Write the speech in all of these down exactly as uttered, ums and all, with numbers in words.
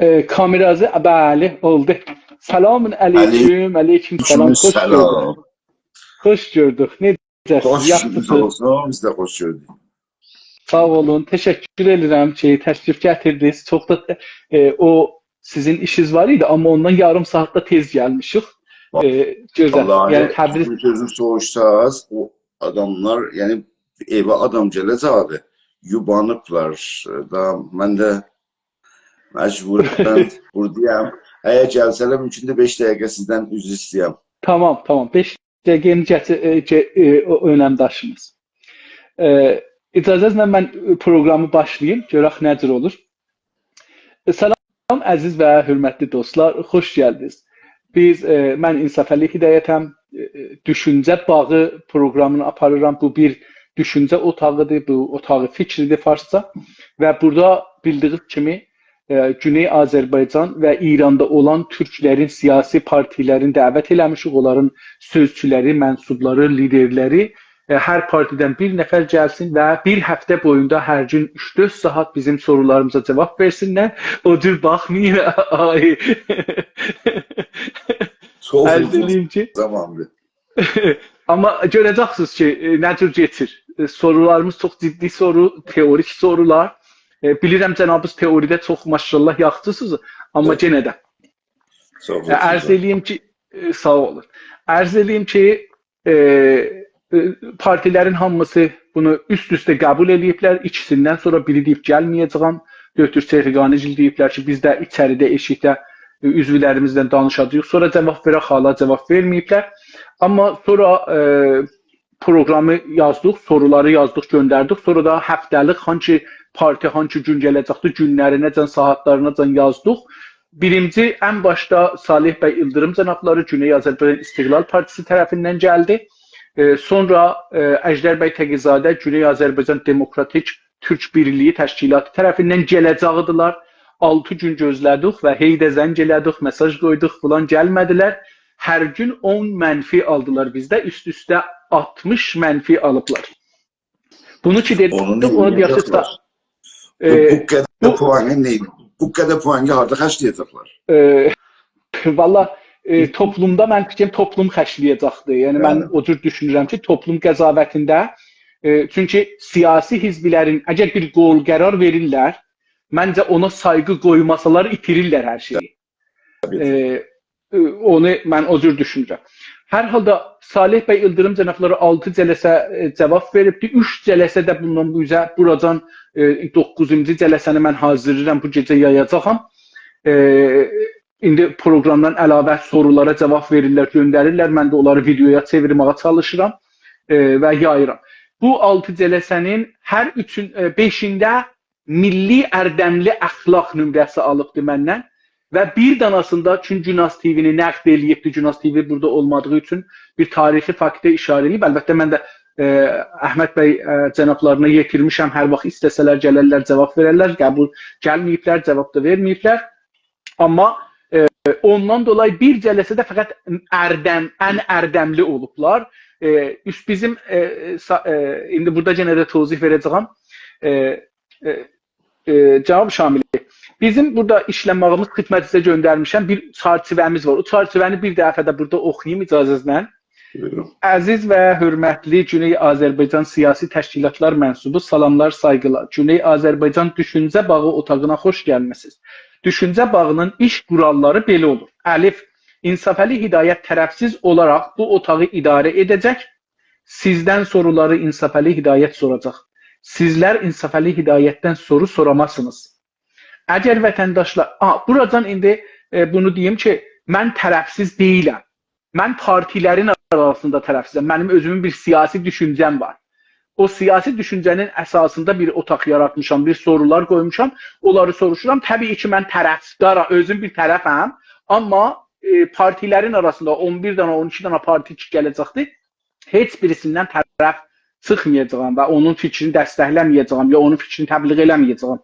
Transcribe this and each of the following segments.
ائ، کامئراسی، بلی، اولدو. سلام علیکم، علیکم سلام، خوش گؤردوک. خوش گؤردوک. نئجه‌سینیز؟ خوش گؤردوک، بیز ده خوش گؤردوک. ساغ اولون، تشکر ائدیرم کی، تشریف گتیردینیز. چوخ دا، ائ، او سیزین ایشینیز وار ایدی، آمما اوندان یاریم ساعات دا تئز گلمیشیک. ائ، گؤزل. والله، یعنی، تبریز، سیزین سؤزو سوروشساز، او آداملار، یعنی، ائوه آدام گله‌جکدی، یوبانیبلار. دا من ده مجبوراً بوردایام. اگر گلسه‌لر، مومکوندور بئش دقیقه سیزدن عذر ایسته‌یم. تامام، تامام. بئش دقیقه‌نی گتیر، ائ، گئ-، ائ، او اؤنم داشیماز. ائ، اجازه‌نیزله من، ائ، پروقرامی باشلاییم، گؤرک نه جور اولور. ائ، سلام، عزیز و حؤرمتلی دوستلار، خوش گلدینیز. بیز، ائ، من انصافعلی هدایتم، ائ، ائ، دوشونجه باغی پروقرامینی آپاریرام. بو بیر دوشونجه اوتاغیدیر، بو اوتاغی فیکریدیر فارسجا. و بورادا بیلدیگینیز کیمی، ائ، گونئی آذربایجان و ایراندا اولان تورکلرین سیاسی پارتیلرینی دعوت ائله‌میشیک، اونلارین سؤزچولری، منسوبلاری، لیدرلری، ائ، هر پارتیدن بیر نفر گلسین و بیر هفته بویوندا هر گون اوچ-دؤرد ساعات بیزیم سورولاریمیزا جاواب وئرسینلر. او جور باخمایین، آی. چوخ عرض اوزون ائله‌ییم کی، زاماندیر. آمما گؤره‌جکسینیز کی، ائ، نه جور کئچیر. ائ، سورولاریمیز چوخ جدی سورو، تئوریک سورولار. ائ، بیلیرم، جنابینیز تئوریده چوخ، ماشاءالله، یاخشیسینیز، آمما، ائوت، یئنه ده، چوخ، ائ، عرض ائله‌ییم کی، ائ، ساغ اولون. عرض ائله‌ییم کی، ائ، ائ، پارتیلرین هامیسی بونو اوست-اوسته قبول ائله‌ییبلر. ایکیسیندن سونرا بیری دئییب، «گلمه‌یه‌جه‌یم.» دکتر چهرگانی گیل دئییبلر کی، بیز ده ایچریده، ائشیکده، ائ، عضولریمیزله دانیشاجاغیق. سونرا جاواب وئرک، حالا جاواب وئرمه‌ییبلر. آمما سونرا، ائ، پروقرامی یازدیق، سورولاری یازدیق، گؤندردیک. سونرا دا هفته‌لیک هانسی پارتی، هانسی گون گله‌جکدی، گونلرینه‌جن، ساعاتلاریناجان یازدیق. بیرینجی، ان باشدا صالح بی ایلدیریم جنابلاری گونئی آذربایجان استقلال پارتیسی طرفیندن گلدی. ائ، سونرا، ائ، اژدر بی تقی‌زاده گونئی آذربایجان دموکراتیک تورک بیرلیگی تشکیلاتی طرفیندن گله‌جکدیلر. آلتی گون گؤزله‌دیک و هئی ده زنگ ائله‌دیک، مئساژ قویدوق، فلان گلمه‌دیلر. هر گون اون منفی آلدیلار بیزده، اوست-اوسته آلتمیش منفی آلیبلار. بونو کی دئدیم، اونو نه اونو دئیک کی، ائده‌جکلر؟ بو، ائ، بو قدر بو پوانی نه، بو قدر پوانی هاردا خرجله‌یه‌جکلر؟ ائ، والله، ائ، توپلومدا من فیکریم توپلوم خرجله‌یه‌جکدیر. یعنی، من، یعنی، او جور دوشونورم کی، توپلوم قضاوتینده، ائ، چونکی سیاسی حزبلرین اگر بیر قول قرار وئریرلر، منجه اونا سایغی قویماسالار، ایتیریرلر هر شئیی. طبیعی. ائ، ائ، اونو من او جور دوشونورم. هر حالدا صالح بی ایلدیریم جنابلاری آلتی جلسه، ائ، جاواب وئریبدی. اوچ جلسه ده بوندان بو اوزه، بوراجان، ائ، دوققوزونجو جلسه‌نی من حاضرلاییرام، بو گئجه یایاجاغام. ائ، ایندی پروقرامدان علاوه سورولارا جاواب وئریرلر، گؤندریرلر. من ده اونلاری ویدئویا چئویرمه‌یه چالیشیرام، ائ، و یاییرام. بو آلتی جلسه‌نین هر اوچون، ائ، بئشینده میللی اردملی اخلاق نمره‌سی آلیبدی مندن. و بیر داناسیندا، چونکی گوناز تی‌وی‌نی نقد ائله‌ییبدی، گوناز تی‌وی بورادا اولمادیغی اوچون بیر تاریخی فاکته ایشاره ائله‌ییب. البته، من ده، ائ، احمد بی، ائ، جنابلارینا یئتیرمیشم، هر واخت ایسته‌سه‌لر گلرلر، جاواب وئررلر، قبول، گلمه‌ییبلر، جاواب دا وئرمه‌ییبلر. آمما، ائ، اوندان دولایی بیر جلسه‌ده فقط اردم، ان اردملی اولوبلار. ائ، اوست بیزیم، ائ، سا-، ائ، ایندی بورادا یئنه ده توضیح وئره‌جه‌یم. ائ، ائ، ائ، جناب شاملی، بیزیم بورادا ایشله‌مه‌ییمیز، خدمتینیزه گؤندرمیشم، بیر چرچیوه‌میز وار. او چرچیوه‌نی بیر دفعه ده بورادا اوخویوم اجازه‌نیزله. بویورون. عزیز و حؤرمتلی گونئی آذربایجان سیاسی تشکیلاتلار منسوبو، سلاملار، سایغیلار. گونئی آذربایجان دوشونجه باغی اوتاغینا خوش گلمیسینیز. دوشونجه باغینین ایش قوراللاری بئله اولور. الف، انصافعلی هدایت طرفسیز اولاراق بو اوتاغی اداره ائده‌جک. سیزدن سورولاری انصافعلی هدایت سوراجاق. سیزلر انصافعلی هدایتدن سورو سورامازسینیز. اگر وطنداشلار، آ، بوراجان ایندی، ائ، بونو دئییم کی، من طرفسیز دئییلم. من پارتیلرین آراسیندا طرفسیزم. منیم اؤزومون بیر سیاسی دوشونجه‌م وار. او سیاسی دوشونجه‌نین اساسیندا بیر اوتاق یاراتمیشام، بیر سورولار قویموشام. اونلاری سوروشورام. طبیعی کی، من طرفدارام، اؤزوم بیر طرفم. آمما، ائ، پارتیلرین آراسیندا اون بیر دنه، اون ایکی دنه پارتی کی گله‌جکدیر، هئچ بیریسیندن طرف چیخمایاجاغام و اونون فیکرینی دستکله‌مه‌یه‌جاغام یا اونون فیکرینی تبلیغ ائله‌مه‌یه‌جاغام.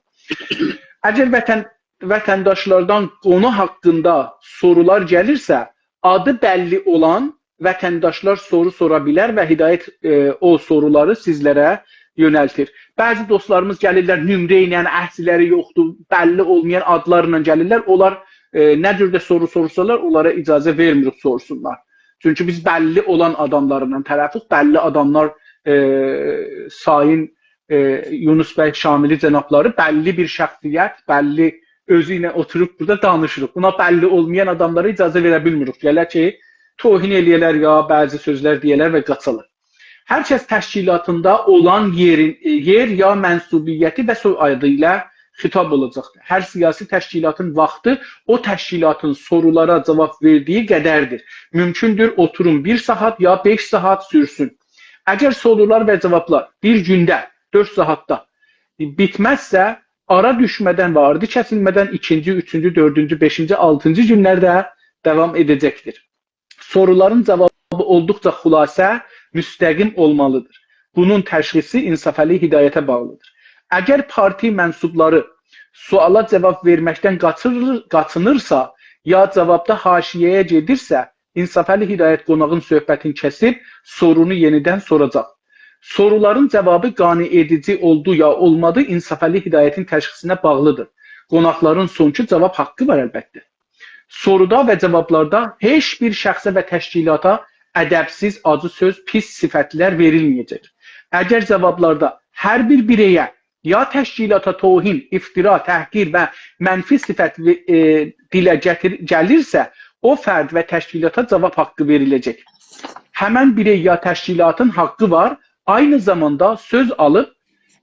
اگر وطن-، وطنداشلاردان قونو حاقیندا سورولار گلیرسه، آدی بللی اولان وطنداشلار سورو سورا بیلر و هدایت، ائ، او سورولاری سیزلره یؤنلتیر. بعضی دوستلاریمیز گلیرلر، نمره ایله، عکسلری یوخدور، بللی اولمایان آدلارلا گلیرلر. اونلار، ائ، نه جور ده سورو سوروشسالار، اونلارا اجازه وئرمیریک سوروشسونلار. چونکی بیز بللی اولان آداملارلا طرفیک، بللی آداملار، ائ، سایین، ائ، یونس بی شاملی جنابلاری بللی بیر شخصیت، بللی اؤزو ایله اوتوروب بورادا دانیشیریق. بونا بللی اولمایان آداملارا اجازه وئره بیلمیریک. گله کی، توهین ائله‌یه‌لر یا بعضی سؤزلر دئیه‌لر و قاچالار. هر کس تشکیلاتیندا اولان یئرین، یئر یا منسوبیتی و سوی‌آدی ایله خطاب اولاجاقدیر. هر سیاسی تشکیلاتین واختی او تشکیلاتین سورولارا جاواب وئردیگی قدردیر. مومکوندور اوتوروم بیر ساعات یا بئش ساعات سورسون. اگر سورولار و جاوابلار بیر گونده، دؤرد ساعاتدا بیتمزسه، آرا دوشمه‌دن و آردی کسیلمه‌دن ایکینجی، اوچونجو، دؤردونجو، بئشینجی، آلتینجی گونلرده داوام ائده‌جکدیر. سورولارین جاوابی اولدوقجا خلاصه، مستقیم اولمالیدیر. بونون تشخیصی انصافعلی هدایته باغلیدیر. اگر پارتی منسوبلاری سؤالا جاواب وئرمکدن قاچیر-، قاچینیرسا، یا جاوابدا حاشیه‌یه گئدیرسه، انصافعلی هدایت قوناغین صحبتینی کسیب، سورونو یئنیدن سوراجاق. سورولارین جاوابی قانع ائدیجی اولدو یا اولمادی، انصافعلی هدایتین تشخیصینه باغلیدیر. قوناقلارین سونکی جاواب حاققی وار، البته. سورودا و جاوابلاردا هئچ بیر شخصه و تشکیلاتا ادبسیز، آجی سؤز، پیس صفتلر وئریلمه‌یه‌جک. اگر جاوابلاردا هر بیر بیره‌یه یا تشکیلاتا توهین، افترا، تحقیر و منفی صفت وئ-، ائ، دیله گتیر-، گلیرسه، او فرد و تشکیلاتا جاواب حاققی وئریله‌جک. همن بیرئی یا تشکیلاتین حاققی وار، عینی زاماندا سؤز آلیب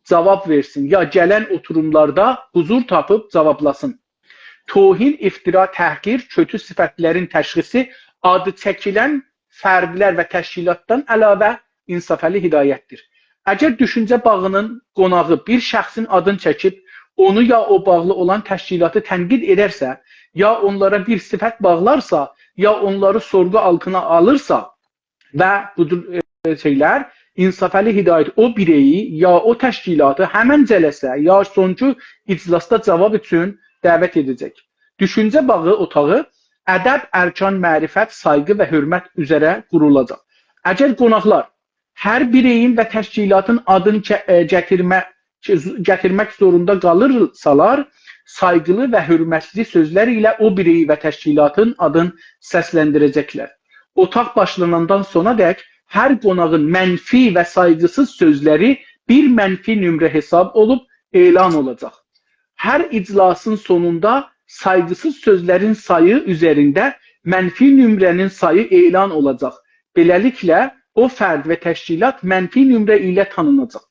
جاواب وئرسین یا گلن اوتوروملاردا حضور تاپیب جاوابلاسین. توهین، افترا، تحقیر، کؤتو صفتلرین تشخیصی آدی چکیلن فردلر و تشکیلاتدان علاوه انصافعلی هدایتدیر. اگر دوشونجه باغینین قوناغی بیر شخصین آدینی چکیب، اونو یا او باغلی اولان تشکیلاتی تنقید ائدرسه، یا اونلارا بیر صفت باغلارسا، یا اونلاری سورغو آلتینا آلیرسا، و بو جور، ائ، شئیلر، انصافعلی هدایت او بیرئی یا او تشکیلاتی همن جلسه یا سونکی اجلاسدا جاواب اوچون دعوت ائده‌جک. دوشونجه باغی اوتاغی ادب، ارکان، معرفت، سایغی و حؤرمت اوزره قورولاجاق. اگر قوناقلار هر بیرئیین و تشکیلاتین آدینی چه-، ائ، گتیرمه-، چه-، گتیرمک زوروندا قالیرسالار، سایغیلی و حؤرمتلی سؤزلر ایله او بیرئی و تشکیلاتین آدینی سسلندیره‌جکلر. اوتاق باشلاناندان سونادک هر قوناغین منفی و سایغیسیز سؤزلری بیر منفی نمره حساب اولوب اعلان اولاجاق. هر اجلاسین سونوندا سایغیسیز سؤزلرین سایی اوزرینده منفی نمره‌نین سایی اعلان اولاجاق. بئله‌لیکله، او فرد و تشکیلات منفی نمره ایله تانیناجاق.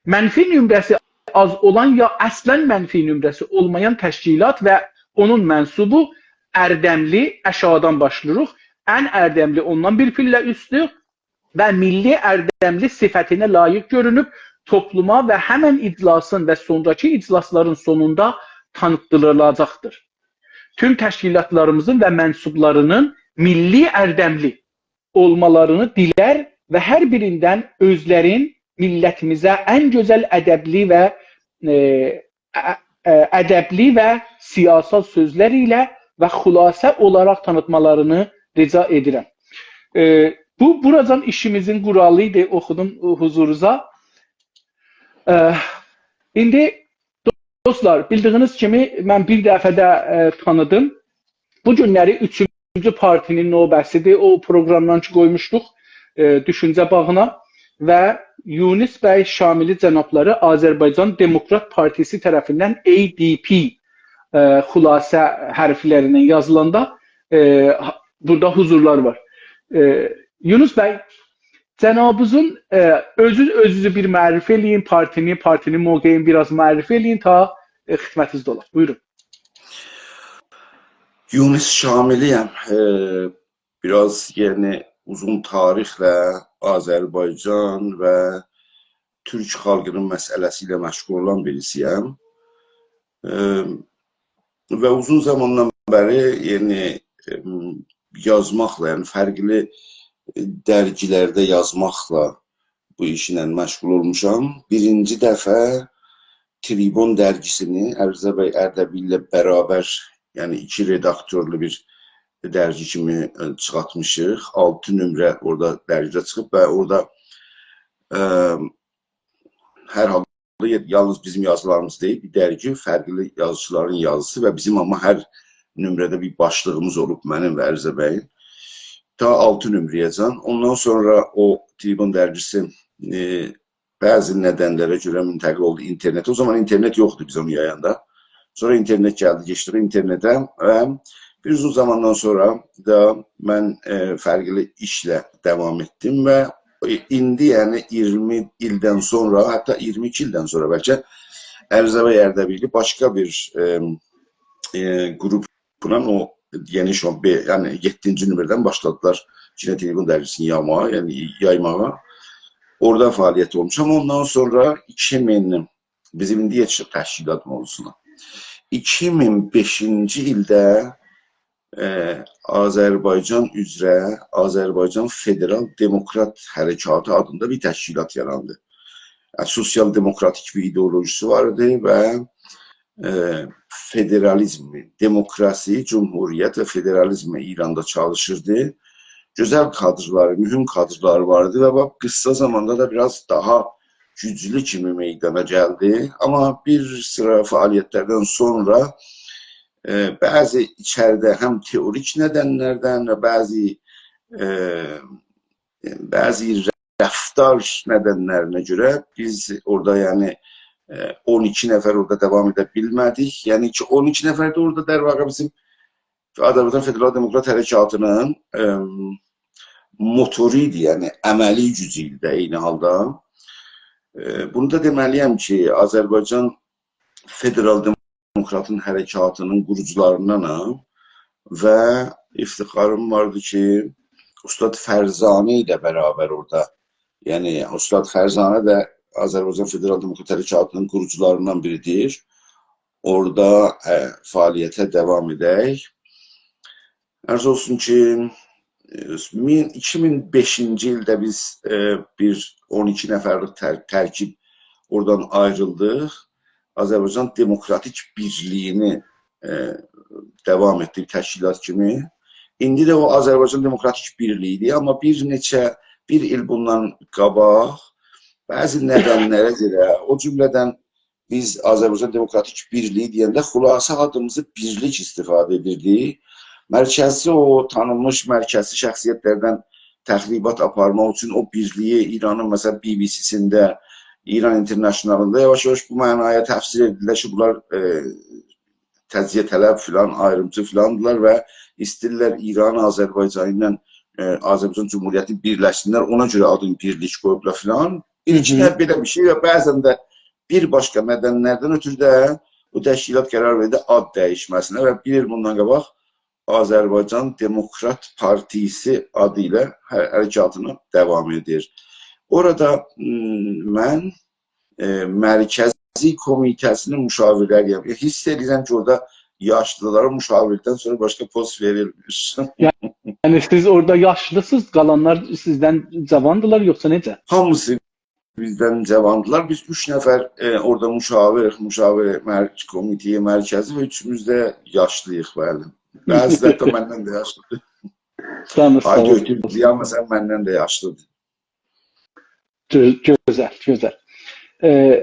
منفی نمره‌سی آز اولان یا اصلا منفی نمره‌سی اولمایان تشکیلات و اونون منسوبو اردملی، آشاغیدان باشلاییریق، ان اردملی اوندان بیر پله اوستو و میللی اردملی صفتینه لایق گؤرونوب توپلوما و همن اجلاسین و سونراکی اجلاسلارین سونوندا تانیتدیریلاجاقدیر. توم تشکیلاتلاریمیزین و منسوبلارینین میللی اردملی اولمالارینی دیلر و هر بیریندن اؤزلرین میللتیمیزه ان گؤزل ادبلی و، ائ، ا-، ا-، ادبلی و سیاسال سؤزلر ایله و خلاصه اولاراق تانیتمالارینی رجا ائدیرم. ائ، بو، بوراجان ایشیمیزین قورالی ایدی، اوخودوم حضورونوزا. ائ، ایندی دوستلار، بیلدیگینیز کیمی، من بیر دفعه ده، ائ، تانیدیم. بو گونلری اوچونجو پارتی‌نین نوبه‌سیدیر. او پروگرامدان کی قویموشدوق، ائ، دوشونجه باغینا و یونس بی شاملی جنابلاری آذربایجان دموکرات پارتی‌سی طرفیندن A D P، ائ، خلاصه حرفلرینن یازیلاندا، ائ، ها-، بورادا حضورلاری وار. ائ، یونس بی، جنابینیزین، ائ، اؤزو-، اؤزونوزو بیر معرفی ائله‌یین، پارتی‌نی، پارتی‌نین موقعینی بیر آز معرفی ائله‌یین تا، ائ، خدمتینیزده اولاق. بویورون. یونس شاملی‌یم. ائ، بیر آز، یعنی، اوزون تاریخله آذربایجان و تورک خالقینین مسئله‌سی ایله مشغول اولان بیریسی‌یم. ائ، و اوزون زاماندان بری، یعنی، ائ، یازماقلا، یعنی فرقلی درگیلرده یازماقلا بو ایشله مشغول اولموشام. بیرینجی دفعه تریبون درگی‌سینی علیرضا بی اردبیل‌له برابر، یعنی ایکی رداکتورلو بیر درگی کیمی، ائ، چیخارتمیشیق. آلتی نمره اورادا درگیده چیخیب و اورادا، ائ، هر حالدا یالنیز بیزیم یازیلاریمیز دئییل، بیر درگی، فرقلی یازیچیلارین یازیسی و بیزیم آمما هر نمره‌ده بیر باشلیغیمیز اولوب، منیم و علیرضا بیین. تا آلتی نمره‌یه‌جن. اوندان سونرا او تریبون درگیسی، ائ، بعضی ندنلره گؤره منتقل اولدو اینترنته. او زامان اینترنت یوخدو بیز اونو یایاندا. سونرا اینترنت گلدی، کئچدیک اینترنته و بیر اوزون زاماندان سونرا دا من، ائ، فرقلی ایشله داوام ائتدیم و ایندی، یعنی اییرمی ایلدن سونرا، حتی اییرمی ایکی ایلدن سونرا بلکه علیرضا بی اردبیلی باشقا بیر، ائ، ائ، قروپلا او، یعنی شو، بئ-، یعنی یئددینجی نمره‌دن باشلادیلار یئنه تریبون درگیسینی یایماغا، یعنی یایماغا. اورادا فعالیت اولموشام. اوندان سونرا ایکی مین، بیزیم ایندی یئتیشیریک تشکیلات موضوعسونا. ایکی مین بئشینجی ایلده، ائ، آذربایجان اوزره آذربایجان فدرال دموکرات حرکاتی آدیندا بیر تشکیلات یاراندی. یعنی، سوسیال دموکراتیک بیر ایدئولوژیسی وار ایدی و، ائ، فدرالیزمی، دموکراسی، جمهوریت و فدرالیزمی ایراندا چالیشیردی. گؤزل کادرلاری، مهم کادرلاری وار ایدی و باخ، قیسا زاماندا دا بیر آز داها گوجلو کیمی میدانا گلدی. آمما بیر سیرا فعالیتلردن سونرا، ائ، بعضی ایچریده هم تئوریک ندنلردن و بعضی، ائ، بعضی رفتار ندنلرینه گؤره بیز اورادا، یعنی، ائ، اون ایکی نفر اورادا داوام ائده بیلمه‌دیک. یعنی کی، اون ایکی نفر ده اورادا، در واقع، بیزیم آذربایجان فدرال دموکرات حرکاتینین، ائم، موتورو ایدی، یعنی عملی گوجو ایدی ده عینی حالدا. ائ، بونو دا دئمه‌لی‌یم کی، آذربایجان فدرال دموکراتین حرکاتینین قوروجولاریندانام و افتخاریم واردی کی، اوستاد فرزانه ایله برابر اورادا، یعنی اوستاد فرزانه ده آذربایجان فدرال دموکرات حرکاتینین قوروجولاریندان بیریدیر. اورادا، ائ، فعالیته داوام ائدک. عرض اولسون کی، ائ، مین، ایکی مین بئشینجی ایلده بیز، ائ، بیر اون ایکی نفرلیک تر-، ترکیب اورادان آیریلدیق. آذربایجان دموکراتیک بیرلیگینی، ائ، داوام ائتدیک تشکیلات کیمی. ایندی ده او آذربایجان دموکراتیک بیرلیگی‌دیر، آمما بیر نئچه، بیر ایل بوندان قاباق بعضی ندنلره گؤره، او جمله‌دن بیز آذربایجان دموکراتیک بیرلیگی دئینده خلاصه آدیمیزی بیرلیک استفاده ائدیردیک. مرکزی، او تانینمیش مرکزی شخصیتلردن تخریبات آپارماق اوچون او بیرلیگی ایرانین، مثلا، بی بی سی‌سینده، ایران اینترنشنالیندا یاواش-یاواش بو معنایا تفسیر ائدیرلر کی، بونلار، ائ، تجزیه‌طلب فلان، آیریمچی فلاندیلار و ایسته‌ییرلر ایران آذربایجان ایله، ائ، آذربایجان جمهوریتینی بیرلشسینلر، اونا گؤره آدینی بیرلیک قویوبلار فلان. ایلکینده هی بئله بیر شئی و بعضا ده بیر باشقا ندنلردن اؤتورو ده بو تشکیلات قرار وئردی آد دییشمه‌سینه و بیر ایل بوندان قاباق آذربایجان دموکرات پارتیسی آدی ایله حر-، حرکاتینی داوام ائدیر. اورادا، م، من، ائ، مرکزی کمیته‌سینین مشاورلری‌یم. ائ، حیس ائدیرم کی، اورادا یاشلیلارا مشاورلیکدن سونرا باشقا پست وئریلمیر. یعنی سیز اورادا یاشلیسینیز، قالانلار سیزدن جاواندیلار، یوخسا نئجه؟ هامیسی بیزدن جاواندیلار. بیز اوچ نفر، ائ، اورادا مشاوریق، مشاور مر-، کمیته مرکزی و اوچوموز ده یاشلی‌ییق، بلی. بعضی‌لری ده مندن ده یاشلی‌دیر. ساغ اولون، ساغ اولون. آی، دؤکتور زیا، مثلا، مندن ده یاشلی‌دیر. گؤ-، گؤزل، گؤزل. ائ،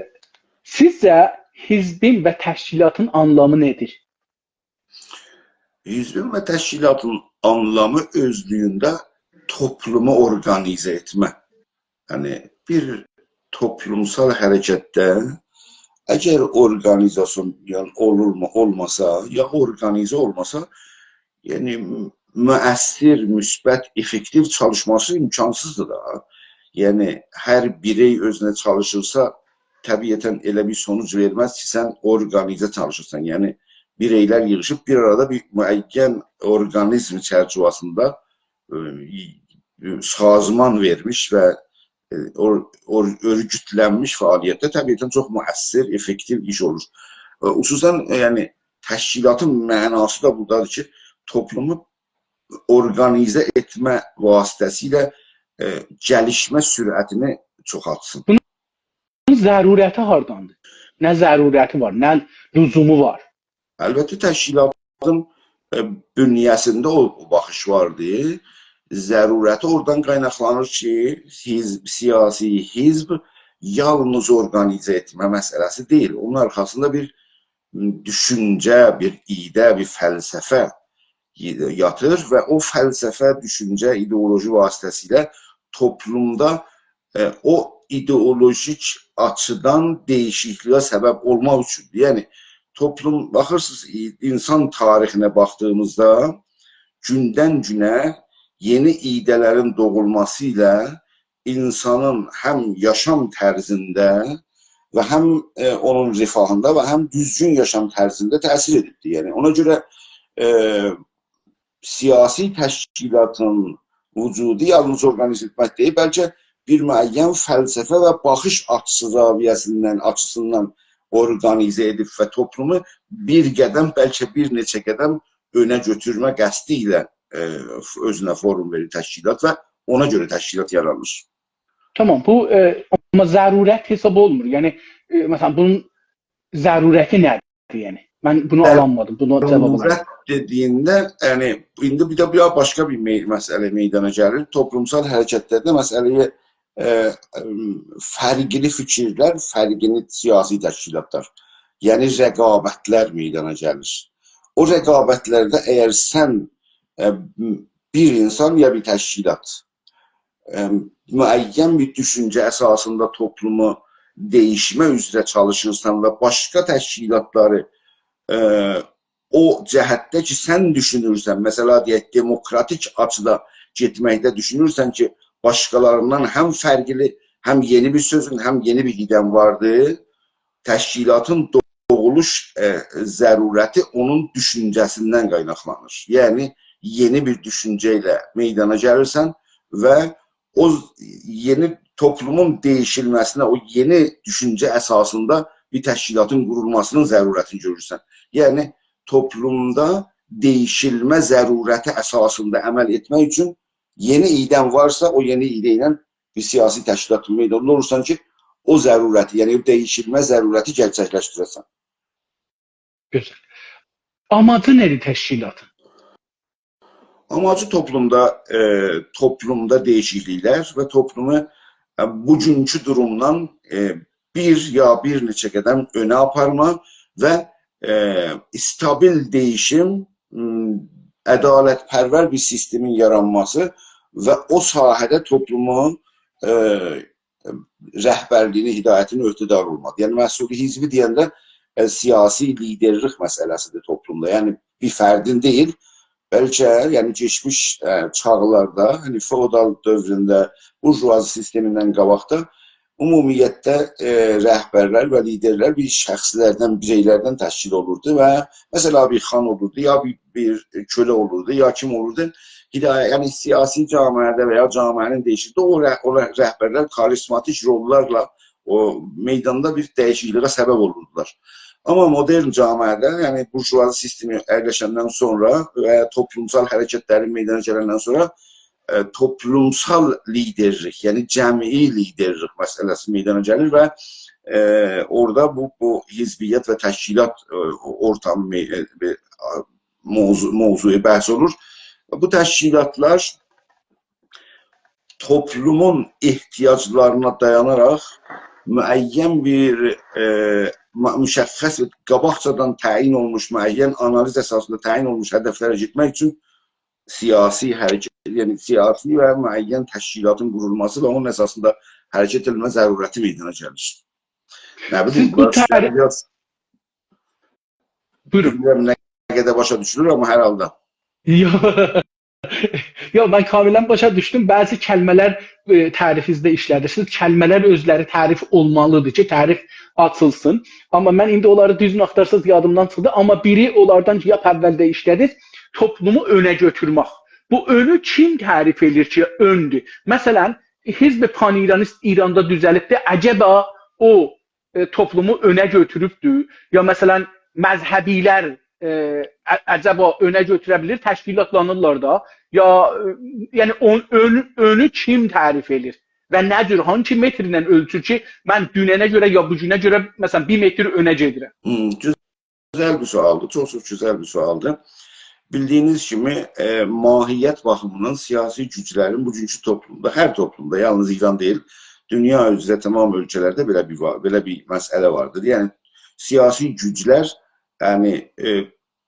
سیزجه حزبین و تشکیلاتین آنلامی نه‌دیر؟ حزبین و تشکیلاتین آنلامی اؤزلویونده توپلومو اورقانیزه ائتمه. یعنی، بیر توپلومسال حرکتده اگر اورقانیزاسیون، یعنی، اولورمو-، اولماسا، یا اورقانیزه اولماسا، یعنی، مؤثر، مثبت، افکتیو چالیشماسی امکانسیزدیر دا. یعنی، هر بیرئی اؤزونه چالیشیرسا، طبیعتا ائله بیر سونوج وئرمز کی، سن اورقانیزه چالیشیرسان. یعنی، بیرئیلر ییغیشیب بیر آرادا بیر معین اورقانیزم چرچیوه‌سینده، ائ، سازمان وئرمیش و، ائ، اور-، اور-، اؤرگوتلنمیش فعالیتده طبیعتا چوخ مؤثر، افکتیو ایش اولور. ائ، خصوصا، ائ، یعنی، تشکیلاتین معناسی دا بورادادیر کی، توپلومو اورقانیزه ائتمه واسطه‌سیله، ائ، گلیشمه سرعتینی چوخالتسین. بونون ضرورتی هارداندیر؟ نه ضرورتی وار، نه لزومو وار؟ البته، تشکیلاتین، ائ، بنیه‌سینده او باخیش واردی. ضرورتی اورادان قایناقلانیر کی، حزب، سیاسی حزب یالنیز اورقانیزه ائتمه مسئله‌سی دئییل. اونون آرخاسیندا بیر، م، دوشونجه، بیر ایده، بیر فلسفه یاتیر و او فلسفه، دوشونجه، ایدئولوژی واسطه‌سیله توپلومدا، ائ، او ایدئولوژیک آچیدان دییشیکلییه سبب اولماق اوچوندور. یعنی، توپلوم، باخیرسینیز، ای-، اینسان تاریخینه باخدیغیمیزدا گوندن گونه یئنی ایده‌لرین دوغولماسی ایله اینسانین هم یاشام طرزینده و هم، ائ، اونون رفاهیندا و هم دوزگون یاشام طرزینده تأثیر ائدیبدیر. یعنی، اونا گؤره، ائ، سیاسی تشکیلاتین وجودو یالنیز اورقانیزه ائتمک دئییل، بلکه بیر معین فلسفه و باخیش آچیسی زاویه‌سیندن، آچیسیندان اورقانیزه ائدیب و توپلومو بیر قدم، بلکه بیر نئچه قدم اؤنه گؤتورمه قصدی ایله، ائ، اؤزونه فورم وئریر تشکیلات و اونا گؤره تشکیلات یارانیر. تامام، بو، ائ، آمما ضرورت حساب اولمور. یعنی، ائ، مثلا، بونون ضرورتی نه‌دیر، یعنی؟ من بونو، هه، آلانمادیم، بونا جاواب آلانمادیم. ضرورت دئدییینده، یعنی، ایندی بیر ده بیر باشقا بیر می-، مسئله میدانا گلیر. توپلومسال حرکتلرده مسئله‌یه، ائ، ائم، فرقلی فیکیرلر، فرقلی سیاسی تشکیلاتلار، یعنی رقابتلر میدانا گلیر. او رقابتلرده اگر سن، ائ، بیر اینسان یا بیر تشکیلات ائم، معین بیر دوشونجه اساسیندا توپلومو دییشمه اوزره چالیشیرسان و باشقا تشکیلاتلاری، ائ، او جهتده کی، سن دوشونورسن، مثلا، دئیک، دموکراتیک آچیدا گئتمکده دوشونورسن کی، باشقالاریندان هم فرقلی، هم یئنی بیر سؤزون، هم یئنی بیر ایده‌ن واردیر، تشکیلاتین دوغولوش، ائ، ضرورتی اونون دوشونجه‌سیندن قایناقلانیر. یعنی، یئنی بیر دوشونجه ایله میدانا گلیرسن و او یئنی توپلومون دییشیلمه‌سینه، او یئنی دوشونجه اساسیندا بیر تشکیلاتین قورولماسینین ضرورتینی گؤرورسن. یعنی، توپلومدا دییشیلمه ضرورتی اساسیندا عمل ائتمک اوچون یئنی ایده‌ن وارسا، او یئنی ایده ایله بیر سیاسی تشکیلاتین میدانیندا اولورسان کی، او ضرورتی، یعنی او دییشیلمه ضرورتی گئرچکلشدیره‌سن. گؤزل. آماجی نه‌دیر تشکیلاتین؟ آماجی توپلومدا، ائ، توپلومدا دییشیکلیکلر و توپلومو، ائ، بوگونکو دورومدان، ائ، بیر یا بیر نئچه قدم اؤنه آپارما و، ائ، استابیل دییشیم، م، عدالت‌پرور بیر سیستمین یارانماسی و او ساحه‌ده توپلومون، ائ، رهبرلیگینی، هدایتینی عهده‌دار اولماق. یعنی، مسئول حزبی دئینده، ائ، سیاسی لیدرلیک مسئله‌سیدیر توپلومدا. یعنی، بیر فردین دئییل، بلکه، یعنی، کئچمیش، ائ، چاغلاردا، یعنی، فئودال دؤورونده، بورژوازی سیستمیندن قاباقدا عمومیتده، ائ، رهبرلر و لیدرلر بیر شخصلردن، بیرئیلردن تشکیل اولوردو و، مثلا، بیر خان اولوردو، یا بیر، بیر کؤله اولوردو، یا کیم اولوردو. هدایه، یعنی، سیاسی جامعه‌ده و یا جامعه‌نین دییشیکلیگی، او ره-، او ره-، رهبرلر کاریزماتیک روللارلا او میداندا بیر دییشیکلیگه سبب اولوردولار. آمما مدرن جامعه‌ده، یعنی بورژوازی سیستمی اگلشندن سونرا و توپلومسال حرکتلرین میدانا گلندن سونرا، ائ، توپلومسال لیدرلیک، یعنی جمعی لیدرلیک مسئله‌سی میدانا گلیر و، ائ، اورادا بو، بو حزبیت و تشکیلات، ائ، اورتامی، ائ، بیر، آ، موضوع، موضوع بحث اولور. بو تشکیلاتلار توپلومون احتیاجلارینا دایاناراق معین بیر، ائ، م-، مشخص، قاباقجادان تعیین اولموش، معین آنالیز اساسیندا تعیین اولموش هدفلره یئتمک اوچون سیاسی حرکت، یعنی سیاسی و معین تشکیلاتین قورولماسی و اونون اساسیندا حرکت ائتمه ضرورتی میدانا گلیر. نه بیلیم، سیز بو بونلار سیزه تاری-، بیر آز، بویورون. بیلمیرم نه قدر باشا دوشولور، آمما هر حالدا. یوخ. یوخ، من کاملاً باشا دوشدوم. بعضی کلمه‌لر، ائ، تعریفینیزده ایشله‌دیرسینیز. کلمه‌لر اؤزلری تعریف اولمالیدیر کی، تعریف آچیلسین. آمما من ایندی اونلاری دوزون آختارساز یادیمدان چیخدی. آمما بیری اونلاردان کی، لاپ اولده ایشله‌دینیز، توپلومو اؤنه گؤتورمک. بو اؤنو کیم تعریف ائدیر کی، اؤندور؟ مثلاً، حزب پان‌ایرانیست ایراندا دوزلیبدی. عجبا او، ائ، توپلومو اؤنه گؤتوروبدور؟ یا مثلاً، مذهبی‌لر، ائ، ع-، عجبا اؤنه گؤتوره بیلیر، تشکیلاتلانیرلار دا؟ یا، ائ، یعنی اون-، اؤن-، اؤنو کیم تعریف ائدیر؟ و نه جور، هانسی مترله اؤلچور کی، من دوننه گؤره یا بو گونه گؤره، مثلاً، بیر متر اؤنه گئدیرم؟ هوم، گؤزل بیر سؤالدیر، چوخ چوخ گؤزل بیر سؤالدیر. بیلدیگینیز کیمی، ائ، ماهیت باخیمیندان سیاسی گوجلرین بوگونکو توپلومدا، هر توپلومدا، یالنیز ایران دئییل، دونیا اوزره تمام اؤلکه‌لرده بئله بیر وا-، بئله بیر مسئله واردیر. یعنی سیاسی گوجلر، یعنی، ائ،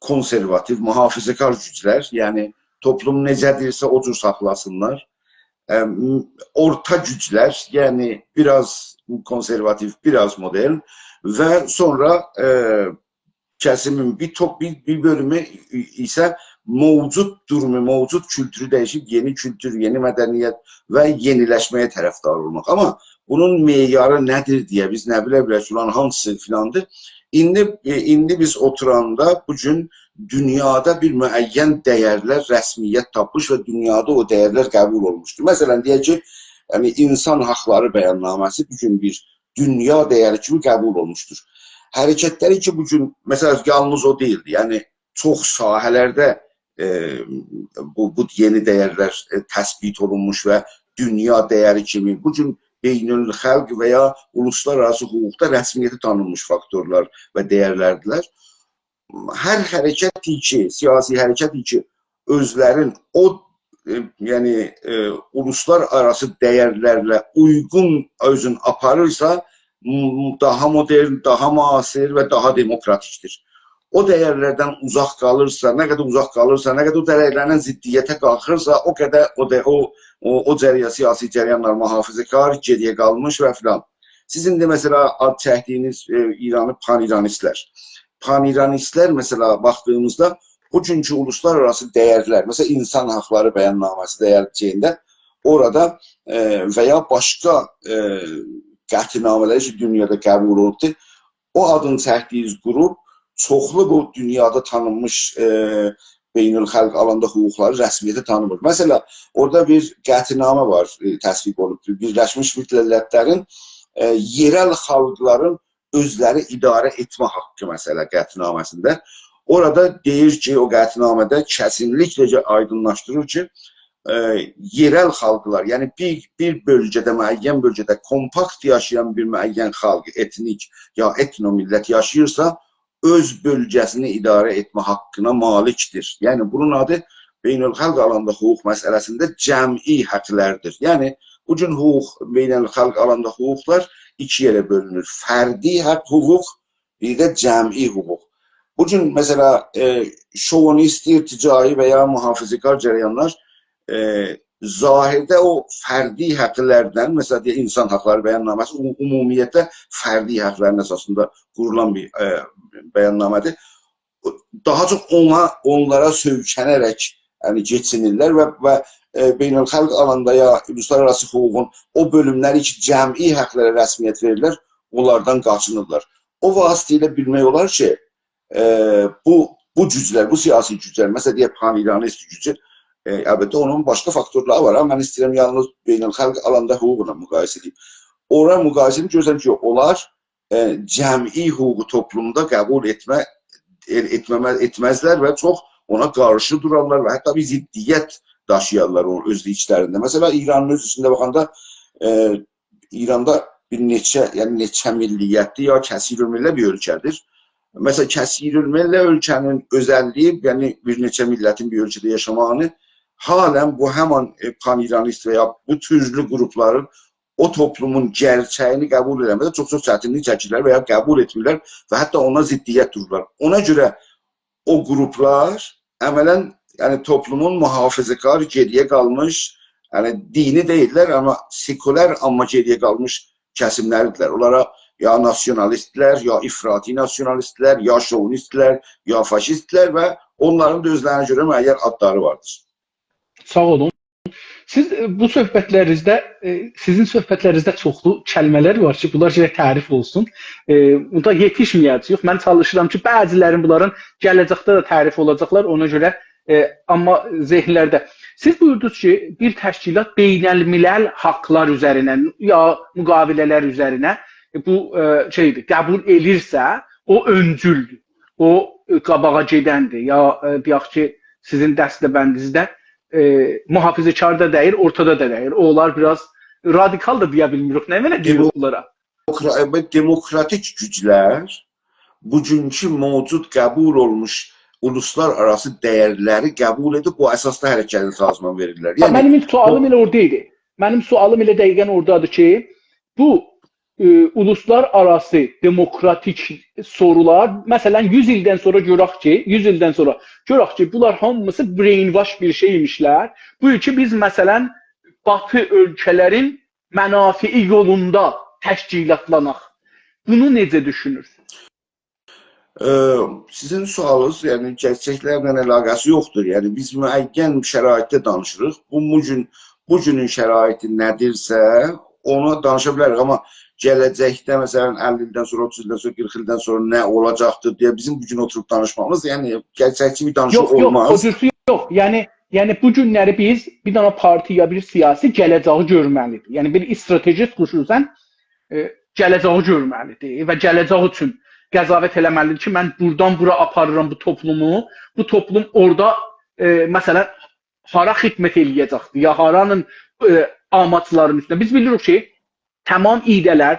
کونسرواتیو، محافظه‌کار گوجلر، یعنی توپلوم نئجه‌دیرسه او جور ساخلاسینلار. ائ، م-، اورتا گوجلر، یعنی بیر آز کونسرواتیو، بیر آز مدرن و سونرا، ائ، کسیمین بیر توپ، بیر، بیر بؤلومو ایسه موجود دورومو، موجود کولتورو دییشیب یئنی کولتور، یئنی مدنیت و یئنیلشمه‌یه طرفدار اولماق. آمما بونون معیاری نه‌دیر دئیه بیز نه بیله بیلک کی، اولان هانسی فیلاندیر. ایندی، ائ، ایندی بیز اوتوراندا بو گون دونیادا بیر معین دَیَرلر رسمیت تاپمیش و دونیادا او دَیَرلر قبول اولموشدور. مثلا، دئیک کی، یعنی، اینسان حاقلاری بیاننامه‌سی بو گون بیر دونیا دَیَری کیمی قبول اولموشدور. حرکتلری کی، بو گون، مثلا، یالنیز او دئییلدی، یعنی چوخ ساحه‌لرده، ائ، بو، بو یئنی دَیَرلر، ائ، تثبیت اولونموش و دونیا دَیَری کیمی بو گون بین‌الخلق و یا اولوسلارآراسی حقوقدا رسمیتی تانینمیش فاکتورلار و دَیَرلردیلر. هر حرکتی کی، سیاسی حرکتی کی، اؤزلرین او، ائ، یعنی، ائ، اولوسلارآراسی دَیَرلرله اویغون اؤزون آپاریرسا، م-، داها مدرن، داها معاصر و داها دموکراتیکدیر. او دَیَرلردن اوزاق قالیرسا، نه قدر اوزاق قالیرسا، نه قدر او دَیَرلرله ضدیته قالخیرسا، او قدر او دا، او، او، او جریان، سیاسی جریانلار محافظه‌کار، گئریه قالمیش و فلان. سیزین ده، مثلا، آد چکدیگینیز، ائ، ایرانی پان‌ایرانیستلر. پان‌ایرانیستلر، مثلا، باخدیغیمیزدا بوگونکو اولوسلارآراسی دَیَرلر، مثلا، اینسان حاقلاری بیاننامه‌سی دَیَرلرینده اورادا، ائ، و یا باشقا، ائ، قطعنامه‌لر کی، دونیادا قبول اولوبدور، او آدین چکدیگینیز قروپ چوخلو بو دونیادا تانینمیش، ائ، بین‌الخلق آلاندا حقوقلاری رسمیته تانیمیر. مثلا، اورادا بیر قطعنامه وار، ائ، تصویب اولوبدور. بیرلشمیش میللتلرین، ائ، یئرل خالقلارین اؤزلری اداره ائتمه حاققی، مثلا، قطعنامه‌سینده. اورادا دئییر کی، او قطعنامه‌ده کسینلیکله آیدینلاشدیریر کی، ائ، یئرل خالقلار، یعنی بیر، بیر بؤلگه‌ده، معین بؤلگه‌ده کومپاکت یاشایان بیر معین خالق، ائتنیک یا ائتنو میللت یاشاییرسا، اؤز بؤلگه‌سینی اداره ائتمه حاققینا مالیکدیر. یعنی بونون آدی بین‌الخلق آلاندا حقوق مسئله‌سینده جمعی حاقلاردیر. یعنی بو گون حقوق، بین‌الخلق آلاندا حقوقلار ایکی یئره بؤلونور. فردی حاق حقوق، بیر ده جمعی حقوق. بو گون، مثلا، ائ، شووینیست، ارتجاعی و یا محافظه‌کار جریانلار، ائ، ظاهرده او فردی حاقلاردان، مثلا، دئیک، اینسان حاقلاری بیاننامه‌سی عمو-، عمومیتله فردی حاقلارین اساسیندا قورولان بیر، ائ، بیاننامه‌دیر. داها چوخ اونا، اونلارا سؤیکنه‌رک، یعنی، کئچینیرلر و، و، ائ، بین‌الخلق آلاندا یا اولوسلارآراسی حقوقون او بؤلوملری کی، جمعی حاقلارا رسمیت وئریرلر، اونلاردان قاچینیرلار. او واسطه ایله بیلمک اولار کی، ائ، بو، بو گوجلر، بو سیاسی گوجلر، مثلا، دئیک، پان‌ایرانیست گوجو، ائ، البته، اونون باشقا فاکتورلاری وار، آمما من ایسته‌ییرم یالنیز بین‌الخلق آلاندا حقوقلا مقایسه ائدیم. اورا مقایسه ائدیم، گؤرورسن کی، اونلار، ائ، جمعی حقوقو توپلومدا قبول ائتمه، ائ، ائتمه‌مه-، ائتمزلر و چوخ اونا قارشی دورارلار و حتی بیر ضدیت داشییارلار اونون اؤز ایچلرینده. مثلا، ایرانین اؤز ایچینده باخاندا، ائ، ایراندا بیر نئچه، یعنی نئچه میللیتلی یا کثیرالمله بیر اؤلکه‌دیر. مثلا، کثیرالمله اؤلکه‌نین اؤزللیگی، یعنی بیر نئچه میللتین بیر اؤلکه‌ده یاشاماغینی حالا بو همان، ائ، پان‌ایرانیست و یا بو تورلو قروپلارین او توپلومون گئرچگینی قبول ائله‌مه‌ده چوخ-چوخ چتینلیک چکیرلر و یا قبول ائتمیرلر و حتی اونا ضدیت دورورلار. اونا گؤره او قروپلار عملا، یعنی، توپلومون محافظه‌کار، گئریه قالمیش، یعنی، دینی دئییللر، آمما سکولار، آمما گئریه قالمیش کسیملریدیرلر. اونلارا یا ناسیونالیستلر، یا افراطی ناسیونالیستلر، یا شووینیستلر، یا فاشیستلر و اونلارین دا اؤزلرینه گؤره معین آدلاری واردیر. ساغ اولون. سیز، ائ، بو صحبتلرینیزده، ائ، سیزین صحبتلرینیزده چوخلو کلمه‌لر وار کی، بونلار گرک تعریف اولسون. ائ، بوندا یئتیشمه‌یه‌جه‌ییک. من چالیشیرام کی، بعضیلرین بونلارین گله‌جکده ده تعریف اولاجاقلار، اونا گؤره، ائ، آمما ذهنلرده. سیز بویوردونوز کی، بیر تشکیلات بین‌الملل حاقلار اوزرینه، یا مقاوله‌لر اوزرینه، ائ، بو، ائ، شئیدیر، قبول ائلیرسه، او اؤنجولدور. او، ائ، قاباغا گئدندیر. یا، ائ، دئیک کی، سیزین دسته‌بندینیزده، ائ، محافظه‌کار دا دئییل، اورتادا دا دئییل. اونلار بیر آز رادیکال دا دئیه بیلمیریک. نه بئله دئییریک بونلارا؟ دموکرا-، دموکراتیک گوجلر بوگونکو موجود، قبول اولموش اولوسلارآراسی دَیَرلری قبول ائدیب بو اساسدا حرکتین سازمان وئریرلر. یعنی، منیم سؤالیم ائله اورادا ایدی. منیم سؤالیم ائله دقیقا اورادادیر کی، بو، ائ، اولوسلارآراسی دموکراتیک سورولار، مثلا، یوز ایلدن سونرا گؤرک کی، یوز ایلدن سونرا گؤرک کی، بونلار هامیسی brainwash بیر شئی ایمیشلر. بو کی، بیز، مثلا، باتی اؤلکه‌لرین منافعی یولوندا تشکیلاتلاناق. بونو نئجه دوشونورسونوز؟ ائ، سیزین سؤالینیز، یعنی، گئرچکلرله علاقه‌سی یوخدور. یعنی، بیز معین شرایطده دانیشیریق. بو، بو گون، بو گونون شرایطی نه‌دیرسه، اونو دانیشا بیلریک. آمما گله‌جکده، مثلا، اللی ایلدن سونرا، اوتوز ایلدن سونرا، قیرخ ایلدن سونرا نه اولاجاقدیر دئیه بیزیم بو گون اوتوروب دانیشمامیز، یعنی، گئرچکچی بیر دانیشیق یوخ، یوخ، او اولماز. جورسو یوخ. یعنی، یعنی بو گونلری بیز بیر دنه پارتی یا بیر سیاسی گله‌جه‌یی گؤرمه‌لیدیر. یعنی بیر استراتژیست، خصوصا، ائ، گله‌جه‌یی گؤرمه‌لیدیر و گله‌جک اوچون قضاوت ائله‌مه‌لیدیر کی، من بورادان بورا آپاریرام بو توپلومو. بو توپلوم اورادا، ائ، مثلا، هارا خدمت ائله‌یه‌جکدیر، یا هارانین، ائ، آماجلارینین اوستونده. بیز بیلیریک کی، تمام ایده‌لر،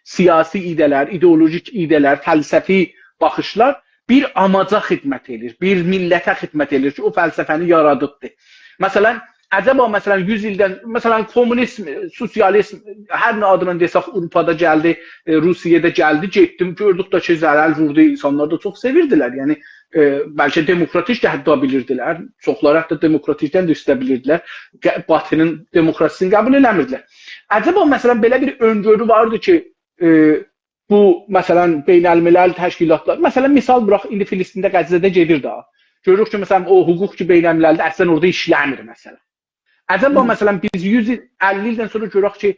سیاسی ایده‌لر، ایدئولوژیک ایده‌لر، فلسفی باخیشلار بیر آماجا خدمت ائدیر، بیر میللته خدمت ائدیر کی، او فلسفه‌نی یارادیبدیر. مثلا، عجبا، مثلا، یوز ایلدن، مثلا، کمونیزم، سوسیالیزم، هر نه آدینان دئسک، آوروپادا گلدی، ائ، روسیه‌ده گلدی، گئتدی، گؤردوک ده کی، ضرر ووردو، اینسانلار دا چوخ سئویردیلر. یعنی، ائ، بلکه دموکراتیک ده حتی بیلیردیلر، چوخلاری حتی دموکراتیکدن ده اوسته بیلیردیلر. ق-، باتی‌نین دموکراسی‌سینی قبول ائله‌میردیلر. عجبا، مثلا، بئله بیر اؤن‌گؤرو واردی کی، ائ، بو، مثلا، بین‌الملل تشکیلاتلار، مثلا، مثال ووراق، ایندی فلسطینده، غزه‌ده گئدیر ده. گؤروروک کی، مثلا، او حقوق کی، بین‌المللده اصلا اورادا ایشله‌میر، مثلا. عجبا، مثلا، بیز یوز ایل، اللی ایلدن سونرا گؤرک کی،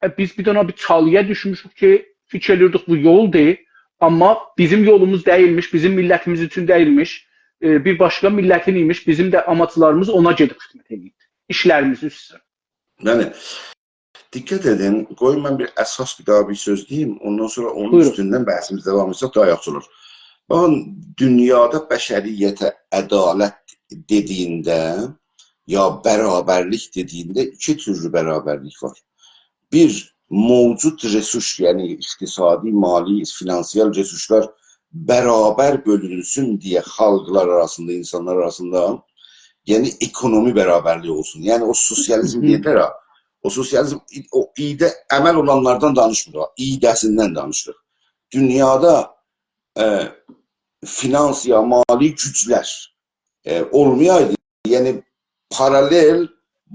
ائ، بیز بیر دنه بیر چالییا دوشموشوک کی، فیکیر ائدیردیک بو یولدور، آمما بیزیم یولوموز دئییلمیش، بیزیم میللتیمیز اوچون دئییلمیش، ائ، بیر باشقا میللتین ایمیش، بیزیم ده آماجلاریمیز اونا گئدیب خدمت ائدیب. ایشلریمیز اوستون. بلی. دقت ائدین، قویون من بیر اساس بیر داها بیر سؤز دئییم، اوندان سونرا اونون بویورون. اوستوندن بحثیمیزی داوام ائتسک داها یاخشی اولار. باخین، دونیادا بشریته عدالت دئدیگینده، یا برابرلیک دئدیگینده ایکی تورلو برابرلیک وار. بیر، موجود رسورس، یعنی اقتصادی، مالی، فینانسیال رسورسلار برابر بؤلونسون دئیه خالقلار آراسیندا، اینسانلار آراسیندا، یعنی اکونومی برابرلیگی اولسون. یعنی او سوسیالیزم دئییرلر ها، او سوسیالیزم ای-، او ایده عمل اولانلاردان دانیشمیر ها، ایده‌سیندن دانیشیر. دونیادا، ائ، فینانس یا مالی گوجلر، ائ، اولمایایدی، یعنی پارالل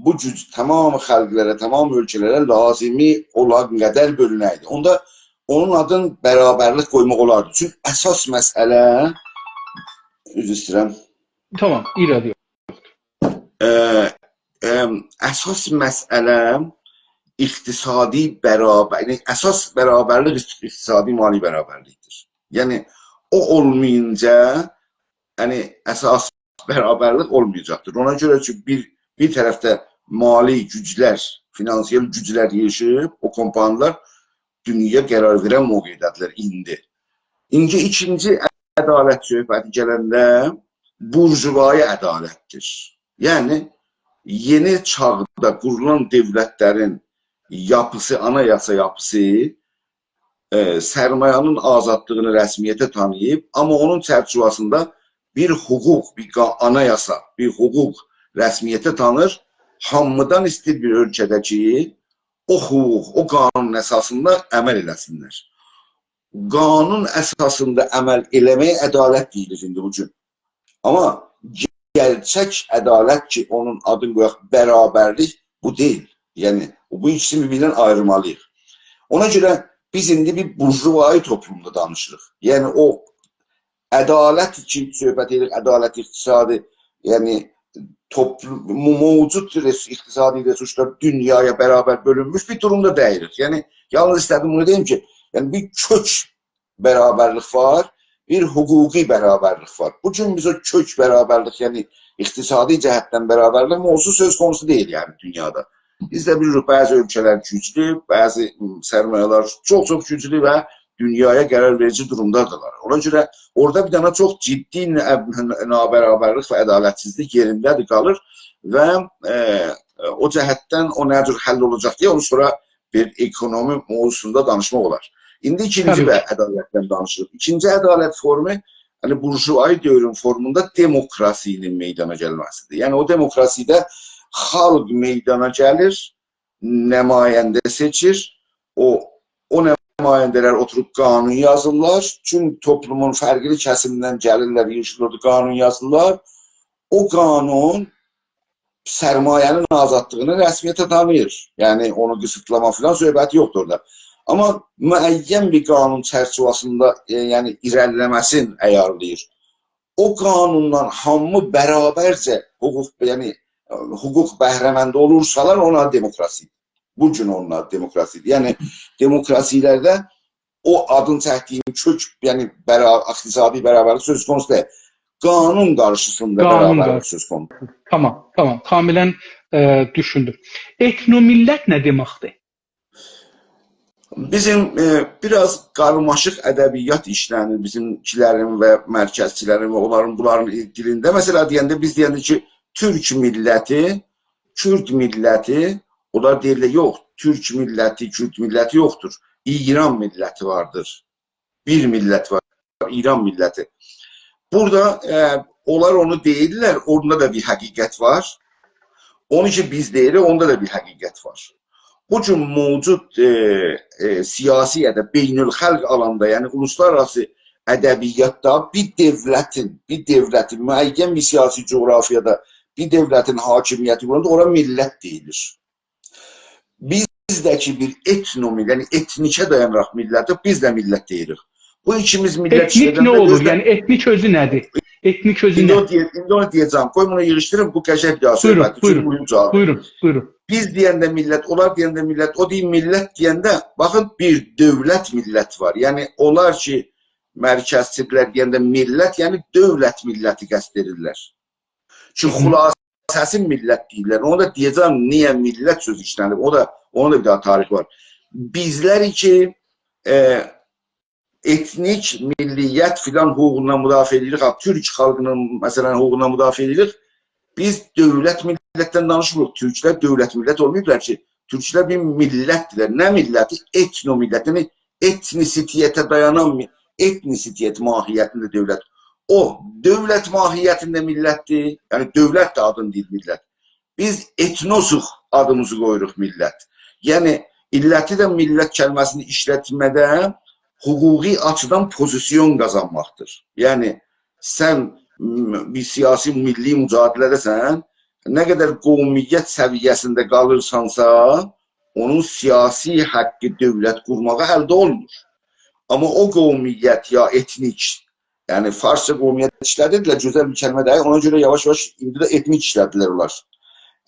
بو گوج تمام خالقلارا، تمام اؤلکه‌لره لازیمی اولان قدر بؤلونه‌یدی، اوندا اونون آدین برابرلیک قویماق اولاردی. چونکی اساس مسئله، عذر ایسته‌ییرم. تمام، ایرادی یوخ. ائ، ائم، اساس مسئله اقتصادی برابر، یعنی اساس برابرلیک اقتصادی مالی برابرلیکدیر. یعنی او اولمایینجا، یعنی اساس برابرلیک اولمایاجاقدیر. اونا گؤره کی، بیر، بیر طرفده مالی گوجلر، فینانسیال گوجلر ییغیشیب، او کمپانیالار دونیایا قرار وئرن موقعده‌دیرلر ایندی. ایندی ایکینجی عدالت صحبتی گلنده بورژوایی عدالتدیر. یعنی، یئنی چاغدا قورولان دؤولتلرین یاپیسی، آنایاسا یاپیسی، ائ، سرمایه‌نین آزادلیغینی رسمیته تانیییب، آمما اونون چرچیوه‌سینده بیر حقوق، بیر قا-، آنایاسا، بیر حقوق رسمیته تانیر، هامیدان ایسته‌ییر بیر اؤلکه‌ده کی، او حقوق، او قانون اساسیندا عمل ائله‌سینلر. قانون اساسیندا عمل ائله‌مه‌یه عدالت دئییلیر ایندی بو گون. آمما گئرچک عدالت کی، اونون آدینی قویاق برابرلیک، بو دئییل. یعنی، بو ایکیسینی بیر-بیریندن آییرمالیییق. اونا گؤره بیز ایندی بیر بورژوایی توپلومدا دانیشیریق. یعنی، او عدالت کی، صحبت ائدیریک، عدالت اقتصادی، یعنی، توپلوم، مو-، موجود رس-، اقتصادی رسورسلار دونیایا برابر بؤلونموش بیر دورومدا دئییلیک. یعنی، یالنیز ایسته‌دیم بونو دئییم کی، یعنی، بیر کؤک برابرلیک وار، بیر حقوقی برابرلیک وار. بو گون بیز او کؤک برابرلیک، یعنی اقتصادی جهتدن برابرلیک موضوعو سؤز قونوسو دئییل، یعنی دونیادا. بیز ده بیلیریک، بعضی اؤلکه‌لر گوجلو، بعضی سرمایه‌لر چوخ-چوخ گوجلو و دونیایا قرار وئریجی دورومدادیرلار. اونا گؤره اورادا بیر دنه چوخ جدی نا-، نابرابرلیک و عدالتسیزلیک یئرینده‌دیر، قالیر و، ائ، او جهتدن او نه جور حل اولاجاق دئیه اونو سونرا بیر اکونومی موضوعسوندا دانیشماق اولار. ایندی ایکینجی، طبیعی کی، و عدالتدن دانیشیریق. ایکینجی عدالت فورمو، یعنی بورژوایی دؤورون فورموندا دموکراسی‌نین میدانا گلمه‌سیدیر. یعنی او دموکراسی‌ده خالق میدانا گلیر، نماینده سئچیر، او، او نماینده‌لر اوتوروب قانون یازیرلار. چون توپلومون فرقلی کسیمیندن گلیرلر، ییغیشیرلار، قانون یازیرلار. او قانون سرمایه‌نین آزادلیغینی رسمیته تانیییر. یعنی اونو قیسیتلاما فلان صحبتی یوخدور اورادا. آمما معین بیر قانون چرچیوه‌سینده، ائ، یعنی ایره‌لیله‌مه‌سینی عیارلاییر. او قانوندان هامی برابرجه حقوق، یعنی، ائ، حقوق بهره‌مندی اولورسالار، اونلار دموکراسی. بو گون اونلار دموکراسی‌دیر. یعنی دموکراسی‌لرده او آدین چکدیگیم کؤک، یعنی برا-، اقتصادی برابرلیک سؤز قونوسو دئییل. قانون قارشیسیندا قانون برابرلیک قارشی- سؤز قونوسو. تامام، تامام. کاملاً، ائ، دوشوندوم. ائتنومیللت نه دئمکدیر؟ بیزیم، ائ، بیر آز قارماشیق ادبیات ایشله‌نیر بیزیمکی‌لرین و مرکزچی‌لرین و اونلارین، بونلارین دیلینده. مثلا، دئینده، بیز دئینده کی، تورک میللتی، کورد میللتی، اونلار دئییرلر، یوخ، تورک میللتی، کورد میللتی یوخدور. ایران میللتی واردیر. بیر میللت وار، ایران میللتی. بورادا، ائ، اونلار اونو دئییرلر، اوندا دا بیر حقیقت وار. اونو کی بیز دئییریک، اوندا دا بیر حقیقت وار. بو گون موجود، ائ، ائ، سیاسی یا دا بین‌الخالق آلاندا، یعنی اولوسلارآراسی ادبیاتدا بیر دؤولتین، بیر دؤولتین، معین بیر سیاسی جغرافیادا بیر دؤولتین حاکمیتی قوراندا اورا میللت دئییلیر. بیز ده کی بیر ائتنومیللت، یعنی ائتنیکه دایاناراق میللت، بیز ده میللت دئییریک. بو ایکیمیز میللت ائتنیک ایشله‌دنده نه اولور؟ اؤزلری یعنی ائتنیک اؤزو نه‌دیر؟ ائتنیک اؤزو ایندی نه؟ اونو دئیه-، ایندی اونو دئیه‌جم. قوی بونو ییغیشدیریم، بو قشنگ بیر داها بویورون، صحبتدیر. چونکی بویورون، مهم جاوابدیر. بویورون، بویورون. بیز دئینده میللت، اونلار دئینده میللت، او دئییر میللت دئینده، باخین، بیر دؤولت میللت وار. یعنی اونلار کی مرکزچی‌لر دئینده میللت، یعنی دؤولت میللتی قصد ائدیرلر. کی، هی هی. خلاصه‌سی میللت دئییرلر. اونو دا دئیه‌جم، نییه میللت سؤزو ایشله‌نیب. او دا، اونون دا بیر داها تاریخی وار. بیزلر کی، ائ، ائتنیک، میللیت فلان حقوقوندان مدافعه ائدیریک، ها، تورک خالقینین، مثلا، حقوقوندان مدافعه ائدیریک. بیز دؤولت میللتدن دانیشمیریق. تورکلر دؤولت میللت اولماییبلار کی. تورکلر بیر میللتدیرلر. نه میللتی؟ ائتنومیللت. یعنی ائتنیسیته‌یه دایانان می-، ائتنیسیته‌یت ماهیتینده دؤولت. او، دؤولت ماهیتینده میللتدیر. یعنی دؤولت ده آدین دئییل میللت. بیز ائتنوسوق، آدیمیزی قویوروق میللت. یعنی ایللتی ده میللت کلمه‌سینی ایشلتمه‌ده حقوقی آچیدان پوزیسیون قازانماقدیر. یعنی سن، م، بیر سیاسی، میللی مجادله‌ده‌سن، نه قدر قومیت سویه‌سینده قالیرسانسا، اونون سیاسی حقی دؤولت قورماغا الده اولمور. آمما او قومیت یا ائتنیک، یعنی فارسجا قومیت ایشلدیردیلر، گؤزل بیر کلمه دئییل. اونا گؤره یاواش-یاواش ایندی ده ائتنیک ایشلدیلر اونلار.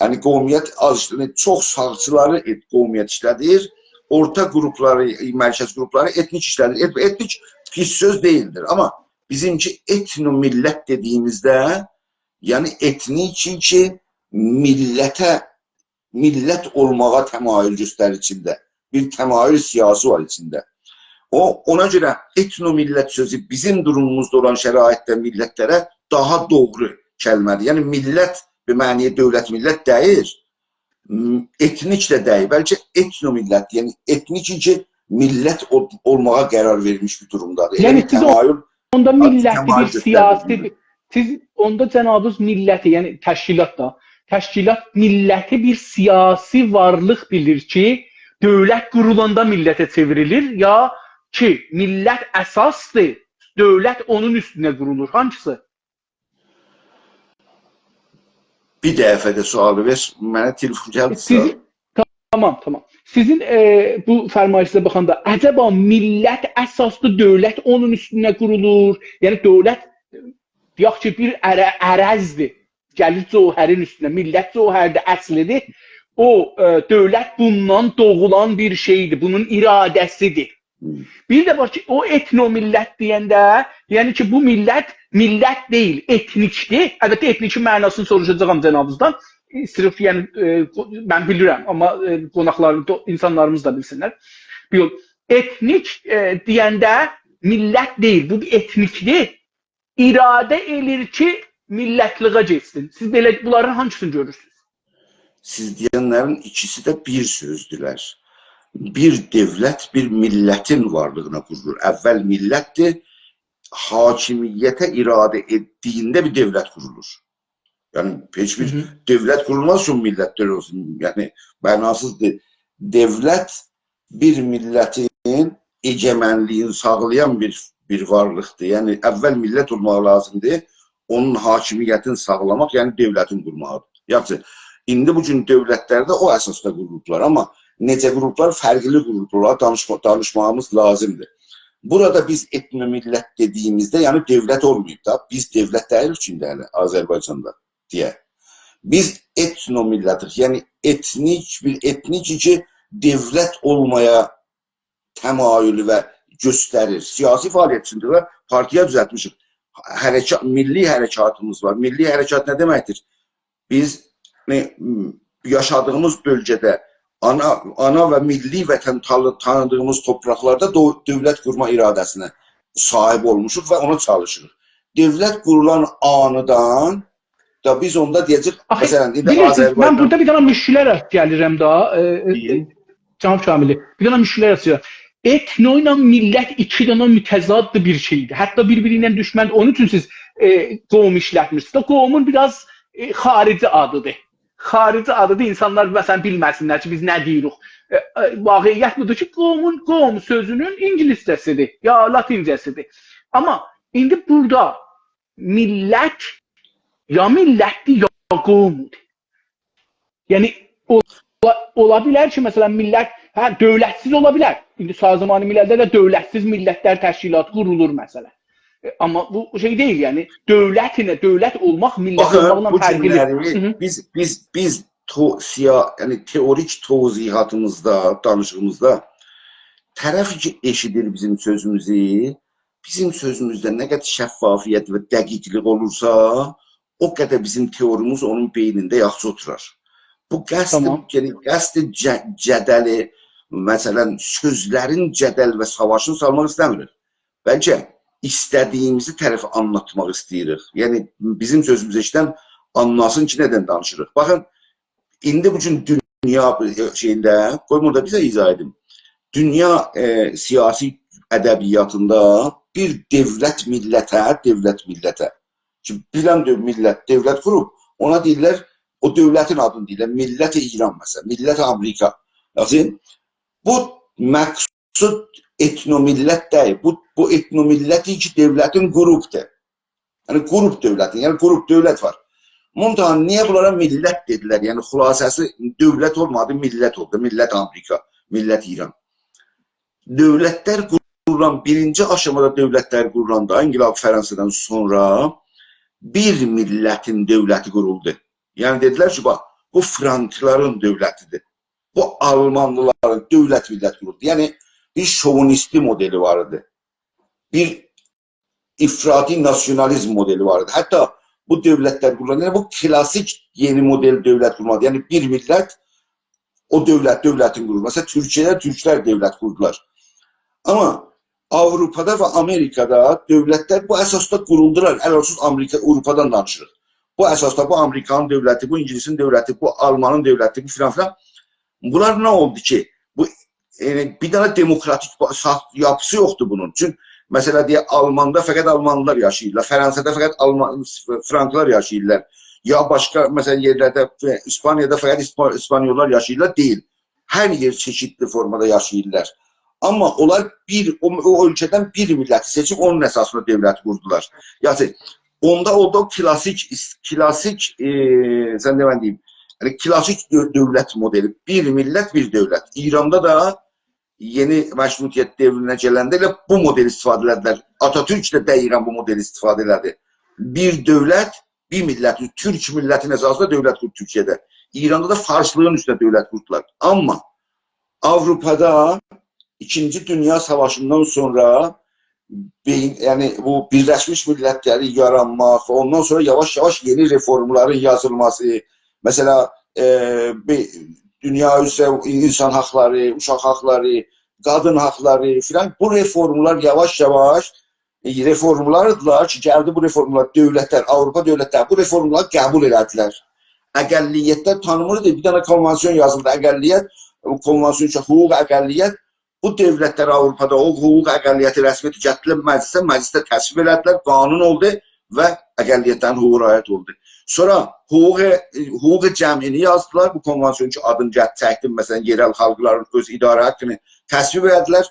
یعنی قومیت آز ایشلدیر، چوخ ساغچیلاری ائت-، قومیت ایشلدیر، اورتا قروپلاری، مرکز قروپلاری ائتنیک ایشلدیر. ائت-، ائتنیک پیس سؤز دئییلدیر. آمما بیزیمکی ائتنومیللت دئدیییمیزده، یعنی ائتنیک کی، میللته، میللت اولماغا تمایل گؤستریر ایچینده. بیر تمایل سیاسی وار ایچینده. او، اونا گؤره ائتنومیللت سؤزو بیزیم دوروموموزدا اولان شرایطده میللتلره داها دوغرو کلمه‌دیر. یعنی میللت به معنی دؤولت میللت دئییل. م، ائتنیک ده دئییل، بلکه ائتنومیللت، یعنی ائتنیک کی، میللت اول-، اولماغا قرار وئرمیش بیر دورومدادیر. ائله یعنی بیر سیز او-، تمایل، اوندا آز میللتی تمایل بیر گؤستریر. سیاسی بیر، سیز اوندا جنابینیز میللتی، یعنی تشکیلات دا، تشکیلات میللتی بیر سیاسی وارلیق بیلیر کی، دؤولت قورولاندا میللته چئوریلیر، یا کی، میللت اساسدیر، دؤولت اونون اوستونه قورولور. هانگیسی؟ بیر دفعه ده سؤالی وئر، منه تلفن گلدی سیزین، سؤال. تامام، تامام. سیزین، ائ، بو فرمایشینیزه باخاندا، عجبا میللت اساسلی دؤولت اونون اوستونه قورولور؟ یعنی دؤولت، دئیک کی، بیر عره-، عرضدیر. گلیر جوهرین اوستونه، میللت جوهردیر، اصلیدیر. او، ائ، دؤولت بوندان دوغولان بیر شئیدیر، بونون اراده‌سیدیر. هی. بیر ده وار کی، او ائتنومیللت دئینده، یعنی کی، بو میللت، میللت دئییل، ائتنیکدیر. البته، ائتنیکین معناسینی سوروشاجاغام جنابینیزدان. صرف، یعنی، ائ، قو-، من بیلیرم، آمما، ائ، قوناقلاریم، دو-، اینسانلاریمیز دا بیلسینلر. بیر یول، ائتنیک، ائ، دئینده میللت دئییل، بو بیر ائتنیکدیر. اراده ائله‌ییر کی، میللتلیگه گئتسین. سیز بئله بونلارین هانگیسینی گؤرورسونوز؟ سیز دئینلرین ایکیسی ده بیر سؤزدولر. بیر دؤولت، بیر میللتین وارلیغینا قورولور. اول میللتدیر، حاکمیته اراده ائتدیگینده بیر دؤولت قورولور. یعنی، هئچ بیر هی هی. دؤولت قورولماز کی، میللت دؤولت اولسون. یعنی، معناسیزدیر. دؤولت بیر میللتین ائگئمنلیگینی ساغلایان بیر، بیر وارلیقدیر. یعنی، اول میللت اولماق لازیمدیر، اونون حاکمیتینی ساغلاماق، یعنی دؤولتین قورماقدیر. یاخشی، ایندی بو گون دؤولتلر ده او اساسدا قورولوبلار، آمما نئجه قورولوبلار، فرقلی قورولوبلار، دانیشما-، دانیشماغیمیز لازیمدیر. بورادا بیز ائتنو میللت دئدیگیمیزده، یعنی دؤولت اولماییب دا، بیز دؤولت دئییلیک کی، ایندی هله آذربایجاندا دئیه. بیز ائتنو میللتیک، یعنی ائتنیک، بیر ائتنیک کی، دؤولت اولمایا تمایلو و گؤستریر. سیاسی فعالیت اوچون ده پارتیا دوزلتمیشیک. حرکا-، میللی حرکاتیمیز وار. میللی حرکات نه دئمکدیر؟ بیز، یعنی، یاشادیغیمیز بؤلگه‌ده آنا، آنا و میللی وطن تالی-، تانیدیغیمیز تورپاقلاردا دؤ-، دؤولت قورما اراده‌سینه صاحیب اولموشوق و اونا چالیشیریق. دؤولت قورولان آنیدان دا بیز اوندا دئیه‌جک، آخی، مثلا، ایندی بیلیرسینیز، من آذربایجان بورادا بیر دنه مشکله راست گلیرم دا، ائ، ائ، دئیین. جناب شاملی، بیر دنه مشکله راست گلیرم. ائتنو ایله میللت ایکی دنه متضاد بیر شئیدیر. حتی بیر-بیری ایله دوشمن، اونون اوچون سیز، ائ، قوم ایشلتمیرسینیز. دا قومون بیر آز، ائ، خاریجی آدیدیر. خاریجی آدیدیر، اینسانلار، مثلا، بیلمه‌سینلر کی، بیز نه دئییریک. ائ، ائ، واقعیت بودور کی، قومون، قوم سؤزونون اینگیلیسجه‌سیدیر، یا لاتینجه‌سیدیر. آمما ایندی بورادا میللت یا میللتدیر، یا قومدور. یعنی، اولا، اولا بیلر کی، مثلا، میللت، هه، دؤولتسیز اولا بیلر. ایندی سازمان مللده ده دؤولتسیز میللتلر تشکیلاتی قورولور، مثلا. ائ، آمما بو شئی دئییل، یعنی، دؤولت ایله، دؤولت اولماق میللت باخین، اولماقلا بو فرقلیدیر. گونلری هی هی. بیز، بیز، بیز تو-، سیا-، یعنی، تئوریک توضیحاتیمیزدا، دانیشیغیمیزدا طرف کی، ائشیدیر بیزیم سؤزوموزو، بیزیم سؤزوموزده نه قدر شفافیت و دقیقلیک اولورسا، او قدر بیزیم تئوریمیز اونون بئینینده یاخشی اوتورار. بو قصد، تامام. یعنی، قصد ج-، جدلی، مثلا، سؤزلرین جدل و ساواشینی سالماق ایسته‌میریک. بلکه ایسته‌دیگیمیزی طرفه آنلاتماق ایسته‌ییریک. یعنی، بیزیم سؤزوموزو ائشیدن آنلاسین کی، ندن دانیشیریق. باخین، ایندی بو گون دونیا شئیینده، قوی بونو دا بیزه ایضاح ائدیم. دونیا، ائ، سیاسی ادبیاتیندا بیر دؤولت میللته، دؤولت میللته کی، فلان دؤ-، میللت دؤولت قوروب، اونا دئییرلر، او دؤولتین آدینی دئییرلر، میللت ایران، مثلا، میللت آمریکا. یاخشی، بو مقصود ائتنو میللت دئییل. بو، بو ائتنو میللت کی، دؤولتین قوروبدور. یعنی، قوروب دؤولتین، یعنی قوروب دؤولت وار. منتها نییه بونلارا میللت دئدیلر؟ یعنی، خلاصه‌سی، دؤولت اولمادی، میللت اولدو. میللت آمریکا، میللت ایران. دؤولتلر قورولان، بیرینجی آشامادا دؤولتلر قورولاندا، انقلاب فرانسه‌دن سونرا بیر میللتین دؤولتی قورولدو. یعنی، دئدیلر کی، باخ، بو فرانکلارین دؤولتیدیر. بو آلمانلیلارین، دؤولت میللت قورولدو. یعنی، بیر شووینیستی مدلی وار ایدی. بیر افراطی ناسیونالیزم مدلی وار ایدی. حتی بو دؤولتلر قورولان، یعنی بو کلاسیک یئنی مدل دؤولت قورمادی. یعنی بیر میللت او دؤولت، دؤولتین قورور. مثلا، تورکیه‌ده تورکلر دؤولت قوردولار. آمما آوروپادا و آمریکادا دؤولتلر بو اساسدا قورولدولار. علی‌الخصوص آمریکا، آوروپادان دانیشیریق. بو اساسدا بو آمریکانین دؤولتی، بو اینگیلیسین دؤولتی، بو آلمانین دؤولتی، بو فلان فلان. بونلار نه اولدو کی، بو، یعنی، بیر دنه دموکراتیک با-، سا-، یاپیسی یوخدور بونون. چون، مثلا، دئیک، آلماندا فقط آلمانلیلار یاشاییرلار، فرانسادا فقط آلمان، فرانکلار یاشاییرلار. یا باشقا، مثلا، یئرلرده، ف-، ایسپانیادا فقط ایسپا-، ایسپانیوللار یاشاییرلار، دئییل. هر یئر چئشیدلی فورمادا یاشاییرلار. آمما اونلار بیر، او، او اؤلکه‌دن بیر میللتی سئچیب، اونون اساسیندا دؤولت قوردولار. یعنی، اوندا اولدو او کلاسیک، کلاسیک، ائ، سن دئ، من دئییم، یعنی، کلاسیک دؤ-، دؤولت مدلی. بیر میللت، بیر دؤولت. ایراندا دا یئنی مشروطیت دؤورونه گلنده ائله بو مدل استفاده ائله‌دیلر. آتاتورک ده دقیقا بو مدل استفاده ائله‌دی. بیر دؤولت، بیر میللت، تورک میللتین اساسیندا دؤولت قوردو تورکیه‌ده. ایراندا دا فارسلیغین اوستونه دؤولت قوردولار. آمما آوروپادا ایکینجی دونیا ساواشیندان سونرا بئیین، یعنی بو بیرلشمیش میللتلری یارانماق و اوندان سونرا یاواش-یاواش یئنی رفورملارین یازیلماسی، مثلا، ائ، بیر دونیا اوزره اینسان حاقلاری، اوشاق حاقلاری، قادین حاقلاری فلان، بو رفورملار یاواش-یاواش، ائ، رفورملاردیلار کی، گلدی بو رفورملار، دؤولتلر، آوروپا دؤولتلری بو رفورملاری قبول ائله‌دیلر. اقلیتلر تانیمیردی، بیر دنه کنوانسیون یازیلدی، اقلیت، او کنوانسیون کی، حقوق اقلیت، بو دؤولتلر آوروپادا او حقوق اقلیتی رسمیته گتیردیلر مجلسه، مجلسده تصویب ائله‌دیلر، قانون اولدو و اقلیتلرین حقوقو رعایت اولدو. سونرا حقوق، حقوق جمعینی یازدیلار، بو کنوانسیون کی، آدینی گت-، چکدیم، مثلا، یئرل خالقلارین اؤز اداره حاققینی تصویب ائله‌دیلر.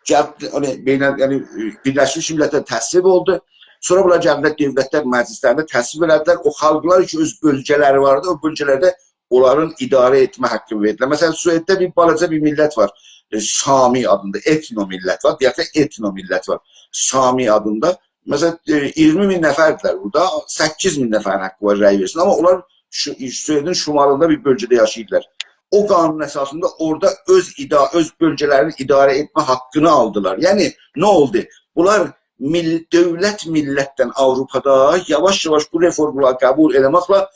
گلدی، یعنی، بین‌ال-، یعنی، بیرلشمیش میللتلر تصویب اولدو. سونرا بونلار گلدیلر دؤولتلر مجلیسلرینده تصویب ائله‌دیلر. او خالقلار کی، اؤز بؤلگه‌لری واردی، او بؤلگه‌لرده اونلارین اداره ائتمه حاققینی وئردیلر. مثلا، سوئدده بیر بالاجا بیر میللت وار. ائ، سامی آدیندا، ائتنو میللت وار. دئیک ده، ائتنو میللت وار. سامی آدیندا. مثلا، ائ، اییرمی مین نفردیلر بورادا، سککیز مین نفرین حاققی وار رأی وئرسین. آمما اونلار شو-، سوئدین شمالیندا بیر بؤلگه‌ده یاشاییرلار. او قانون اساسیندا اورادا اؤز ادا-، اؤز بؤلگه‌لرینی اداره ائتمه حاققینی آلدیلار. یعنی، نه اولدو؟ بونلار میل-، دؤولت میللتدن آوروپادا یاواش-یاواش بو رفورملاری قبول ائله‌مکله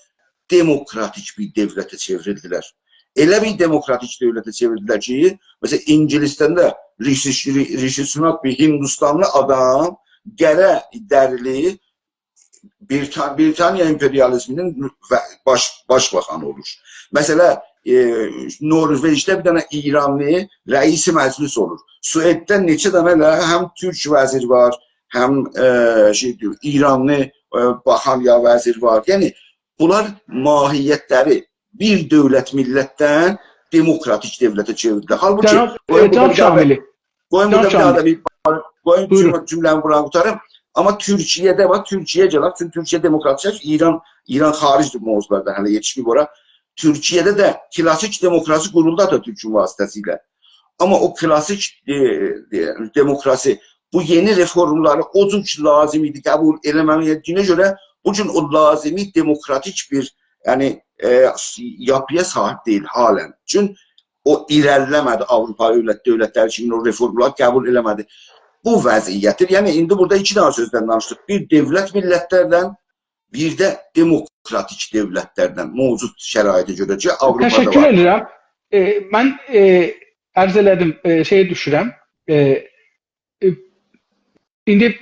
دموکراتیک بیر دؤولته چئوریلدیلر. ائله بیر دموکراتیک دؤولته چئوریلدیلر کی، مثلا، اینگیلیسدن ده ریشی، ری-، ریشی سوناک بیر هیندوستانلی آدام، قره دریلی، بریتان-، بریتانیا امپریالیزمینین و-، باش، باشباخانی اولور. مثلا، ائ، نوروژده بیر دنه ایرانلی رئیس مجلس اولور. سوئدده نئچه دنه ده هم تورک وزیر وار، هم، ائ، شئی، ایرانلی، ائ، باخان یا وزیر وار. یعنی، بونلار ماهیتلری بیر دؤولت میللتدن دموکراتیک دؤولته چئوریلدی. حالبوکی، جناب، قویون ائ، بورادا جناب بیر داها دا، شاملی. قویون جناب بورادا بیر داها دا شاملی. بیر، قویون بویورون. جمله، جمله‌می قورتاریم. آمما تورکیه‌ده، باخ، تورکیه گلک، چونکی تورکیه دموکراتیک، ایران، ایران خارجدیر موضوعلاردان، هله یئتیشمه‌ییب اورا. تورکیه‌ده ده کلاسیک دموکراسی قورولدو آتاتورکون واسطه‌سیله. آمما او کلاسیک، ائ، ائ، دموکراسی بو یئنی رفورملاری او جور کی لازیم ایدی قبول ائله‌مه‌یه، گؤره بو گون او لازیمی دموکراتیک بیر، یعنی، ائ، یاپی‌یا صاحیب دئییل حالا. چون او ایره‌لیله‌مه‌دی، آوروپا دؤولت، دؤولتلری کیمی او رفورملاری قبول ائله‌مه‌دی. بو وضعیتدیر. یعنی، ایندی بورادا ایکی دنه سؤزدن دانیشدیق. بیر، دؤولت میللتلردن، بیر ده دموکراتیک دؤولتلردن، موجود شرایطه گؤره کی، آوروپادا وار. تشکر ائدیرم. ائ، من، ائ، عرض ائله‌دیم، ائ، شئیه دوشورم. ائ، ائ، ایندی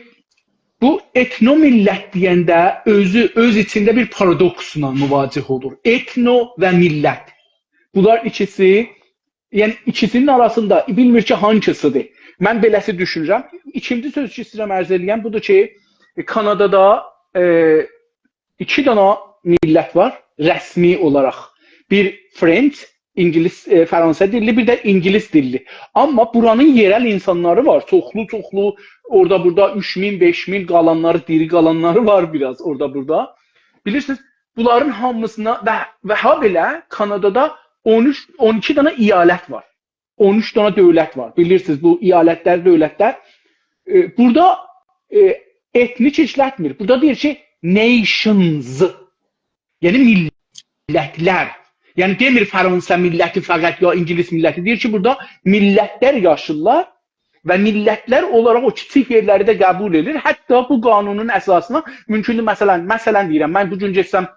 بو ائتنو میللت دئینده اؤزو، اؤز ایچینده بیر پارادوکسلا مواجه اولور. ائتنو و میللت. بونلار ایکیسی، یعنی ایکیسینین آراسیندا بیلمیر کی، هانسیسیدیر. من بئله‌سی دوشونورم. ایکینجی سؤز کی، ایسته‌ییرم عرض ائله‌یم، بودور کی، ائ، کانادادا، ائ، ایکی دنه میللت وار رسمی اولاراق. بیر فرنچ، اینگیلیس، ائ، فرانسه دیللی، بیر ده اینگیلیس دیللی. آمما بورانین یئرل اینسانلاری وار. چوخلو، چوخلو، اورادا بورادا اوچ مین، بئش مین، قالانلاری، دیری قالانلاری وار بیر آز اورادا بورادا. بیلیرسینیز، بونلارین هامیسینا و، و هابئله کانادادا اون اوچ، اون ایکی دنه ایالت وار. اون اوچ دنه دؤولت وار. بیلیرسینیز، بو ایالتلر، دؤولتلر. ائ، بورادا، ائ، ائتنیک ایشلتمیر. بورادا دئییر کی، nations. یعنی میللتلر. یعنی دئمیر فرانسه میللتی فقط یا اینگیلیس میللتی. دئییر کی، بورادا میللتلر یاشاییرلار و میللتلر اولاراق او کیچیک یئرلری ده قبول ائدیر. حتی بو قانونون اساسینا مومکوندور، مثلا، مثلا دئییرم، من بو گون گئتسم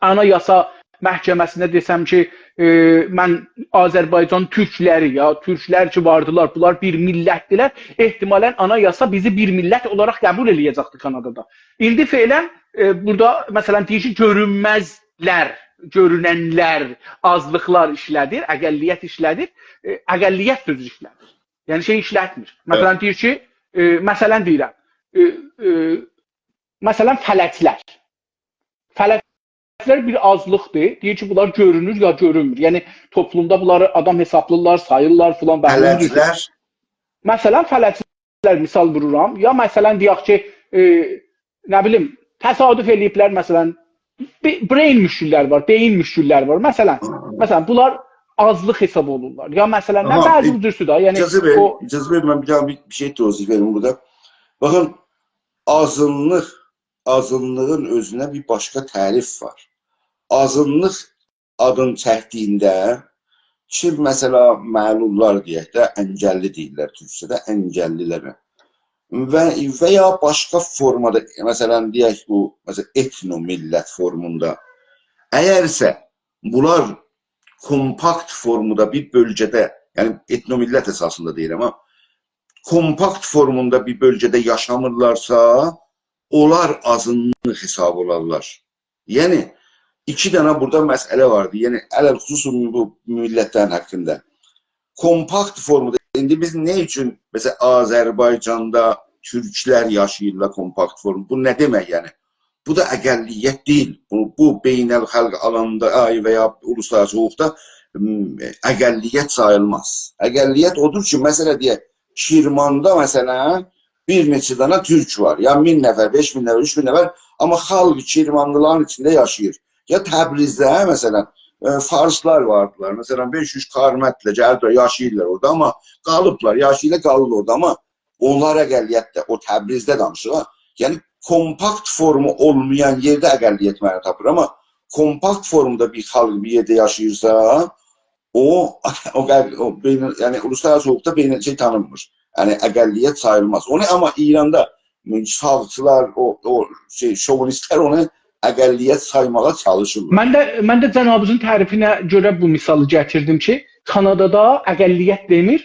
آنایاسا محکمه‌سینه دئسم کی، ائ، من آذربایجان تورکلری، یا تورکلر کی واردیلار، بونلار بیر میللتدیلر، احتمالا آنایاسا بیزی بیر میللت اولاراق قبول ائله‌یه‌جکدی کانادادا. ایندی فعلا، ائ، بورادا، مثلا، دئییر کی، گؤرونمزلر، گؤروننلر، آزلیقلار ایشله‌دیر، اقلیت ایشله‌دیر، ائ، اقلیت سؤزو ایشله‌دیر. یعنی شئی ایشلتمیر. مثلا، بلی. دئییر کی، ائ، مثلا دئییرم، ائ، ائ، مثلا فلجلر. فلجلر بیر آزلیقدیر. دئییر کی، بونلار گؤرونور یا گؤرونمور. یعنی توپلومدا بونلاری آدام حسابلاییرلار، ساییرلار فلان و بهمان. فلجلر. مثلا فلجلر، مثال وورورام. یا مثلا دئیک کی، ائ، نه بیلیم، تصادف ائله‌ییبلر، مثلا، بی-، brain مشکللر وار، بئیین مشکللری وار. مثلا، مثلا بونلار آزلیق حساب اولورلار. یا مثلا، نه، آها، بعضی ائ، بو جور سؤزو ده، یعنی اجازه وئرین، او اجازه وئرین، من بیر داها بیر، بیر شئی توضیح وئریم بورادا. باخین، آزینلیق، آزینلیغین اؤزونه بیر باشقا تعریف وار. آزینلیق آدین چکدیگینده کی، مثلا، معلوللار دئیک ده، انگللی دئییرلر تورکجه‌ده، انگللیلره. و، و یا باشقا فورمادا، مثلا، دئیک بو، مثلا، ائتنو میللت فورموندا. اگرسه بونلار کومپاکت فورمودا بیر بؤلگه‌ده، یعنی ائتنو میللت اساسیندا دئییرم ها، کومپاکت فورموندا بیر بؤلگه‌ده یاشامیرلارسا، اونلار آزینلیق حساب اولارلار. یعنی، ایکی دنه بورادا مسئله واردی. یعنی، علی‌الخصوص بو میللتلرین حاققیندا. کومپاکت فورمودا، ایندی بیز نه اوچون، مثلا، آذربایجاندا تورکلر یاشاییرلار کومپاکت فورمودا؟ بو نه دئمک، یعنی؟ بو دا اقلیت دئییل. بو، بو بین‌الخالق آلاندا، آی، و یا اولوسلارآراسی حقوقدا م، اقلیت ساییلماز. اقلیت اودور کی، مثلا، دئیک، کرماندا، مثلا، بیر نئچه دنه تورک وار. یا مین نفر، بئش مین نفر، اوچ مین نفر، آمما خالق کرمانلیلارین ایچینده یاشاییر. یا تبریزده، مثلا، ائ، فارسلار واردیلار. مثلا، بئش یوز کارمندله گلیبلر، یاشاییرلار اورادا، آمما قالیبلار، یاشاییرلار، قالیرلار اورادا، آمما اونلار اقلیتده، او تبریزده دانیشیر، ها. یعنی، کومپاکت فورمو اولمایان یئرده اقلیت معنا تاپیر، آمما کومپاکت فورمدا بیر خالق بیر یئرده یاشاییرسا، او، او قد-، او بین-، یعنی، اولوسلارآراسی حقوقدا بین-، شئی تانینمیر. یعنی، اقلیت ساییلماز. اونو آمما ایراندا ساغچیلار، او، او شئی، شووینیستلر اونو اقلیت سایماغا چالیشیرلار. من ده، من ده جنابینیزین تعریفینه گؤره بو مثالی گتیردیم کی، کانادادا اقلیت دئمیر،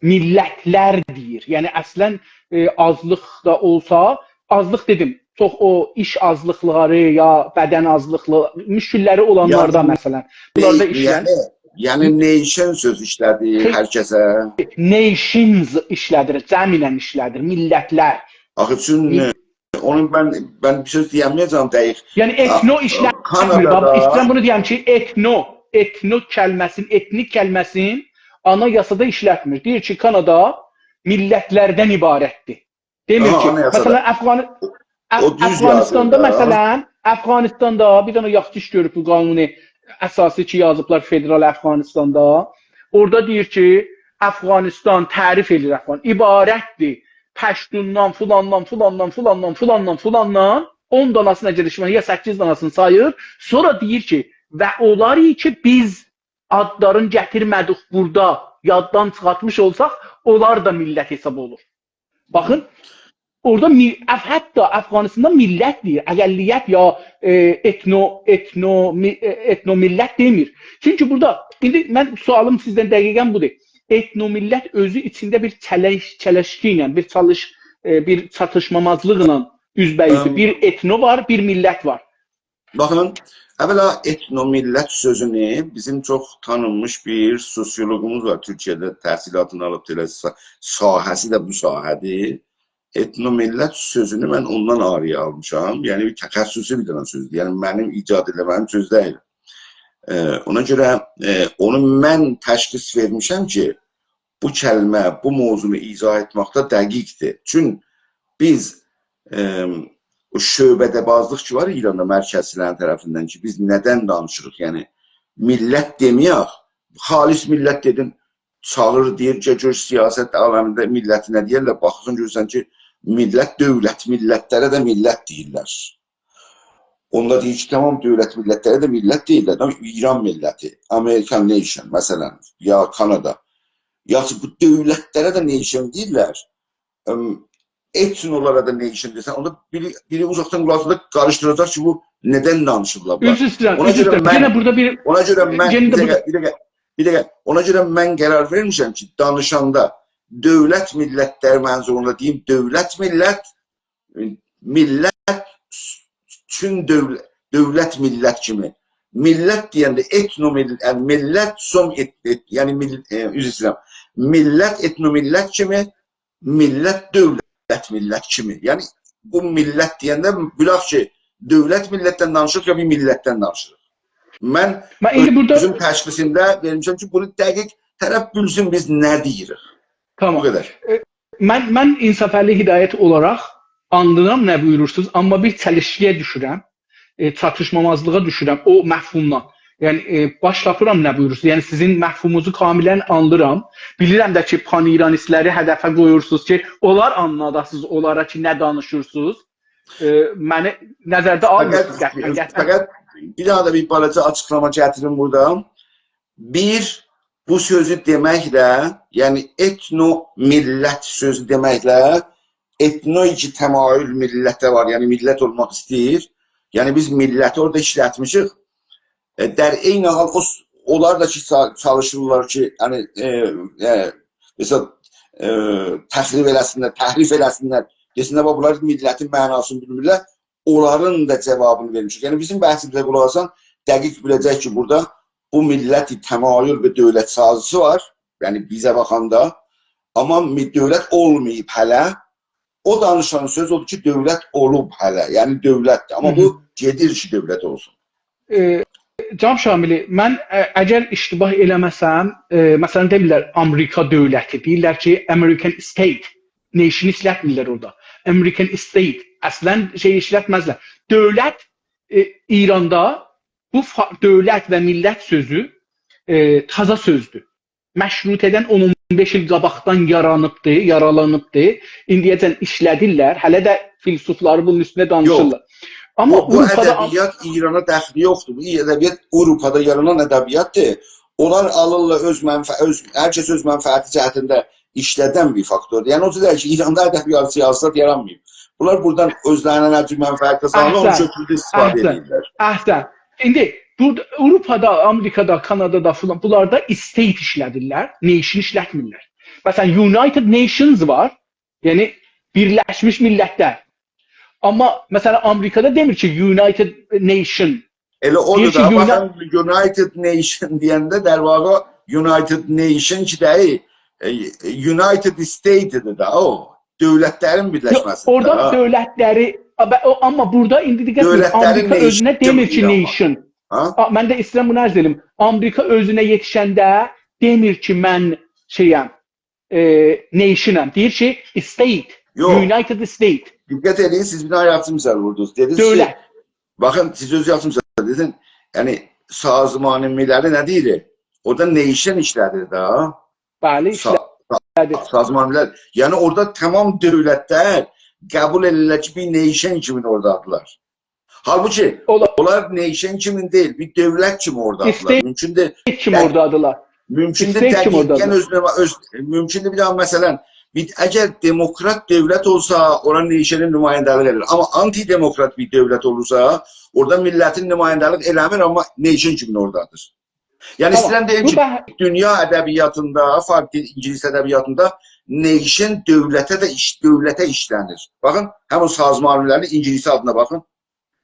میللتلر دئییر. یعنی، اصلا، ائ، آزلیق دا اولسا، آزلیق دئدیم، چوخ او ایش آزلیقلاری یا بدن آزلیقلی، مشکللری اولانلاردا، یعنی، مثلا. بونلاردا نی-، ایشلن. یعنی، یعنی، نی-، nation سؤز ایشله‌دیر خی-، هر کسه. Nations ایشله‌دیر، جمع ایله ایشله‌دیر، میللتلر. آخی چون، می- ائ، اونو من، من بیر سؤز دئیه‌مه‌یه‌جم دقیق. یعنی، آ، ائتنو ایشلتمیر. کانادادا باخ، ایسته‌ییرم بونو دئیم کی، ائتنو، ائتنو کلمه‌سین، ائتنیک کلمه‌سین آنایاسادا ایشلتمیر. دئییر کی، کانادا میللتلردن عبارتدیر. دئمیر آها، کی، آنایاسادا. مثلا، افغان-، او، اف-، او دوز افغانستاندا، یازیلیر دا. مثلا، افغانستاندا بیر دنه یاخشی ایش گؤروب بو قانون اساسی کی، یازیبلار فدرال افغانستاندا. اورادا دئییر کی، افغانستان، تعریف ائدیر افغان، عبارتدیر پشتوندان، فلاندان، فلاندان، فلاندان، فلاندان، فلاندان، اون داناسینا گئدیشمه‌لی، یا سککیز داناسینی ساییر. سونرا دئییر کی، و اولار کی، بیز آدلارینی گتیرمه‌دیک بورادا، یاددان چیخارتمیش اولساق، اونلار دا میللت حساب اولور. باخین، اورادا می-، اف-، حتی افغانستاندا میللت دئییر، اقلیت یا، ائ، ائتنو، ائتنو، می-، ائ، ائتنو میللت دئمیر. چونکی بورادا، ایندی من سؤالیم سیزدن دقیقا بودور. ائتنو میللت اؤزو ایچینده بیر چلش-، چلشکی ایله، بیر چالیش-، ائ، بیر چاتیشمامازلیقلا اوزبه‌اوزدور. ام. بیر ائتنو وار، بیر میللت وار. باخین، اولا ائتنو میللت سؤزونو بیزیم چوخ تانینمیش بیر سوسیولوگوموز وار، تورکیه‌ده تحصیلاتینی آلیب، ائله سا-، ساحه‌سی ده بو ساحه‌دیر. ائتنو میللت سؤزونو من اوندان آرییا آلمیشام. یعنی، بیر تخصصی بیر دنه سؤزدور. یعنی، منیم ایجاد ائله‌مه‌ییم سؤز دئییل. ائ، اونا گؤره، ائ، اونو من تشخیص وئرمیشم کی، بو کلمه، بو موضوعنو ایضاح ائتمکده دقیقدیر. چون بیز، ائم، او شعبه‌ده‌بازلیق کی وار ایراندا مرکزچیلرین طرفیندن کی، بیز ندن دانیشیریق؟ یعنی، میللت دئمه‌یک، خالص میللت دئدین، چاغیر، دئییر کی، گؤر سیاست عالمینده میللتی نه دئیرلر؟ باخیرسان، گؤرورسن کی، میللت، دؤولت، میللتلره ده میللت دئییرلر. اوندا دئییر کی، تامام، دؤولت میللتلره ده میللت دئییرلر. آمما ایران میللتی، American nation، مثلا، یا کانادا. یاخشی، بو دؤولتلره ده nation دئییرلر. ام، ائتنولارا دا nation دئسن، اوندا بیری، بیری اوزاقدان قولاق آساندا قاریشدیراجاق کی، بو ندن دانیشیرلار بونلار. عذر ایسته‌ییرم، اونا عذر گؤره ایسته‌ییرم. من، یئنه بورادا بیر، اونا گؤره من، یئنه بیر دقیقه، بیر دقیقه، بیر دقیقه. اونا گؤره من قرار وئرمیشم کی، دانیشاندا دؤولت میللتلر منظوروندا دئییم، دؤولت میللت، میللت، چون دؤول-، دؤولت میللت کیمی. میللت دئینده ائتنو میل-، یعنی میللت، سوم ائت-، ائت-، یعنی میل-، ائ، عذر ایسته‌ییرم. میللت، ائتنو میللت کیمی، میللت، دؤولت میللت کیمی. یعنی بو میللت دئینده بیلاخ کی، دؤولت میللتدن دانیشیریق، یا بیر میللتدن دانیشیریق. من، من ایندی بورادا اؤزوم تشخیصینده وئرمیشم کی، بونو دقیق طرف بیلسین بیز نه دئییریک. تامام. بو قدر. ائ، من، من انصافعلی هدایت اولاراق آنلیرام نه بویورورسونوز، آمما بیر چلیشکی‌یه دوشورم، ائ، چاتیشمامازلیغا دوشورم او مفهومدان. یعنی، ائ، باش تاپیرام نه بویورورسونوز. یعنی، سیزین مفهومونوزو کاملاً آنلیرام. بیلیرم ده کی، پان‌ایرانیستلری هدفه قویورسونوز کی، اونلار آنلاداسینیز اونلارا کی، نه دانیشیرسینیز. ائ، منی نظرده آلمیرسینیز، فقط، قطعاً، قطعاً. فقط بیر داها دا بیر بالاجا آچیقلاما گتیریم بورادا. بیر، بو سؤزو دئمکله، یعنی ائتنو میللت سؤزو دئمکله، ائتنویکی تمایل میللته وار، یعنی میللت اولماق ایسته‌ییر. یعنی بیز میللتی اورادا ایشلتمیشیک. ائ، در عین حال او س-، اونلار دا کی، چا-، چالیشیرلار کی، یعنی، ائ، ائ، مثلا، ائ، تخریب ائله‌سینلر، تحریف ائله‌سینلر، دئسینلر، «باخ، بونلار میللتین معناسینی بیلمیرلر.» اونلارین دا جاوابینی وئرمیشیک. یعنی بیزیم بحثیمیزه قولاق آسان دقیق بیله‌جک کی، بورادا بو میللت تمایل و دؤولت‌سازیسی وار، یعنی بیزه باخاندا، آمما می-، دؤولت اولماییب هله. او دانیشان سؤز اودور کی، دؤولت اولوب هله، یعنی دؤولتدیر. آمما بو، هی هی، گئدیر کی، دؤولت اولسون. ائ، جناب شاملی، من، ا، اگر اشتباه ائله‌مه‌سم، ا، مثلا، دئمیرلر آمریکا دؤولتی، دئییرلر کی، American State، nation ایشلتمیرلر اورادا. American State، اصلا شئی ایشلتمزلر. دؤولت، ا، ایراندا بو فا-، دؤولت و میللت سؤزو، ا، تازا سؤزدور. مشروطه‌دن اون اون بئش ایل قاباقدان یارانیبدی، یارالانیبدی. ایندیه‌جن ایشله‌دیرلر. هله ده فیلسوفلاری بونون اوستونده دانیشیرلار. آمما بو، بو آوروپادا ادبیات ایرانا دخلی یوخدور. بو ادبیات آوروپادا یارانان ادبیاتدیر. اونلار آلیرلار اؤز منفع-، اؤز، هر کس اؤز منفعتی جهتینده ایشلدن بیر فاکتوردور. یعنی، او جور دئییل کی، ایراندا ادبیات، سیاست یارانماییب. بونلار بورادان اؤزلرینه نه جور منفعت قازانیرلار، اونو احسن، گؤتوروب استفاده احسن، ائدیرلر. احسن. ایندی بورادا آوروپادا، آمریکادا، کانادادا فلان، بونلاردا state ایشلدیرلر، nation ایشلتمیرلر. مثلا، United Nations وار، یعنی بیرلشمیش میللتلر. آمما، مثلا، آمریکادا دئمیر کی، United Nation. ائله دئییر اودور کی، دا، Uni- باخین، United Nation دئینده، در واقع، United Nation کی دئییل، ائ، United State ایدی ده او. دؤولتلرین، یوخ، بیرلشمه‌سیدیر اورادا دا. دؤولتلری، آ، به-، او، آمما بورادا ایندی دقت ائدین، دؤولتلرین آمریکا اؤزونه nation دئمیر کی، دئییرم من. Nation. ها؟ آ، من ده ایسته‌ییرم بونو عرض ائدیم. آمریکا اؤزونه یئتیشنده دئمیر کی، من شئیم، ائ، nationم. دئییر کی، state، یوخ. United State. دقت ائدین، سیز بیر دنه یاخشی مثال ووردونوز. دئدینیز کی، دؤولت. باخین، سیز اؤز یاخشی مثال دئدین. یعنی، سازمان مللی نه دئییر؟ اورادا nation ایشله‌دیر ده. بلی، سا-، ایشله‌دیر. سا-، سازمان ملل. یعنی، اورادا تمام دؤولتلر قبول ائدیرلر کی، بیر nation کیمی اورادادیرلار. حالبوکی اولار. اونلار nation کیمی دئییل، بیر دؤولت کیمی اورادادیرلار. State ممکن دئییل. کیمی اورادادیرلار. ممکن دئییل، state کیمی دقیقاً اورادادیرلار. اؤز نما-، اؤز، ممکن دئییل، بیر داها، مثلا، بیر، اگر دموکرات دؤولت اولسا، اونا nationین نماینده‌لیک ائدیر. آمما آنتی‌دموکرات بیر دؤولت اولورسا، اورادا میللتین نماینده‌لیک ائله‌میر، آمما nation کیمی اورادادیر. یعنی، تامام. ایسته‌ییرم دئییم بو کی، بح- دونیا ادبیاتیندا، فارس، اینگیلیس ادبیاتیندا nation دؤولته ده ایش-، دؤولته ایشله‌نیر. باخین، همین سازمان مللی، اینگیلیس آدینا باخین.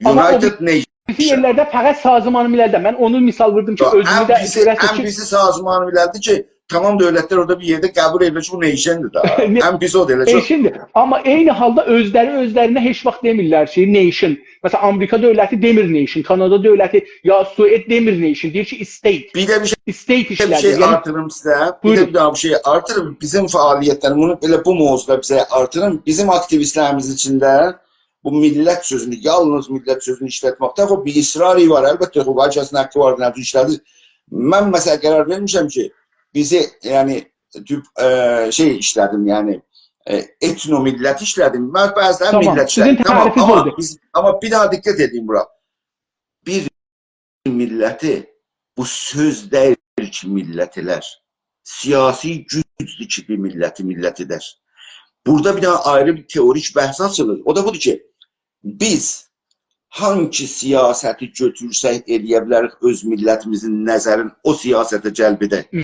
آمما او United Nations. بیریسی یئرلرده فقط سازمان مللده. من اونو مثال ووردوم کی، یا، اؤزومو ان ده پیسی، گؤره‌سینیز ان کی، پیسی سازمان مللدیر کی، تمام دؤولتلر اورادا بیر یئرده قبول ائدیلیر کی، بو nationدیر دا. نه-، ان پیسی اودور، ائله چوخ. Nationدیر. آمما عینی حالدا اؤزلری اؤزلرینه هئچ واخت دئمیرلر کی، nation. مثلا، آمریکا دؤولتی دئمیر nation، کانادا دؤولتی، یا سوئد دئمیر nation، دئییر کی، state. بیر ده بیر شئی، state بیر شئی ایشله‌دیر. یعنی آرتیریم سیزه. بیر ده بویورون. بیر دنه بیر شئی آرتیریم. بیزیم فعالیتلریمیز، بونو ائله بو موضوعدا بیزه آرتیریم. بیزیم آکتیویستلریمیز ایچینده بو میللت سؤزونو، یالنیز میللت سؤزونو ایشلتمکده، خب، بیر اصراری وار. البته، خب، هر کسین حاققی وار، نه جور ایشله‌دیر. من، مثلا، قرار وئرمیشم کی، بیزی، یعنی، تورک، ائ، شئی ایشله‌دیم، یعنی، ائ، ائتنو میللت ایشله‌دیم. من بعضا تامام، میللت سیزین ایشله‌دیم. تامام، تعریفینیز آمما اودور. بیز، آمما بیر داها دقت ائدین بورا. بیر میللتی بو سؤز دئییل کی، میللت ائلر. سیاسی گوجدور کی، بیر میللتی میللت ائدر. بورادا بیر دنه آیری بیر تئوریک بحث آچیلیر. او دا بودور کی، بیز هانسی سیاستی گؤتورسک، ائلیه بیلریک اؤز میللتیمیزین نظرین او سیاسته جلب ائدک. هی.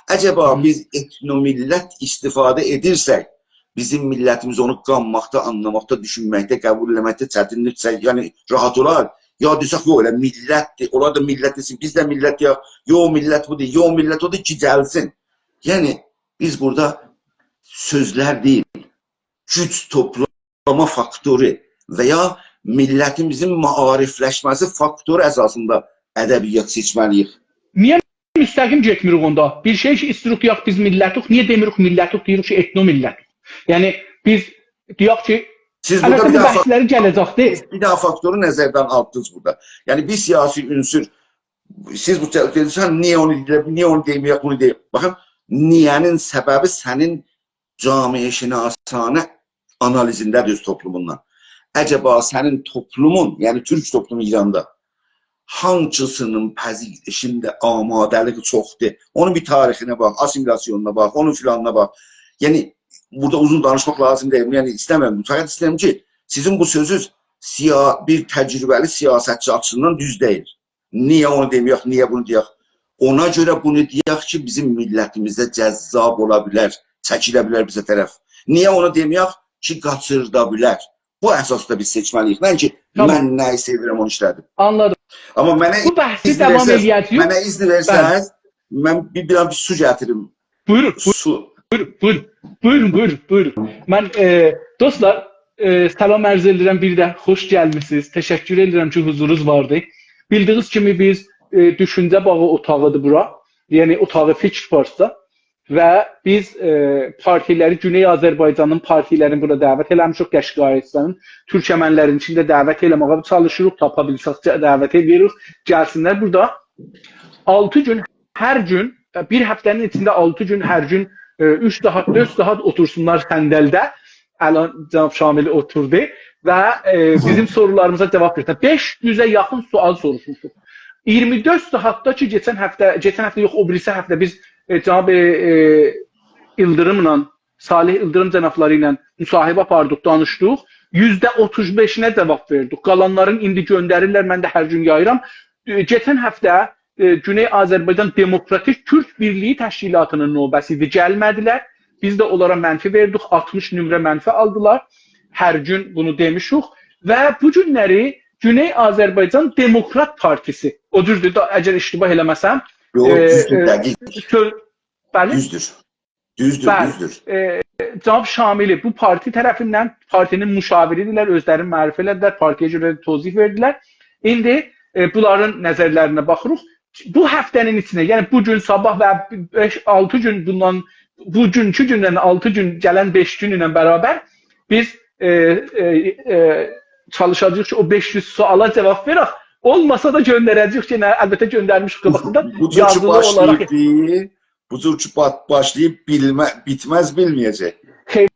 عجبا هی. بیز ائتنو میللت استفاده ائدیرسک، بیزیم میللتیمیز اونو قانماقدا، آنلاماقدا، دوشونمکده، قبول ائله‌مکده چتینلیک چک-، یعنی راحت اولار. یا دئسک، یوخ، ائله میللتدیر، اونلار دا میللت دئسین، بیز ده میللت، یا، یوخ، میللت بودور، یوخ، میللت اودور، گیجلسین. یعنی، بیز بورادا سؤزلر دئییل، گوج توپلاما فاکتورو و یا میللتیمیزین معاریفلشمه‌سی فاکتورو اساسیندا ادبیات سئچمه‌لی‌ییک. نییه مستقیم گئتمیریک اوندا؟ بیر شئی کی، ایستیروخ، یوخ، بیز میللتوخ، نییه دئمیریک میللتوخ، دئییریک کی، ائتنو میللتوخ؟ یعنی، بیز دئیک کی، سیز بورادا البته، بیر بو داها بحثلری گله‌جکدیر. سیز بیر داها فاکتورو نظردن آتدینیز بورادا. یعنی، بیر سیاسی عنصر، سیز بو، دئدینیز، نییه اونو دئییرلر، نییه اونو دئمه‌یک، بونو دئیک. باخین، نییه‌نین سببی سنین جامعه‌شناسانه آنالیزینده‌دیر اؤز توپلوموندان. عجبا سنین توپلومون، یعنی تورک توپلومو ایراندا، هانسی‌سینین پذیرشینده آماده‌لیگی چوخدور؟ اونون بیر تاریخینه باخ، آسیمیلاسیونونا باخ، اونون فلانینا باخ. یعنی، بورادا اوزون دانیشماق لازیم دئییل. یعنی، ایسته‌میرم، فقط ایسته‌ییرم کی، سیزین بو سؤزونوز سیا-، بیر تجربه‌لی سیاستچی آچیسیندان دوز دئییل. نییه اونو دئمه‌یک، نییه بونو دئیک؟ اونا گؤره بونو دئیک کی، بیزیم میللتیمیزه جذاب اولا بیلر، چکیله بیلر بیزه طرف. نییه اونو دئمه‌یک کی، قاچیردا بیلر؟ بو اساسدا بیز سئچمه‌لی‌ییک. نه‌اینکی، تامام، من نه‌یی سئویرم، اونو ایشله‌دیم. آنلادیم. آمما منه بو بحثی ایذن داوام وئرسز، ائله‌یه‌جه‌ییک. منه ایذن وئرسز، بلی، من بیر، بیر دنه بیر سو گتیریم. بویورون، بویورون، سو. بویورون، بویورون، بویورون، بویورون، بویورون. من، ائ، دوستلار، ائ، سلام عرض ائدیرم، بیر ده خوش گلمیسینیز. تشکر ائدیرم کی، حضورونوز واردی. بیلدیگینیز کیمی، بیز ائ، دوشونجه باغی اوتاغیدیر بورا. یعنی اوتاغی فیکیر فارسدا. و بیز، ائ، پارتیلری، گونئی آذربایجانین پارتیلرینی بورا دعوت ائله‌میشیک، قشقایستانین، تورکمنلرین ایچینده دعوت ائله‌مه‌یه چالیشیریق، تاپا بیلسک دعوت ائدیریک، گلسینلر بورادا. آلتی گون، هر گون، بیر هفته‌نین ایچینده آلتی گون، هر گون، ائ، اوچ ساعات، دؤرد ساعات اوتورسونلار صندلده. الان جناب شاملی اوتوردو و، ائ، بیزیم سورولاریمیزا جواب وئرسین. بئش یوزه یاخین سؤال سوروشموشوق. اییرمی دؤرد ساعاتدا کی، کئچن هفته، کئچن هفته یوخ، او بیریسی هفته بیز، ائ، جناب، ائ، ایلدیریملا، صالح ایلدیریم جنابلاری ایله مصاحبه آپاردیق، دانیشدیق. یوزده اوتوز بئشینه جواب وئردیک. قالانلارین ایندی گؤندریرلر، من ده هر گون یاییرام. ائ، کئچن هفته، ائ، گونئی آذربایجان دموکراتیک تورک بیرلیگی تشکیلاتینین نوبه‌سی ایدی، گلمه‌دیلر. بیز ده اونلارا منفی وئردیک، آلتمیش نمره منفی آلدیلار. هر گون بونو دئمیشیک. و بو گونلری گونئی آذربایجان دموکرات پارتیسی، او جوردور دا، اگر اشتباه ائله‌مه‌سم، یوخ، ائ، دوزدور، ائ، دقیق. سؤ-، بلی؟ دوزدور. دوزدور، بلی. دوزدور. ائ، جناب شاملی بو پارتی طرفیندن، پارتی‌نین مشاوری‌دیرلر، اؤزلرینی معرفی ائله‌دیلر، پارتی‌یا گؤره ده توضیح وئردیلر. ایندی، ائ، بونلارین نظرلرینه باخیریق. بو هفته‌نین ایچینده، یعنی بو گون، صاباح و بئش، آلتی گون بوندان، بوگونکو گوندن آلتی گون، گلن بئش گون ایله برابر بیز، ائ، ائ، ائ، چالیشاجاغیق کی، او بئش یوز سؤالا جواب وئرک. اولماسا دا گؤندره‌جه‌ییک کی، نه، البته گؤندرمیشیک قاباغیندا، بو جور کی یازیلی اولاراق. باشلاییب، بو جور کی با-، باشلاییب بیلمه-، بیتمز بیلمه‌یه‌جک. خیر،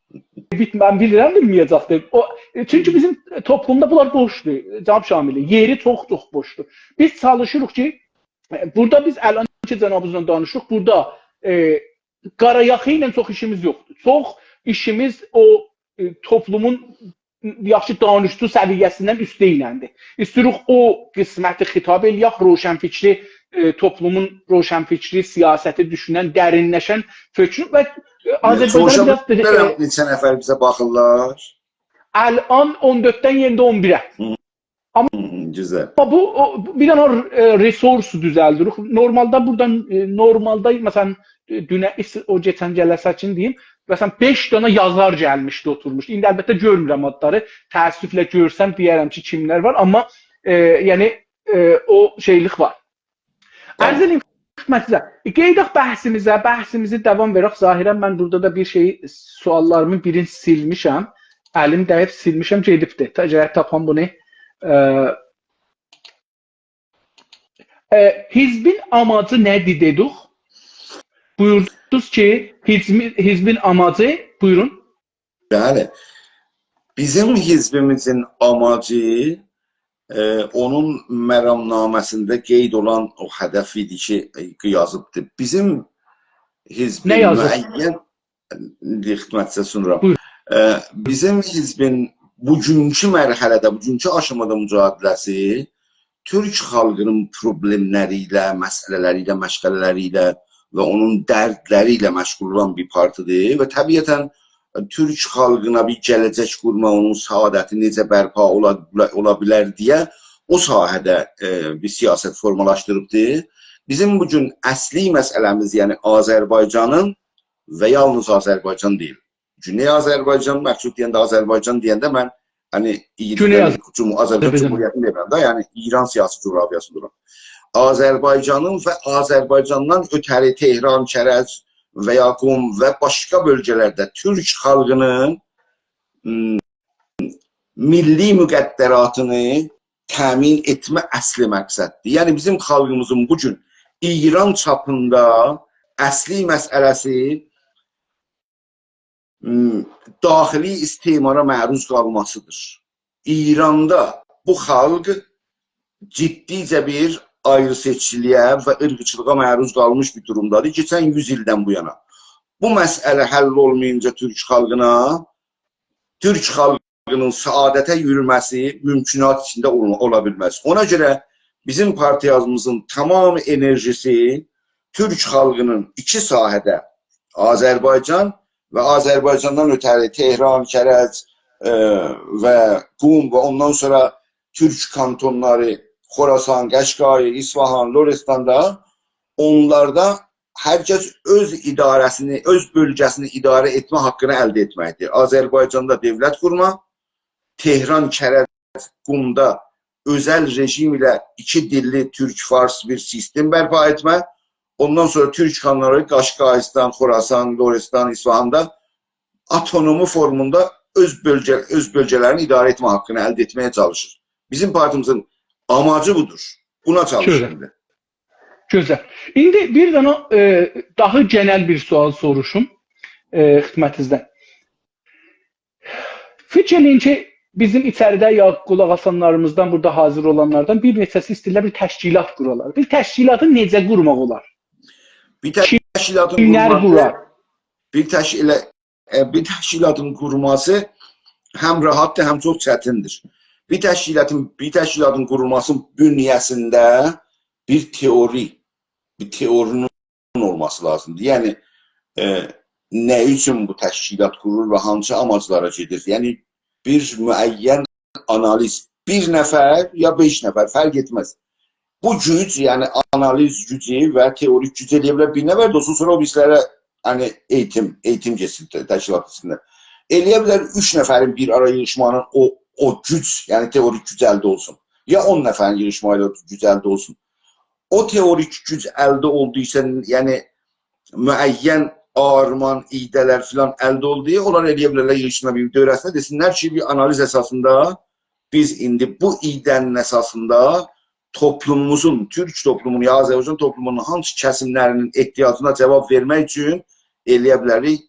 بیت-، من بیلیرم بیلمه‌یه‌جکدیر. او، ائ، چونکی بیزیم توپلومدا بونلار بوشدور، جناب شاملی. یئری چوخ چوخ بوشدور. بیز چالیشیریق کی، ائ، بورادا بیز الان کی جنابینیزلا دانیشیریق، بورادا، ائ، قارایاخی ایله چوخ ایشیمیز یوخدور. چوخ ایشیمیز او، ائ، توپلومون یاخشی دانشجو سویه‌سیندن اوسته ایلندیر. ایسته‌ییریک او قسمتی خطاب ائله‌یک، روشنفکری، ائ، توپلومون روشنفکری، سیاستی دوشونن، درینلشن فکری و، ائ، آذربایجانی سوروشا بیر آز دا، بیلرم، ائ، نئچه نفر بیزه باخیرلار؟ الان اون دؤرددن یئنده اون بیره. هی. آمما هی، گؤزل. بو، او، بو، بیر دنه، ائ، resource دوزلدیریک. نورمالدا بورادان، ائ، نورمالدا، مثلا، ائ، دونن، ایس-، او کئچن جلسه‌کین دئییم، مثلا، بئش دنه یازار گلمیشدی، اوتورموشدو. ایندی البته گؤرمورم آدلاری. تأسفله گؤرسم دئیه‌رم کی، کیملر وار، آمما، ائ، یعنی، ائ، او شئیلیک وار. بلی. عرض ائله‌ییم خدمتینیزه. قئییداق بحثیمیزه، بحثیمیزی داوام وئرک. ظاهرا من بورادا دا بیر شئی، سؤاللاریمین بیرینی سیلمیشم. الیم دییب سیلمیشم، گئدیبدی. تا-، گرک تاپام بونو. ائ، ائ، حزبین آماجی نه‌دیر دئدیک؟ بویوردونوز کی، حزبین، حزبین آماجی، بویورون. بلی. بیزیم حزبیمیزین آماجی، ائ، اونون مرامنامه‌سینده قید اولان او هدف ایدی کی، ائ، یازیبدی. بیزیم حزبین نه یازیب؟ معین، ایندی خدمتینیزه سونرام. بویورون. ائ، بیزیم حزبین بوگونکو مرحله‌ده، بوگونکو آشامادا مجادله‌سی تورک خالقینین پروبلئملری ایله، مسئله‌لری ایله، مشغله‌لری ایله و اونون دردلری ایله مشغول اولان بیر پارتیدیر و طبیعتا تورک خالقینا بیر گله‌جک قورما، اونون سعادتی نئجه برپا اولا، اولا بیلر دئیه او ساحه‌ده، ائ، بیر سیاست فورمالاشدیریبدیر. بیزیم بو گون اصلی مسئله‌میز، یعنی آذربایجانین و یالنیز آذربایجان دئییل. گونئی آذربایجان، مقصود دئینده، آذربایجان دئینده من، یعنی، ایران گونئی آذر-، جمهور-، آذربایجان آذربایجان. جمهوریتینی دئمیرم ده، یعنی ایران سیاسی جغرافیاسیندا اولان. آذربایجانین و آذربایجاندان اؤتری تهران، کرج و یا قم و باشقا بؤلگه‌لرده تورک خالقینین، م، میللی مقدراتینی تأمین ائتمه اصلی مقصددیر. یعنی بیزیم خالقیمیزین بو گون ایران چاپیندا اصلی مسئله‌سی، م، داخلی استعمارا معروض قالماسیدیر. ایراندا بو خالق جدیجه بیر آیری‌سئچکیلییه و عیرقچیلیغا معروض قالمیش بیر دورومدادیر کئچن یوز ایلدن بو یانا. بو مسئله حل اولمایینجا تورک خالقینا، تورک خالقینین سعادته یورومه‌سی ممکنات ایچینده اول-، اولا بیلمز. اونا گؤره بیزیم پارتییامیزین تمام انرژیسی تورک خالقینین ایکی ساحه‌ده، آذربایجان و آذربایجاندان اؤتری تهران، کرج، ائ، و قم و اوندان سونرا تورک کانتونلاری، خراسان، قشقایی، اصفهان، لرستاندا، اونلاردا هر کس اؤز اداره‌سینی، اؤز بؤلگه‌سینی اداره ائتمه حاققینی الده ائتمکدیر. آذربایجاندا دؤولت قورما، تهران، کرج، قمدا اؤزل رژیم ایله ایکی دیللی تورک-فارس بیر سیستم برپا ائتمه، اوندان سونرا تورک خانلاری قاشقاییستان، خراسان، لرستان، اصفهاندا اوتونومی فورموندا اؤز بؤلگه-، اؤز بؤلگه‌لرینی اداره ائتمه حاققینی الده ائتمه‌یه چالیشیر. بیزیم پارتیمیزین آماجی بودور. بونا چالیشیر گؤزل. ایندی. گؤزل. ایندی بیر دنه، ائ، داها گئنل بیر سؤال سوروشوم، ائ، خدمتینیزدن. فیکیر ائله‌یین کی، بیزیم ایچریده یا قولاق آسانلاریمیزدان، بورادا حاضر اولانلاردان بیر نئچه‌سی ایسته‌ییرلر بیر تشکیلات قورالار. بیر تشکیلاتی نئجه قورماق اولار؟ بیر تشکیلاتین کیملر قورماسی، قورار؟ بیر تشکیله-، ائ، بیر تشکیله-، ائ، بیر تشکیلاتین قورماسی هم راحتدیر، هم چوخ چتیندیر. بیر تشکیلاتین، بیر تشکیلاتین قورولماسی‌نین بونیه‌سینده بیر تئوری، بیر تئوری‌نین اولماسی لازیمدیر. یعنی، ائ، نه اوچون بو تشکیلات قورولور و هانسی آماجلارا گئدیر؟ یعنی، بیر معین آنالیز، بیر نفر یا بئش نفر، فرق ائتمز. بو گوج، یعنی آنالیز گوجو و تئوریک گوج ائلیه بیلر بیر نفر ده اولسون، سونرا او بیریسی‌لره، یعنی ائییتیم، ائییتیم گئتسین ت-، تشکیلات ایچینده. ائلیه بیلر اوچ نفرین بیر آرایا ییغیشماغینین او، او گوج، یعنی تئوریک گوج الده اولسون. یا اون نفرین ییغیشماغی ایله گوج الده اولسون. او تئوریک گوج الده اولدویسا، یعنی معین آرمان، ایده‌لر فلان الده اولدو، اونلار ائلیه بیلرلر ییغیشسینلار بیر دؤوره‌سینه، دئسینلر کی، بیر آنالیز اساسیندا بیز ایندی بو ایده‌نین اساسیندا توپلوموموزون، تورک توپلومونون یا آذربایجان توپلومونون هانسی کسیملری‌نین احتیاجینا جاواب وئرمک اوچون ائلیه بیلریک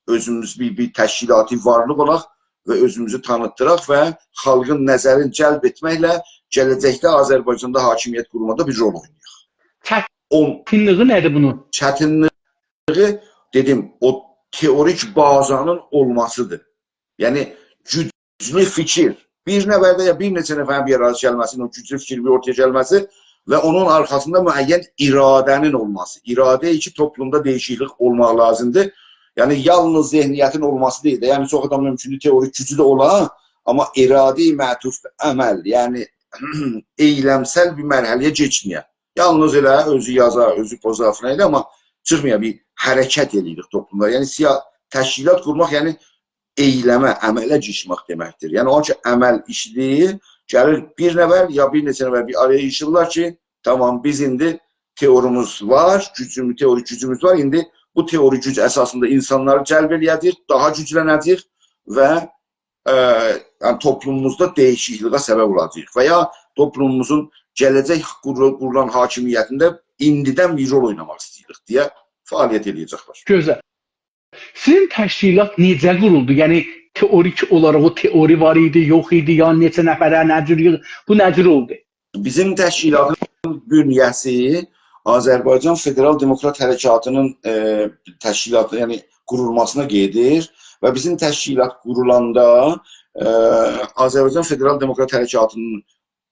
اؤزوموز بیر، بیر تشکیلاتی وارلیق اولاق و اؤزوموزو تانیتدیراق و خالقین نظرینی جلب ائتمکله گله‌جکده آذربایجاندا حاکمیت قورمادا بیر رول اوینایاق. اون چتینلیگی نه‌دیر بونون؟ چتینلیگی، دئدیم، او تئوریک بازانین اولماسیدیر. یعنی، گوجلو فیکیر. بیر نفرده یا بیر نئچه نفرین بیر آرایا گلمه‌سی، او گوجلو فیکرین بیر اورتایا گلمه‌سی و اونون آرخاسیندا معین اراده‌نین اولماسی. اراده کی، توپلومدا دییشیکلیک اولماق لازیمدیر. یعنی، یالنیز ذهنیتین اولماسی دئییل ده. یعنی، چوخ آدام مومکوندور تئوریک گوجو ده اولا، آمما اراده معطوف عمل، یعنی ائیلمسل بیر مرحله‌یه کئچمه‌یه. یالنیز ائله اؤزو یازا، اؤزو پوزا فلان ائله، آمما چیخمایا بیر حرکت ائله‌ییریک توپلومدا. یعنی، سیا-، تشکیلات قورماق، یعنی ائیلمه، عمله کئچمک دئمکدیر. یعنی، او کی، عمل ایشیدیر، گلیر بیر نفر یا بیر نئچه نفر بیر آرایا ییغیشیرلار کی، تامام، بیز ایندی تئوریمیز وار، گوجوموز، تئوریک گوجوموز وار، ایندی بو تئوریک گوج اساسیندا اینسانلاری جلب ائلیه‌جه‌ییک، داها گوجلنه‌جه‌ییک و، ائ، یعنی، توپلوموموزدا دییشیکلیگه سبب اولاجاغیق و یا توپلوموموزون گله‌جک قورو-، قورولان حاکمیتینده ایندیدن بیر رول اویناماق ایسته‌ییریک دئیه فعالیت ائلیه‌جکلر. گؤزل. سیزین تشکیلات نئجه قورولدو؟ یعنی، تئوریک اولاراق او تئوری وار ایدی، یوخ ایدی، یا نئچه نفره، نه جور ییغ-، بو نه جور اولدو؟ بیزیم تشکیلاتین بونیه‌سی آذربایجان فدرال دموکرات حرکاتی‌نین، ائ، تشکیلاتی، یعنی قورولماسینا گئدیر و بیزیم تشکیلات قورولاندا، ائ، آذربایجان فدرال دموکرات حرکاتی‌نین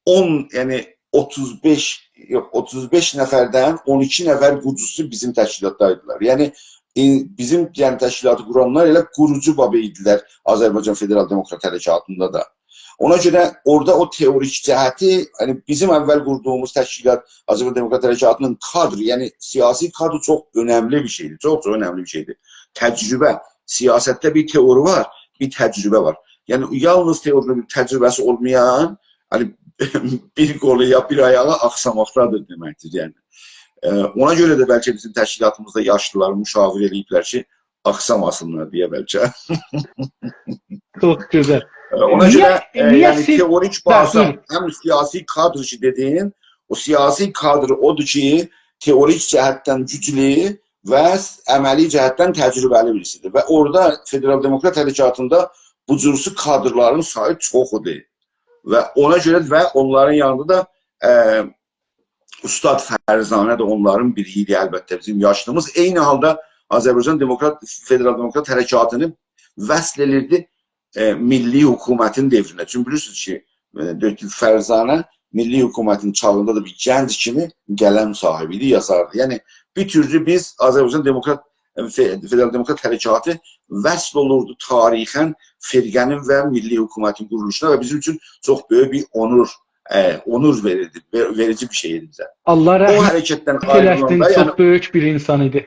اون، یعنی اوتوز بئش، یوخ، اوتوز بئش نفردن اون ایکی نفر قوروجوسو بیزیم تشکیلاتدایدیلار. یعنی، ائ، بیزیم، یعنی، تشکیلاتی قورانلار ائله قوروجو باب ایدیلر آذربایجان فدرال دموکرات حرکاتیندا دا. اونا گؤره اورادا او تئوریک جهتی، یعنی، بیزیم اول قوردوغوموز تشکیلات، آذربایجان دموکرات حرکاتی‌نین کادری، یعنی سیاسی کادری چوخ اؤنملی بیر شئیدیر، چوخ، چوخ اؤنملی بیر شئیدیر. تجربه، سیاستده بیر تئوری وار، بیر تجربه وار. یعنی، یالنیز تئوری‌نین بیر تجربه‌سی اولمایان، یعنی، بیر قولو یا بیر آیاغی آخساماقدادیر دئمکدیر، یعنی. ائ، اونا گؤره ده بلکه بیزیم تشکیلاتیمیزدا یاشلیلار مشاوره ائله‌ییبلر کی، آخساماسینلار دئیه بلکه. چوخ گؤزل. ائ، اونا نییه، گؤره، ائ، نییه یعنی، سیز تئوریک، هه، بازا، بویورون. هم سیاسی کادر کی دئدین، او سیاسی کادر اودور کی، تئوریک جهتدن گوجلو و عملی جهتدن تجربه‌لی بیریسیدیر. و اورادا فدرال دموکرات حرکاتیندا بو جورسو کادرلارین سایی چوخودور. و اونا گؤره و اونلارین یانیندا دا، ائ، اوستاد فرزانه ده اونلارین بیری ایدی، البته، بیزیم یاشلیمیز. عینی حالدا آذربایجان دموکرات، فدرال دموکرات حرکاتینی وصل ائدیردی، ائ، میللی حکومتین دؤورونه. چونکی بیلیرسینیز کی، ائ، دکتر فرزانه میللی حکومتین چاغیندا دا بیر گنج کیمی قلم صاحیبی ایدی، یازاردی. یعنی، بیر تورلو بیز آذربایجان دموکرات، ائ، فه-، فدرال دموکرات حرکاتی وصل اولوردو تاریخاً فرقه‌نین و میللی حکومتین قورولوشونا و بیزیم اوچون چوخ بؤیوک بیر اونور، ائ، اونور وئریردی، وئ-، وئریجی بیر شئی ایدی بیزه. الله او رحمت حرکتدن ائله‌سین، آیریلاندا، چوخ یعنی، بؤیوک بیر اینسان ایدی.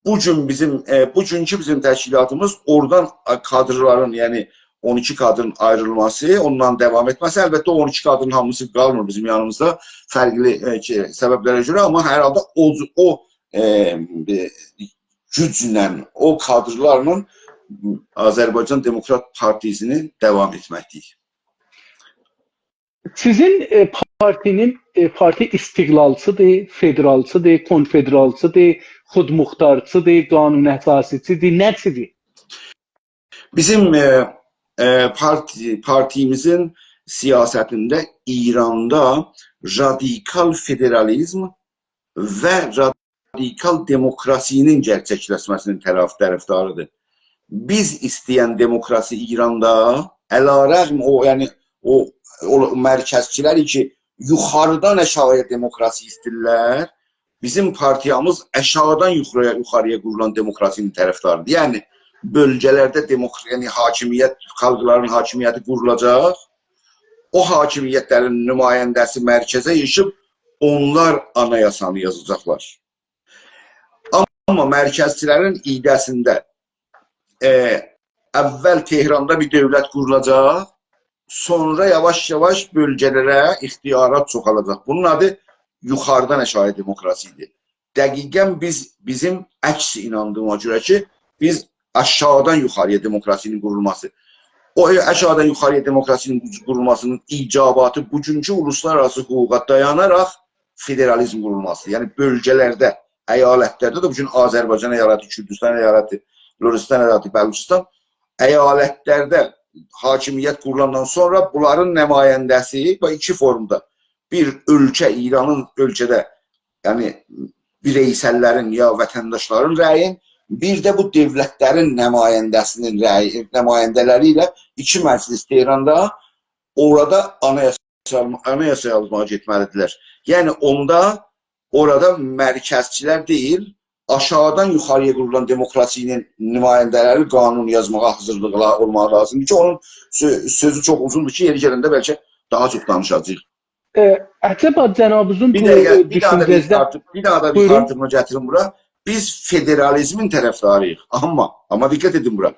بو گون بیزیم، ائ، بوگونکو بیزیم تشکیلاتیمیز اورادان، ائ، کادرلارین، یعنی اون ایکی کادرین آیریلماسی، اوندان داوام ائتمه‌سی، البته، او اون ایکی کادرین هامیسی قالمیر بیزیم یانیمیزدا، فرقلی، ائ، کی، سبب‌لره گؤره، آمما هر حالدا او، او، ائ، بیر گوجله، او کادرلارلا آذربایجان دموکرات پارتیسینی داوام ائتمکده‌ییک. سیزین، ائ، پارتی‌نین، ائ، پارتی استقلالچی‌دیر، فدرالچی‌دیر، کنفدرالچی‌دیر، خودمختارچی‌دیر، قانون اساسی‌چی‌دیر، نه‌چی‌دیر؟ بیزیم، ائ، ائ، پارتی، پارتیمیزین سیاستینده ایراندا رادیکال فدرالیزم و رادیکال دموکراسی‌نین گئرچکلشمه‌سی‌نین طرف، طرفداری‌دیر. بیز ایسته‌ین دموکراسی ایراندا، علی‌رغم او، یعنی او، او مرکزچی‌لر کی، یوخاریدان آشاغی‌یا دموکراسی ایسته‌ییرلر، بیزیم پارتییامیز آشاغیدان یوخاری‌یا، یوخاری‌یا قورولان دموکراسی‌نین طرفداری‌دیر. یعنی بؤلگه‌لرده دموکر-، یعنی حاکمیت، خالقلارین حاکمیتی قورولاجاق. او حاکمیت‌لرین نماینده‌سی مرکزه ییغیشیب اونلار آنایاسانی یازاجاقلار. آمما مرکزچی‌لرین ایده‌سینده، ائ، اول تهراندا بیر دؤولت قورولاجاق، سونرا یاواش-یاواش بؤلگه‌لره اختیارات چوخالاجاق. بونون آدی یوخاریدان آشاغی دموکراسی‌دیر. دقیقاً بیز، بیزیم عکس ایناندیغیما گؤره کی، بیز آشاغیدان یوخاری‌یا دموکراسی‌نین قورولماسی. او آشاغیدان یوخاری‌یا دموکراسی‌نین قورولماسی‌نین ایجاباتی بوگونکو اولوسلارآراسی حقوقا دایاناراق فدرالیزم قورولماسی‌دیر. یعنی بؤلگه‌لرده، ایالت‌لرده ده، بوگون آذربایجان ایالتی، کوردوستان ایالتی، لرستان ایالتی، بلوچستان، ایالت‌لرده حاکمیت قورولاندان سونرا بونلارین نماینده‌سی، بو ایکی فورمدا، بیر اؤلکه، ایرانین اؤلکه‌ده، یعنی بیرئیسل‌لرین یا وطنداشلارین رأیین، بیر ده بو دؤولت‌لرین نماینده‌سی‌نین رأیی، نماینده‌لری ایله ایکی مجلس تهراندا، اورادا آنایاسا، آنایاسا یازماغا گئتمه‌لی‌دیرلر. یعنی اوندا اورادا مرکزچی‌لر دئییل، آشاغیدان یوخاری‌یا قورولان دموکراسی‌نین نماینده‌لری قانون یازماغا حاضیرلیقلا اولماغی لازیمدیر کی، اونون سؤ-، سؤزو چوخ اوزوندور کی، یئری گلنده بلکه داها چوخ دانیشاجاغیق. ائ، عجبا جنابیزین بیر بو، دقیقه، ائ، بیر داها دا بیر دوشونجه‌سینده آرتیق، بیر داها دا بیر بویورون. آرتیقما گتیریم بورا. بیز فدرالیزمین طرفداری‌ییق. آمما، آمما دقت ائدین بورا.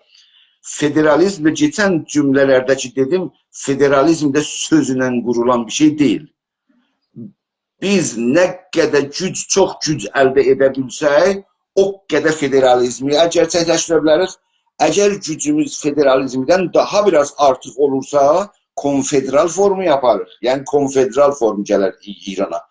فدرالیزمله کئچن جمله‌لرده کی دئدیم، فدرالیزم ده سؤزله قورولان بیر شئی دئییل. بیز نه قدر گوج، چوخ گوج الده ائده بیلسک، او قدر فدرالیزمی گئرچکلشدیره بیلریک. اگر گوجوموز فدرالیزمدن داها بیر آز آرتیق اولورسا، کنفدرال فورمو یاپاریق. یعنی کنفدرال فورم گلر ای-، ایرانا.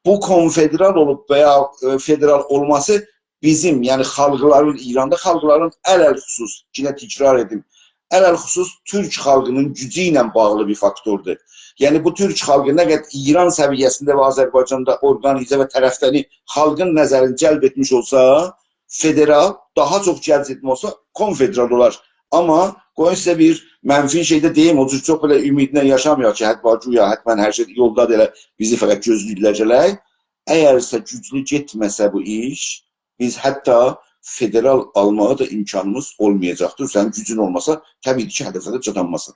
بو کنفدرال اولوب و یا، ائ، فدرال اولماسی بیزیم، یعنی خالقلارین، ایراندا خالقلارین علی‌الخصوص، یئنه تکرار ائدیم، علی‌الخصوص تورک خالقی‌نین گوجو ایله باغلی بیر فاکتوردور. یعنی بو تورک خالقی نه قدر ایران سویه‌سینده و آذربایجاندا اورقانیزه و طرفداری خالقین نظرینی جلب ائتمیش اولسا، فدرال، داها چوخ جذب ائتمه اولسا، کنفدرال اولار. آمما قویون سیزه بیر منفی شئی ده دئییم، او جور چوخ بئله امیدله یاشامایاق کی، حتما، گویا حتما هر شئی یولدادیر، ائله بیزی فقط گؤزله‌ییرلر گلک. اگرسه گوجلو گئتمه‌سه بو ایش، بیز حتی فدرال آلماغا دا امکانیمیز اولمایاجاقدیر. سنین گوجون اولماسا، طبیعی کی، هدفه ده چاتانماسان.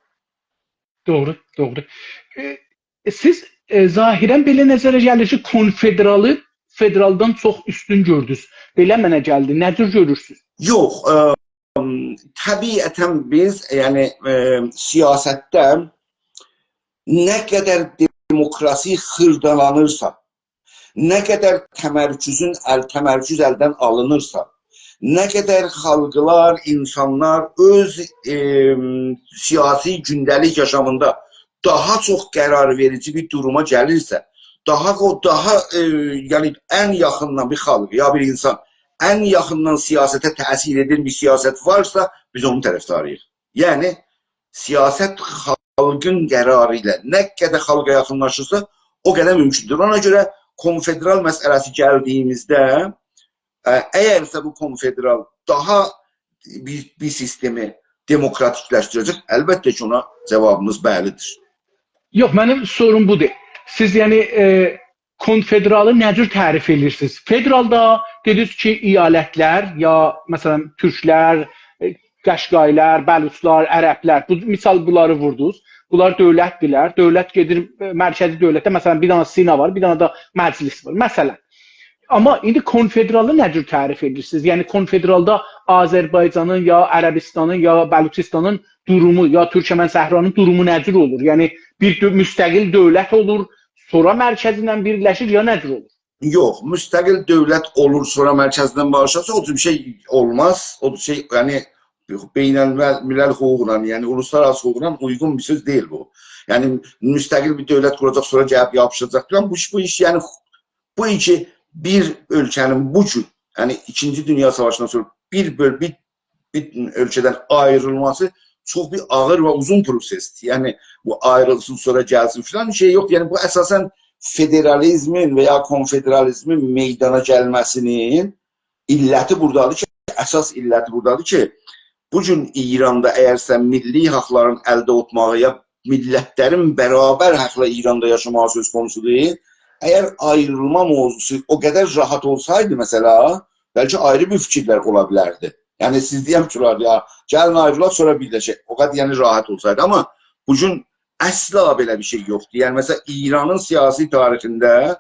دوغرو، دوغرو. ائ، سیز، ائ، ظاهراً بئله نظره گلیر کی، کنفدرالی فدرالدان چوخ اوستون گؤردونوز. بئله منه گلدی. نه جور گؤرورسونوز؟ یوخ، ائ، طبیعتاً بیز، یعنی، ائ، سیاستده نه قدر دموکراسی خیردالانیرسا، نه قدر تمرکزون ال، تمرکز الدن آلینیرسا، نه قدر خالقلار، اینسانلار اؤز، ائ، سیاسی گونده‌لیک یاشامیندا داها چوخ قرار وئریجی بیر دوروما گلیرسه، داها او، داها، ائ، یعنی ان یاخیندان بیر خالق یا بیر اینسان ان یاخیندان سیاسته تأثیر ائدن بیر سیاست وارسا، بیز اونون طرفداری‌ییق. یعنی سیاست خالقین قراری ایله نه قدر خالقا یاخینلاشیرسا، او قدر مومکوندور. اونا گؤره کنفدرال مسئله‌سی گلدیییمیزده، ا، اگرسه بو کنفدرال داها بیر، بیر سیستمی دموکراتیکلشدیره‌جک، البته کی، اونا جاوابیمیز بلی‌دیر. یوخ، منیم سوروم بودور. سیز، یعنی، ائ، کنفدرالی نه جور تعریف ائدیرسینیز؟ فدرالدا دئدینیز کی، ایالت‌لر، یا، مثلاً، تورکلر، ائ، قشقایلار، بلوچلار، عربلر، بو، مثال بونلاری ووردونوز. بونلار دؤولت‌دیرلر. دؤولت گئدیر، ائ، مرکزی دؤولته، مثلاً، بیر دنه سنا وار، بیر دنه ده مجلس وار. مثلاً. آمما ایندی کنفدرالی نه جور تعریف ائدیرسینیز؟ یعنی، کنفدرالدا آذربایجانین، یا عربستانین، یا بلوچستانین دورومو، یا تورکمن صحرانین دورومو نه جور اولور؟ یعنی بیر دؤ-، مستقل دؤولت اولور، سونرا مرکزله بیرلشیر، یا نه جور اولور؟ یوخ، مستقل دؤولت اولور، سونرا مرکزله باریشارسا، او جور بیر شئی اولماز. او جور شئی، یعنی، بین‌الملل حقوقلا، یعنی اولوسلارآراسی حقوقلا اویغون بیر سؤز دئییل بو. یعنی مستقل بیر دؤولت قوراجاق، سونرا گلیب یاپیشاجاق فلان. بو ایش، بو ایش، یعنی بو ایکی، بیر اؤلکه‌نین بو گون، یعنی ایکینجی دونیا ساواشیندان سونرا بیر بؤل-، بیر، بیر اؤلکه‌دن آیریلماسی چوخ بیر آغیر و اوزون پروسسدیر. یعنی بو آیریلسین، سونرا گلسین فلان بیر شئی یوخدور. یعنی بو اساساً فدرالیزمین و یا کنفدرالیزمین میدانا گلمه‌سینین علتی بورادادیر کی، اساس علتی بورادادیر کی، بو گون ایراندا اگر سن میللی حاقلارین الده توتماغی یا میللتلرین برابر حاقلا ایراندا یاشاماغی سؤز قونوسودور، اگر آیریلما موضوعسو او قدر راحت اولسایدی، مثلا، بلکه آیری بیر فیکیرلر اولا بیلردی. یعنی سیز دئیه‌ن کی، اولار، یا، گلین آیریلاق، سونرا بیرلشک. او قدر، یعنی، راحت اولسایدی. آمما بو گون اصلا بئله بیر شئی یوخدور. یعنی، مثلا، ایرانین سیاسی تاریخینده،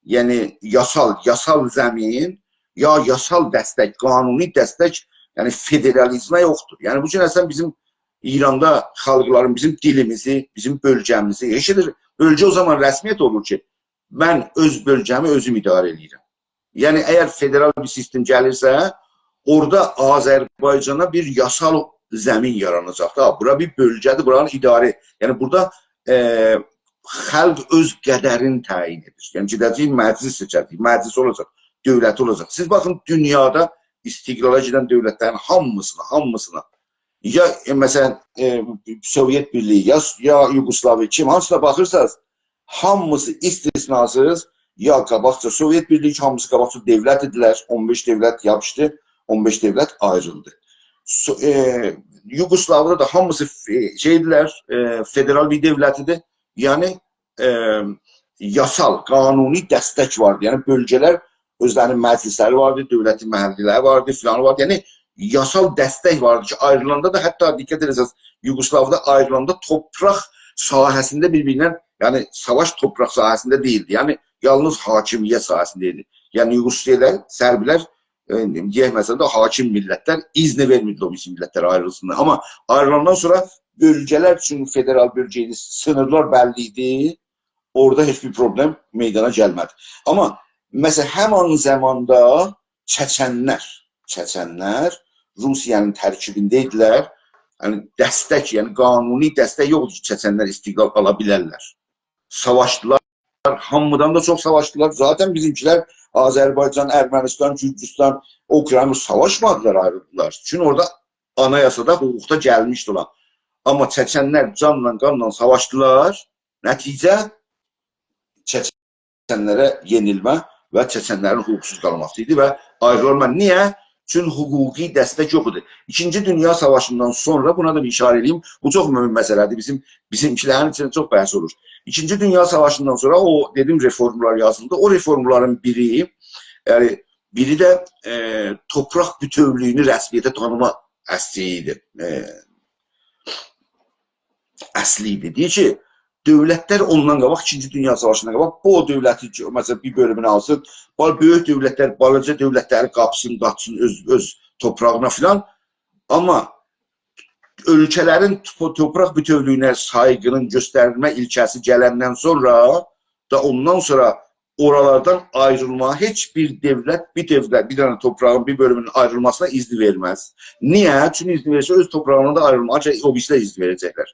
یعنی، یاسال، یاسال زمین، یا یاسال دستک، قانونی دستک، یعنی فدرالیزمه یوخدور. یعنی بو گون اصلا بیزیم ایراندا خالقلارین، بیزیم دیلیمیزی، بیزیم بؤلگه‌میزی، هئچ شئیدیر. بؤلگه او زامان رسمیت اولور کی، من اؤز بؤلگه‌می اؤزوم اداره ائله‌ییرم. یعنی اگر فدرال بیر سیستم گلیرسه، اورادا آذربایجانا بیر یاسال زمین یاراناجاق دا. بورا بیر بؤلگه‌دیر، بورانی اداره، یعنی بورادا، ائ، خالق اؤز قدرینی تعیین ائدیر. یعنی گئده‌جه‌ییک مجلس سئچه‌جه‌ییک، مجلس اولاجاق، دؤولت اولاجاق. سیز باخین دونیادا استقلالا گئدن دؤولتلرین هامیسینا، هامیسینا، یا، ائ، مثلا، ائ، سووئت بیرلیگی، یا، یا یوگوسلاویا، کیم، هانسینا باخیرسانیز، هامیسی استثناسیز یا قاباقجا سووئت بیرلیگی، هامیسی قاباقجا دؤولت ایدیلر، اون بئش دؤولت یاپیشدی، اون بئش دؤولت آیریلدی. سو-، ائ، یوگوسلاویادا دا هامیسی ف-، شئیدیلر، ائ، فدرال بیر دؤولت ایدی. یعنی، ائ، یاسال، قانونی دستک واردی. یعنی بؤلگه‌لر اؤزلرینین مجلسلری واردی، دؤولت محلی‌لری واردی، فلان واردی. یعنی یاسال دستک واردی کی، آیریلاندا دا، حتی دقت ائدیرسز، یوگوسلاویادا آیریلاندا تورپاق ساحه‌سینده بیر-بیریندن، یعنی ساواش تورپاق ساحه‌سینده دئییلدی. یعنی یالنیز حاکمیت ساحه‌سینده ایدی. یعنی یوگوسلاویالار، صربلر، ائ، دئیک، مثلا، دا حاکم میللتلر اذن وئرمیردی او بیریسی میللتلر آیریلسینلار. آمما آیریلاندان سونرا بؤلگه‌لر اوچون فدرال بؤلگه ایدی، سینیرلار بللی ایدی. اورادا هئچ بیر پروبلم میدانا گلمه‌دی. آمما، مثلا، همان زاماندا چچنلر، چچنلر روسیه‌نین ترکیبینده ایدیلر. یعنی دستک، یعنی قانونی دستک یوخدور کی، چچنلر استقلال آلا بیلرلر. ساواشدیلار، هامیدان دا چوخ ساواشدیلار. ذاتا بیزیمکیلر آذربایجان، ارمنستان، گورجوستان، اوکراین ساواشمادیلار، آیریلدیلار. چونکی اورادا آنایاسادا، حقوقدا گلمیشدی اولان. آمما چچنلر جانلا، قانلا ساواشدیلار. نتیجه چچنلره یئنیلمه و چچنلرین حقوقسوز قالماسی ایدی و آیریلما. نییه؟ چون حقوقی دستک یوخ ایدی. ایکینجی دونیا ساواشیندان سونرا، بونا دا بیر ایشاره ائله‌ییم، بو چوخ مهم مسئله‌دیر، بیزیم، بیزیمکیلرین ایچینده چوخ بحث اولور. ایکینجی دونیا ساواشیندان سونرا او، دئدیم، رفورملار یازیلدی. او رفورملارین بیری، یعنی بیری ده، ائ، تورپاق بوتؤولویونو رسمیته تانیما اصلی ایدی. ائ، اصلی ایدی. دئییر کی، دؤولتلر اوندان قاباق، ایکینجی دونیا ساواشیندان قاباق، بو دؤولتی، مثلا، بیر بؤلومونو آلسین، بال-، بؤیوک دؤولتلر بالاجا دؤولتلری قاپسین، قاچسین اؤز، اؤز تورپاغینا فلان. آمما اؤلکه‌لرین تو-، تورپاق بوتؤولویونه سایغی‌نین گؤستریلمه ایلکه‌سی گلندن سونرا دا، اوندان سونرا اورالاردان آیریلماغا هئچ بیر دؤولت، بیر دؤولت، بیر دنه تورپاغین بیر بؤلومونون آیریلماسینا اذن وئرمز. نییه؟ چونکی اذن وئرسه، اؤز تورپاغیندان دا آیریلماغا گرک، او بیریسی‌لر اذن وئره‌جکلر.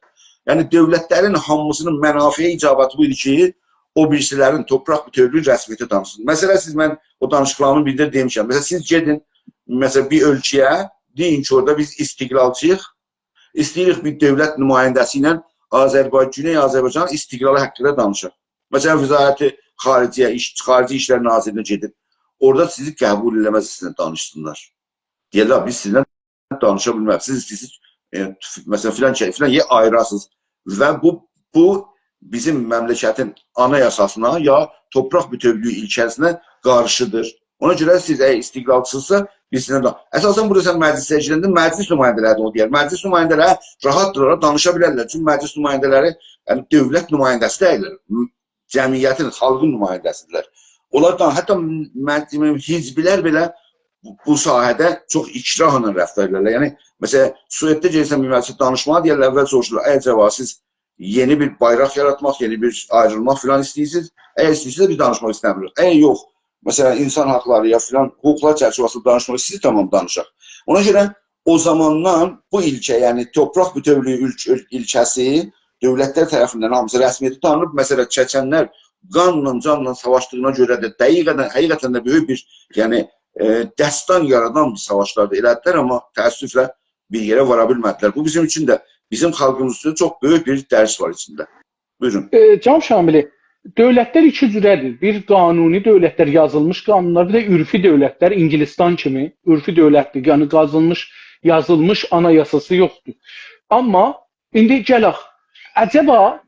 یعنی دؤولتلرین هامیسی‌نین منافع اجابتی بو ایدی کی، او بیریسی‌لرین تورپاق بوتؤولویو رسمیته تانیسین. مثلا، سیز، من او دانیشیقلاریمین بیرینده دئمیشم. مثلا، سیز گئدین، مثلا، بیر اؤلکه‌یه، دئیین کی، اورادا بیز استقلالچی‌ییق، ایسته‌ییریک بیر دؤولت نماینده‌سی ایله آذربایجان، گونئی آذربایجانین استقلالی حاقیندا دانیشاق. مثلا، وزارت خارجه ایش، خارجه ایشلر ناظرلیگینه گئدین. اورادا سیزی قبول ائله‌مز، سیزینله دانیشسینلار. دئیرلر، «بیز سیزینله دانیشا بیلمریک. سیز ایسته‌ییرسینیز، ائ، مثلا، فلان شئی، فلان یئر آییراسینیز.» و بو، بو بیزیم مملکتین آنایاساسینا یا تورپاق بوتؤولویو ایلکه‌سینه قارشیدیر. اونا گؤره سیز اگر استقلالچی‌سینیزسا، بیز سیزینله دا، اساسا بورادا سن مجلسه گیرنده مجلس نماینده‌لری ده اونو دئیر. مجلس نماینده‌لری راحاتدیرلار، دانیشا بیلرلر. چونکی مجلس نماینده‌لری، یعنی، دؤولت نماینده‌سی دئییللر. م-، جمعیتین، خالقین نماینده‌سی‌دیرلر. اونلار دا، حتی م-، حزبلر بئله بو، بو ساحه‌ده چوخ اکراهلا رفتار ائدیرلر. یعنی، مثلا، سوئدده گئدیرسن بیر مجلسه دانیشماغا، دئیرلر، اول سوروشورلار، «عجبا سیز یئنی بیر بایراق یاراتماق، یئنی بیر آیریلماق فلان ایسته‌ییرسینیز؟ اگر ایسته‌ییرسینیز، بیز دانیشماق ایسته‌میریک. اگر یوخ، مثلا، اینسان حاقلاری یا فلان حقوقلار چرچیوه‌سینده دانیشماق ایسته‌ییرسینیز، تامام، دانیشاق.» اونا گؤره او زاماندان بو ایلکه، یعنی توپراق بوتؤولویو ایلک-، ایلکه‌سی دؤولتلر طرفیندن هامیسی رسمیته تانینیب. مثلا، چچنلر قانلا، جانلا ساواشدیغینا گؤره ده دقیقاً، حقیقتاً ده بؤیوک بیر، یعنی، ائ، دستان یارادان بیر ساواشلار دا ائله‌دیلر، آمما تأسفله بیر یئره وارا بیلمه‌دیلر. بو بیزیم اوچون ده، بیزیم خالقیمیز اوچون چوخ بؤیوک بیر درس وار ایچینده. بویورون. ائ، جناب شاملی، دؤولتلر ایکی جوره‌دیر. بیر قانونی دؤولتلر، یازیلمیش قانونلار، بیر ده عرفی دؤولتلر، انگلستان کیمی عرفی دؤولتدیر. یعنی قازینمیش، یازیلمیش آنایاساسی یوخدور. آمما ایندی گلک، عجبا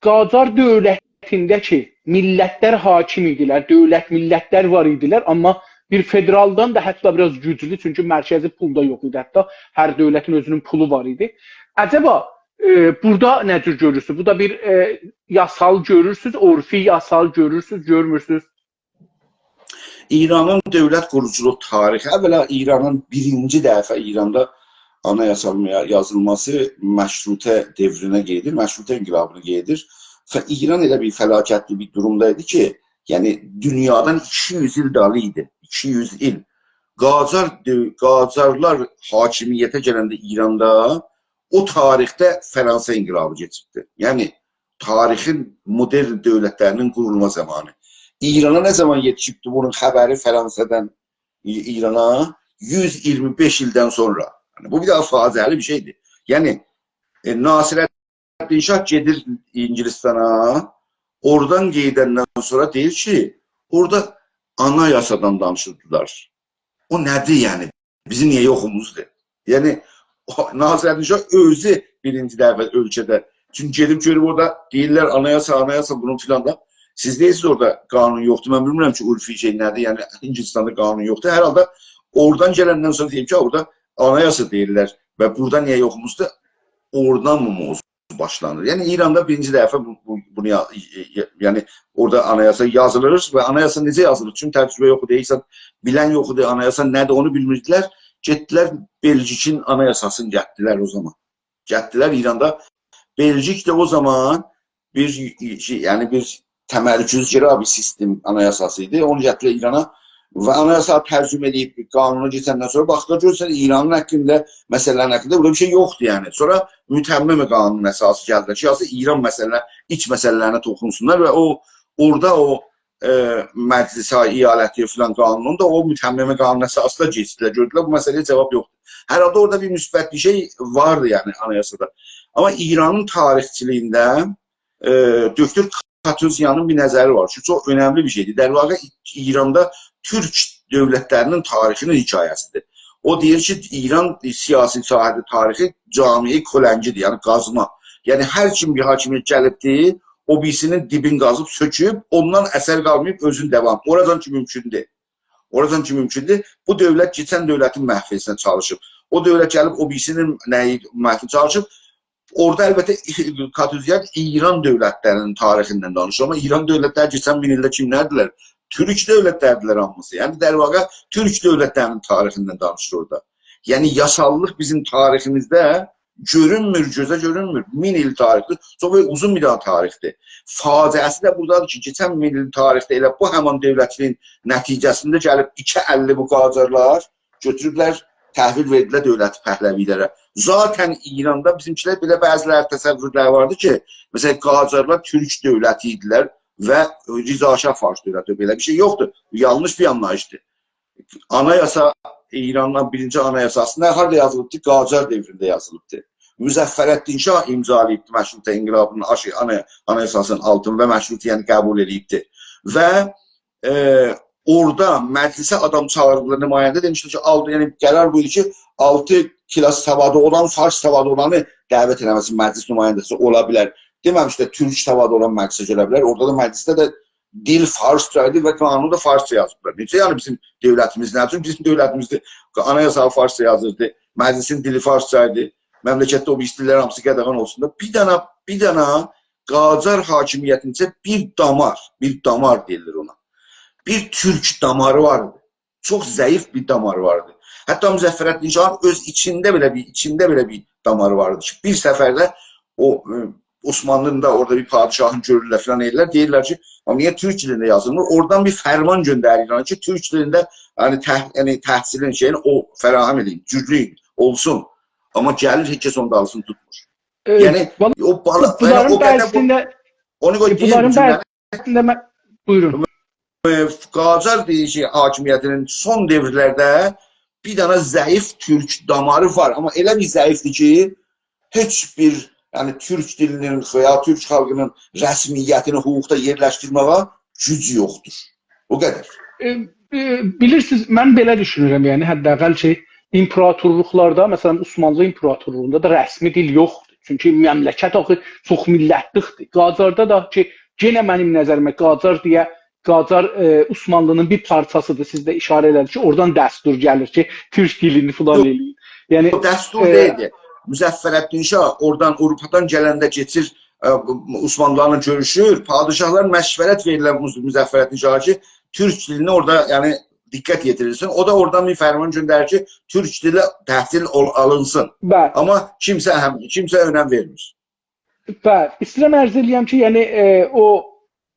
قاجار دؤولتینده کی میللتلر حاکم ایدیلر، دؤولت میللتلر وار ایدیلر، آمما بیر فدرالدان دا حتی بیر آز گوجلو، چونکی مرکزی پول دا یوخ ایدی، حتی هر دؤولتین اؤزونون پولو وار ایدی. عجبا، ائ، بورادا نه جور گؤرورسونوز؟ بو دا بیر، ائ، یاسال گؤرورسونوز، عرفی یاسال گؤرورسونوز، گؤرمورسونوز؟ ایرانین دؤولت قوروجولوق تاریخی، اولا ایرانین بیرینجی دفعه ایراندا آنایاسا یا-، یازیلماسی مشروطه دؤورونه گئدیر، مشروطه انقلابینا گئدیر. و ایران ائله بیر فلاکتلی بیر دورومدا ایدی کی، یعنی دونیادان ایکی یوز ایل دالی ایدی، ایکی یوز ایل. قاجار دؤ-، قاجارلار حاکمیته گلنده ایراندا او تاریخده فرانسه انقلابی کئچیبدی. یعنی تاریخین مدرن دؤولتلرینین قورولما زامانی. ایرانا نه زامان یئتیشیبدی بونون خبری فرانسه‌دن ای-، ایرانا؟ یوز اییرمی بئش ایلدن سونرا. یعنی، بو بیر داها فاجعه‌لی بیر شئیدیر. یعنی، ائ، ناصرالدین شاه گئدیر انگلستانا، اورادان گئدندن سونرا دئییر کی، اورادا آنایاسادان دانیشیردیلار. او نه‌دیر، یعنی؟ بیزیم نییه یوخوموزدور؟ یعنی، او، ناصرالدین شاه اؤزو بیرینجی دفعه اؤلکه‌ده. چونکی گئدیب گؤروب اورادا دئییرلر، «آنایاسا، آنایاسا، بونون فلان دا.» سیز دئییرسینیز، اورادا قانون یوخدور. من بیلمیرم کی، عرفی شئی نه‌دیر؟ یعنی، انگلستاندا قانون یوخدور. هر حالدا اورادان گلندن سونرا دئییب کی، اورادا آنایاسا دئییرلر و بورادا نییه یوخوموزدور؟ اورادان بو موضوع باشلانیر. یعنی، ایراندا بیرینجی دفعه بو، بو، بونو یا-، ی-، ی-، یعنی، اورادا آنایاسا یازیلیر و آنایاسا نئجه یازیلیر؟ چونکی تجربه یوخدور، هئچ زاد بیلن یوخدور، آنایاسا نه‌دیر، اونو بیلمیردیلر. گئتدیلر، بلژیکین آنایاساسینی گتدیلر او زامان. گتدیلر ایراندا. بلژیک ده او زامان بیر شئی، یعنی، بیر تمرکزگرا بیر سیستم آنایاساسی ایدی. اونو گتدیلر ایرانا و آنایاسا ترجمه ائدیب، قانونا کئچندن سونرا باخدیلار، گؤرورسن، ایرانین حاقیندا، مسئله‌لرین حاقیندا بورادا بیر شئی یوخدور، یعنی. سونرا متمم قانون اساسی گلدیلر کی، یازسا ایران مسئله، ایچ مسئله‌لرینه توخونسونلار و او، اورادا او، ائ، مجلس ایالتی فلان قانونون دا او متمم قانون اساسیندا کئچدیلر. گؤردولر، بو مسئله‌یه جواب یوخدور. هر حالدا اورادا بیر مثبت بیر شئی واردی، یعنی، آنایاسادا. آمما ایرانین تاریخچیلیگینده، ائ، دکتر کاتوزیانین بیر نظری وار کی، چوخ اؤنملی بیر شئیدیر. در واقع ایراندا تورک دؤولتلرینین تاریخینین حکایه‌سیدیر. او دئییر کی، ایران سیاسی ساحه‌ده تاریخی جامعه کلنگی‌دیر، یعنی قازما. یعنی هر کیم بیر حاکمیت گلیبدیر، او بیریسینین دیبین قازیب سؤکوب، اوندان اثر قالماییب اؤزون داوام. اورادان کی مومکوندور. اورادان کی مومکوندور. بو دؤولت کئچن دؤولتین محوینه چالیشیب. او دؤولت گلیب او بیریسینین نه‌یی، محوینه چالیشیب. اورادا البته کاتوزیان ایران دؤولتلرینین تاریخیندن دانیشیر. آمما ایران دؤولتلری کئچن مین ایلده کیملردیلر؟ تورک دؤولتلریدیلر هامیسی. یعنی، در واقع تورک دؤولتلرینین تاریخیندن دانیشیر اورادا. یعنی، یاساللیق بیزیم تاریخیمیزده گؤرونمور، گؤزه گؤرونمور. مین ایل تاریخدیر. چوخ بؤیوک، اوزون بیر داها تاریخدیر. فاجعه‌سی ده بورادادیر کی، کئچن مین ایل تاریخده ائله بو همان دؤولتین نتیجه‌سینده گلیب ایکی اللی بو قاجارلار گؤتوروبلر، تحویل وئردیلر دؤولت پهلوی‌لره. ذاتاً ایراندا بیزیمکیلر بئله بعضی‌لری تصورلری واردی کی، مثلا، قاجارلار تورک دؤولتی ایدیلر و رضا شاه فارس دؤولتی. بئله بیر شئی یوخدور. بو یانلیش بیر آنلاییشدیر. آنایاسا، ایرانین بیرینجی آنایاساسی نه، هاردا یازیلیبدی؟ قاجار دؤورونده یازیلیبدی. مظفرالدین شاه امضالاییبدی مشروطه انقلابینین آشی-، آنا-، آنایاساسینین آلتینی و مشروطیه‌نی قبول ائدیبدی. و، ائ، اورادا مجلسه آدام چاغیریبلار، نماینده، دئمیشلر کی، آلتی، یعنی قرار بو ایدی کی، آلتی کلاس سوادی اولان، فارس سوادی اولانی دعوت ائله‌مه‌سین مجلس نماینده‌سی اولا بیلر. دئمه‌میشلر تورک سوادی اولان مجلسه گله بیلر. اورادا دا مجلسده ده دیل فارسجا ایدی و قانونو دا فارسجا یازیبلار. نئجه، یعنی، بیزیم دؤولتیمیز نه اوچون؟ بیزیم دؤولتیمیزده آنایاسا فارسجا یازیردی، مجلسین دیلی فارسجا ایدی، مملکتده او بیریسی دیللر هامیسی قاداغان اولسون دا. بیر دنه، بیر دنه قاجار حاکمیتینده بیر دامار، بیر دامار دئییلیر اونا. بیر تورک داماری وار ایدی. چوخ ضعیف بیر داماری واردی. حتی مظفرالدین شاهین اؤز ایچینده بئله بیر، ایچینده بئله بیر داماری واردی کی، بیر سفرده او، ائ، عثمانلی‌نین دا اورادا بیر پادشاهین گؤرورلر فلان ائله‌ییرلر، دئییرلر کی، «آمما نییه تورک دیلینده یازیلمیر؟» اورادان بیر فرمان گؤندریرلر کی، تورک دیلینده، یعنی، تح-، یعنی، تحصیلین شئیین او فراهم ائدین، گوجلو اولسون. آمما گلیر، هئچ کس اونو دا آلسین، توتمور. ائ، یعنی، والله او بالا، یعنی، بونلارین او قدر بو، بعضی‌سینده، اونو قوی ائ، دئییم بونلارین جمله‌نی. بعضی‌سینده من، بویورون. ائ، قاجار دئییر کی، حاکمیتینین سون دؤورلرده بیر دنه ضعیف تورک داماری وار. آمما ائله بیر ضعیفدیر کی، هئچ بیر، یعنی، تورک دیلینین و یا تورک خالقینین رسمیتینی حقوقدا یئرلشدیرمه‌یه گوجو یوخدور. او قدر. ائ، ائ، بیلیرسینیز، من بئله دوشونورم، یعنی، حداقل کی، ایمپراتورلوقلاردا، مثلا، عثمانلی ایمپراتورلوغوندا دا رسمی دیل یوخدور. چونکی مملکت آخی چوخ میللتلیکدیر. قاجاردا دا کی، یئنه منیم نظریمه قاجار دئیه، قاجار، ائ، عثمانلی‌نین بیر پارچاسیدیر. سیز ده اشاره ائله‌دینیز کی، اورادان دستور گلیر کی، تورک دیلینی فلان یوخ. ائله‌یین. یعنی، او دستور ائ، دئییلدی. مظفرالدین شاه اورادان، آوروپادان گلنده کئچیر، ائ، عثمانلی‌لارلا گؤروشور. پادشاهلار مشورت وئریرلر مز-، مظفرالدین شاها کی، تورک دیلینه اورادا، یعنی، دقت یئتیریلسین. او دا اورادان بیر فرمان گؤندریر کی، تورک دیلی تحصیل اول-، آلینسین. بلی. آمما کیمسه هم، کیمسه اؤنم وئرمیر. بلی، ایسته‌ییرم عرض ائله‌یم کی، یعنی، ائ، او،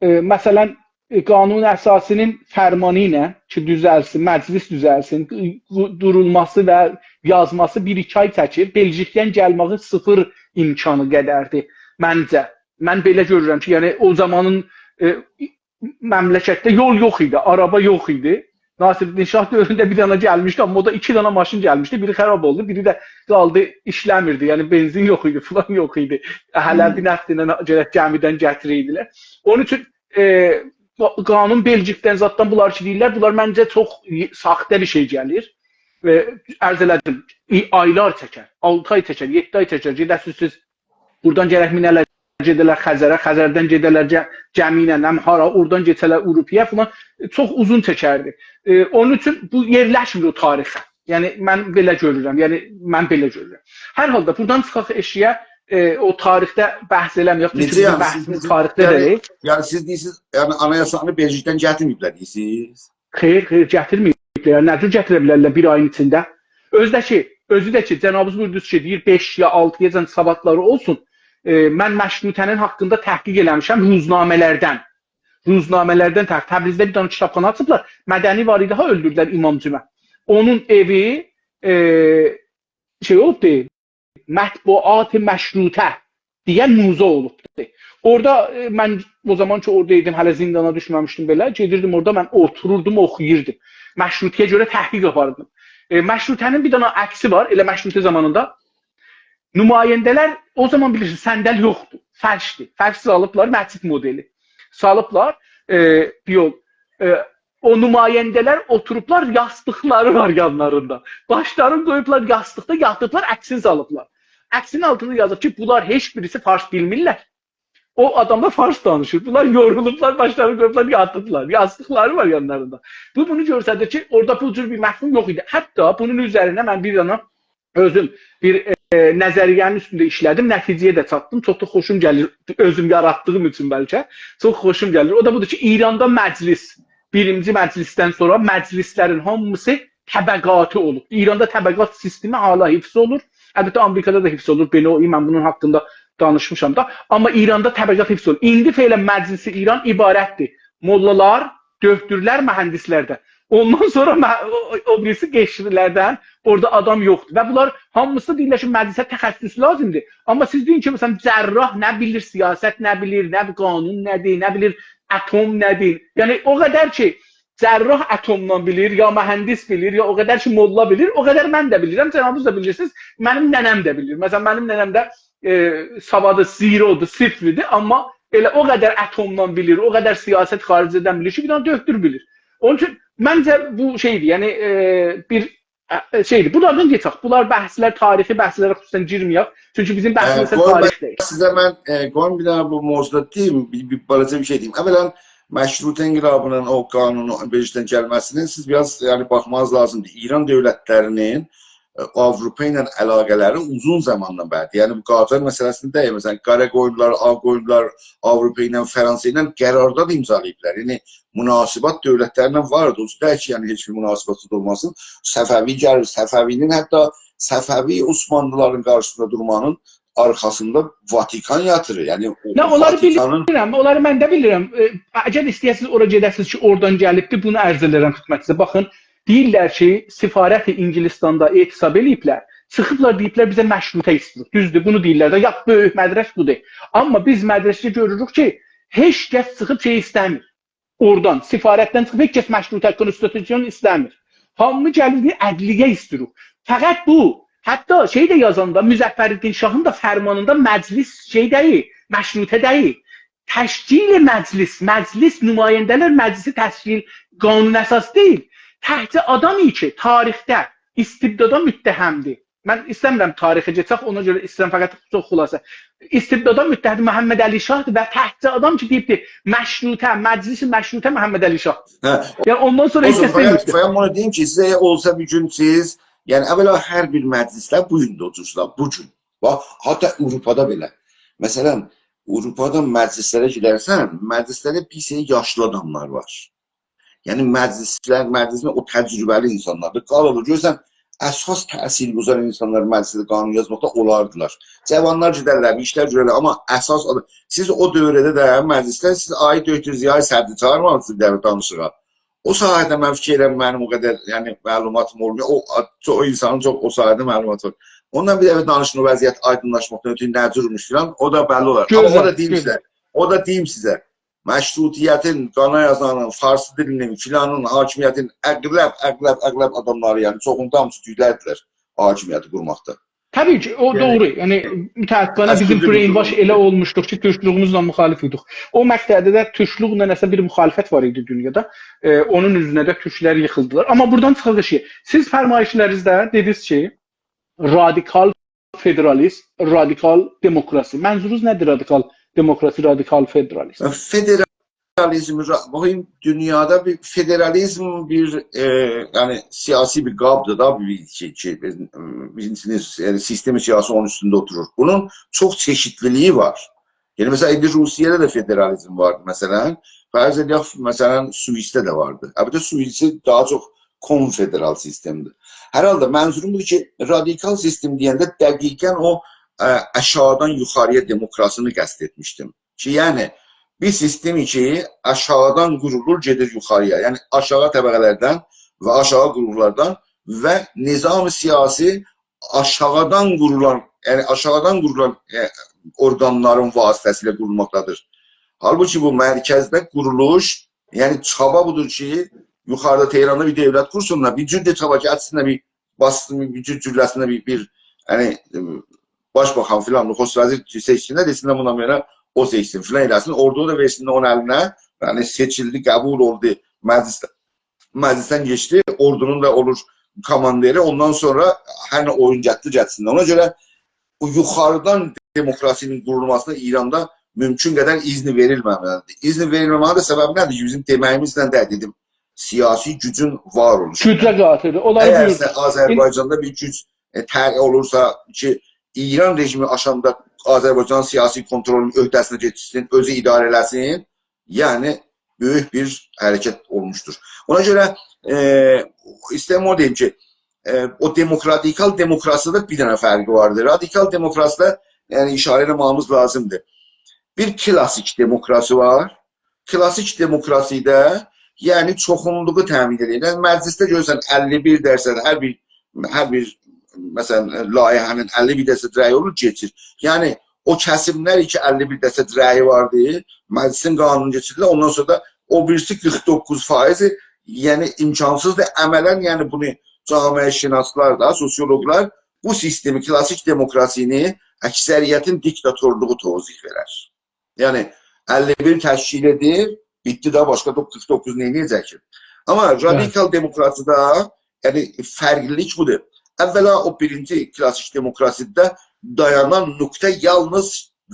ائ، مثلا، ائ، قانون اساسی‌نین فرمانی ایله کی، دوزلسین، مجلس دوزلسین، دو-، دورولماسی و یازماسی بیر-ایکی آی چکیر. بلژیکدن گلمه‌یی صفر امکانی قدردیر، منجه. من بئله گؤرورم کی، یعنی، او زامانین، ائ، مملکتده یول یوخ ایدی، آرابا یوخ ایدی. ناصرالدین شاه دؤورونده بیر دنه گلمیشدی، آمما او دا ایکی دنه ماشین گلمیشدی. بیری خراب اولدو، بیری ده قالدی، ایشله‌میردی. یعنی بنزین یوخ ایدی، فلان یوخ ایدی. هله هم بیر نفت ایله گرک گمیدن گتیره‌یدیلر. اونون اوچون، ائ، بو قانون بلژیکدن زاددان بونلار کی دئییرلر، بونلار منجه چوخ ساخته بیر شئی گلیر. و عرض ائله‌دیم، ای-، آیلار چکر، آلتی آی چکر، یئددی آی چکر. گئده‌سیز سیز بورادان گرک مینه‌لر گئده‌لر خزره، خزردن گئده‌لر گه-، گمی ایله، نه هارا، اورادان کئچه‌لر آوروپایا فلان. چوخ اوزون چکردی. ائ، اونون اوچون بو یئرلشمیر او تاریخه. یعنی، من بئله گؤرورم، یعنی، من بئله گؤرورم. هر حالدا، بورادان چیخاق ائشییه، ائ، او تاریخده بحث ائله‌مه‌یک. چونکی نئجه بیزیم یعنی؟ سیز بحثیمیز دئییرسینیز، تاریخده یعنی، دئییل. یعنی، سیز دئییرسینیز، یعنی، آنایاسانی بلژیکدن گتیرمه‌ییبلر دئییرسینیز؟ خیر، خیر، گتیرمه‌ییبلر. نه جور گتیره بیلرلر بیر آیین ایچینده؟ اؤزو ده کی، اؤزو ده کی، جنابینیز بویوردونوز کی، دئییر، بئش یا آلتی، دئیه‌جن، سباتلاری اولسون. ائ، من مشروطه‌نین حاقیندا تحقیق ائله‌میشم روزنامه‌لردن. روزنامه‌لردن تح-، تبریزده بیر دنه کیتابخانا آچیبلار. مدنی وار ایدی ها، اؤلدوردولر امام جمعه. اونون ائوی، ائ، شئی اولوبدو، مطبوعات مشروطه دئیه موزه اولوبدو. اورادا، ائ، من او زامان کی، اورادا ایدیم، هله زیندانا دوشمه‌میشدیم بئله، گئدیردیم اورادا، من اوتوروردوم، اوخویوردوم. مشروطه‌یه گؤره تحقیق آپاریردیم. ائ، مشروطه‌نین بیر دنه عکسی وار، ائله مشروطه زامانیندا. نماینده‌لر، او زامان بیلیرسینیز، صندل یوخدور، فرشدیر. فرش سالیبلار، مسجد مدلی. سالیبلار، ائ، یول، ائ، او نماینده‌لر اوتوروبلار، یاستیقلاری وار یانلاریندا. باشلارینی قویوبلار یاستیقدا، یاتیبلار، عکسینی سالیبلار. عکسینین آلتیندا یازیب کی، بونلار هئچ بیریسی فارس بیلمیرلر. او آداملار فارس دانیشیر. بونلار یورولوبلار، باشلارینی قویوبلار، یاتیبلار. یاستیقلاری وار یانلاریندا. بو بونو گؤستریر کی، اورادا بو جور بیر مفهوم یوخ ایدی. حتی بونون اوزرینه من بیر دنه اؤزوم بیر، ائ، نظریه‌نین اوستونده ایشله‌دیم، نتیجه‌یه ده چاتدیم. چوخ دا خوشوم گلیر، اؤزوم یاراتدیغیم اوچون بلکه. چوخ خوشوم گلیر. او دا بودور کی، ایراندا مجلس، بیرینجی مجلسدن سونرا مجلسلرین هامیسی طبقاتی اولوب. ایراندا طبقات سیستمی حالا حفظ اولور. البته، آمریکادا دا حفظ اولور. بئله او، من بونون حاقیندا دانیشمیشام دا. آمما ایراندا طبقات حفظ اولور. ایندی فعلا مجلس ایران عبارتدیر موللالار، دؤکتورلر، مهندسلردن. اوندان سونرا مه-، او، او، او بیریسی قشری‌لردن، اورادا آدام یوخدور. و بونلار هامیسی دئییرلر کی، مجلسه تخصص لازیمدیر. آمما سیز دئیین کی، مثلا، جراح نه بیلیر، سیاست نه بیلیر، نه قانون نه‌دیر، نه بیلیر اتم نه‌دیر. یعنی، او قدر کی، جراح اتمدان بیلیر، یا مهندس بیلیر، یا او قدر کی، موللا بیلیر، او قدر من ده بیلیرم، جنابینیز دا بیلیرسینیز، منیم ننه‌م ده بیلیر. مثلا، منیم ننه‌م ده، ائ، سوادی زیرودور، صفر ایدی، آمما ائله او قدر اتمدان بیلیر، او قدر سیاست خارجه‌دن بیلیر کی، بیر دنه دؤکتور بیلیر. اونون اوچون منجه بو شئیدیر، یعنی، ائ، بیر، ائ، شئیدیر. بونلاردان کئچک. بونلار بحثلر، تاریخی بحثلره خصوصا گیرمه‌یک. چونکی بیزیم ائ، بحثیمیز قویون تاریخ من دئییل. سیزه من، ائ، قویون بیر دنه بو موضوعدا دئییم، بیر، بیر بالاجا بیر شئی دئییم. اولا، مشروطه انقلابینین او قانونو بلژیکدن گلمه‌سینین سیز بیر آز، یعنی، باخمانیز لازیمدیر. ایران دؤولتلرینین، ائ، آوروپا ایله علاقه‌لری اوزون زاماندان بری. یعنی، بو قاجار مسئله‌سینده دئییل، مثلا، قاراقویونلولار، آغ‌قویونلولار آوروپا ایله، فرانسه ایله قرارداد امضالاییبلار. یعنی، مناسبات دؤولتلرله واردی. او دا کی، یعنی، هئچ بیر مناسباتی اولماسین. صفوی گلیر، صفوی‌نین، حتی صفوی عثمانلی‌لارین قارشیسیندا دورمانین آرخاسیندا واتیکان یاتیریر. یعنی، او نه، اونلاری واتیکانین بیلیرم، اونلاری من ده بیلیرم. ائ، اگر ایسته‌یه‌سینیز اورا گئده‌سینیز کی، اورادان گلیبدیر، بونو عرض ائدیرم خدمتینیزه. باخین، دئییرلر کی، سفارت انگلستاندا اعتصاب ائله‌ییبلر، چیخیبلار دئییبلر: «بیزه مشروطه ایسته‌ییریک.» دوزدور، بونو دئییرلر ده، لاپ بؤیوک مدرک بودور. آمما بیز مدرکده گؤروروک کی، هئچ کس چیخیب شئی ایسته‌میر. اورادان، سفارتدن چیخیب هئچ کس مشروطه، کنستیتوسیون ایسته‌میر. هامی گلیر، دئییر: «عدلیه ایسته‌ییریک.» فقط بو، حتی شئی ده یازاندا، مظفرالدین شاهین دا فرمانیندا مجلس شئی دئییل، مشروطه دئییل. تشکیل مجلس، مجلس، نماینده‌لر مجلسی تشکیل، قانون اساسی دئییل. تکجه آدام کی، تاریخده استبدادا متهمدیر. من ایسته‌میرم تاریخه گئچک، اونا گؤره ایسته‌ییرم فقط چوخ خلاصه. استبدادا متهمدیر، محمدعلی شاهدیر و تکجه آدام کی، دئییبدیر: «مشروطه، مجلس مشروطه محمدعلی شاه.» هه. یعنی، اوندان سونرا هئچ کس دئمیشدی. و من بونو دئییم کی، سیزه اولسا بیر گون سیز، یعنی، اولا هر بیر مجلسلر بو گون ده اوتورسونلار، بو گون. باخ، حتی آوروپادا بئله. مثلا، آوروپادا مجلسلره گئدرسن، مجلسلرده بیر سری یاشلی آداملار وار. یعنی، مجلسلر، مجلسین او تجربه‌لی اینسانلاردیر. قالیر، گؤرورسن، اساس تأثیرگذار اینسانلار مجلسده قانون یازماقدا اولاردیلار. جاوانلار گئدرلر، بیر ایشلر گؤررلر، آمما اساس آدام، سیز او دؤورده ده مجلسده سیز آقای دکتر ضیاء صدری چاغیرمامیسینیز بیر دفعه دانیشیغا. او ساحه‌ده من فیکیر ائلیرم، منیم او قدر، یعنی، معلوماتیم اولمور. او، او اینسانین چوخ او ساحه‌ده معلوماتی وار. اوندان بیر دفعه دانیشین، او وضعیت آیدینلاشماقدان اؤتورو نه جور ایمیش فلان، او دا بللی اولار. آمما او دا گؤزل، دئییم گؤزل. سیزه، او دا دئییم سیزه، مشروطیتین، قانا یازانین، فارسی دیلینین، فلانین، حاکمیتین اغلب، اغلب، اغلب آداملاری، یعنی چوخوندا هامیسی تورکلردیلر حاکمیتی قورماقدا. طبیعی کی، او یعنی، دوغرو. یعنی، متأسفانه بیزیم brainwash ائله اولموشدوق کی، تورکلوگوموزله مخالف ایدیک. او مقطعده ده تورکلوکله نه‌سه بیر مخالفت وار ایدی دونیادا. ائ، اونون اوزونه ده تورکلر ییخیلدیلار. آمما بورادان چیخاق شئی. سیز فرمایشلرینیزده دئدینیز کی، رادیکال فدرالیزم، رادیکال دموکراسی. منظورونوز نه‌دیر، رادیکال دموکراسی، رادیکال فدرالیزم؟ فدرالیزم، را-، باخین، دونیادا بیر فدرالیزم بیر، ائ، یعنی سیاسی بیر قابدیر دا، بیر، بیر شئی کی، بیز، بیزیم، یعنی سیستم سیاسی اونون اوستونده اوتورور. بونون چوخ چئشیتلیلیگی وار. یعنی، مثلا، ایندی روسیه‌ده ده فدرالیزم وار، مثلا. فرض ائدک، مثلا، سوئیسده ده واردی. البته، سوئیس داها چوخ کنفدرال سیستمدیر. هر حالدا منظوروم بودور کی، رادیکال سیستم دئینده دقیقا او، ائ، آشاغیدان یوخاری‌یا دموکراسینی قصد ائتمیشدیم. کی، یعنی، بیر سیستم کی، آشاغیدان قورولور، گئدیر یوخاری‌یا. یعنی، آشاغی طبقه‌لردن و آشاغی قوروملاردان و نظام سیاسی آشاغیدان قورولان، یعنی آشاغیدان قورولان، ائ، اورقانلارین واسطه‌سیله قورولماقدادیر. حالبوکی بو مرکزده قورولوش، یعنی چابا بودور کی، یوخاریدا تهراندا بیر دؤولت قورسونلار، بیر جور ده چابا کی، آچسینلار بیر، باسسین، بیر جور جولله‌سینلر بیر، بیر، یعنی، ائ، باشباخان فلان، نخست وزیر سئچسینلر، دئسینلر بوندان بئله او سئچسین، فلان ائله‌سین، اوردونو دا وئرسینلر اونون الینه، یعنی سئچیلدی، قبول اولدو، مجلسده مجلسدن کئچدی، اوردونون دا اولور کوماندیری، اوندان سونرا هر نه اویون گتدی، گتسین. اونا گؤره او یوخاریدان دموکراسی‌نین قورولماسینا ایراندا مومکون قدر اذن وئریلمه‌مه‌لیدیر. اذن وئریلمه‌مه‌لیدیر، سببی نه‌دیر کی، بیزیم دئمه‌ییمیزله ده دئدیم، سیاسی گوجون وار اولوشو. گوجه قاتیدیر. اولار اگر بویوردو. سه-، آذربایجاندا بیر گوج، ائ، تر-، اولورسا کی، ایران رژیمی آشاندا آذربایجانین سیاسی کنترلونون عهده‌سینه گئچسین، اؤزو اداره ائله‌سین، یعنی، بؤیوک بیر حرکت اولموشدور. اونا گؤره، ائ، ایسته‌ییرم اونو دئییم کی، ائ، او دموکرات-، رادیکال دموکراسی‌ده بیر دنه فرقی واردیر. رادیکال دموکراسی‌ده، یعنی، اشاره ائله‌مه‌ییمیز لازیمدیر. بیر کلاسیک دموکراسی وار. کلاسیک دموکراسی‌ده، یعنی، چوخونلوغو تأمین ائدیر. یعنی، مجلسده گؤرورسن اللی بیر درصد، هر بیر، هر بیر، مثلا، لایحه‌نین اللی بیر درصد رأیی اولور، کئچیر. یعنی، او کسیملر کی، اللی بیر درصد رأیی واردی، مجلسین قانونو کئچیردیلر، اوندان سونرا دا او بیریسی قیرخ دوققوز فایضی، یعنی، امکانسیزدیر. عملا، یعنی، بونو جامعه‌شناسلار دا، سوسیولوقلار بو سیستمی، کلاسیک دموکراسینی اکثریتین دیکتاتورلوغو توضیح وئرر. یعنی، اللی بیر تشکیل ائدیر، بیتدی ده، باشقا دا قیرخ دوققوز نئینیه‌جک کی؟ آمما رادیکال دموکراسی‌ده، یعنی، فرقلیلیک بودور. اولا، او بیرینجی کلاسیک دموکراسی‌ده دایانان نقطه یالنیز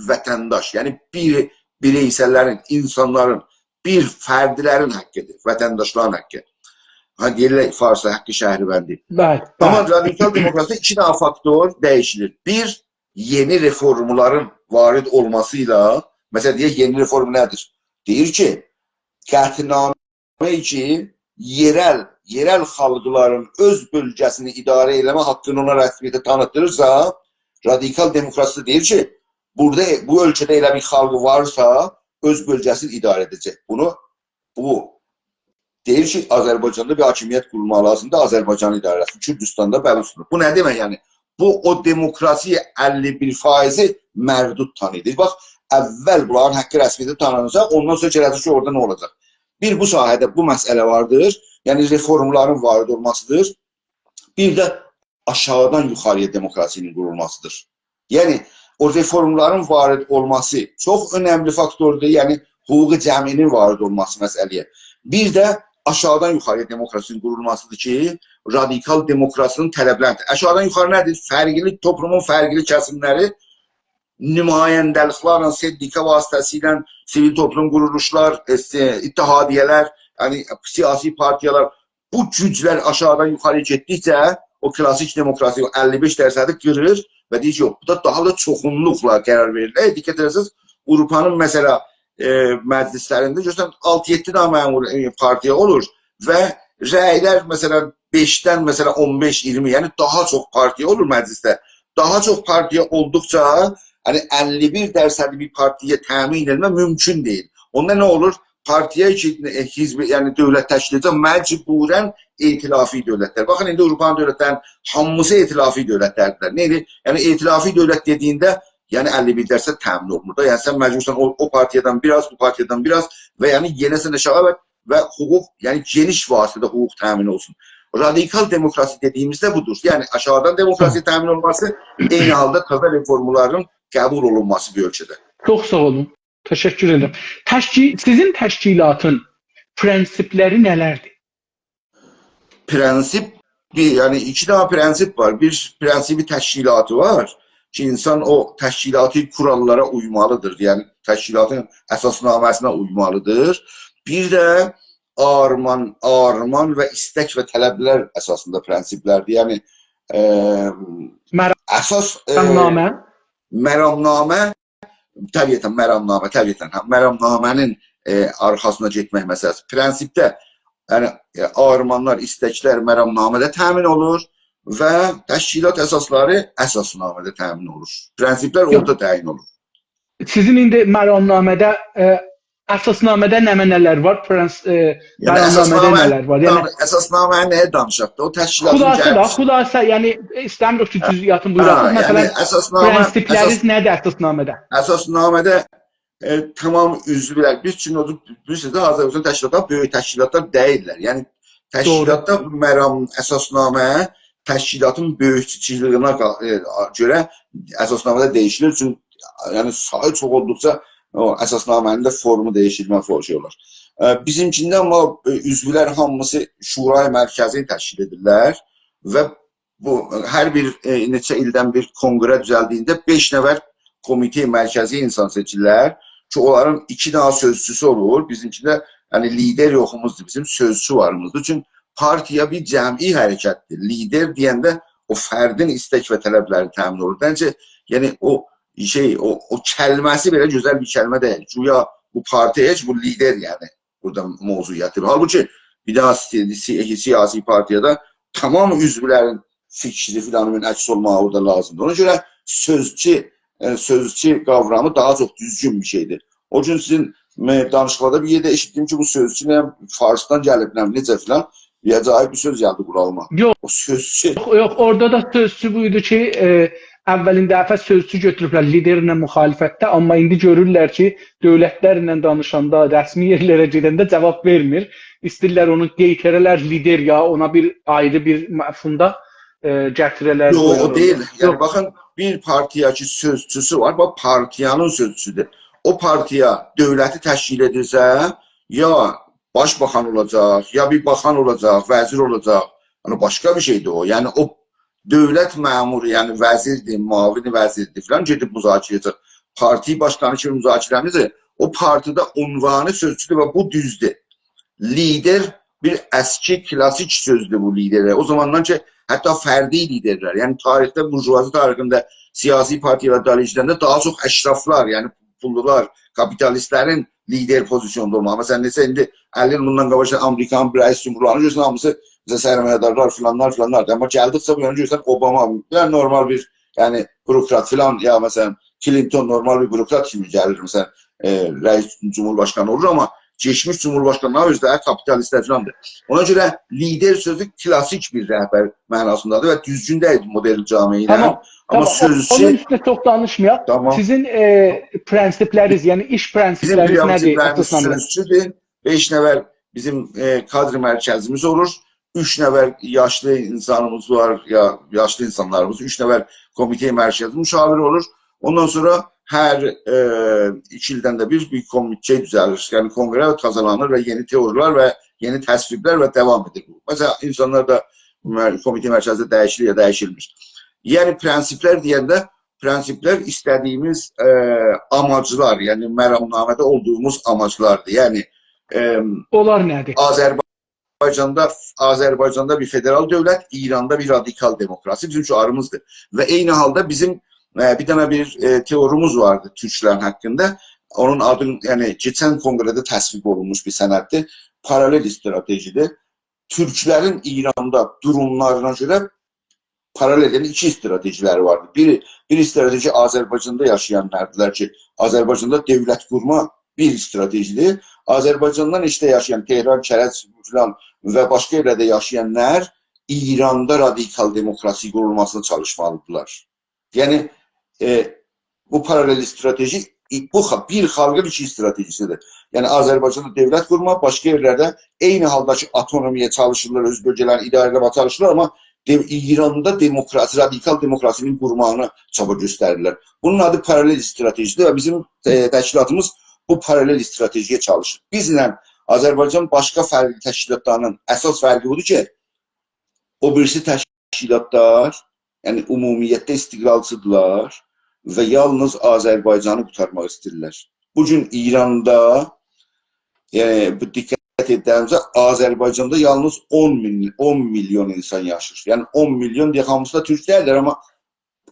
وطنداش، یعنی بیر-، بیرئیسللرین، اینسانلارین، بیر فردلرین حقیدیر، وطنداشلارین حقی. ها، دئییرلر فارسدا حق شهروندی. بلی، آمما بلی. رادیکال دموکراسی‌ده ایکی دنه فاکتور دییشیلیر. بیر، یئنی رفورملارین وارد اولماسی ایله، مثلا، دئیک، یئنی رفورم نه‌دیر؟ دئییر کی، قطعنامه کی، یئرل، یئرل خالقلارین اؤز بؤلگه‌سینی اداره ائله‌مه حاققینی اونا رسمیته تانیتدیریرسا، رادیکال دموکراسی دئییر کی، بورادا، بو اؤلکه‌ده ائله بیر خالق وارسا، اؤز بؤلگه‌سینی اداره ائده‌جک. بونو، بو دئییر کی، آذربایجاندا بیر حاکمیت قورولماق لازیمدیر، آذربایجان اداره ائله‌سین، کوردوستاندا بلوچستاندا. بو نه دئمک؟ یعنی، بو او دموکراسی اللی بیر فایزی مردود تانیدیر. باخ، اول بونلارین حاققی رسمیته تانیناجاق، اوندان سونرا گله‌جک کی، اورادا نه اولاجاق؟ بیر بو ساحه‌ده بو مسئله واردیر، یعنی رفورملارین وارد اولماسیدیر. بیر ده آشاغیدان یوخاری‌یا دموکراسی‌نین قورولماسیدیر. یعنی، او رفورملارین وارد اولماسی چوخ اؤنملی فاکتوردور، یعنی حقوق جمعی‌نین وارد اولماسی مسئله‌یه. بیر ده آشاغیدان یوخاری‌یا دموکراسی‌نین قورولماسیدیر کی، رادیکال دموکراسی‌نین طلبلری‌دیر. آشاغیدان یوخاری نه‌دیر؟ فرقلی، توپلومون فرقلی کسیملری نماینده‌لیکلرله، سندیکا واسطه‌سیله، سیویل توپلوم قورولوشلار، ائ، اتحادیه‌لر، یعنی سیاسی پارتیالار، بو گوجلر آشاغیدان یوخاری‌یا گئتدیکجه او کلاسیک دموکراسی او اللی بئش درصدی قیریر و دئییر کی، یوخ، بو دا داها دا چوخونلوقلا قرار وئریر. اگر دقت ائده‌سز، آوروپانین، مثلا، ائ، مجلسلرینده گؤرسن، آلتی-یئددی دنه معمول، ائ، پارتیا اولور و رأیلر، مثلا، بئشدن، مثلا، اون بئش، اییرمی، یعنی داها چوخ پارتیا اولور مجلسده. داها چوخ پارتیا اولدوقجا، یعنی اللی بیر درصدی بیر پارتیایا تأمین ائتمک مومکون دئییل. اوندا نه اولور؟ پارتیا کی، ائ، حزب، یعنی دؤولت تشکیل ائده‌جک، مجبورا ائتلافی دؤولتلر. باخین، ایندی آوروپانین دؤولتلرینین هامیسی ائتلافی دؤولتلردیرلر. نه ائدیر؟ یعنی ائتلافی دؤولت دئدیگینده، یعنی اللی بیر درصد تأمین اولونمور دا. یعنی سن مجبورسان او، او پارتیادان بیر آز، بو پارتیادان بیر آز و یعنی یئنه‌سن آشاغی و، و حقوق، یعنی گئنیش واسطه‌ده حقوق تأمین اولسون. رادیکال دموکراسی دئدیگیمیز ده بودور. یعنی آشاغیدان دموکراسی تأمین اولماسی، عینی حالدا تازا رفورملارین قبول اولونماسی بیر اؤلچوده. چوخ ساغ اولون. تشکر ائدیرم. تشکی-، سیزین تشکیلاتین پرنسیپلری نه‌لردیر؟ پرنسیپ، بیر، یعنی ایکی دنه پرنسیپ وار. بیر پرنسیپی تشکیلاتی وار کی، اینسان او تشکیلاتی قوراللارا اویمالیدیر. یعنی تشکیلاتین اساسنامه‌سینه اویمالیدیر. بیر ده آرمان، آرمان و ایستک و طلبلر اساسیندا پرنسیپلردیر. یعنی، ائ، مرام-، اساس، ائ، مرامنامه؟ مرامنامه، طبیعتا مرامنامه، طبیعتا، هه، مرامنامه‌نین، ائ، آرخاسینا گئتمک مسئله‌سی. پرنسیپده، یعنی، ائ، آرمانلار، ایستکلر مرامنامه‌ده تأمین اولور و تشکیلات اساسلاری اساسنامه‌ده تأمین اولور. پرنسیپلر یوخ. اورادا تعیین اولور. سیزین ایندی مرامنامه‌ده، ائ، اساسنامه‌ده نمنه‌لر وار؟ پرنس-، ائ، یعنی مرامنامه‌ده اساسنامه، نه‌لر وار؟ یعنی تامام، اساسنامه‌نی نه‌یه دانیشاق دا؟ او تشکیلاتین خلاصه دا، گلمه‌سی. خلاصه، یعنی ایسته‌میریک کی، جزئیاتین بویوراسینیز. هه، مثلا، یعنی اساسنامه، پرنسیپلریز اساس-، نه‌دیر اساسنامه‌ده؟ اساسنامه‌ده، ائ، تامام عضولر، بیز اوچون او، بیلیرسینیز ده، آذربایجان تشکیلاتلار بؤیوک تشکیلاتلار دئییللر. یعنی دوغرو. تشکیلاتدا مرام، اساسنامه تشکیلاتین بؤیوکچولویونه قا-، ائ، گؤره اساسنامه‌ده دییشیلیر. چونکی، یعنی، سایی چوخ اولدوقجا او اساسنامه‌نین ده فورمو دییشیلمک فور شئی اولار. ائ، بیزیمکینده آمما، ائ، عضولر هامیسی شورای مرکزی تشکیل ائدیرلر و بو، هر بیر، ائ، نئچه ایلدن بیر کنگره دوزلدیگینده بئش نفر کمیته مرکزی اینسان سئچیرلر کی، اونلارین ایکی دنه سؤزچوسو اولور. بیزیمکینده، یعنی، لیدر یوخوموزدور، بیزیم سؤزچو واریمیزدیر. چونکی پارتیا بیر جمعی حرکتدیر. لیدر دئینده او فردین ایستک و طلبلری تأمین اولور. منجه، یعنی، او شئی، او، او کلمه‌سی بئله گؤزل بیر کلمه دئییل. گویا بو پارتیا هئچ، بو لیدر، یعنی، بورادا موضوع یاتیر. حالبوکی بیر دنه سی-، سی-، سیاسی پارتیادا تامام عضولرین فیکری فلان عکس اولماغی اورادا لازیمدیر. اونا گؤره سؤزچو، ائ، سؤزچو قاورامی داها چوخ دوزگون بیر شئیدیر. او گون سیزین، ائ، دانیشیقلاردا بیر یئرده ائشیتدیم کی، بو سؤزچو نه، فارسدان گلیب، نه، نئجه فلان، بیر عجایب بیر سؤز گلدی قولاغیما. یوخ. او سؤزچو. یوخ، یوخ، اورادا دا سؤزچو بویدو کی، ائ، اولین دفعه سؤزچو گؤتوروبلر لیدرله مخالفتده، آمما ایندی گؤرورلر کی، دؤولتلرله دانیشاندا، رسمی یئرلره گئدنده جاواب وئرمیر. ایسته‌ییرلر اونو قئیتره‌لر لیدر یا اونا بیر آیری بیر مفهومدا، ائ، گتیره‌لر، یوخ، او قویالار. دئییل. یعنی، یوخ. باخین، بیر پارتیا کی، سؤزچوسو وار، باخ، پارتیانین سؤزچوسودور. او پارتیا دؤولتی تشکیل ائدیرسه، یا باشباخان اولاجاق، یا بیر باخان اولاجاق، وزیر اولاجاق. یعنی، باشقا بیر شئیدیر او. یعنی، او دؤولت مأمورو، یعنی وزیردیر، معاون وزیردیر فلان، گئدیب مذاکره ائده‌جک. پارتی باشقانی کیمی مذاکره ائده‌جک. او پارتیده عنوانی سؤزچودور و بو دوزدور. لیدر بیر اسکی، کلاسیک سؤزدور بو لیدره. او زاماندان کی، حتی فردی لیدرلر، یعنی تاریخده، بورژوازی تاریخینده سیاسی پارتیالار دالیجدنده داها چوخ اشرافلار، یعنی پوللولار، کاپیتالیستلرین لیدر پوزیسیوندا اولماغی. مثلا، نئجه ایندی اللی ایل بوندان قاباق آمریکانین رئیس جمهورلارینی گؤرسن، هامیسی، مثلا، سرمایه‌دارلار، فلانلار، فلانلار. آمما گلدیکجه بو یانا گؤرسن، اوباما، بیر دنه نورمال بیر، یعنی، بوروکرات فلان، یا، مثلا، کلینتون نورمال بیر بوروکرات کیمی گلیر، مثلا، ائ، رئیس جمهورباشقانی اولور، آمما کئچمیش جمهورباشقانلاری اؤزلری کاپیتالیستلر فلاندیر. اونا گؤره لیدر سؤزو کلاسیک بیر رهبر معناسیندادیر و دوزگون دئییل مدرن جامعه ایله. تامام، آمما تامام. او، سؤزچو اونون اوستونه چوخ دانیشمایاق. تامام. سیزین، ائ، پرنسیپلرینیز، یعنی ایش بیزیم پرنسیپلرینیز نه‌دیر، پرنسیپلریمیز اساسلاندیرین؟ سؤزچودور. بئش نفر بیزیم، ائ، کادر مرکزیمیز اولور. اوچ نفر یاشلی اینسانیمیز وار، یا یاشلی اینسانلاریمیز، اوچ نفر کمیته مرکزی مشاور اولور. اوندان سونرا هر، ائ، ایکی ایلدن ده بیر، بیر کمیته دوزه‌لیر. یعنی کنگره تازالانیر و یئنی تئوریلر و یئنی تصویبلر و داوام ائدیر بو. مثلا، اینسانلار دا مر-، کمیته مرکزی دییشیلیر یا دییشیلمیر. یعنی پرنسیپلر دئینده، پرنسیپلر ایسته‌دیییمیز، ائ، آماجلار، یعنی مرامنامه‌ده اولدوغوموز آماجلاردیر. یعنی، ائ، اونلار نه‌دیر؟ آذربایجاندا، آذربایجاندا بیر فدرال دؤولت، ایراندا بیر رادیکال دموکراسی بیزیم شعاریمیزدیر. و عینی حالدا بیزیم، ائ، بیر دنه بیر، ائ، تئوریمیز واردی تورکلرین حاقیندا. اونون آدی، یعنی، کئچن کنگره‌ده تصویب اولونموش بیر سنددیر. پارالل استراتژی‌دیر. تورکلرین ایراندا دوروملارینا گؤره پارالل، یعنی ایکی استراتژی‌لری واردی. بیر، بیر استراتژی آذربایجاندا یاشایانلاردیلار کی، آذربایجاندا دؤولت قورما بیر استراتژی‌دیر. آذربایجاندان ائشیکده یاشایان، تهران، کرج فلان و باشقا یئرلرده یاشایانلار ایراندا رادیکال دموکراسی قورولماسینا چالیشمالیدیرلار. یعنی، ائ، بو پارالل استراتژی، ائ، بو خا-، بیر خالقین ایکی استراتژی‌سی‌دیر. یعنی آذربایجاندا دؤولت قورما، باشقا یئرلرده عینی حالدا کی، اوتونومی‌یه چالیشیرلار، اؤز بؤلگه‌لرینی اداره ائله‌مه‌یه چالیشیرلار، آمما دئ-، ایراندا دموکراسی، رادیکال دموکراسی‌نین قورماغینا چابا گؤستریرلر. بونون آدی پارالل استراتژی‌دیر و بیزیم، ائ، تشکیلاتیمیز بو پارالل استراتژی‌یه چالیشیر. بیزله آذربایجان باشقا فرقلی تشکیلاتلاری‌نین اساس فرقی بودور کی، او بیریسی تشکیلاتلار، یعنی عمومیتده استقلالچی‌دیرلار و یالنیز آذربایجانی قورتارماق ایسته‌ییرلر. بو گون ایراندا، یعنی بو دقت ائده‌نیزه آذربایجاندا یالنیز اون مین، اون میلیون اینسان یاشاییر. یعنی اون میلیون دئیک، هامیسی دا تورک دئییللر، آمما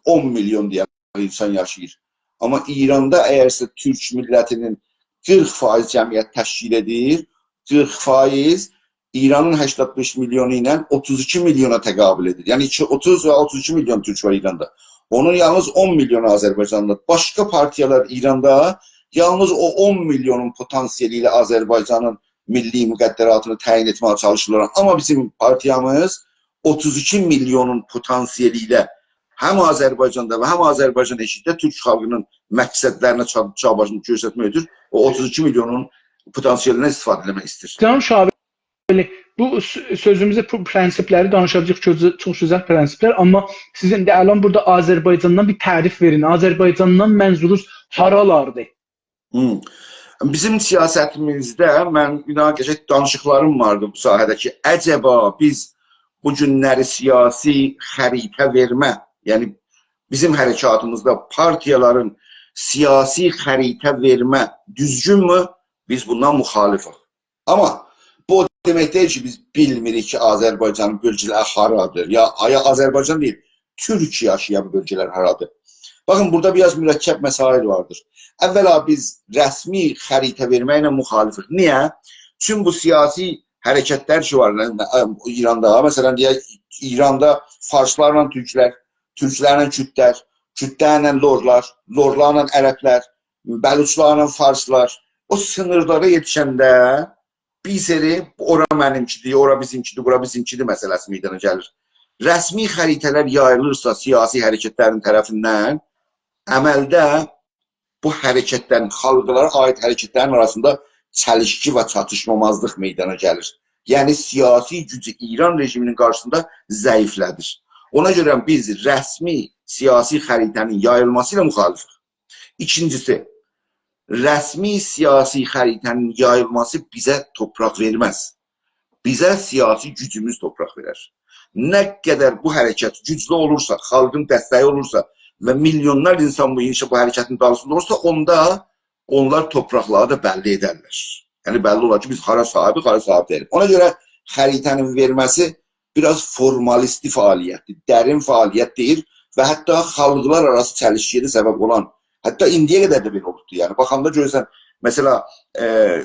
اون میلیون دئیک اینسان یاشاییر. آمما ایراندا اگرسه تورک میللتی‌نین قیرخ فایز جمعیت تشکیل ائدیر، قیرخ فایز ایرانین هشتاد بئش میلیونو ایله اوتوز ایکی میلیونا تقابل ائدیر. یعنی ایکی، اوتوز و اوتوز ایکی میلیون تورک وار ایراندا. اونون یالنیز اون میلیونو آذربایجاندا. باشقا پارتیالار ایراندا یالنیز او اون میلیونون پتانسیلی ایله آذربایجانین میللی مقدراتینی تعیین ائتمه‌یه چالیشیرلار. آمما بیزیم پارتیامیز اوتوز ایکی میلیونون پتانسیلی ایله هم آذربایجاندا و هم آذربایجان ائشیکده تورک خالقی‌نین مقصدلرینه چا-، چاباشینی گؤسترمک اوچون او اوتوز ایکی میلیونون پتانسیلیندن استفاده ائله‌مک ایسته‌ییر. جناب شاولی، بو س-، سؤزوموزو، بو پرنسیپلری دانیشاجاغیق، گؤزل، چوخ گؤزل پرنسیپلر، آمما سیز ایندی الان بورادا آذربایجاندان بیر تعریف وئرین. آذربایجاندان منظورونوز هارالاردیر؟ هوم. بیزیم سیاستیمیزده، من، بیر دنه قشنگ دانیشیقلاریم واردی بو ساحه‌ده کی، عجبا بیز بو گونلری سیاسی خریطه وئرمه، یعنی بیزیم حرکاتیمیزدا پارتیالارین سیاسی خریطه وئرمه دوزگونمو؟ بیز بوندان مخالفیک. آمما بو او دئمک دئییل کی، بیز بیلمیریک کی، آذربایجانین بؤلگه‌لری هارادیر. یا، یا آذربایجان دئییل، تورک یاشایان بؤلگه‌لر هارادیر؟ باخین، بورادا بیر آز مرکب مسائل واردیر. اولا، بیز رسمی خریطه وئرمکله مخالفیک. نییه؟ چون بو سیاسی حرکتلر کی وار، ایراندا، مثلا، دئیک، ایراندا فارسلارلا تورکلر، تورکلرله کوردلر، کوردلرله لورلار، لورلارلا عربلر، بلوچلارلا فارسلار، او سینیرلارا یئتیشنده بیر سری «اورا منیمکی‌دیر، اورا بیزیمکی‌دیر، بورا بیزیمکی‌دیر» مسئله‌سی میدانا گلیر. رسمی خریطه‌لر یاییلیرسا سیاسی حرکتلرین طرفیندن، عملده بو حرکتلرین، خالقلارا عایید حرکتلرین آراسیندا چلیشکی و چاتیشمامازلیق میدانا گلیر. یعنی سیاسی گوجو ایران رژیمی‌نین قارشیسیندا ضعیفله‌دیر. اونا گؤره بیز رسمی سیاسی خریطه‌نین یاییلماسی ایله مخالفیک. ایکینجیسی، رسمی سیاسی خریطه‌نین یاییلماسی بیزه تورپاق وئرمز. بیزه سیاسی گوجوموز تورپاق وئرر. نه قدر بو حرکت گوجلو اولورسا، خالقین دستگی اولورسا و میلیونلار اینسان بو ایشی، بو حرکتین دالیسیندا اولورسا، اوندا اونلار تورپاقلاری دا بللی ائدرلر. یعنی بللی اولار کی، بیز هارا صاحیبیک، هارا صاحیب دئییلیک. اونا گؤره خریطه‌نین وئرمه‌سی بیر آز فورمالیستی فعالیتدیر، درین فعالیت دئییل و حتی خالقلار آراسی چلیشکی‌یه ده سبب اولان، حتی ایندی‌یه قدر ده بئله اولوبدور. یعنی، باخاندا گؤرورسن، مثلا، ائ،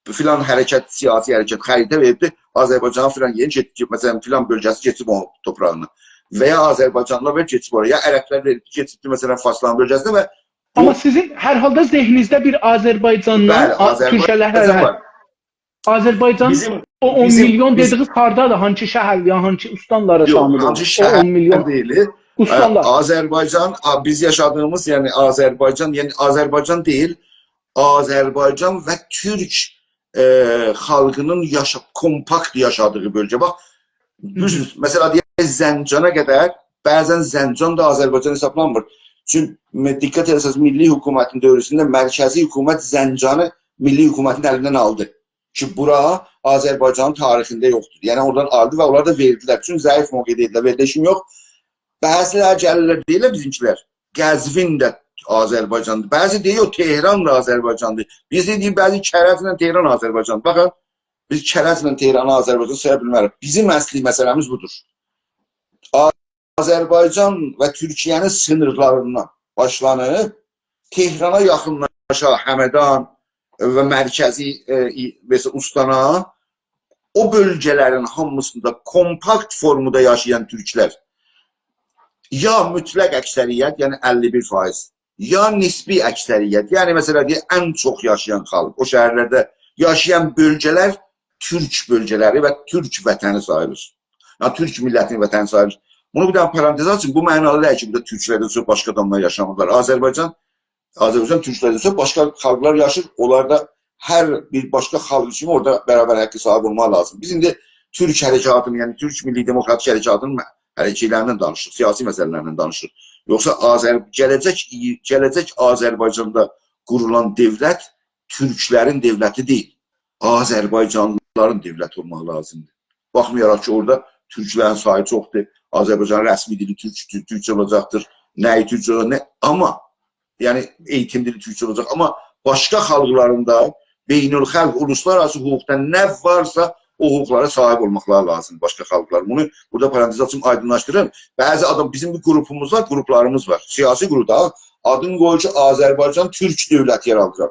فلان حرکت، سیاسی حرکت خریطه وئریبدیر، آذربایجانین فلان یئری کئچ-، مثلا، فلان بؤلگه‌سی کئچیب اونون توپراغینا. و یا آذربایجانلیلار وئریب کئچیب اورایا، یا عربلر وئریب کئچیبدیر، مثلا، فارسلارین بؤلگه‌سینه و بو بلی، آذربایجاندا ذهنینیزده بیر آذربایجانلا، بلی، آ، آذربایجان تورکلر، هه، هه. وار. آذربایجان، بیزیم، او اون بیزیم، میلیون بیز دئدیگینیز هاردادیر؟ هانسی شهر یا هانسی اوستانلارا یوخ، شامل هانسی اولور؟ او شهر اون میلیون دئییل. اوستانلار. اه، آذربایجان، آ، بیز یاشادیغیمیز، یعنی آذربایجان، یعنی آذربایجان دئییل، آذربایجان و تورک، اه، خالقینین یاشا-، کومپاکت یاشادیغی بؤلگه. باخ، هی هی. دوز، مثلا، دئیک، زنجانا قدر، بعضا زنجان دا آذربایجان حسابلانمیر. چونکی م-، دقت ائتسز، میللی حکومتین دؤورونده مرکزی حکومت زنجانی میللی حکومتین الیندن آلدی. کی، بورا آذربایجانین تاریخینده یوخدور. یعنی، اورادان آلدی و اونلار دا وئردیلر. چونکی ضعیف موقعده ایدیلر، وئریلیشیم یوخ. بعضیلری گلیرلر، دئییرلر بیزیمکیلر، قزوین ده آذربایجاندیر. بعضی دئییر، یوخ، تهران دا آذربایجاندیر. بیز ده دئییر، بعضی کرج‌له تهران آذربایجاندیر. باخین، بیز کرج‌له تهرانی آذربایجان سایا بیلمه‌ریک. بیزیم اصلی مسئله‌میز بودور. آذربایجان و تورکیه‌نین سینیرلاریندان باشلانیب، تهرانا یاخینلاشا، همدان و مرکزی، ائ، ای-، مثلا، اوستانا، او بؤلگه‌لرین هامیسیندا کومپاکت فورمادا یاشایان تورکلر یا مطلق اکثریت، یعنی اللی بیر فایز، یا نسبی اکثریت، یعنی، مثلا، دئیک، ان چوخ یاشایان خالق، او شهرلرده یاشایان بؤلگه‌لر تورک بؤلگه‌لری و تورک وطنی ساییلیر. یعنی، تورک میللتینین وطنی ساییلیر. بونو بیر دنه پارانتز آچیم، بو معنادا دئییل کی، بورادا تورکلردن سونرا باشقا آداملار یاشامیرلار. آذربایجان، آذربایجان تورکلردن سونرا باشقا خالقلار یاشیر، اونلار دا هر بیر باشقا خالق کیمی اورادا برابر حقه صاحیب اولماق لازیم. بیز ایندی تورک حرکاتینین، یعنی تورک میللی دموکراتیک حرکاتینین مه-، حرکتلریندن دانیشیریق، سیاسی مسئله‌لریندن دانیشیریق. یوخسا آذر-، گله‌جک، گله‌جک آذربایجاندا قورولان دؤولت تورکلرین دؤولتی دئییل، آذربایجانلیلارین دؤولتی اولماق لازیمدیر. باخمایاراق کی، اورادا تورکلرین سایی چوخدور، آذربایجانین رسمی دیلی تورک-، تور-، تورکجه اولاجاقدیر، نه‌یی تورکجه اولاجاق، نه، آمما، یعنی، ائییتیم دیلی تورکجه اولاجاق، آمما باشقا خالقلارین دا بین‌الخالق، اولوسلارآراسی حقوقدا نه وارسا، او حقوقلارا صاحیب اولماقلاری لازیمدیر باشقا خالقلار. بونو بورادا پارانتز آچیم، آیدینلاشدیریم. بعضی آدام، بیزیم بیر گروپوموز وار، گروپلاریمیز وار، سیاسی گروپ دا، آدین قویور کی، آذربایجان تورک دؤولتی یارادیرام.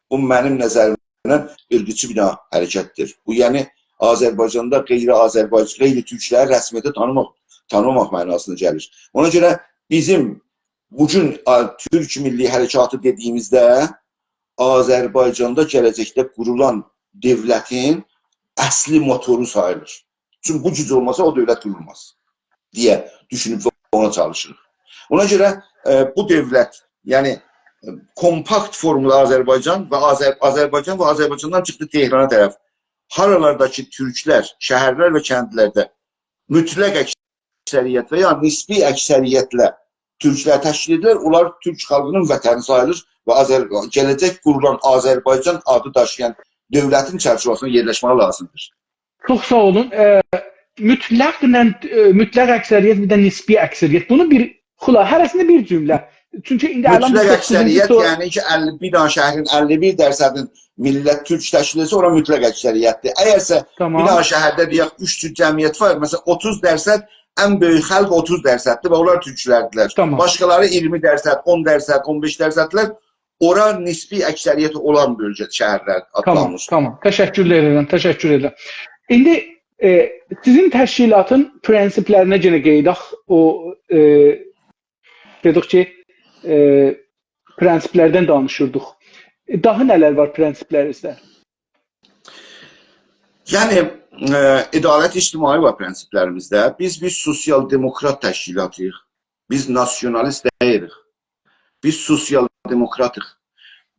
بو منیم نظریمدن عیرقچی بیر دنه حرکتدیر. بو، یعنی، آذربایجاندا غیر آذربایج-، غیر تورکلری رسمیته تانیماق، تانیماماق معناسینا گلیر. اونا گؤره بیزیم بو گون، آ، تورک میللی حرکاتی دئدیییمیزده آذربایجاندا گله‌جکده قورولان دؤولتین اصلی موتورو ساییلیر. چونکی بو گوج اولماسا، او دؤولت قورولماز دئیه دوشونوب اونا چالیشیریق. اونا گؤره، ائ، بو دؤولت، یعنی، ائ، کومپاکت فورمادا آذربایجان و آذر-، آذربایجان و آذربایجاندان چیخدی تهرانا طرف. هارالاردا کی تورکلر، شهرلر و کندلرده مطلق اکثریت و یا نسبی اکثریتله تورکلری تشکیل ائدیرلر، اونلار تورک خالقینین وطنی ساییلیر و آذر-، گله‌جک قورولان آذربایجان آدی داشییان دؤولتین چرچیوه‌سینده یئرلشمه‌سی لازیمدیر. چوخ ساغ اولون. ائ، مطلقله، ائ، مطلق اکثریت، بیر ده نسبی اکثریت. بونو بیر خلا-، هره‌سینده بیر جمله. چونکی ایندی الان مطلق دوققوزونجو اکثریت، سور- یعنی کی، اللی، بیر دنه شهرین اللی بیر درصدین میللت تورک تشکیل ائتسه، اورا مطلق اکثریتدیر. اگرسه تامام. بیر دنه شهرده، دئیک، اوچ جور جمعیت وار، مثلا، اوتوز درصد، ان بؤیوک خالق اوتوز درصددیر و اونلار تورکلردیلر. تامام. باشقالاری اییرمی درصد، اون درصد، اون بئش درصددیلر. اورا نسبی اکثریت اولان بؤلگه، شهرلر تامام، آدلانیر. تامام. تشکر ائدیرم، تشکر ائدیرم. ایندی، ائ، سیزین تشکیلاتین پرنسیپلرینه یئنه قاییداق. او، ائ، دئدیک کی، ائ، پرنسیپلردن دانیشیردیق. ائ، داها نه‌لر وار پرنسیپلرینیزده؟ یعنی، ائ، عدالت اجتماعی وار پرنسیپلریمیزده. بیز بیر سوسیال دموکرات تشکیلاتی‌ییق. بیز ناسیونالیست دئییلیک. بیز سوسیال دموکراتیق.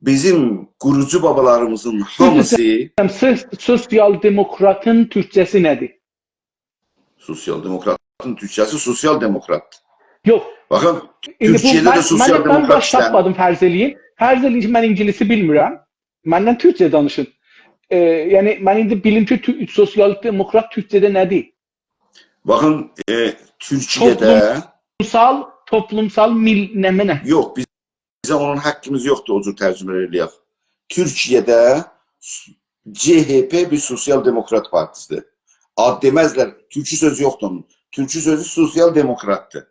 بیزیم قوروجو بابالاریمیزین هامیسی... سوز-، سوسیال دموکراتین تورکجه‌سی نه‌دیر؟ سوسیال دموکراتین تورکجه‌سی سوسیال دموکرات. یوخ. باخین، ایندی بو تورکیه‌ده ده من، سوسیال من، من دموکرات باش ایسته‌میر. تاپمادیم، فرض ائله‌یین. فرض ائله‌یین کی، من اینگیلیسی بیلمیرم. منن تورکجه دانیشین. ائ، یعنی، من ایندی بیلیم کی، تو-، سوسیال دموکرات تورکجه‌ده نه‌دیر؟ باخین، ائ، تورکیه‌ده... توپلومسال، توپلومسال میل-، نمنه؟ یوخ، بیز بیزه اونون حقیمیز یوخدور او جور ترجمه ائله‌یک. تورکیه‌ده س-، ج‌ه‌پ بیر سوسیال دموکرات پارتیسی‌دیر. آد دئمزلر. تورکو سؤزو یوخدور اونون. تورکو سؤزو سوسیال دموکراتدیر.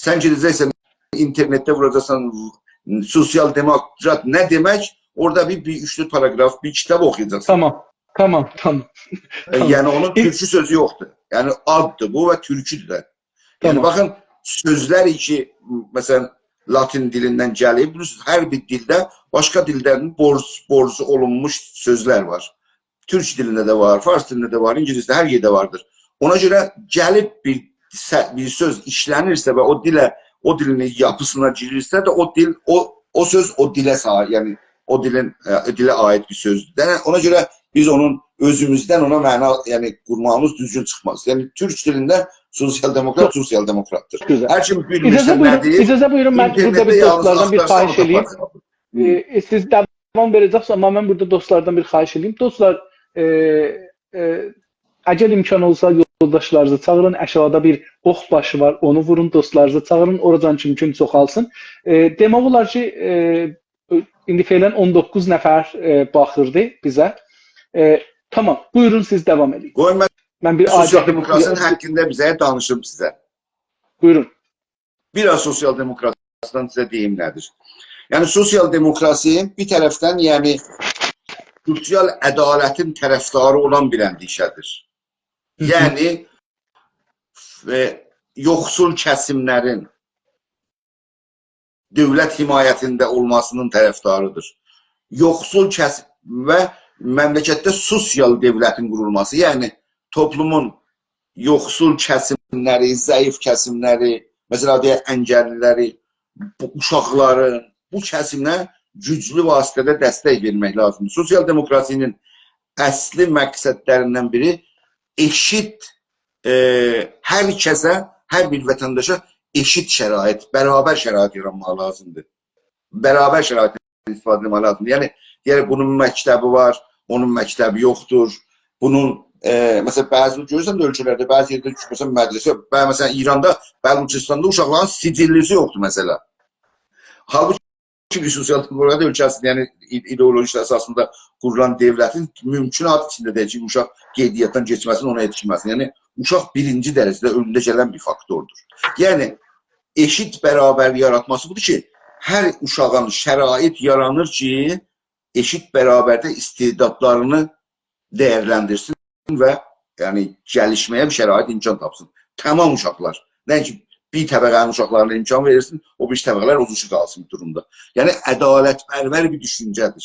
سن گئده‌جکسن اینترنتده ووراجاقسان سوسیال دموکرات نه دئمک، اورادا بیر، بیر اوچ-دؤرد پاراگراف، بیر کیتاب اوخویاجاقسان. تامام، تامام، تامام. ائ، یعنی اونون تورکو سؤزو یوخدور. یعنی آددیر بو و تورکودور ده. یعنی باخین، سؤزلر کی، مثلا، لاتین دیلیندن گلیب، بیلیرسینیز، هر بیر دیلده باشقا دیلدن بورج، بورج اولونموش سؤزلر وار. تورک دیلینده ده وار، فارس دیلینده ده وار، اینگیلیسده، هر یئرده واردیر. اونا گؤره گلیب بیر سه-، بیر سؤز ایشله‌نیرسه و او دیله، او دیلین یاپیسینا گیریرسه ده، او دیل، او، او سؤز او دیله سا-، یعنی او دیلین، ائ، دیله عایید بیر سؤزدور. یعنی اونا گؤره بیز اونون اؤزوموزدن اونا معنا، یعنی قورماغیمیز دوزگون چیخماز. یعنی تورک دیلینده سوسیال دموکرات سوسیال دموکراتدیر. گؤزل. هر کیم بیلمیرسه نه دئییر، اجازه بویورون، من بورادا اینترنتده بیر یالنیز دوستلاردان بیر آختارسان خواهش او دا ائله‌ییم. تاپار. ائ، سیز داوام وئره‌جکسینیز، آمما من بورادا دوستلاردان بیر خواهش ائله‌ییم. دوستلار، ائ، ائ، اگر امکان اولسا، یولداشلارینیزی چاغیرین، آشاغیدا بیر اوخ باشی وار، اونو وورون، دوستلارینیزی چاغیرین، اوراجان کی، مومکون چوخالسین. ائ، دئمک اولار کی، ائ، ایندی فعلا اون دوققوز نفر، ائ، باخیردی بیزه. ائ، تامام، بویورون، سیز داوام ائدین. قوی من من بیر سوسیال آجیل دموکراسی‌نین حاقیندا بیزه دانیشیم سیزه. بویورون. بیر آز سوسیال دموکراسی‌دان سیزه دئییم نه‌دیر. یعنی، سوسیال دموکراسی بیر طرفدن، یعنی، سوسیال عدالتین طرفداری اولان بیر اندیشه‌دیر. هی هی. یعنی، ائ، یوخسول کسیملرین دؤولت حمایتینده اولماسی‌نین طرفداری‌دیر. یوخسول کسیم و مملکتده سوسیال دؤولتین قورولماسی، یعنی توپلومون یوخسول کسیملری، ضعیف کسیملری، مثلا، دئیک، انگللی‌لری، بو اوشاقلارین، بو کسیمه گوجلو واسطه‌ده دستک وئرمک لازیمدیر. سوسیال دموکراسی‌نین اصلی مقصدلریندن بیری ائشیت، ائ، هر کسه، هر بیر وطنداشا ائشیت شرایط، برابر شرایط یاراتماق لازیمدیر. برابر شرایطدن استفاده ائتمک لازیمدیر. یعنی، دئیک، بونون مکتبی وار، اونون مکتبی یوخدور. بونون، ائ، مثلا، بعضی گؤرورسن ده اؤلکه‌لرده، بعضی یئرده، مثلا، مدرسه، و مثلا، ایراندا، بلوچستاندا اوشاقلارین سجللی‌سی یوخدور، مثلا. حالبوکی بیر سوسیال دموکرات اؤلکه‌سینده، یعنی ای-، ایدئولوژی‌سی اساسیندا قورولان دؤولتین مومکون آد ایچینده دئییل کی، اوشاق قیدیاتدان کئچمه‌سین، اونا یئتیشمه‌سین. یعنی، اوشاق بیرینجی درجه‌ده اؤنده گلن بیر فاکتوردور. یعنی، ائشیت برابرلیک یاراتماسی بودور کی، هر اوشاغین شرایط یارانیر کی، ائشیت برابرده استعدادلارینی دَیرلندیرسین و، یعنی، گلیشمه‌یه بیر شرایط، امکان تاپسین. تمام اوشاقلار. نه کی، بیر طبقه‌نین اوشاقلارینا امکان وئریلسین، او بیریسی طبقه‌لر او جور قالسین بیر دورومدا. یعنی، عدالت‌پرور بیر دوشونجه‌دیر.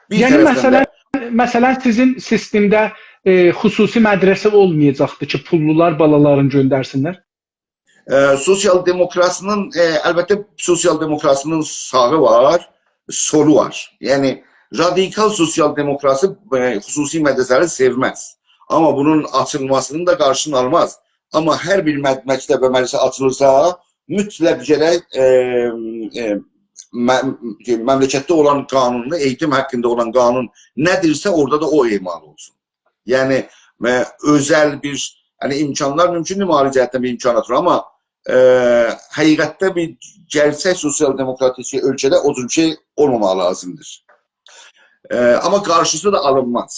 بیر یعنی، طرفدن مثلا، ده مثلا، سیزین سیستمده، ائ، خصوصی مدرسه اولمایاجاقدیر کی، پوللولار بالالارینی گؤندرسینلر؟ ائ، سوسیال دموکراسی‌نین، ائ، البته، سوسیال دموکراسی‌نین ساغی وار، سولو وار. یعنی، رادیکال سوسیال دموکراسی، ائ، خصوصی مدرسه‌لری سئومز. آمما بونون آچیلماسی‌نین دا قارشیسینی آلماز. آمما هر بیر مد-، مکتب و مدرسه آچیلیرسا، مطلق گرک، ائ، ائ، مم-، مملکتده اولان قانونو، ائییتیم حاقیندا اولان قانون نه‌دیرسه، اورادا دا او اعمال اولسون. یعنی، ائ، اؤزل بیر، یعنی، امکانلار مومکوندور، مالی جهتدن بیر امکانات وار، آمما، ائ، حقیقتده بیر گئرچک سوسیال دموکراتیک اؤلکه‌ده او جور بیر شئی اولماماق لازیمدیر. ائ، آمما قارشیسی دا آلینماز.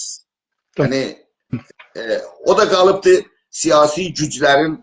تامام. یعنی، ائ، او دا قالیبدیر سیاسی گوجلرین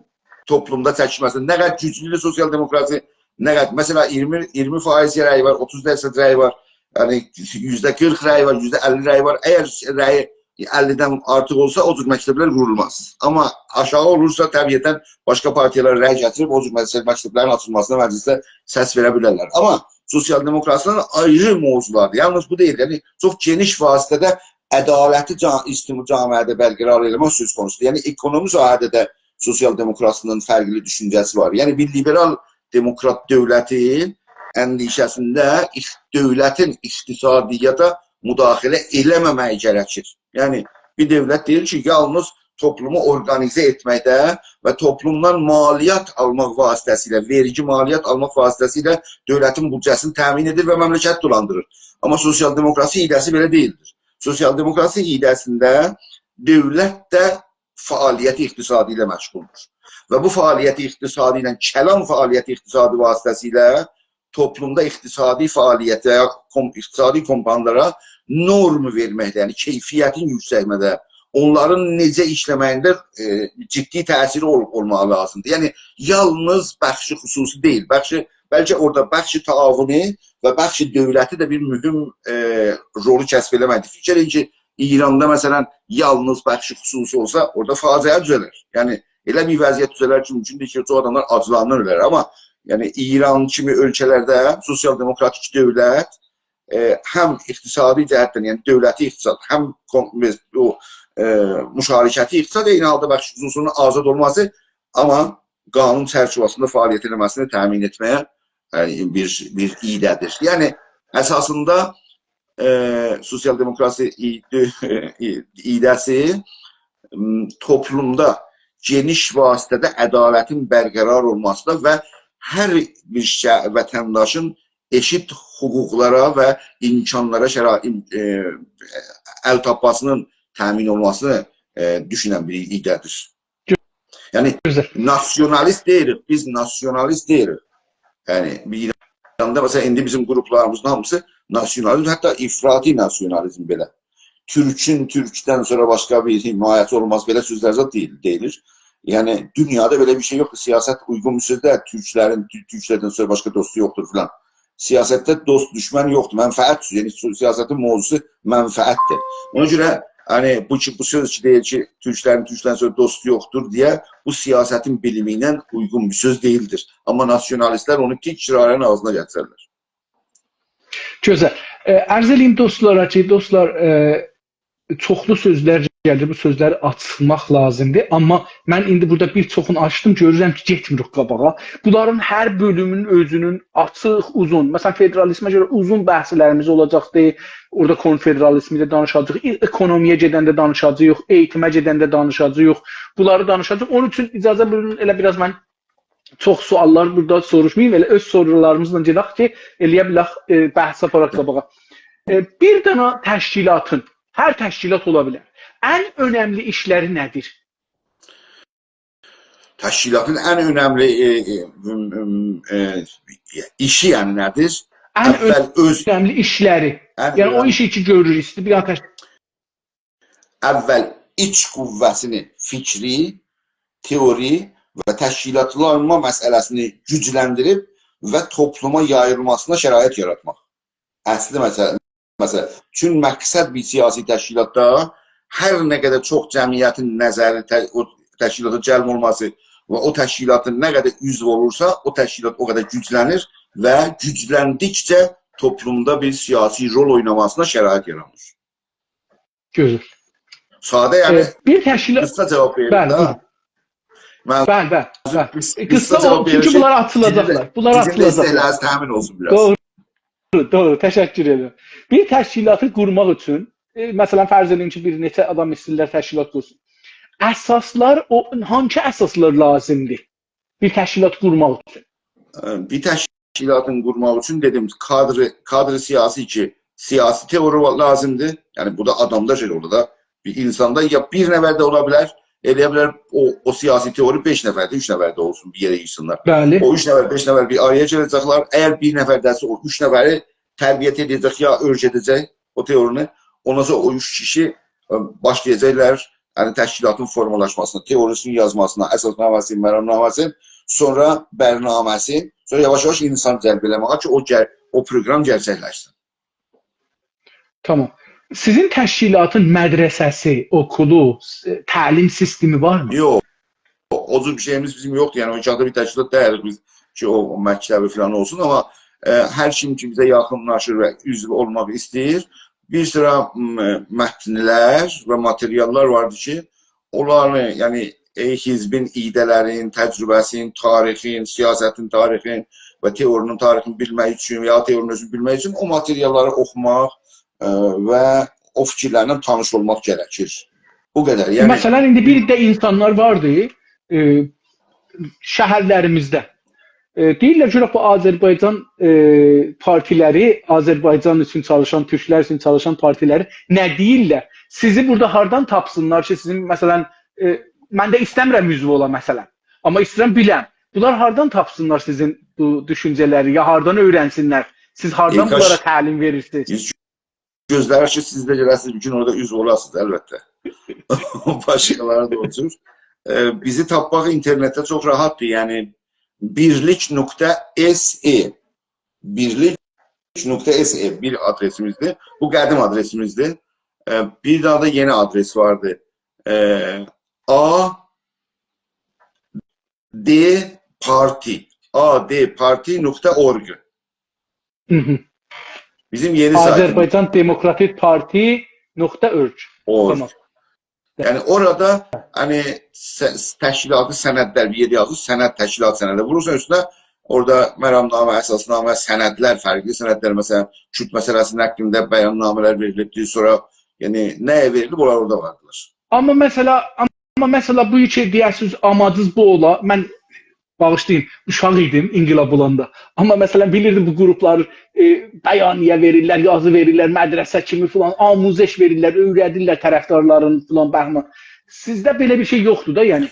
توپلومدا چکیشمه‌سی. نه قدر گوجلودور سوسیال دموکراسی، نه قدر، مثلا، اییرمی، اییرمی فایز رأی وار، اوتوز درصد رأی وار، یعنی، یوزده قیرخ رأی وار، یوزده اللی رأی وار. اگر رأی اللی‌دن آرتیق اولسا، او جور مکتبلر قورولماز. آمما آشاغی اولورسا، طبیعتا باشقا پارتیالار رأی گتیریب او جور مکتب-، مکتبلرین آچیلماسینا مجلیسده سس وئره بیلرلر. آمما سوسیال دموکراسی‌نین آیری موضوعلاردیر. یالنیز بو دئییل، یعنی، چوخ گئنیش واسطه‌ده عدالتی جا-، اجتماع-، جامعه‌ده برقرار ائله‌مک سؤز قونوسودور. یعنی، اکونومی ساحه‌ده ده سوسیال دموکراسی‌نین فرقلی دوشونجه‌سی وار. یعنی، بیر لیبرال دموکرات دؤولتین اندیشه‌سینده اق-، دؤولتین اقتصادیاتا مداخله ائله‌مه‌مه‌یی گرکیر. یعنی، بیر دؤولت دئییر کی، یالنیز توپلومو اورقانیزه ائتمکده و توپلومدان مالیات آلماق واسطه‌سیله، وئرگی مالیات آلماق واسطه‌سیله دؤولتین بودجه‌سینی تأمین ائدیر و مملکتی دولاندیریر. آمما سوسیال دموکراسی ایده‌سی بئله دئییلدیر. سوسیال دموکراسی ایده‌سینده دؤولت ده فعالیت اقتصادی ایله مشغولدور. و بو فعالیت اقتصادی ایله، کلان فعالیت اقتصادی واسطه‌سیله توپلومدا اقتصادی فعالیته، کوم-، اقتصادی کومپانیالارا نورم وئرمکده، یعنی کیفیتین یوکسلتمه‌ده، اونلارین نئجه ایشله‌مه‌یینده، ائ، جدی تأثیری اولوب اولماغی لازیمدیر. یعنی، یالنیز بخش خصوصی دئییل، بخش، بلکه اورادا بخش تعاونی و بخش دؤولتی ده بیر مهم، ائ، رولو کسب ائله‌مه‌دی. فیکیر ائدین کی، ایراندا، مثلا، یالنیز بخش خصوصی اولسا، اورادا فاجعه دوزه‌لر. یعنی، ائله بیر وضعیت دوزه‌لر کی، مومکوندور کی، چوخ آداملار آجلیقدان اؤلر. آمما، یعنی، ایران کیمی اؤلکه‌لرده سوسیال دموکراتیک دؤولت، ائ، هم اقتصادی جهتدن، یعنی دؤولتی اقتصاد، هم کون-، او، ائ، مشارکتی اقتصاد، عینی حالدا بخش خصوصی‌نین آزاد اولماسی، آمما قانون چرچیوه‌سینده فعالیت ائله‌مه‌سینی تأمین ائتمه‌یه، یعنی بیر، بیر ایده‌دیر. یعنی اساسیندا، ائ، سوسیال دموکراسی ای-، ای-، ایده‌سی، م، توپلومدا گئنیش وسعتده عدالتین برقرار اولماسینا و هر بیر شه-، وطنداشین ائشیت حقوقلارا و امکانلارا، شرا-، ام-، ائ، ال تاپماسینین تأمین اولماسینی، ائ، دوشونن بیر ایده‌دیر. یعنی، گؤزل. ناسیونالیست دئییلیک، بیز ناسیونالیست دئییلیک. یعنی، بیر ایراندا، مثلا، ایندی بیزیم گروپلاریمیزین هامیسی ناسیونالیزم، حتی افراطی ناسیونالیزم بئله. تورکون تورکدن سونرا باشقا بیر حمایتی اولماز، بئله سؤزلر زاد دئییل، دئییلیر. یعنی، دونیادا بئله بیر شئی یوخدور، سیاست اویغون بیر سؤز دئییل، تورکلرین، تو-، تورکلردن سونرا باشقا دوستو یوخدور فلان. سیاستده دوست دوشمن یوخدور، منفعت، یعنی، سو-، سیاستین موضوعسو منفعتدیر. اونا گؤره، یعنی، بو کی، بو سؤز کی، دئییر کی، تورکلرین تورکدن سونرا دوستو یوخدور دئیه، بو سیاستین بیلیمی ایله اویغون بیر سؤز دئییلدیر. آمما ناسیونالیستلر اونو تکرارا آغزینا گتیررلر. گؤزل. ائ، عرض ائله‌ییم دوستلارا کی، دوستلار، ائ، چوخلو سؤزلر گلیر، بو سؤزلری آچماق لازیمدیر. آمما من ایندی بورادا بیر چوخونو آچدیم، گؤرورم کی، گئتمیریک قاباغا. بونلارین هر بؤلومون اؤزونون آچیق، اوزون، مثلا، فدرالیزمه گؤره اوزون بحثلریمیز اولاجاقدیر. اورادا کنفدرالیزمی ده دانیشاجاغیق، ائ-، اکونومی‌یه گئدنده دانیشاجاغیق، ائییتیمه گئدنده دانیشاجاغیق. بونلاری دانیشاجاغیق. اونون اوچون اجازه بویورون، ائله بیر آز من چوخ سؤاللار بورادا سوروشماییم، ائله اؤز سورولاریمیزلا گئدک کی، ائله‌یه بیلک، ائ، بحثی آپاراق قاباغا. ائ، بیر دنه تشکیلاتین، هر تشکیلات اولا بیلر، ان اؤنملی ایشلری نه‌دیر؟ تشکیلاتین ان اؤنملی، ائ، ائ، م، م، ائ، ایشی، یعنی، نه‌دیر؟ ان اول اؤز اؤنملی ایشلری. ان یعنی، او اؤنملی ایشی کی، گؤرور، ایسته‌ییر بیر دنه تش- اول ایچ قوه‌سینی، فیکری، تئوری و تشکیلاتلانما مسئله‌سینی گوجلندیریب و توپلوما یاییلماسینا شرایط یاراتماق. اصلی مسئله، مسئله. چون مقصد بیر سیاسی تشکیلاتدا هر نه قدر چوخ جمعیتین نظری ته-، او تشکیلاتا جلب اولماسی و او تشکیلاتین نه قدر عضو اولورسا، او تشکیلات او قدر گوجلنیر و گوجلندیکجه توپلومدا بیر سیاسی رول اویناماسینا شرایط یارانیر. گؤزل. ساده، یعنی، ائ، بیر تشکیلات قیسا جاواب وئریم، بلی، ده. بویورون. من بلی، بلی، بلی. قیس-، قیسا قیسا جاواب اولسون، چونکی وئریم کی، بونلار آچیلاجاقلار. سیزین ده، بونلار سیزین ده آچیلاجاقلار. استهلاکینیز تأمین اولسون بیر آز. دوغرو، دوغرو، تشکر ائدیرم. بیر تشکیلاتی قورماق اوچون، ائ، مثلا، فرض ائدین کی، بیر نئچه آدام ایسته‌ییرلر تشکیلات قورسون. اساسلار، او، هانسی اساسلار لازیمدیر بیر تشکیلات قورماق اوچون؟ ائ، بیر تشکیلاتین قورماق اوچون دئدیم، کادر، کادر سیاسی کی، سیاسی تئوری وا-، لازیمدیر. یعنی، بورادا آدامدا شئی اولور دا، بیر اینساندا یا بیر نفر ده اولا بیلر، ائلیه بیلر او، او سیاسی تئوری بئش نفرده، اوچ نفرده اولسون، بیر یئره ییغسینلار. بلی. او اوچ نفر، بئش نفر بیر آرایا گله‌جکلر. اگر بیر نفر ده‌سه او اوچ نفری تربیت ائده‌جک یا اؤیره‌ده‌جک او تئورینی، اوندان سونرا او اوچ کیشی، ائ، باشلایاجاقلار، یعنی، تشکیلاتین فورمالاشماسینا، تئوریسینی یازماسینا، اساسنامه‌سینی، مرامنامه‌سینی، سونرا برنامه‌سینی، سونرا یاواش-یاواش اینسان جلب ائله‌مه‌یه کی، او گل-، او پروگرام گئرچکلشسین. تامام. سیزین تشکیلاتین مدرسه‌سی، اوکولو، س-، تعلیم سیستمی وارمی؟ یوخ. او جور بیر شئییمیز بیزیم یوخدور. یعنی، او ایکی آددا بیر تشکیلات دئییلیک بیز کی، او، او مکتبی فلان اولسون. آمما، ائ، هر کیم کی، بیزه یاخینلاشیر و عضو اولماق ایسته‌ییر، بیر سیرا، م، متنلر و ماتریاللار واردیر کی، اونلاری، یعنی، ائ، حزبین ایده‌لرین، تجربه‌سین، تاریخین، سیاستین تاریخین و تئورینین تاریخینی بیلمک اوچون، یا تئورینین اؤزونو بیلمک اوچون او ماتریاللاری اوخوماق، ائ، و او فیکیرلرله تانیش اولماق گرکیر. بو قدر. یعنی، مثلا، ایندی بیر ده اینسانلار واردی، ائ، شهرلریمیزده. ائ، دئییرلر کی، بو آذربایجان، ائ، پارتیلری، آذربایجان اوچون چالیشان، تورکلر اوچون چالیشان پارتیلری نه دئییرلر؟ سیزی بورادا هاردان تاپسینلار کی، سیزین، مثلا، ائ، من ده ایسته‌میرم عضو اولام، مثلا. آمما ایسته‌ییرم بیلم. بونلار هاردان تاپسینلار سیزین بو دوشونجه‌لری، یا هاردان اؤیرنسینلر؟ سیز هاردان، ائ، بونلارا تعلیم وئریرسینیز؟ بیز گؤزله‌ریک کی، سیز ده گله‌سینیز، بیر گون اورادا عضو اولاسینیز، البته. باشقالاری دا اوتورور. ائ، بیزی تاپماق اینترنتده چوخ راحتدیر. یعنی، بیرلیک نقطه S E. بیرلیک نقطه S E بیر آدرسیمیزدیر. بو قدیم آدرسیمیزدیر. ائ، بیر دانا دا یئنی آدرس واردی. ائ، A D Party. A D Party نقطه org. هی هی. بیزیم یئنی سایتیمیز. Azərbaycan Demokratik Parti nöqtə org. Org. تامام. یعنی اورادا، هانی، س-، تشکیلاتی سندلر، بیر یئر یازیر، سند، تشکیلات سندی. وورورسان اوستونه، اورادا مرامنامه، اساسنامه، سندلر، فرقلی سندلر، مثلا، کورد مسئله‌سی‌نین حاقیندا بیاننامه‌لر وئریلیبدیر، سونرا، یعنی، نه‌یه وئریلیب، اونلار اورادا واردیلار. آمما مسئله، آمما مسئله بو کی، دئیه‌سینیز، آماجینیز بو اولا. من باغیشلایین، اوشاق ایدیم انقلاب اولاندا. آمما، مثلا، بیلیردیم بو قروپلار، ائ، بیانیه وئریرلر، یازی وئریرلر، مدرسه کیمی فلان، آموزش وئریرلر، اؤیره‌دیرلر طرفدارلارین فلان، بهمان. سیزده بئله بیر شئی یوخدور دا، یعنی.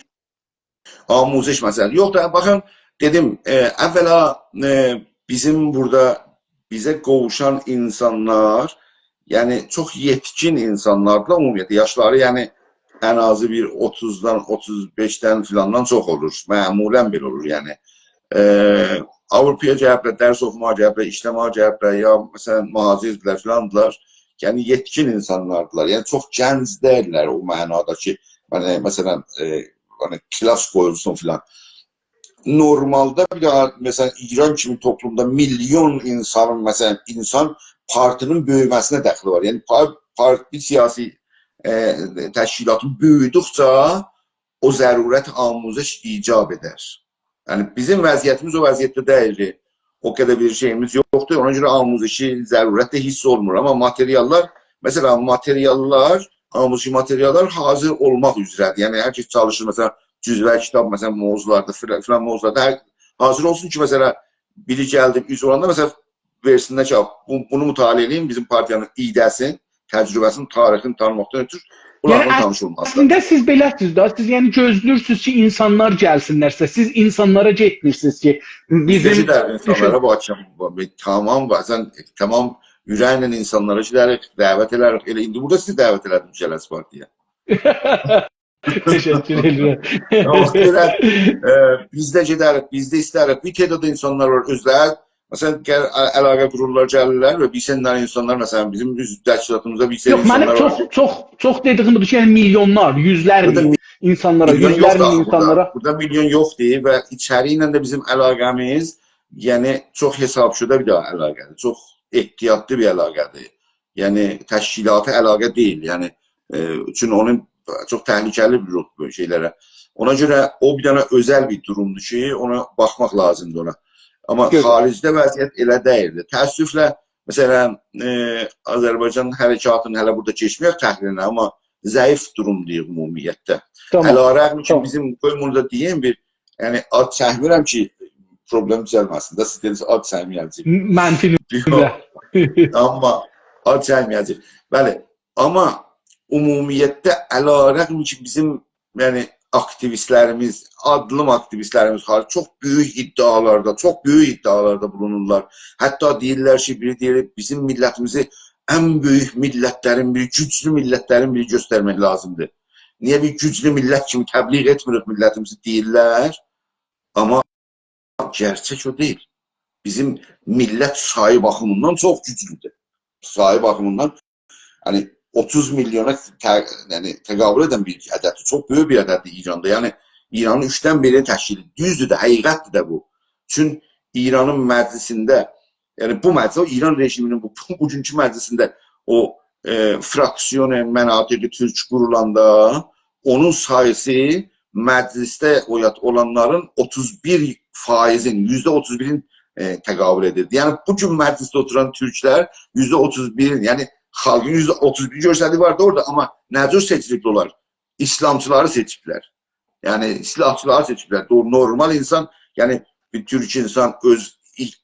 آموزش مسئله. یوخ دا، باخین، دئدیم، ائ، اولا، ائ، بیزیم بورادا بیزه قوووشان اینسانلار، یعنی چوخ یئتکین اینسانلاردیلار عمومیتله. یاشلاری، یعنی ان آزی بیر اوتوزدان، اوتوز بئشدن فلاندان چوخ اولور. معمولا بئله اولور، یعنی. ائ، آوروپایا گلیبلر، درس اوخوماغا گلیبلر، ایشله‌مه‌یه گلیبلر، یا مثلا مهاجردیلر فلاندیلار. یعنی یئتکین اینسانلاردیلار. یعنی چوخ گنج دئییللر او معنادا کی، یعنی، مثلا، ائ، یعنی کلاس قویولسون فلان. نورمالدا بیر داها، مثلا، ایران کیمی توپلومدا میلیون اینسانین، مثلا، اینسان پارتی‌نین بؤیومه‌سینه دخلی وار. یعنی پار-، پارتی، بیر سیاسی، ائ، تشکیلاتین بؤیودوکجه او ضرورت آموزش ایجاب ائدر. یعنی بیزیم وضعیتیمیز او وضعیتده دئییل. او قدر بیر شئییمیز یوخدور. اونا گؤره آموزشی ضرورت ده حیس اولونمور. آمما ماتریاللار، مثلا، ماتریاللار، آموزشی ماتریاللار حاضر اولماق اوزره‌دیر. یعنی هر کس چالیشیر، مثلا، جزوه کیتاب، مثلا، موضوعلاردا، فلان، فلان موضوعلاردا هر، حاضر اولسون کی، مثلا، بیری گلدی، اوز اولاندا، مثلا، وئرسینلر کی، بو، بونو مطالعه ائله‌یین، بیزیم پارتیانین ایده‌سین، تجربه‌سین، تاریخینی تانیماقدان اؤترو، یعنی، بونلارین تانیش اولماسیدان. اصلینده سیز بئله‌سینیز ده، سیز، یعنی، گؤزله‌ییرسینیز کی، اینسانلار گلسینلر سیزه، سیز اینسانلارا گئتمیرسینیز کی، بیزیم، بیزیم، گئدریک اینسانلارا، دوشون، باخین، تامام، بعضا، تامام اورکله اینسانلارا گئدریک، دعوت ائدریک، ائله ایندی بورادا سیزی دعوت ائله‌دیم، گله‌سینیز پارتیایا. تشکر ائدیرم. یوخ، بئله، ائ، بیز ده گئدریک، بیز ده ایستریک. بیر تعداد اینسانلار وار، اؤزلری، مثلا، گل-، ع-، علاقه قورورلار، گلیرلر و بیر سری اینسانلار، مثلا، بیزیم اوز تشکیلاتیمیزدا بیر سری، یوخ، منیم اینسانلار وار. چوخ، چوخ، چوخ دئدیگیم بودور کی، یعنی میلیونلار، یوزلر بورادا مین-، می-، اینسانلارا، میلیون یوزلر یوخدور مین آخی بورادا. اینسانلارا. بورادا میلیون یوخدور و ایچری ایله ده بیزیم علاقه‌میز، یعنی، چوخ حساب‌شده بیر داها علاقه‌دیر. چوخ احتیاطلی بیر علاقه‌دیر. یعنی، تشکیلاتی علاقه دئییل. یعنی، ائ، چون اونون چوخ تهلکه‌لی بیر رتبه شئیلره. اونا گؤره او بیر دانا اؤزل بیر دورومدور کی، اونا باخماق لازیمدیر اونا. آمما، گؤزل، خارجده وضعیت ائله دئییلدیر. تأسفله، مثلا، ائ، آذربایجان حرکاتینین، هله بورادا کئچمه‌یک تحلیلینه، آمما ضعیف دورومداییق عمومیتله. تامام. علی‌رغم کی، تامام، بیزیم، قوی بونو دا دئییم، بیر، یعنی، آد چکمیرم کی، پروبلئم دوزلمه‌سین ده، سیز دئدینیز، آد چکمه‌یه‌جه‌ییک. منفی، یوخ، نمره. آمما آد چکمه‌یه‌جه‌ییک. بلی، آمما عمومیتله علی‌رغم کی، بیزیم، یعنی، آکتیویستلریمیز، آدلیم آکتیویستلریمیز هار-، چوخ بؤیوک ادعالاردا، چوخ بؤیوک ادعالاردا بولونورلار. حتی دئییرلر کی، بیری دئییر، بیزیم میللتیمیزی ان بؤیوک میللتلرین بیری، گوجلو میللتلرین بیری گؤسترمک لازیمدیر. نییه بیر گوجلو میللت کیمی تبلیغ ائتمیریک میللتیمیزی دئییرلر. آمما گئرچک او دئییل. بیزیم میللت سایی باخیمیندان چوخ گوجلودور. سایی باخیمیندان، یعنی، اوتوز میلیونا ت-، یعنی، تقابل ائدن بیر عدددیر. چوخ بؤیوک بیر عدددیر ایراندا. یعنی، ایرانین اوچدن بیرینی تشکیل ائدیر. دوزدور ده، حقیقتدیر ده بو. چون ایرانین مجلیسینده، یعنی، بو مجلیس، او ایران رژیمینین بو، بوگونکو مجلیسینده او، ائ، فراکسیون مناطق تورک قورولاندا اونون ساییسی مجلیسده او یاد اولانلارین اوتوز بیر فاییزین، یوزده اوتوز بیرین، ائ، تقابل ائدیردی. یعنی، بو گون مجلیسده اوتوران تورکلر یوزده اوتوز بیرین، یعنی خالقین یوزده اوتوز بیر گؤرسدیگی واردی اورادا، آمما نه جور سئچیلیبدی اونلار؟ ایسلامچیلاری سئچیبلر. یعنی، سلاحچیلاری سئچیبلر. دو-، نورمال اینسان، یعنی، بیر تورک اینسان اؤز،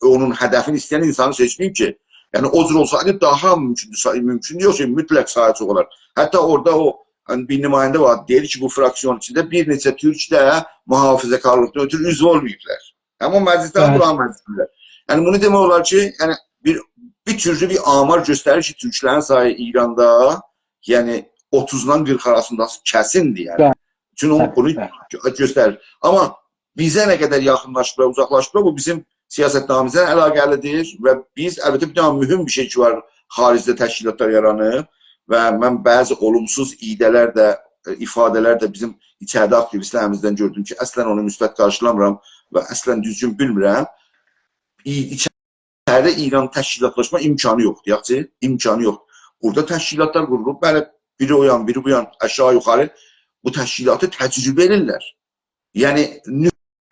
اونون هدفینی ایسته‌ین اینسانی سئچمه‌ییب کی. یعنی، او جور اولسایدی، داها مومکوندور، سا-، مومکون یوخ کی، مطلق سایی چوخ اولار. حتی اورادا او، یعنی، بیر نماینده وار، دئییر کی، بو فراکسیون ایچینده بیر نئچه تورک ده محافظه‌کارلیقدان اؤترو عضو اولماییبلار. آمما مجلیسده، بلی، بولارین مجلیسینده. یعنی، بونو دئمک اولار کی، یعنی، بیر، بیر تورلو بیر آمار گؤستریر کی، تورکلرین سایی ایراندا، یعنی، اوتوزدان قیرخ آراسیندا کسیندیر، یعنی. بلی. چونکی او بونو، بلی، گؤ-، گؤستریر. آمما بیزه نه قدر یاخینلاشیبلار، اوزاقلاشیبلار، بو بیزیم سیاستنامه‌میزله علاقه‌لیدیر و بیز، البته، بیر دنه مهم بیر شئی کی وار، خاریجده تشکیلاتلار یارانیر و من بعضی اولومسوز ایده‌لر ده، ائ، ایفاده‌لر ده بیزیم ایچریده آکتیویستلریمیزدن گؤردوم کی، اصلاً اونو مثبت قارشیلامیرام و اصلاً دوزگون بیلمیرم. ای-، ایچریده ایران تشکیلاتلاشما امکانی یوخدور، یاخشی؟ امکانی یوخدور. بورادا تشکیلاتلار قورولوب، بلی، بیری او یان، بیری بو یان، آشاغی یوخاری بو تشکیلاتی تجربه ائدیرلر. یعنی،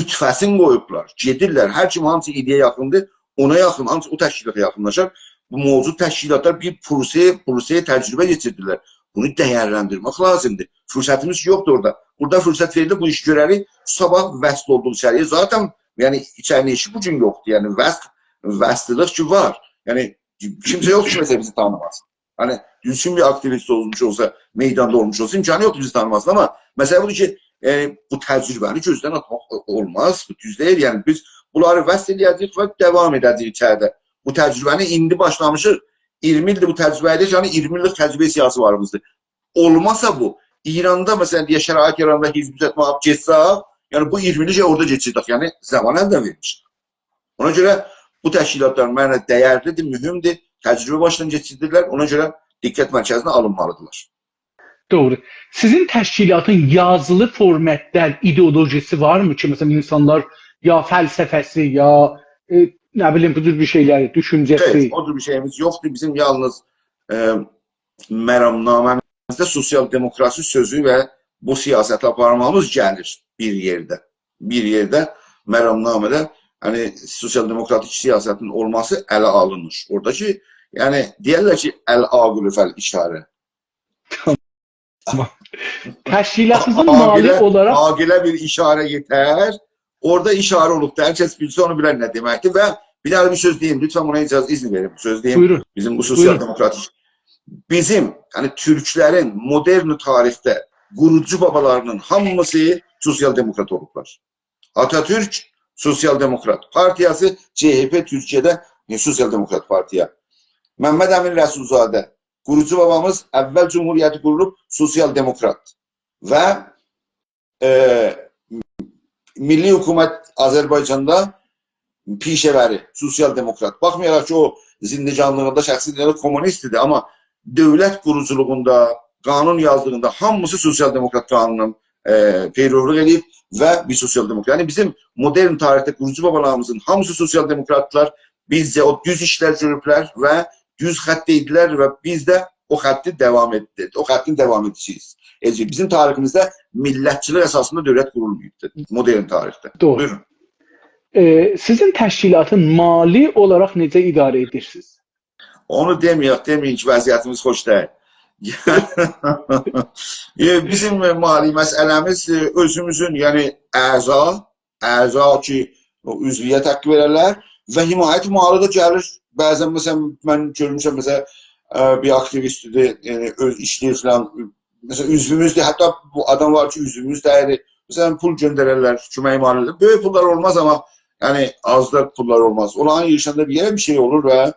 نطفه‌سینی قویوبلار، گئدیرلر. هر کیم هانسی ایده‌یه یاخیندیر، اونا یاخین، هانسی او تشکیلاتا یاخینلاشار. بو موجود تشکیلاتلار بیر پروسه، پروسه تجربه کئچیردیلر. بونو دیرلندیرمک لازیمدیر. فرصتیمیز یوخدور اورادا. بورادا فرصت وئریلیر، بو ایشی گؤرریک، صاباح وصل اولدوق ایچری‌یه. ذاتاً، یعنی، ایچری‌نین ایشی بو گون یوخدور. یعنی، وصل، وصللیک کی وار. یعنی، کیمسه یوخدور کی، مثلاً، بیزی تانیماسین. هانی، دوزگون بیر آکتیویست اولموش اولسا، میداندا اولموش اولسا، امکانی یوخدور بیزی تانیماسین. آمما مسئله بودور کی، یعنی، بو تجربه‌نی گؤزدن آتماق اولماز، بو دوز دئییل. یعنی، بیز بونلاری وصل ائله‌یه‌جه‌ییک و داوام ائده‌جه‌ییک ایچریده. بو تجربه‌نی ایندی باشلامیشیق، اییرمی ایلدیر بو تجربه‌ده‌ییک، یعنی اییرمی ایللیک تجربه سیاسی واریمیزدیر. اولماسا بو، ایراندا، مثلاً، دئیک، شرایط یاراندا حزب توتماغی گئتسه، یعنی بو اییرمی ایلی اورادا کئچیردیک، یعنی زامان الدن وئرمیشیک. اونا گؤره بو تشکیلاتلار منه دیرلیدیر، مهمدور، تجربه باشدان کئچیردیلر، اونا گؤره دقت مرکزینه آلینمالیدیرلار. دوغرو. سیزین تشکیلاتین یازیلی فورماتلار، ایدئولوژی‌سی وارمی کی، مثلاً، اینسانلار یا فلسفه‌سی، یا، ائ، نه بیلیم، بو جور بیر شئیلری، دوشونجه‌سی؟ خیر، او جور بیر شئییمیز یوخدور. بیزیم یالنیز، ائ، مرامنامه‌میزده سوسیال دموکراسی سؤزو و بو سیاستی آپارمامیز گلیر بیر یئرده. بیر یئرده، مرامنامه‌ده، یعنی، سوسیال دموکراتیک سیاستین اولماسی اله آلینیر. اورادا کی، یعنی، دئیرلر کی، العاقل فالاشاره. تشکیلاتینیزین مالی، عاقله، اولاراق، عاقله بیر اشاره یئتر. اورادا اشاره اولوب دا، هر کس بیلسه، اونو بیلر نه دئمکدیر. و بیر داها بیر سؤز دئییم، لطفاً، بونا اجازه، اذن وئرین، سؤز دئییم. بویورون. بیزیم بو سوسیال، بویورون، دموکراتیک، بیزیم، یعنی، تورکلرین مدرن تاریخده قوروجو بابالاری‌نین هامیسی سوسیال دموکرات اولوبلار. آتاتورک سوسیال دموکرات پارتیاسی، ج‌ه‌پ تورکیه‌ده، ائ، سوسیال دموکرات پارتیا. محمد امین رسول‌زاده، قوروجو بابامیز، اول جمهوریتی قوروب سوسیال دموکرات و، ائ، میللی حکومت آذربایجاندا پیشه‌وری، سوسیال دموکرات. باخمایاراق کی، او زندگانلیغیندا، شخصی زندگانلیغیندا کمونیست ایدی، آمما دؤولت قوروجولوغوندا، قانون یازدیغیندا هامیسی سوسیال دموکرات قانونونون، ائ، پیرولوق ائدیب و بیر سوسیال دموکرات. یعنی، بیزیم مدرن تاریخده قوروجو بابالاریمیزین هامیسی سوسیال دموکراتلار، بیزجه او دوز ایشلر گؤروبلر و دوز خطده‌یدیلر و بیز ده او خطی داوام ائتدیک، او خطین داوام ائدیجه‌ییک. ائ، بیزیم تاریخیمیزده میللتچیلیک اساسیندا دؤولت قورولماییبدیر، مدرن تاریخده. دوغرو. بویورون. ائ، سیزین تشکیلاتی مالی اولاراق نئجه اداره ائدیرسینیز؟ اونو دئمه‌یک، دئمه‌یین کی، وضعیتیمیز خوش دئییل. ائ، بیزیم مالی مسئله‌میز، ائ، اؤزوموزون، یعنی اعضا، اعضا کی، او عضویت حقی وئررلر و حمایت مالی دا گلیر. بعضاً، مثلاً، من گؤرموشم، مثلاً، ائ، بیر آکتیویستدیر، یعنی اؤز ایشله‌ییر فلان. مثلاً، عضووموزدور، حتی بو آدام وار کی، عضووموز دئییل. مثلاً، پول گؤندررلر، کؤمک مالی. بؤیوک پوللار اولماز، آمما، یعنی، آز دا پوللار اولماز. اونلارین ییغیشاندا بیر یئره بیر شئی اولور و،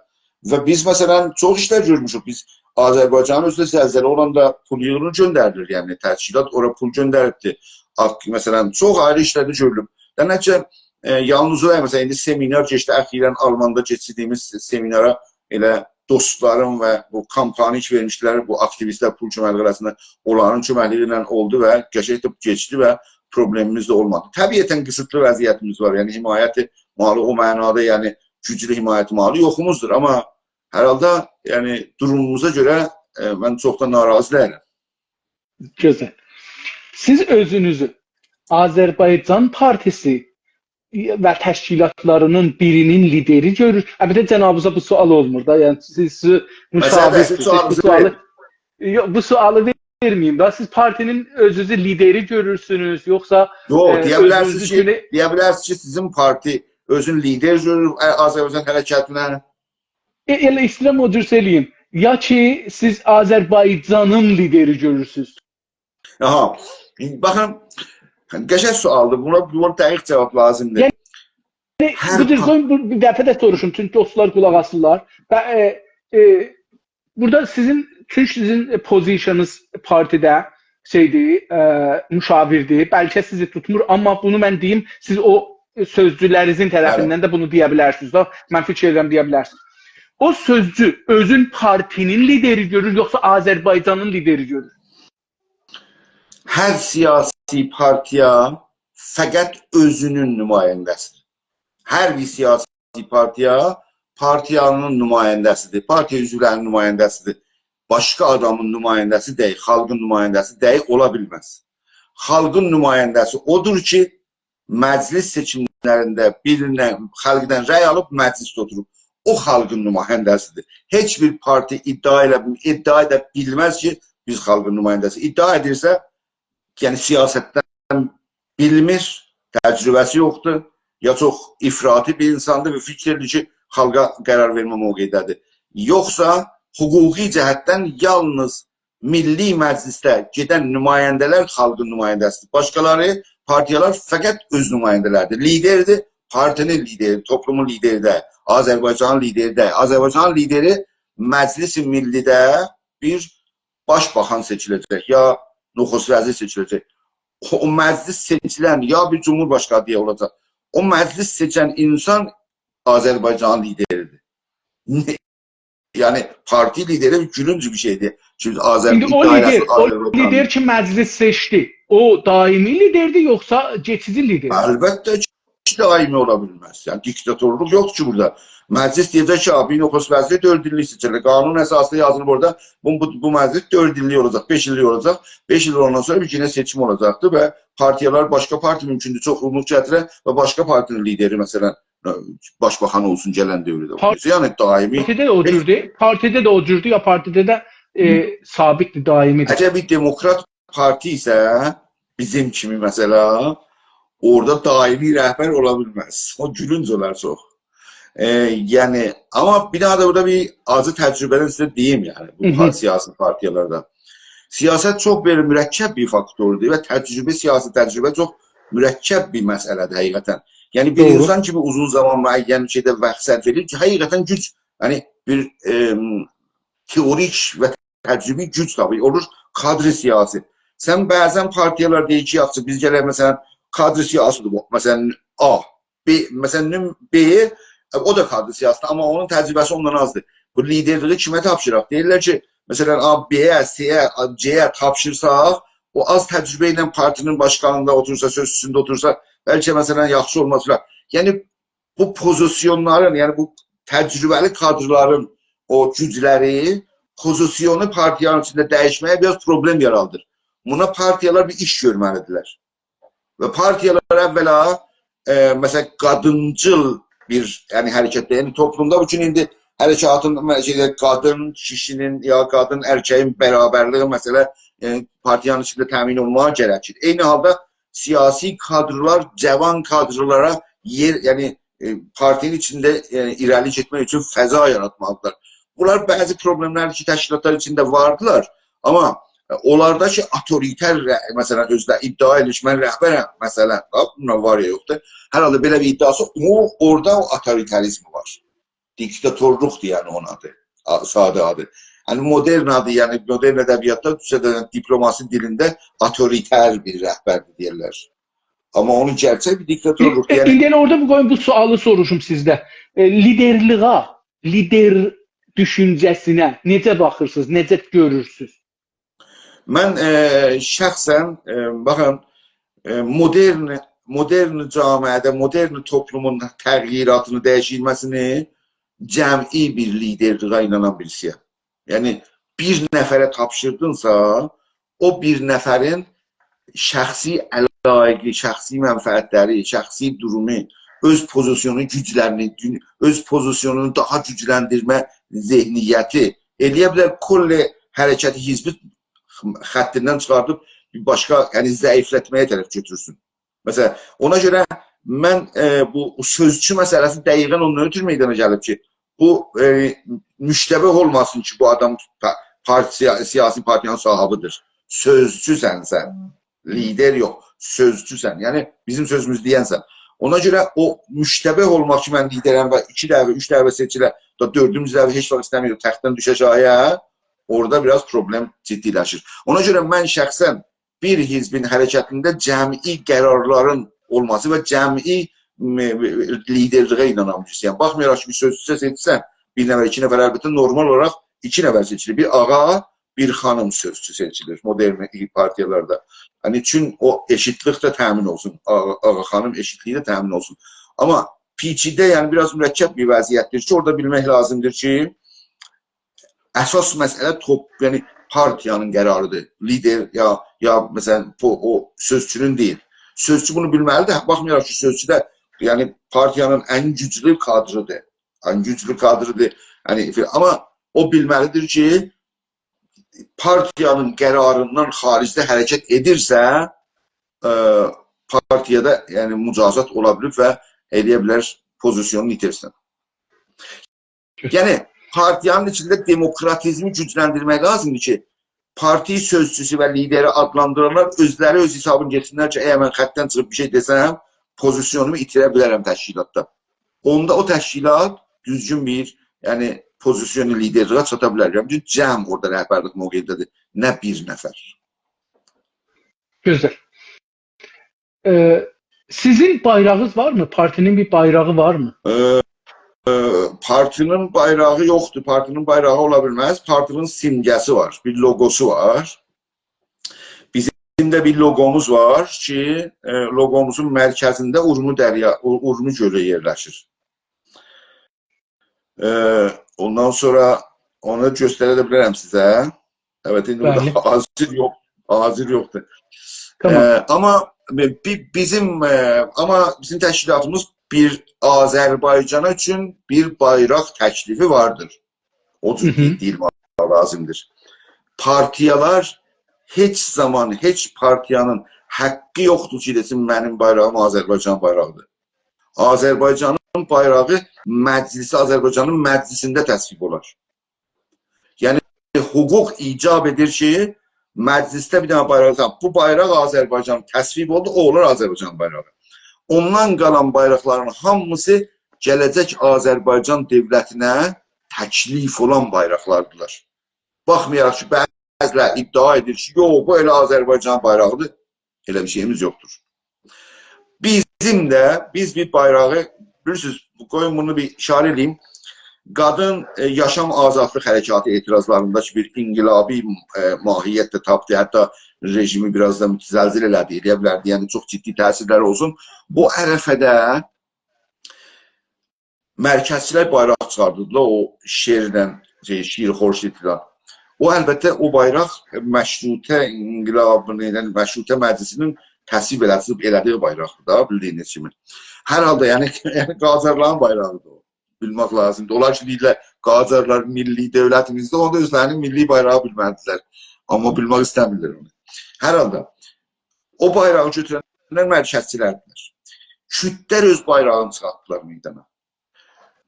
و بیز، مثلاً، چوخ ایشلر گؤرموشوک. بیز آذربایجانین اؤزونده زلزله اولاندا پول ییغیلیر، گؤندریلیر، یعنی، تشکیلات اورا پول گؤندریبدی. آق-، مثلاً، چوخ آیری ایشلر ده گؤرولوب. دئمک کی، ائ، یالنیز او دئییل، مثلاً، ایندی سمینار کئچدی، اخیراً آلماندا کئچیردیگیمیز سمینارا ائله دوستلاریم و بو کامپانیا کی وئرمیشدیلر، بو آکتیویستلر پول کؤمکلیگی آراسیندا، اونلارین کؤمکلیگی ایله اولدو و قشنگ ده کئچدی و پروبلئمیمیز ده اولمادی. طبیعتاً قیسیتلی وضعیتیمیز وار، یعنی حمایت مالی او معنادا، یعنی گوجلو حمایت مالی یوخوموزدور، آمما هر حالدا، یعنی دوروموموزا گؤره، ائ، من چوخ دا ناراضی دئییلم. گؤزل. سیز اؤزونوزو آذربایجان پارتیسی و تشکیلاتلاری‌نین بیری‌نین لیدری گؤرور؟ البته، جنابینیزا بو سؤال اولمور دا، یعنی سیز، سیز، مثلاً، مشاورسینیز، سیز بو سؤالینیزی سؤالی، وئرین. یوخ، بو سؤالی وئرمه‌ییم دا. سیز پارتی‌نین اؤزونوزو لیدری گؤرورسونوز، یوخسا، یوخ، ائ، دئیه بیلرسینیز اؤزونوزو کی، گونه- دئیه بیلرسینیز کی، سیزین پارتی اؤزون لیدر گؤرور، ائ، آذربایجان حرکتینه. ائ، ائله ایسته‌ییرم او جور ائله‌ییم. یا کی، سیز آذربایجانین لیدری گؤرورسونوز؟ آها، باخین، قشنگ سؤالدیر. بونا، بونا دقیق جواب لازیمدیر. یعنی، هر بو جور پا- سؤال، بو، بیر دفعه ده سوروشوم، چونکی دوستلار قولاق آسیرلار. و، ائ، ائ، بورادا سیزین چونکی سیزین، ائ، پوزیشنینیز پارتیده شئیدیر، ائ، مشاوردیر، بلکه سیزی توتمور، آمما بونو من دئییم، سیز او سؤزجولرینیزین طرفیندن، بلی، ده بونو دئیه بیلرسینیز ده، من فیکیر ائدیرم، دئیه بیلرسینیز. او سؤزجو اؤزون پارتی‌نین لیدری گؤرور، یوخسا آذربایجانین لیدری گؤرور؟ هر سیاسی پارتیا فقط اؤزونون نماینده‌سیدیر. هر بیر سیاسی پارتیا پارتیانین نماینده‌سیدیر، پارتیا عضولرینین نماینده‌سیدیر. باشقا آدامین نماینده‌سی دئییل، خالقین نماینده‌سی دئییل، اولا بیلمز. خالقین نماینده‌سی اودور کی، مجلس سئچیملرینده بیرینه خالقدان رأی آلیب مجلسده اوتوروب. او خالقین نماینده‌سیدیر. هئچ بیر پارتی ادعا ائله، ادعا ائده بیلمز کی، بیز خالقین نماینده‌سی. ادعا ائدیرسه، یعنی سیاستدن بیلمیر، تجربه‌سی یوخدور، یا چوخ افراطی بیر اینساندیر و فیکیر ائدیر کی، خالقا قرار وئرمه موقعیده‌دیر. یوخسا حقوقی جهتدن یالنیز میللی مجلسده گئدن نماینده‌لر خالقین نماینده‌سیدیر. باشقالاری، پارتیالار فقط اؤز نماینده‌لریدیر. لیدردیر، پارتی‌نین لیدری، توپلومون لیدری ده، آذربایجانین لیدری ده. آذربایجانین لیدری مجلس ملی‌ده بیر باشباخان سئچیله‌جک، یا نخست‌وزیر سئچیله‌جک. او، او مجلس سئچیلن یا بیر جمهورباشقانی اولاجاق. او مجلس سئچن اینسان آذربایجانین لیدریدیر. نه-، یعنی، پارتی لیدری بیر گولونج بیر شئیدیر. چونکی آذر-، ایندی او ادعا ائله‌سین لیدر، او آذربایجان لیدر کی، مجلس سئچدی، او دائمی لیدردیر، یوخسا کئچیجی لیدر؟ البته کی، دائمی اولا بیلمز. یعنی، دیکتاتورلوق یوخدور کی بورادا. مجلس دئیه‌جک کی، «آ، بیر نخست‌وزیر دؤرد ایللیک سئچیلیر.» قانون اساسی‌ده یازیلیر اورادا. بو، بو، بو مجلس دؤرد ایللیک اولاجاق، بئش ایللیک اولاجاق. بئش ایل اولاندان سونرا بیر یئنه سئچیم اولاجاقدیر و پارتیالار، باشقا پارتی مومکوندور چوخونلوق گتیره و باشقا پارتی‌نین لیدری، مثلا، باشباخان اولسون گلن دؤورده. پار-، یعنی دائمی پارتیده ده او جوردور، پارتیده ده او جوردور، یا پارتیده ده، ائ، ثابتدیر، دائمیدیر. اگر بیر دموکرات پارتی ایسه، بیزیم کیمی مثلا، اورادا دائمی رهبر اولا بیلمز. او گولونج اولار چوخ. ائ، یعنی، آمما بیر داها دا بورادا بیر آجی تجربه‌دن سیزه دئییم، یعنی، بو هی هی. پار-، سیاسی پارتیالاردا. سیاست چوخ بئله مرکب بیر فاکتوردور و تجربه، سیاسی تجربه چوخ مرکب بیر مسئله‌دیر حقیقتا. یعنی، بیر دوغرو. اینسان کی، بیر اوزون زامان معین شئیده واخت صرف ائدیر کی، حقیقتا گوج، یعنی، بیر، ائم، تئوریک و تجربی گوج تاپیر. اولور کادر سیاسی. سن بعضا پارتیالار دئییر کی، یاخشی، بیز گلک، مثلا، کادر سیاسیدیر بو. مثلا، آ، ب، مثلا، نوم-، ب، او دا کادر سیاسیدیر، آمما اونون تجربه‌سی اوندان آزدیر. بو لیدرلیگی کیمه تاپشیراق؟ دئییرلر کی، مثلا، آ، ب-یه، س-یه، آ، ج-یه تاپشیرساق، او آز تجربه ایله پارتی‌نین باشقانیندا اوتورسا، سؤز اوستونده اوتورسا، بلکه، مثلا، یاخشی اولماز فلان. یعنی، بو پوزیسیونلارین، یعنی بو تجربه‌لی کادرلارین او گوجلری پوزیسیونو پارتیانین ایچینده دییشمه‌یه بیر آز پروبلئم یارادیر. بونا پارتیالار بیر ایش گؤرمه‌لیدیرلر. و پارتیالار اولا، ائ، مثلا، قادینجیل بیر، یعنی، حرکتده، یعنی توپلومدا بو گون ایندی حرکاتین، شئیده، قادین کیشی‌نین یا قادین ارکه‌یین برابرلیگی، مثلا، ائ، پارتیانین ایچینده تأمین اولماغا گرکیر. عینی حالدا سیاسی کادرلار، جاوان کادرلارا یئر، یعنی، ائ، پارتی‌نین ایچینده، ائ، ایره‌لی گئتمک اوچون فضا یاراتمالیدیرلار. بونلار بعضی پروبلئملر کی، تشکیلاتلار ایچینده واردیلار، آمما، ائ، اونلاردا کی، آتوریتر، ره-، مثلا، اؤزو ده ادعا ائدیر کی، «من رهبرم»، مثلا، دا، بونلار وار یا یوخدور. هر حالدا بئله بیر ادعاسی، او، اورادا او آتوریتریزم وار. دیکتاتورلوقدور، یعنی، اونون آدی. آ، ساده آدی. یعنی، مدرن آدی، یعنی، مدرن ادبیاتدا، تورکجه‌ده، دیپلماسی دیلینده آتوریتر بیر رهبردیر دئیرلر. آمما اونون گئرچک بیر دیکتاتورلوق، ائ، ائ، یعنی ایندی ائله اورادا بو، قویون بو سؤالی سوروشوم سیزده. ائ، لیدرلیغا، لیدر دوشونجه‌سینه نئجه باخیرسینیز، نئجه گؤرورسونوز؟ من، ائ، شخصا، ائ، باخین، ائ، مدرن، مدرن جامعه‌ده، مدرن توپلومون تغییراتینی، دییشیلمه‌سینی جمعی بیر لیدرلیگه اینانان بیریسی‌یم. یعنی، بیر نفره تاپشیردینسا، او بیر نفرین شخصی علایقی، شخصی منفعتلری، شخصی دورومو، اؤز پوزیسیونو، گوجلرینی، دون-، اؤز پوزیسیونونو داها گوجلندیرمه ذهنیتی ائلیه بیلر کل حرکتی، حزبی خطیندن چیخاردیب بیر باشقا، یعنی ضعیفلتمه‌یه طرف گؤتورسون. مثلا، اونا گؤره من، ائ، بو سؤزچو مسئله‌سی دقیقا اوندان اؤترو میدانا گلیب کی، بو، ائ، مشتبه اولماسین کی، بو آدام پا-، پارتی، سیا-، سیاسی پارتیانین صاحیبیدیر. سؤزچوسن سن. لیدر یوخ، سؤزچوسن. یعنی، بیزیم سؤزوموزو دئینسن. اونا گؤره او مشتبه اولماق کی، من لیدرم و ایکی دفعه، اوچ دفعه سئچیله، دا دؤردونجو دفعه هئچ واخت ایسته‌میر تختدن دوشه آشاغییا. اورادا بیر آز پروبلئم جدی‌لشیر. اونا گؤره من شخصاً بیر حزبین حرکتینده جمعی قرارلارین اولماسی و جمعی، م، لیدرلیگه اینانان بیریسی‌یم. یعنی، باخمایاراق کی، بیر سؤزچو سئچسن، بیر نفر، ایکی نفر، البته، نورمال اولاراق ایکی نفر سئچیلیر. بیر آقا، بیر خانیم سؤزچو سئچیلیر مودرن پارتیالاردا. یعنی، چون او ائشیتلیک ده تأمین اولسون، آقا، آقا خانیم ائشیتلیگی ده تأمین اولسون. آمما پی‌ایکی‌ده، یعنی، بیر آز مرکب بیر وضعیتدیر کی، اورادا بیلمک لازیمدیر کی، اساس مسئله توپ، یعنی پارتیانین قراریدیر. لیدر یا، یا مثلاً، بو، او سؤزچونون دئییل. سؤزچو بونو بیلمه‌لیدیر. باخمایاراق کی، سؤزچو ده، یعنی، پارتیانین ان گوجلو کادریدیر. ان گوجلو کادریدیر. یعنی، فی-، آمما او بیلمه‌لیدیر کی، پارتیانین قراریندان خارجده حرکت ائدیرسه، ائ، پارتیادا، یعنی، مجازات اولا بیلیر و ائلیه بیلر پوزیسیونونو ایتیرسین. یعنی، پارتیانین ایچینده دموکراتیزمی گوجلندیرمک لازیمدیر کی، پارتی سؤزچوسو و لیدری آدلاندیرانلار اؤزلری اؤز حسابینی گئتسینلر کی، اگر من خطدن چیخیب بیر شئی دئسم، پوزیسیونومو ایتیره بیلرم تشکیلاتدا. اوندا او تشکیلات دوزگون بیر، یعنی، پوزیسیونو لیدرلیگه چاتا بیلر. یعنی، بوتون جمع اورادا رهبرلیک موقعینده‌دیر، نه بیر نفر. گؤزل. ائ، سیزین بایراغینیز وارمی؟ پارتی‌نین بیر بایراغی وارمی؟ ائ، ائ، پارتی‌نین بایراغی یوخدور. پارتی‌نین بایراغی اولا بیلمز. پارتی‌نین سیمگه‌سی وار، بیر لوگوسو وار. بیزیم ده بیر لوگوموز وار کی، ائ، لوگوموزون مرکزینده اورمو دریا، اور-، اورمو گؤلو یئرلشیر. ائ، اوندان سونرا اونو گؤستره ده بیلرم سیزه. البته، ایندی بورادا، بلی، حاضر یوخ، حاضر یوخدور. تامام. ائ، آمما بی-، بیزیم، ائ، آمما بیزیم تشکیلاتیمیز بیر آذربایجان اوچون بیر بایراق تکلیفی واردیر. او جور، هی هی، دئییلمک لازیمدیر. پارتیالار هئچ زامان، هئچ پارتیانین حاققی یوخدور کی، دئسین، «منیم بایراغیم آذربایجان بایراغیدیر.» آذربایجانین بایراغی مجلسی، آذربایجانین مجلسینده تصویب اولار. یعنی، حقوق ایجاب ائدیر کی، مجلسده بیر دنه بایراق، بو بایراق آذربایجان تصویب اولدو، او اولار آذربایجان بایراغی. اوندان قالان بایراقلارین هامیسی گله‌جک آذربایجان دؤولتینه تکلیف اولان بایراقلاردیلار. باخمایاراق کی، بعضی‌لر ادعا ائدیر کی، «یوخ، بو ائله آذربایجان بایراغیدیر.» ائله بیر شئییمیز یوخدور. بیزیم ده، بیز بیر بایراغی، بیلیرسینیز، قویون بونو بیر ایشاره ائله‌ییم. قادین، ائ، یاشام آزادلیق حرکاتی اعتراضلاریندا کی، بیر انقلابی، ائ، ماهیت ده تاپدی، حتی رژیمی بیر آز دا متزلزل ائله‌دی، ائلیه بیلردی، یعنی چوخ جدی تأثیرلری اولسون. بو عرفه‌ده مرکزچی‌لر بایراق چیخاردیردیلار، او شعرله، شئی، شیر خورشید فلان. او، البته، او بایراق مشروطه انقلابینین، یعنی مشروطه مجلسینین تصویب ائله‌دییی، ائله‌دییی بایراقدیر دا، بیلدیگینیز کیمی. هر حالدا، یعنی، یعنی قاجارلارین بایراغیدیر او. بیلمک لازیمدیر. اونلار کی، دئییرلر، قاجارلار میللی دؤولتیمیزدیر، اوندا اؤزلرینین میللی بایراغی بیلمه‌لیدیرلر. آمما بیلمک ایسته‌میرلر اونو. هر حالدا، او بایراغی گؤتورنلر مرکزچی‌لردیلر. کوردلر اؤز بایراغینی چیخارتدیلار میدانا.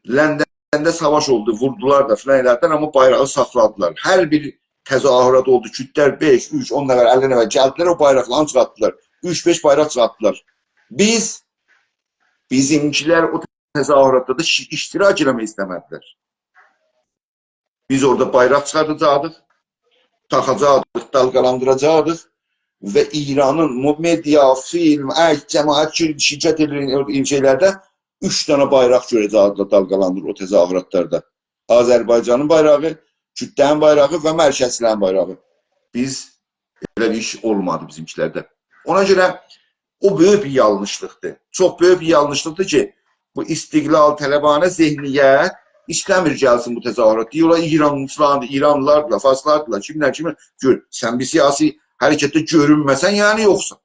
لندنده ساواش اولدو، ووردولار دا فلان ائله‌دیلر، آمما بایراغی ساخلادیلار. هر بیر تظاهرات اولدو، کوردلر بئش، اوچ، اون نفر، اللی نفر گلدیلر، او بایراقلارینی چیخارتدیلار. اوچ، بئش بایراق چیخارتدیلار. بیز، بیزیمکی‌لر او تظاهراتدا دا شی-، اشتراک ائله‌مک ایسته‌مه‌دیلر. بیز اورادا بایراق چیخارداجاقدیق، تاخاجاقدیق، دالغالاندیراجاقدیق و ایرانین مو-، مئدیا، فیلم، عکس، جماعت کی، شرکت ائدیر شئیلرده اوچ دنه بایراق گؤره‌جکدیلر دالغالاندیریر او تظاهراتلاردا. آذربایجانین بایراغی، کوردلرین بایراغی و مرکزچی‌لرین بایراغی. بیز ائله بیر ایش اولمادی بیزیمکی‌لرده. اونا گؤره او بؤیوک بیر یانلیشلیقدیر. چوخ بؤیوک بیر یانلیشلیقدیر کی، بو استقلال‌طلبانه ذهنیت ایسته‌میر گلسین بو تظاهرات. دئییر، «اولا ایرانلیلاردیر، ایرانلیلاردیلار، فارسلاردیلار، کیملر، کیملر.» گؤر، سن بیر سیاسی حرکتده گؤرونمه‌سن، یعنی یوخسان.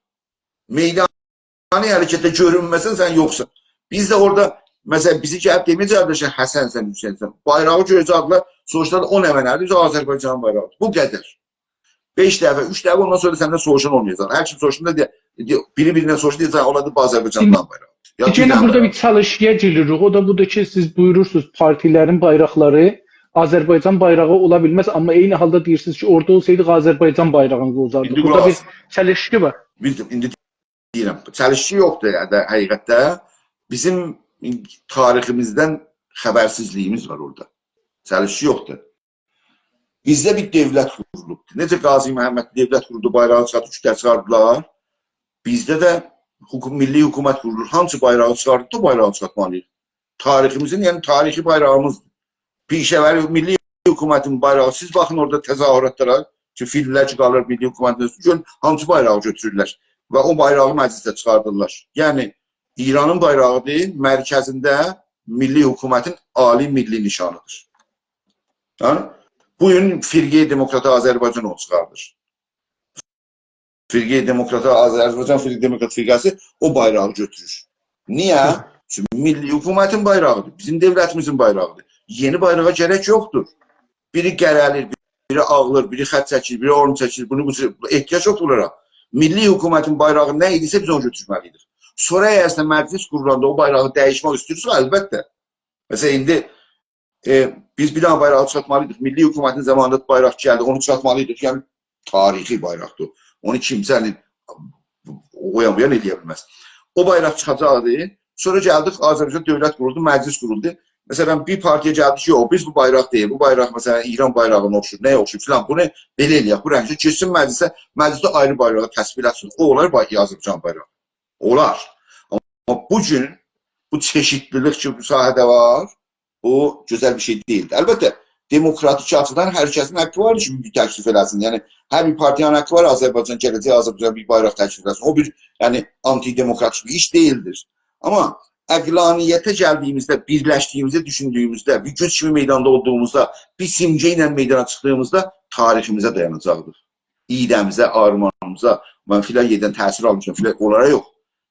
میدانی حرکتده گؤرونمه‌سن، سن یوخسان. بیز ده اورادا، مثلا، بیزی گلیب دئمه‌یه‌جکدیلر کی، حسن‌سن، حسین‌سن. بایراغی گؤره‌جکدیلر، سوروشاجاقلار، «او نمنه‌دیر؟» «بیز آذربایجانین بایراغیدیر.» بو قدر. بئش دفعه، اوچ دفعه، اوندان سونرا دا سندن سوروشان اولمایاجاق. هر کیم سوروشاندا دئیه-، دئیه-، بیری بیرینه سوروشاندا دئیه‌جک، «اولا دا بو آذربایجاندان بایراغیدیر.» یا یئنه بیر دنه بورادا بیر بایراق. چلیشکی‌یه گیریر. او دا بودور کی، سیز بویورورسونوز، پارتی‌لرین بایراقلاری آذربایجان بایراغی اولا بیلمز، آمما عینی حالدا دئییرسینیز کی، اورادا اولسایدیق آذربایجان بایراغینیز اولاردی. ایندی بورادا قولاق بیر آس. چلیشکی وار. بیلدیم، ایندی دئییرم. چلیشکی یوخدور، یعنی، حقیقتده. بیزیم تاریخیمیزدن خبرسیزلیگیمیز وار اورادا. چلیشکی یوخدور. بیزده بیر دؤولت قورولوبدور. نئجه قاضی محمد دؤولت قوردو، بایراغی چیخارتدی، کوچلری چیخاردیلار. بیزده ده حکوم-، میللی حکومت قورولور. هانسی بایراغی چیخاردیب، او بایراغی چیخارتمالی‌ییق. تاریخیمیزین، یعنی تاریخی بایراغیمیزدیر. پیشه‌وری میللی حکومتین بایراغی. سیز باخین اورادا تظاهراتلارا، کی، فیلملر کی قالیر میللی حکومتین اوستو، گؤرون هانسی بایراغی گؤتورورلر و او بایراغی مجلسده چیخاردیرلار. یعنی ایرانین بایراغیدیر، مرکزینده میللی حکومتین عالی میللی نیشانیدیر. هه؟ بو گون فرقه دموکرات آذربایجان اونو چیخاردیر. فرقه دموکرات آذربایجان، فرقه دموکرات فرقه‌سی او بایراغی گؤتورور. نییه؟ هی. چونکی میللی حکومتین بایراغیدیر، بیزیم دؤولتیمیزین بایراغیدیر. یئنی بایراغا گرک یوخدور. بیری قره‌لیر، بیری آغلیر، بیری خط چکیر، بیری اونو چکیر، بونو بو جور، احتیاج یوخدور بونلارا. میللی حکومتین بایراغی نه ایدیسه بیز اونو گؤتورمه‌لی‌ییک. سونرا اگر سیزه مجلس قورولاندا او بایراغی دییشمک ایسته‌ییرسینیز، البته. مثلا ایندی ائ، بیز بیر دنه بایراغی چیخارتمالی‌یدیق. میللی حکومتین زامانیندا بایراق گلدی، اونو چیخارتمالی‌یدیق. یعنی تاریخی بایراقدیر. اونو کیمسه، یعنی، او یان بو یان ائله‌یه بیلمز. او بایراق چیخاجاقدی. سونرا گلدیک، آذربایجان دؤولت قورولدو، مجلس قورولدو. مثلا بیر پارتیا گلدی کی، یوخ، بیز بو بایراق دئییل، بو بایراق مثلا ایران بایراغینا اوخشور، نه‌یه اوخشور فلان، بونو بئله ائله‌یک، بو رنگده گئتسین مجلسه، مجلسده آیری بایراغی تصویب ائتسین. او اولار بای-، آذربایجان بایراغی. اولار. آمما بو گون بو چئشیتلیلیک کی، بو ساحه‌ده وار، بو گؤزل بیر شئی دئییلدیر. البته، دموکراتیک آچیدان هر کسین حاققی وار کی، بیر تکلیف ائله‌سین. یعنی، هر بیر پارتیانین حاققی وار، آذربایجان گله‌جک، آذربایجان بیر بایراق تکلیف ائله‌سین. او بیر، یعنی، آنتی‌دموکراتیک بیر ایش دئییلدیر. آمما عقلانیته گلدیییمیزده، بیرلشدیییمیزده، دوشوندویوموزده، بیر گوج کیمی میداندا اولدوغوموزدا، بیر سیمگه ایله میدانا چیخدیغیمیزدا تاریخیمیزه دایاناجاقدیر. ایده‌میزه، آرمانیمیزا، من فلان یئردن تأثیر آلمیشام، فلان، اونلارا یوخ.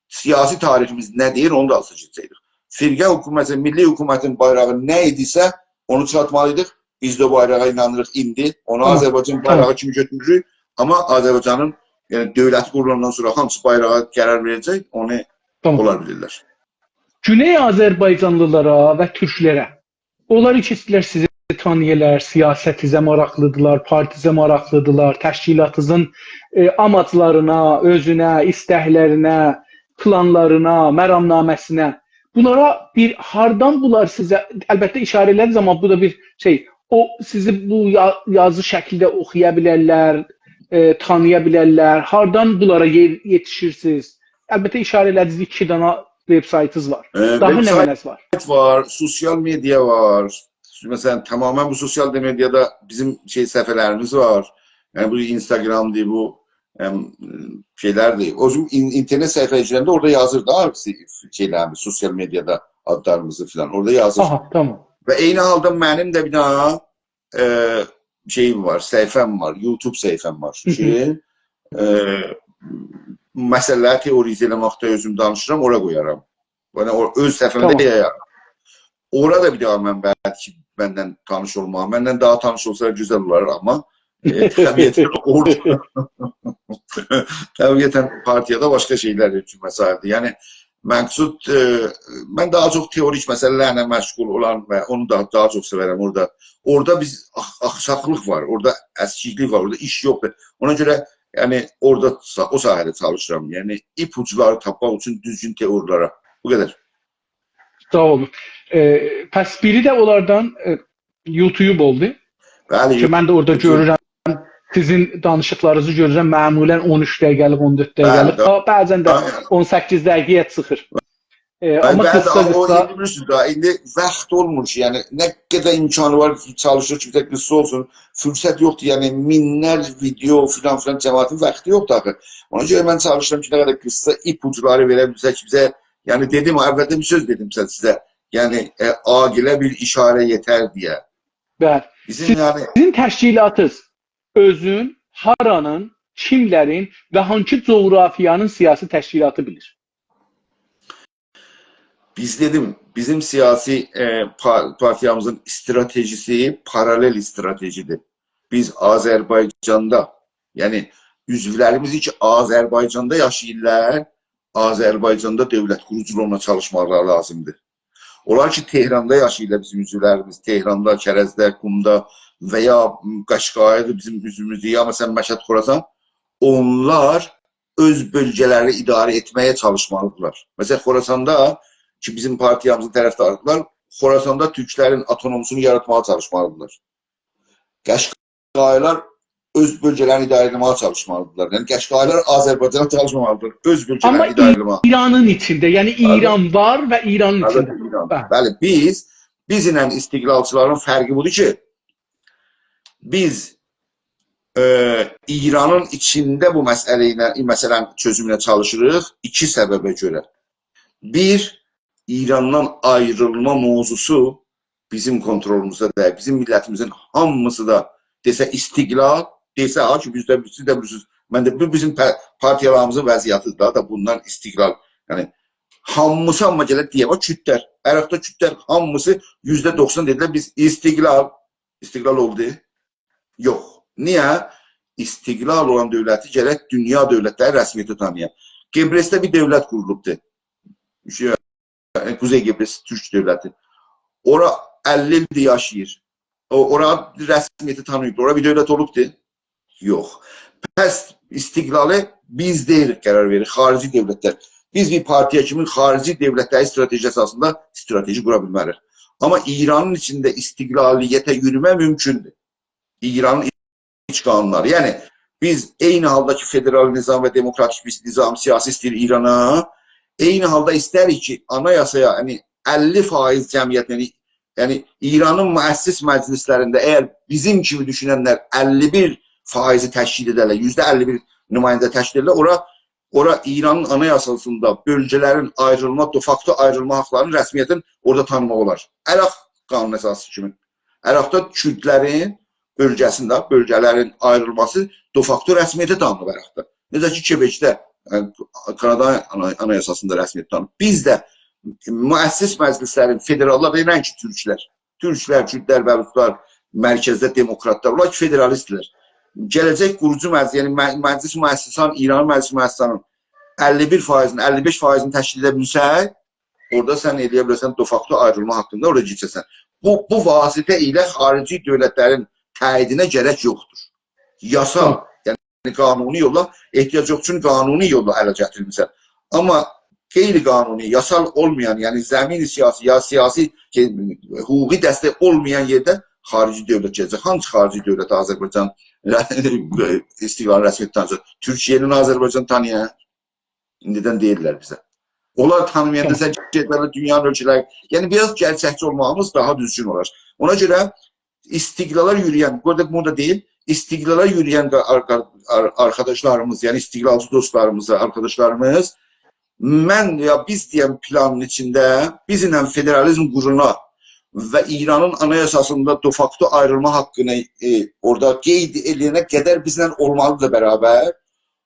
سیاسی تاریخیمیز نه دئییر، اونو دا آلسا گئده‌جکدیر. فرقه حکومتی، میللی حکومتین بایراغی نه ایدیسه، اونو چیخارتمالی‌یدیق. بیز ده او بایراغا اینانیریق ایندی. اونو، تامام، آذربایجان، تامام، بایراغی کیمی گؤتوروروک. آمما آذربایجانین، یعنی، دؤولتی قورولواندان سونرا هامیسی بایراغا قرار وئره‌جک، اونو، تامام، اونلار بیلیرلر. گونئی آذربایجانلیلارا و تورکلره، اونلار کی ایسته‌ییرلر سیزی تانییالار، سیاستینیزه ماراقلیدیرلار، پارتینیزه ماراقلیدیرلار، تشکیلاتینیزین، ائ، آماجلارینا، اؤزونه، ایستکلرینه، پلانلارینا، مرامنامه‌سینه. بونلارا بیر، هاردان بونلار سیزه، البته اشاره ائله‌دینیز، آمما بو دا بیر شئی، او سیزی بو یا-، یازی شکیلده اوخویا بیلرلر، ائ، تانییا بیلرلر، هاردان بونلارا یئ-، یئتیشیرسینیز؟ البته اشاره ائله‌دینیز، ایکی دانا وب‌سایتینیز وار. ائ، داها نه، وب‌سایت، نمنه‌ز وار؟ وار، سوسیال مئدیا وار. مثلا، تماما بو سوسیال مئدیادا بیزیم شئی، صفحه‌لریمیز وار. یعنی، بو اینستاگرامدیر، بو، ام، شئیلردیر. اؤزوم این-، اینترنت صفحه‌یه گیرنده اورادا یازیر دا، شئی-، شئیلریمیز، سوسیال مئدیادا آدلاریمیزی فلان. اورادا یازیر. آها، تامام. و عینی حالدا منیم ده بیر دانا، ائ، شئییم وار، صفحه‌م وار، یوتیوب صفحه‌م وار هی هی. کی، ائ، مسئله‌لری تئوریزه ائله‌مکده اؤزوم دانیشیرام، اورا قویارام. یعنی، او، اؤز صفحه‌مده، تامام، یایارام. اورا دا بیر دانا من بلکه مندن تانیش اولماغیم. مندن داها تانیش اولسا گؤزل اولار، آمما، ائ، طبیعتاً اورادا، طبیعتاً پارتیادا باشقا شئیلر اوچون مسائلدیر. یعنی، مقصود، ائ، من داها چوخ تئوریک مسئله‌لرله مشغول اولان و اونو دا داها چوخ سئورم اورادا. اورادا بیز آخ-، آخساقلیق وار، اورادا اسکیکلیک وار، اورادا ایش یوخدور. اونا گؤره، یعنی، اورادا سا-، او ساحه‌ده چالیشیرام. یعنی، ایپ اوجلاری تاپماق اوچون دوزگون تئوریالارا. بو قدر. ساغ اولون. ائ، پس بیری ده اونلاردان، ائ، یوتیوب اولدو. بلی، کی، من ده اورادا یوتیوب. گؤرورم، سیزین دانیشیقلارینیزی گؤرورم، معمولاً اون اوچ دقیقه‌لیک، اون دؤرد دقیقه‌لیک، بلی، بلی. تا بعضاً ده، آها، اون سککیز دقیقه‌یه چیخیر. ائ، بلی، آمما بلی، قیسا، او، قیسا. ایندی بیلیرسینیز ده، ایندی واخت اولمور کی، یعنی نه قدر امکانی وار کی، چالیشیر کی، بیر ده قیسا اولسون، فرصت یوخدور، یعنی مینلر ویدئو فلان فلان، جماعتین واختی یوخدور آخی. اونا گؤره من چالیشیرام کی، نه قدر قیسا ایپ اوجلاری وئره بیلسک کی، بیزه، یعنی دئدیم، اولده بیر سؤز دئدیم سن-، سیزه، یعنی، ائ، عاقله بیر اشاره یئتر دئیه. بلی. بیزیم، سیز، یعنی، سیزین تشکیلاتینیز اؤزون هارانین، کیملرین و هانسی جغرافیانین سیاسی تشکیلاتی بیلیر؟ بیز دئدیم، بیزیم سیاسی، ائ، پا-، پارتیامیزین استراتژیسی پارالل استراتژیدیر. بیز آذربایجاندا، یعنی عضولریمیز کی، آذربایجاندا یاشاییرلار، آذربایجاندا دؤولت قوروجولوغونا چالیشماقلاری لازیمدیر. اونلار کی، تهراندا یاشاییرلار بیزیم عضولریمیز، تهراندا، کرجده، قمدا و یا قاشقایدیر بیزیم عضوموزدور، یا مثلا مشهد، خراسان، اونلار اؤز بؤلگه‌لرینی اداره ائتمه‌یه چالیشمالیدیرلار. مثلا، خراساندا کی، بیزیم پارتیامیزین طرفداریدیرلار، خراساندا تورکلرین اوتونومیسینی یاراتماغا چالیشمالیدیرلار. قشقای قشقاییلار اؤز بؤلگه‌لرینی اداره ائتمه‌یه چالیشمالیدیرلار. یعنی قشقاییلار آذربایجانا چالیشمامالیدیر اؤز بؤلگه‌لرینی اداره ائتمه‌یه. آمما ایرانین ایچینده، یعنی، بلی، ایران وار و ایرانین ایچینده. البته، ایران. بلی. بلی، بیز، بیز ایله استقلالچیلارین فرقی بودور کی، بیز، ائ، ایرانین ایچینده بو مسئله ایله، مثلا، چؤزومونه چالیشیریق ایکی سببه گؤره. بیر، ایراندان آیریلما موضوعسو بیزیم کونترولوموزدا دئییل. بیزیم میللتیمیزین هامیسی دا دئسه استقلال، دئسه ها کی، بیز ده، سیز ده بیلیرسینیز. من ده، بو بیزیم پا-، پارتیالاریمیزین وضعیتیدیر دا، دا بوندان استقلال. یعنی، هامیسی، آمما گلک دئیک، باخ، کوردلر، عراقدا کوردلر هامیسی یوزده دوخسان دئدیلر، بیز استقلال، استقلال اولدو. یوخ. نییه؟ استقلال اولان دؤولتی گرک دونیا دؤولتلری رسمیته تانییا. قبرسده بیر دؤولت قورولوبدور. شئی، یعنی، قوزئی قبرس تورک دؤولتی. اورا اللی ایلدیر یاشاییر. او، اورا رسمیته تانیییبدیر. اورا بیر دؤولت اولوبدور؟ یوخ. پس استقلالی بیز دئییلیک قرار وئریر، خاریجی دؤولتلر. بیز بیر پارتیا کیمی خاریجی دؤولتلری استراتژی اساسیندا استراتژی قورا بیلمه‌ریک. آمما ایرانین ایچینده استقلالیته یورومه مومکوندور. ایرانین ایچ قانونلاری. یعنی، بیز عینی حالدا کی، فدرال نظام و دموکراتیک بیر نظام سیاسی ایسته‌ییر ایرانا، عینی حالدا ایستریک کی، آنایاسایا، یعنی، اللی فایز جمعیت، یعنی، یعنی، ایرانین مؤسس مجلسلرینده اگر بیزیم کیمی دوشوننلر اللی بیر فایزی تشکیل ائدرلر، یوزده اللی بیر نماینده تشکیل ائدرلر، اورا، اورا ایرانین آنایاساسیندا بؤلگه‌لرین آیریلما، دفاکتو آیریلما حاقلارینین رسمیتین اورادا تانیماق اولار. عراق قانون اساسی کیمی. عراقدا کوردلرین بؤلگه‌سینده، بؤلگه‌لرین آیریلماسی دفاکتو رسمیته تانینیب عراقدا. نئجه کی، کبکده، یعنی، کانادانین آنا-، آنایاساسیندا رسمیته تانینیب. بیز ده مؤسس مجلسلرین، فدراللار، نه کی، تورکلر، تورکلر، کوردلر، بلوچلار، مرکزده دموکراتلار، اونلار کی، فدرالیستدیرلر. گله‌جک قوروجو مجلس، یعنی م-، مجلس مؤسسان، ایرانین مجلس مؤسسانین اللی بیر فایزینی، اللی بئش فایزینی تشکیل ائده بیلسک، اورادا سن ائلیه بیلرسن دفاکتو آیریلما حاقیندا اورادا کئچه‌سن. بو، بو واسطه ایله خاریجی دؤولتلرین تأییدینه گرک یوخدور. یاسال، تامام، یعنی قانونی یوللا، احتیاج یوخ اوچون قانونی یوللا اله گتیرمیسن. آمما غیر قانونی، یاسال اولمایان، یعنی زمین سیاسی، یا سیاسی، شئی، حقوقی دستک اولمایان یئرده خاریجی دؤولت گله‌جک. هانسی خاریجی دؤولت آذربایجان استقلال رسمیته تانییاجاق؟ تورکیه‌نین آذربایجان تانییار؟ ایندیدن دئییرلر بیزه. اونلار تانیمایاندا، تامام، سن گئت دونیانین اؤلکه‌لری، یعنی بیر آز گئرچکچی اولماغیمیز داها دوزگون اولار. اونا گؤره استقلالا یوروین، بورادا بونو دا دئییم، استقلالا یوروین آر-، آر-، آرکاداشلاریمیز، یعنی استقلالچی دوستلاریمیز، آرکاداشلاریمیز، من یا بیز دئیم پلانین ایچینده بیزله فدرالیزم قورونا و ایرانین آنایاساسیندا دفاکتو آیریلما حاقینی، ائ، اورادا قید ائله‌ینه قدر بیزله اولمالیدیر برابر.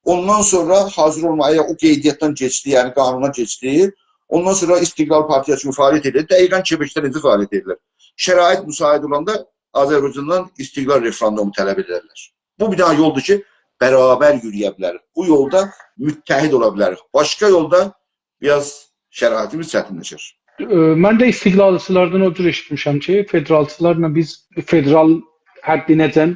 اوندان سونرا حاضر اولمالی، او قیدیاتدان کئچدی، یعنی قانونا کئچدی. اوندان سونرا استقلال پارتیاسی فعالیت ائدیر. دقیقاً کبکده نئجه فعالیت ائدیرلر؟ شرایط مساعد اولاندا آذربایجاندان استقلال رفراندومو طلب ائدرلر. بو بیر دنه یولدور کی، برابر یورویه بیلریک. بو یولدا متحد اولا بیلریک. باشقا یولدا بیر آز شرایطیمیز چتینلشر. ائ، من ده استقلالچیلاردان او جور ائشیتمیشم کی، فدرالچیلارلا بیز فدرال حدینه‌جن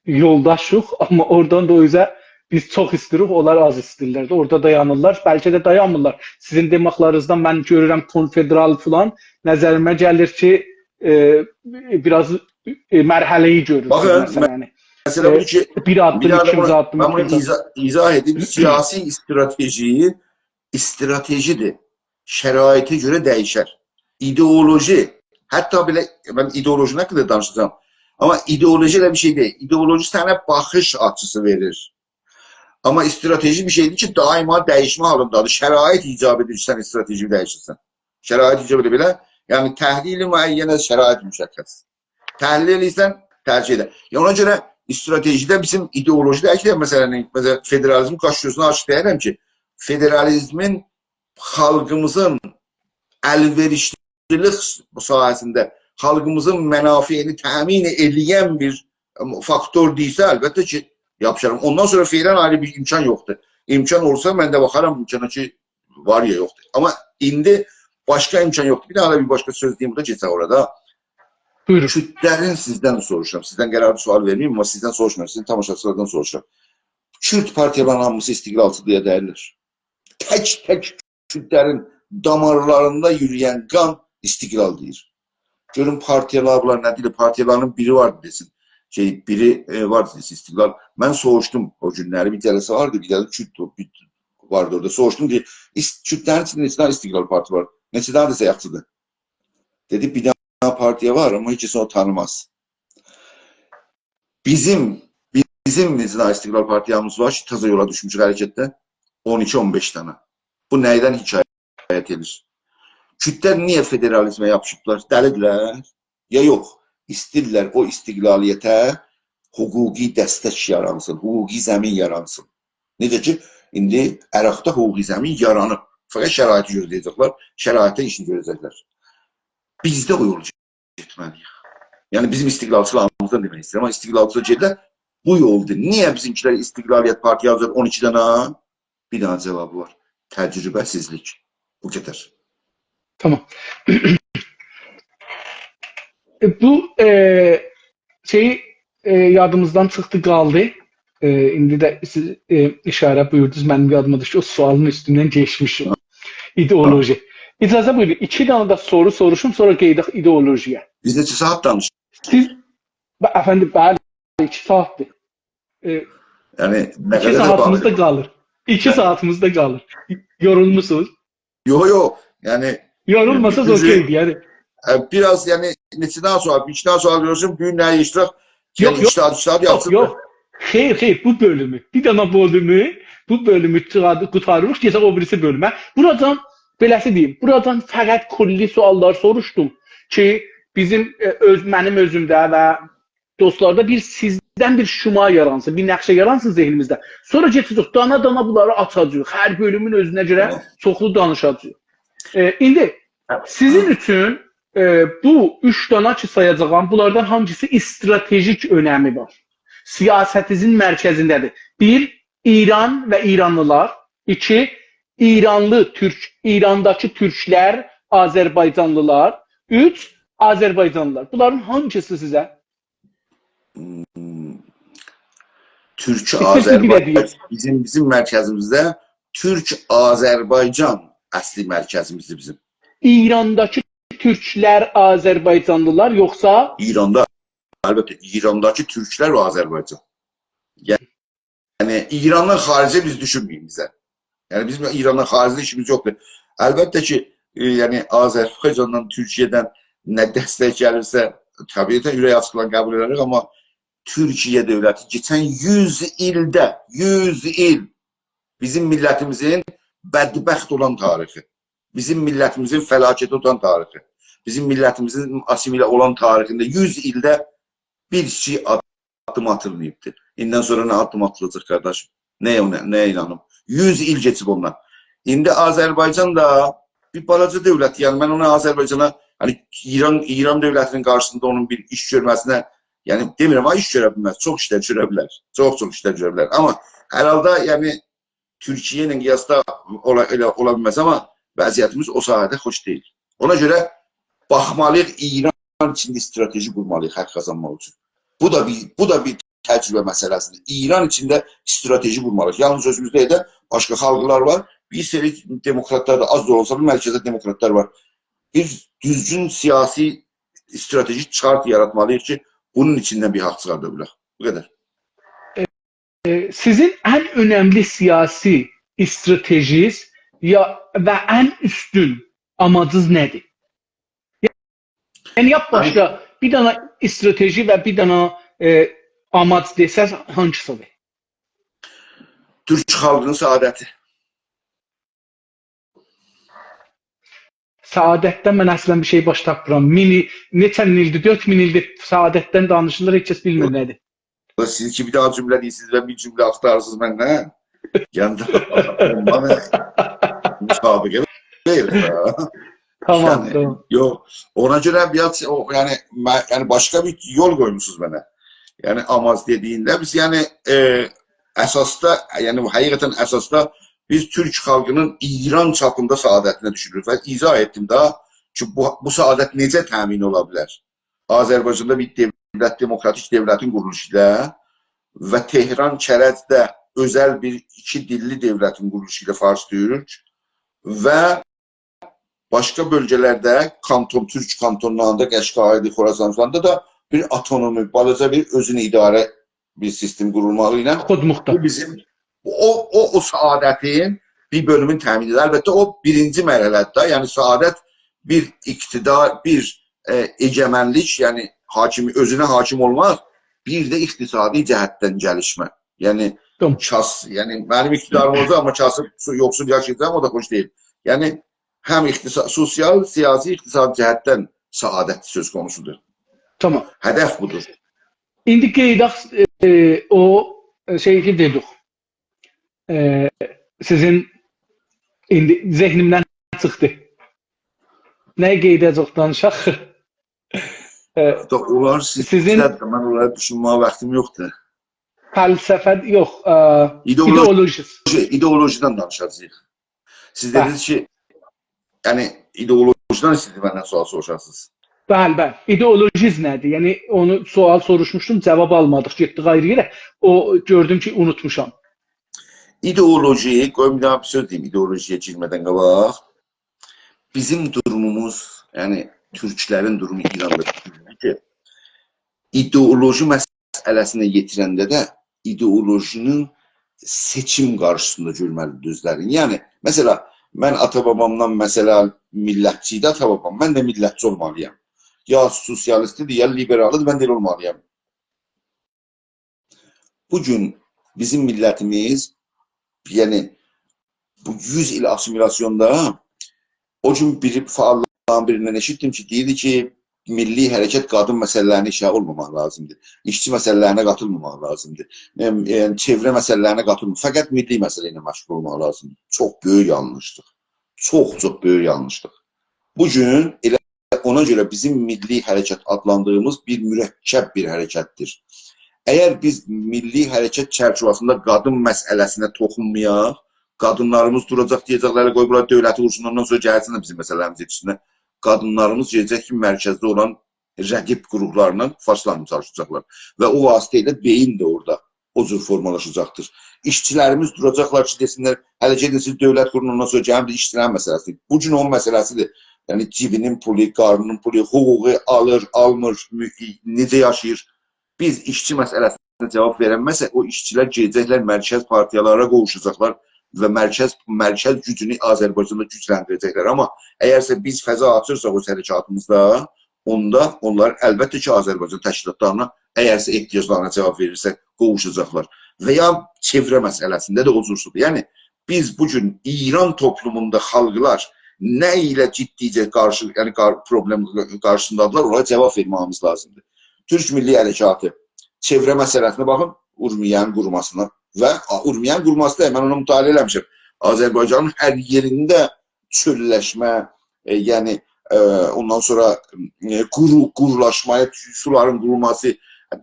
یولداشیق، آمما اورادان دا او اوزه بیز چوخ ایسته‌ییریک، اونلار آز ایسته‌ییرلر ده، اورادا دایانیرلار، بلکه ده دایانمیرلار. سیزین دئماقلارینیزدان من گؤرورم کنفدرال فلان، نظریمه گلیر کی، ائ، بیر آز، ائ، مرحله‌ای گؤرور، باخین، مثلا، یعنی، مسئله بودور کی، بیر آددیم، بیر آددیم ایکینجی بونو، آددیم، من بونو اوچونجو آددیم. ایضاح، ایضاح ائدیم. سیاسی استراتژی استراتژی‌دیر. شرایطه گؤره دییشر. ایدئولوژی، حتی بئله، من ایدئولوژی حاقیندا دانیشاجاغام. آمما ایدئولوژی ائله بیر شئی دئییل. ایدئولوژی سنه باخیش آچیسی وئریر. آمما استراتژی بیر شئیدیر کی، دائما دییشمه حالیندادیر. شرایط ایجاب ائدیر کی، سن استراتژی دییشیرسن. شرایط ایجاب ائدیر بئله. یعنی، تحلیل معین از شرایط مشخص. تحلیل ائدیرسن، ترجیح ائدیر. یعنی، اونا گؤره استراتژی‌ده بیزیم ایدئولوژی دئییل کی، مثلا، مثلا، فدرالیزم قاش گؤزونو آچیق دئییرم کی، فدرالیزمین خالقیمیزین الوئریشلیلیک ساحه‌سینده خالقیمیزین منافعینی تأمین ائله‌ین بیر، ام، فاکتور دئییلسه، البته کی، یاپیشارام. اوندان سونرا فعلا آیری بیر امکان یوخدور. امکان اولسا، من ده باخارام امکانا کی، وار یا یوخدور. آمما ایندی باشقا امکان یوخدور. بیر دنه ده بیر باشقا سؤز دئییم، بو دا کئچک اورادا. بویورون. کوردلرین، سیزدن سوروشورام. سیزدن قراردیر سؤال وئرمه‌ییم، آمما سیزدن سوروشمورام. سیزین تاماشاچیلاردان سوروشورام. کورد پارتیالارینین هامیسی استقلالچی دئیه دئییللر. تک-تک کوردلرین دامارلاریندا یوروین قان استقلال دئییر. گؤرون پارتیالار بونلار نه دئییر؟ پارتیالارین بیری وار دئسین. شئی، بیری، ائ، وار استقلال. من سوروشدوم او گونلری، بیر جلسه واردی، بیر دنه کورد، بیر واردی اورادا. سوروشدوم کی، ایس-، کوردلرین ایچینده نئچه دنه استقلال پارتی وار؟ نئچه دنه دئسه یاخشیدیر؟ دئدی، بیر دنه پارتیا وار، آمما هئچ کس اونو تانیماز. بیزیم، بیزیم نئچه دنه استقلال پارتیامیز وار کی، تازا یولا دوشموشوک حرکتده. اون ایکی، اون بئش دنه. بو نه‌یدن حکایت ائدیر؟ کوردلر نییه فدرالیزمه یاپیشیبلار؟ دلی‌دیرلر؟ یا یوخ، ایسته‌ییرلر او استقلالیته حقوقی دستک یارانسین، حقوقی زمین یارانسین. نئجه کی، ایندی عراقدا حقوقی زمین یارانیب. فقط شرایطی گؤزله‌یه‌جکلر، شرایطده ایشینی گؤره‌جکلر. بیز ده او یولو گئتمه‌لی‌ییک. یعنی، بیزیم استقلالچیلاریمیزدان دئمک ایسته‌ییرم. آمما استقلالچیلار گئدیرلر، بو یولدور. نییه بیزیمکیلر استقلالیت پارتیاسی وار، اون ایکی دنه؟ بیر دنه جاوابی وار. تجربه‌سیزلیک. بو قدر. تامام. ائ، بو، ائ، شئی، ائ، یادیمیزدان چیخدی، قالدی. ائ، ایندی ده سیز، ائ، ایشاره بویوردونوز، منیم یادیما دوشدو، او سؤالین اوستوندن کئچمیشیم. ایدئولوژی. اجازه بویورون، ایکی دنه ده سورو سوروشوم، سونرا قئییدک ایدئولوژی‌یه. بیز نئچه ساعات دانیشدیق؟ سیز، به-، افندیم، بلی، ایکی ساعاتدیر. ائ، یعنی، نه ایکی قدر ساعاتیمیز دا باغلی؟ قالیر. ایکی هه. ساعاتیمیز دا قالیر. یورولموسونوز؟ یوخ، یوخ. یعنی، یورولماساز، بیزی، اوکئیدیر، یعنی. ائ، بیر آز، یعنی، نئچه دنه سؤال، ایکی دنه سؤال وئریرسن، بو گون نه ایشلک؟ یوخ، یعنی، یوخ، ایکی ساعات، ایکی ساعات یوخ، یاتسین. یوخ. خیر، خیر، بو بؤلومو، بیر دنه بؤلومو، بیر دنه بؤلومو قوتاریریق، گئدک او بیریسی بؤلومه. بورادان، بئله‌سی دئییم، بورادان فقط کلی سؤاللار سوروشدوم کی، بیزیم، ائ، اؤز، منیم اؤزومده و دوستلاردا بیر سیزدن بیر شما یارانسین، بیر نقشه یارانسین ذهنیمیزده. سونرا گئچه‌جک، دانا-دانا بونلاری آچاجاغیق. هر بؤلومون اؤزونه گؤره، تامام، چوخلو دانیشاجاغیق. ائ، ایندی، هه، سیزین، هه، اوچون، ائ، بو اوچ دانا کی سایاجاغام، بونلاردان هانگیسی استراتژیک اؤنمی وار؟ سیاستینیزین مرکزینده‌دیر. بیر، ایران و ایرانلیلار. ایکی، ایرانلی تورک، ایرانداکی تورکلر، آذربایجانلیلار. اوچ، آذربایجانلیلار. بونلارین هانگیسی سیزه؟ تورک، ایسته‌ییرسینیز بیر ده آذربایجان، دئیک. بیزیم، بیزیم مرکزیمیزده تورک، آذربایجان اصلی مرکزیمیزدیر بیزیم. ایرانداکی تورکلر، آذربایجانلیلار، یوخسا؟ ایراندا، البته، ایرانداکی تورکلر و آذربایجان. یعنی، ایراندان خارجه بیز دوشونمه‌یین بیزه. یعنی، بیزیم ایراندان خارجده ایشیمیز یوخدور. البته کی، ائ، یعنی، آذربایجاندان، تورکیه‌دن نه دستک گلیرسه، طبیعتاً اورک آچیقلا قبول ائدریک، آمما تورکیه دؤولتی کئچن یوز ایلده، یوز ایل بیزیم میللتیمیزین بدبخت اولان تاریخی، بیزیم میللتیمیزین فلاکته اوتان تاریخی، بیزیم میللتیمیزین آسیمیله اولان تاریخینده یوز ایلده بیر کیچیک آددیم آتیلماییبدی. ایندیدن سونرا نه آددیم آتیلاجاق، قارداشیم؟ نه، نه، نه اینانیم؟ یوز ایل کئچیب اوندان. ایندی آذربایجان دا بیر بالاجا دؤولت، یعنی من اونا، آذربایجانا، هانی ایران، ایران دؤولتینین قارشیسیندا اونون بیر ایش گؤرمه‌سینه، یعنی دئمیرم، ها، ایش گؤره بیلمز، چوخ ایشلر گؤره بیلر، چوخ-چوخ ایشلر گؤره بیلر. آمما هر حالدا، یعنی، تورکیه ایله قیاسدا اولا، ائله اولا بیلمز، آمما وضعیتیمیز او ساحه‌ده خوش دئییل. اونا گؤره باخمالی‌ییق، ایران ایچینده استراتژی قورمالی‌ییق حق قازانماق اوچون. بو دا بیر، بو دا بیر تجربه مسئله‌سیدیر. ایران ایچینده استراتژی قورمالی‌ییق. یالنیز اؤزوموز دئییل ده، باشقا خالقلار وار. بیر سری دموکراتلار دا، آز دا اولسا دا، مرکزده دموکراتلار وار. بیر دوزگون سیاسی استراتژی چارت یاراتمالی‌ییق کی، بونون ایچیندن بیر حق چیخاردا بیلک. بو قدر. ائ، سیزین ان اؤنملی سیاسی استراتژیز یا، و ان اوستون آماجیز نه‌دیر؟ یعنی، یا باشقا بیر دنه استراتژی و بیر دنه، ائ، آماج دئسز، هانگیسیدیر؟ تورک خالقینین سعادتی. سعادتدن من اصلاً بیر شئی باش تاپمیرام. مین ایل، نئچه مین ایلدیر، دؤرد مین ایلدیر سعادتدن دانیشیلیر، هئچ کس بیلمیر نه‌دیر. سیز کی، بیر دنه جمله دئییرسینیز و بیر جمله آختاریرسینیز مندن. یعنی، اونلاری مسابقه دئییل. تامام، یعنی، تامام. یوخ، اونا گؤره بیر آز، او، یعنی، من، یعنی، باشقا بیر یول قویموسونوز منه. یعنی، آماج دئدیگینده بیز، یعنی، ائ، اساسدا، یعنی، حقیقتاً اساسدا بیز تورک خالقینین ایران چاپیندا سعادتینه دوشونوروک. و ایضاح ائتدیم ده کی، بو، بو سعادت نئجه تأمین اولا بیلر؟ آذربایجاندا بیر دؤولت، دموکراتیک دؤولتین قورولوشو ایله و تهران، کرجده اؤزل بیر ایکی دیللی دؤولتین قورولوشو ایله، فارس-تورک، و باشقا بؤلگه‌لرده، کانتون، تورک کانتونلاریندا، قشقایدی، خوراسان فلاندا دا بیر اوتونومی، بالاجا بیر اؤزونو اداره بیر سیستم قورولماغی ایله خودمختار. بو بیزیم، او، او، او سعادتین بیر بؤلومونو تأمین ائدیر. البته، او بیرینجی مرحله‌دیر ده، یعنی سعادت بیر اقتدار، بیر، ائ، ائگئمنلیک، یعنی حاکم، اؤزونه حاکم اولماق، بیر ده اقتصادی جهتدن گلیشمه. یعنی تامام. کاس-، یعنی منیم اقتداریم اولسا، آمما کاسیب، یوخسول یاشایاجاغام، او دا خوش دئییل. یعنی هم اقتصاد، سوسیال، سیاسی، اقتصادی جهتدن سعادت سؤز قونوسودور. تامام. هدف بودور. ایندی قئییداق، ائ، او، ائ، شئیی کی دئدیک. ائ، سیزین ایندی ذهنیمدن چیخدی. نه قئییده‌جک دانیشاق؟ ائ، دا اونلار سیز-، سیزین سیزه ده، من اونلارا دوشونمه‌یه واختیم یوخدور. فلسفه، یوخ، ائ، ایدئولوژی. ایدئولوژیز. ایدئولوژیدن دانیشاجاغیق. سیز بلی. دئدینیز کی، یعنی، ایدئولوژیدن سیز مندن سؤال سوروشاسینیز. بلی، بلی. ایدئولوژیز نه‌دیر؟ یعنی، اونو سؤال سوروشموشدوم، جواب آلمادیق، گئتدیک آیری یئره. او، گؤردوم کی، اونوتموشام. ایدئولوژی، قوی بیر دانا بیر سؤز دئییم، ایدئولوژی‌یه گیرمه‌دن قاباق. بیزیم دوروموموز، یعنی، تورکلرین دورومو ایراندا کی، ایدئولوژی مسئله‌سینه یئتیرنده ده ایدئولوژی‌نین سئچیم قارشیسیندا گؤرمه‌لیدیر اؤزلرینی. یعنی، مثلا، من آتا-بابامدان، مثلا، میللتچی ایدی آتا-بابام، من ده میللتچی اولمالییام. یا سوسیالیستیدیر، یا لیبرالیدیر، من ده ائله اولمالییام. بو گون بیزیم میللتیمیز، یعنی، بو یوز ایل آسیمیلاسیوندا، او گون بیر فعاللارین بیریندن ائشیتدیم کی، دئییردی کی، میللی حرکت قادین مسئله‌لرینه ایشه اولماماق لازیمدیر. ایشچی مسئله‌لرینه قاتیلماماق لازیمدیر. ائم، ائم، چئوره مسئله‌لرینه قاتیلماماق، فقط میللی مسئله ایله مشغول اولماق لازیمدیر. چوخ بؤیوک یانلیشلیق. چوخ، چوخ بؤیوک یانلیشلیق. بو گون ائله اونا گؤره بیزیم میللی حرکت آدلاندیریمیز بیر مرکب بیر حرکتدیر. اگر بیز میللی حرکت چرچیوه‌سینده قادین مسئله‌سینه توخونمایاق، قادینلاریمیز دوراجاق، دئیه‌جکلر: «قوی بونلار دؤولتی قورسون، اوندان سونرا گلسین ده بیزیم مسئله‌لریمیزی یئتیرسینلر.» قادینلاریمیز گئده‌جک کی، مرکزده اولان رقیب گروپلارلا، فارسلارلا چالیشاجاقلار. و او واسطه ایله بئیین ده اورادا او جور فورمالاشاجاقدیر. ایشچیلریمیز دوراجاقلار کی، دئسینلر: «هله گئدین سیز دؤولت قورون، اوندان سونرا گلین بیز ایشچیلرین مسئله‌سینی.» بو گون اونون مسئله‌سیدیر. یعنی، جیبینین پولو، قارنینین پولو، حقوقو، آلیر، آلمیر، مو-، نئجه یاشاییر. بیز ایشچی مسئله‌سینه جواب وئرنمه‌سک، او ایشچیلر گئده‌جکلر مرکز پارتیالارا قوووشاجاقلار و مرکز، مرکز گوجونو آذربایجاندا گوجلندیره‌جکلر. آمما اگرسه بیز فضا آچیرساق او حرکاتیمیزدا، اوندا اونلار البته کی، آذربایجان تشکیلاتلارینا، اگرسه احتیاجلارینا جواب وئریرسه، قوووشاجاقلار. و یا چئوره مسئله‌سینده ده او جورسودور. یعنی، بیز بو گون ایران توپلوموندا خالقلار نه ایله جدیجه قارشی، یعنی قار-، پروبلم قارشیسیندادیرلار، اونلارا جواب وئرمه‌ییمیز لازیمدیر. تورک میللی حرکاتی، چئوره مسئله‌سینه باخین، اورمیه‌نین قوروماسینا و اورمیه‌نین قوروماسی دا، من اونو مطالعه ائله‌میشم. آذربایجانین هر یئرینده چؤللشمه، ائ، یعنی، ائ، اوندان سونرا، ائ، قورو-، قورولاشمایا، سولارین قوروماسی،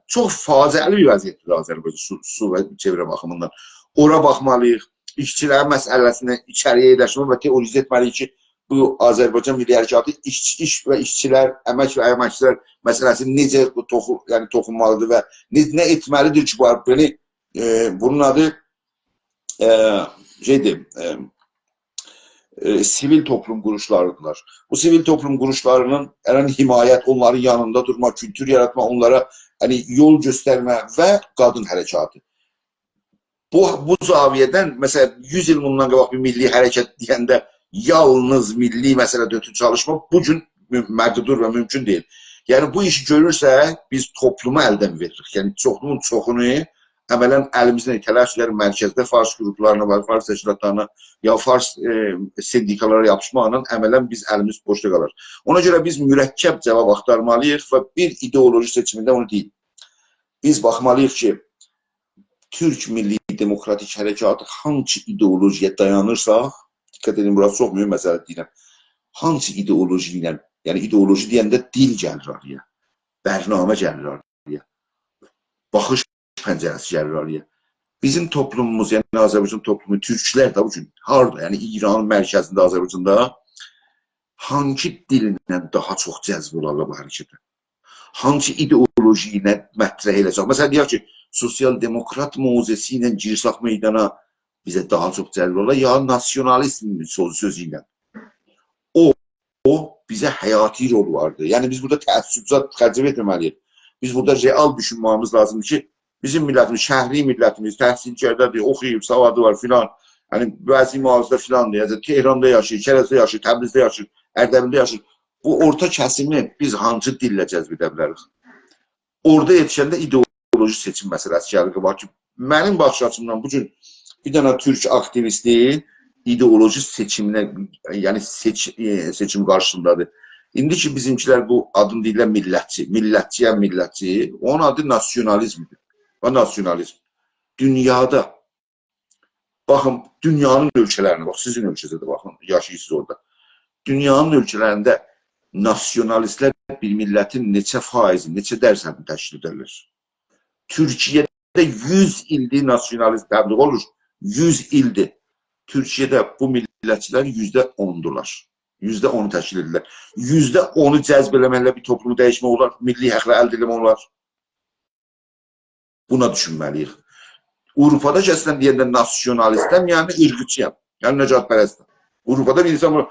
چوخ فاجعه‌لی بیر وضعیتده‌دیر آذربایجان سو، سو و چئوره باخیمیندان. اورا باخمالیییق. ایشچیلرین مسئله‌سینی ایچری‌یه یئرلشمه و تئوریزه ائتمه‌لیییک کی، بو آذربایجان میللی حرکاتی ایش، ایش و ایشچیلر، امک و امکچیلر مسئله‌سی نئجه بو توخو-، یعنی توخونمالیدیر و نه، نه ائتمه‌لیدیر کی، بو، یعنی، ائ، بونون آدی، ائ، شئیدیر، ائ، ائ، سیویل توپلوم قورولوشلاریدیرلار. بو سیویل توپلوم قورولوشلاری‌نین، یعنی، حمایت، اونلارین یانیندا دورما، کولتور یاراتما، اونلارا، یعنی، یول گؤسترمه و قادین حرکاتی. بو، بو زاویه‌دن، مثلا، یوز ایل بوندان قاباق بیر میللی حرکت دئینده یالنیز میللی مسئله‌ده اؤترو چالیشما بو گون مو-، مقدور و مومکون دئییل. یعنی، بو ایشی گؤرورسک، بیز توپلومو الدن وئریریک. یعنی، توپلومون چوخونو عملا الیمیزدن ایته‌لر، مرکزده فارس قروپلارینا، فارس تشکیلاتلارینا، یا فارس، ائ، سندیکالارا یاپیشماقلا عملا بیز الیمیز بوشدا قالیر. اونا گؤره بیز مرکب جواب آختارمالیییق و بیر ایدئولوژی سئچیمینده اونو دئییم. بیز باخمالیییق کی، تورک میللی دموکراتیک حرکاتی هانسی ایدئولوژی‌یه دایانیرسا، دقت ائدین، بورا چوخ مهم مسئله دئییرم. هانسی ایدئولوژی ایله، یعنی ایدئولوژی دئینده دیل گلیر آرایا، برنامه گلیر آرایا، باخیش پنجره‌سی گلیر آرایا. بیزیم توپلوموموز، یعنی آذربایجان توپلومو، تورکلر ده بو گون هاردا، یعنی ایرانین مرکزینده، آذربایجاندا هانسی دیلله داها چوخ جذب اولارلار بو حرکته؟ هانسی ایدئولوژی ایله مطرح ائله‌سک؟ مثلا، دئیک کی، سوسیال دموکرات موضعی ایله گیرسک میدانا، بیزه داها چوخ جذب اولار، یا ناسیونالیزم سؤز، سؤزو ایله. او، او بیزه حیاتی رول واردیر. یعنی، بیز بورادا تعصبات خرجه ائتمه‌مه‌لیییک. بیز بورادا رئال دوشونمه‌ییمیز لازیمدیر کی، بیزیم میللتیمیز، شهری میللتیمیز، تحصیل‌کرده‌دیر، اوخویوب، سوادی وار فلان. یعنی، بعضی معارضده فلان دئیه‌جک، تهراندا یاشاییر، کرجده یاشاییر، تبریزده یاشاییر، اردبیلده یاشاییر. بو اورتا کسیمی بیز هانسی دیلله جذب ائده بیلریک؟ اورادا یئتیشنده ایدئولوژی سئچیم مسئله‌سی گلیر قاباغا کی، منیم باخیش آچیمدان بو گون بیر دنه تورک آکتیویستی ایدئولوژی سئچیمینه، یعنی سئچ-، ائ، سئچیم قارشیسیندادیر. ایندی کی، بیزیمکیلر بو آدین دئییرلر میللتچی، میللتچی‌یم، میللتچی، اونون آدی ناسیونالیزمدیر. و ناسیونالیزم دونیادا، باخین، دونیانین اؤلکه‌لرینه باخ، سیزین اؤلکه‌زه ده باخین، یاشاییرسینیز اورادا. دونیانین اؤلکه‌لرینده ناسیونالیستلر بیر میللتین نئچه فایضی، نئچه درصدینی تشکیل ائدرلر؟ تورکیه‌ده یوز ایلدیر ناسیونالیزم تبلیغ اولور. یوز ایلدیر. تورکیه‌ده بو میللتچیلر یوزده اوندولار. یوزده اونو تشکیل ائدیرلر. یوزده اونو جذب ائله‌مکله بیر توپلومو دییشمک اولار، میللی حاقلاری الده ائله‌مک اولار. بونا دوشونمه‌لی‌ییک. آوروپادا کسیلن دئینده ناسیونالیستم، یعنی عیرقچی‌یام، یعنی نژادپرستم. آوروپادا بیر اینسان بونو،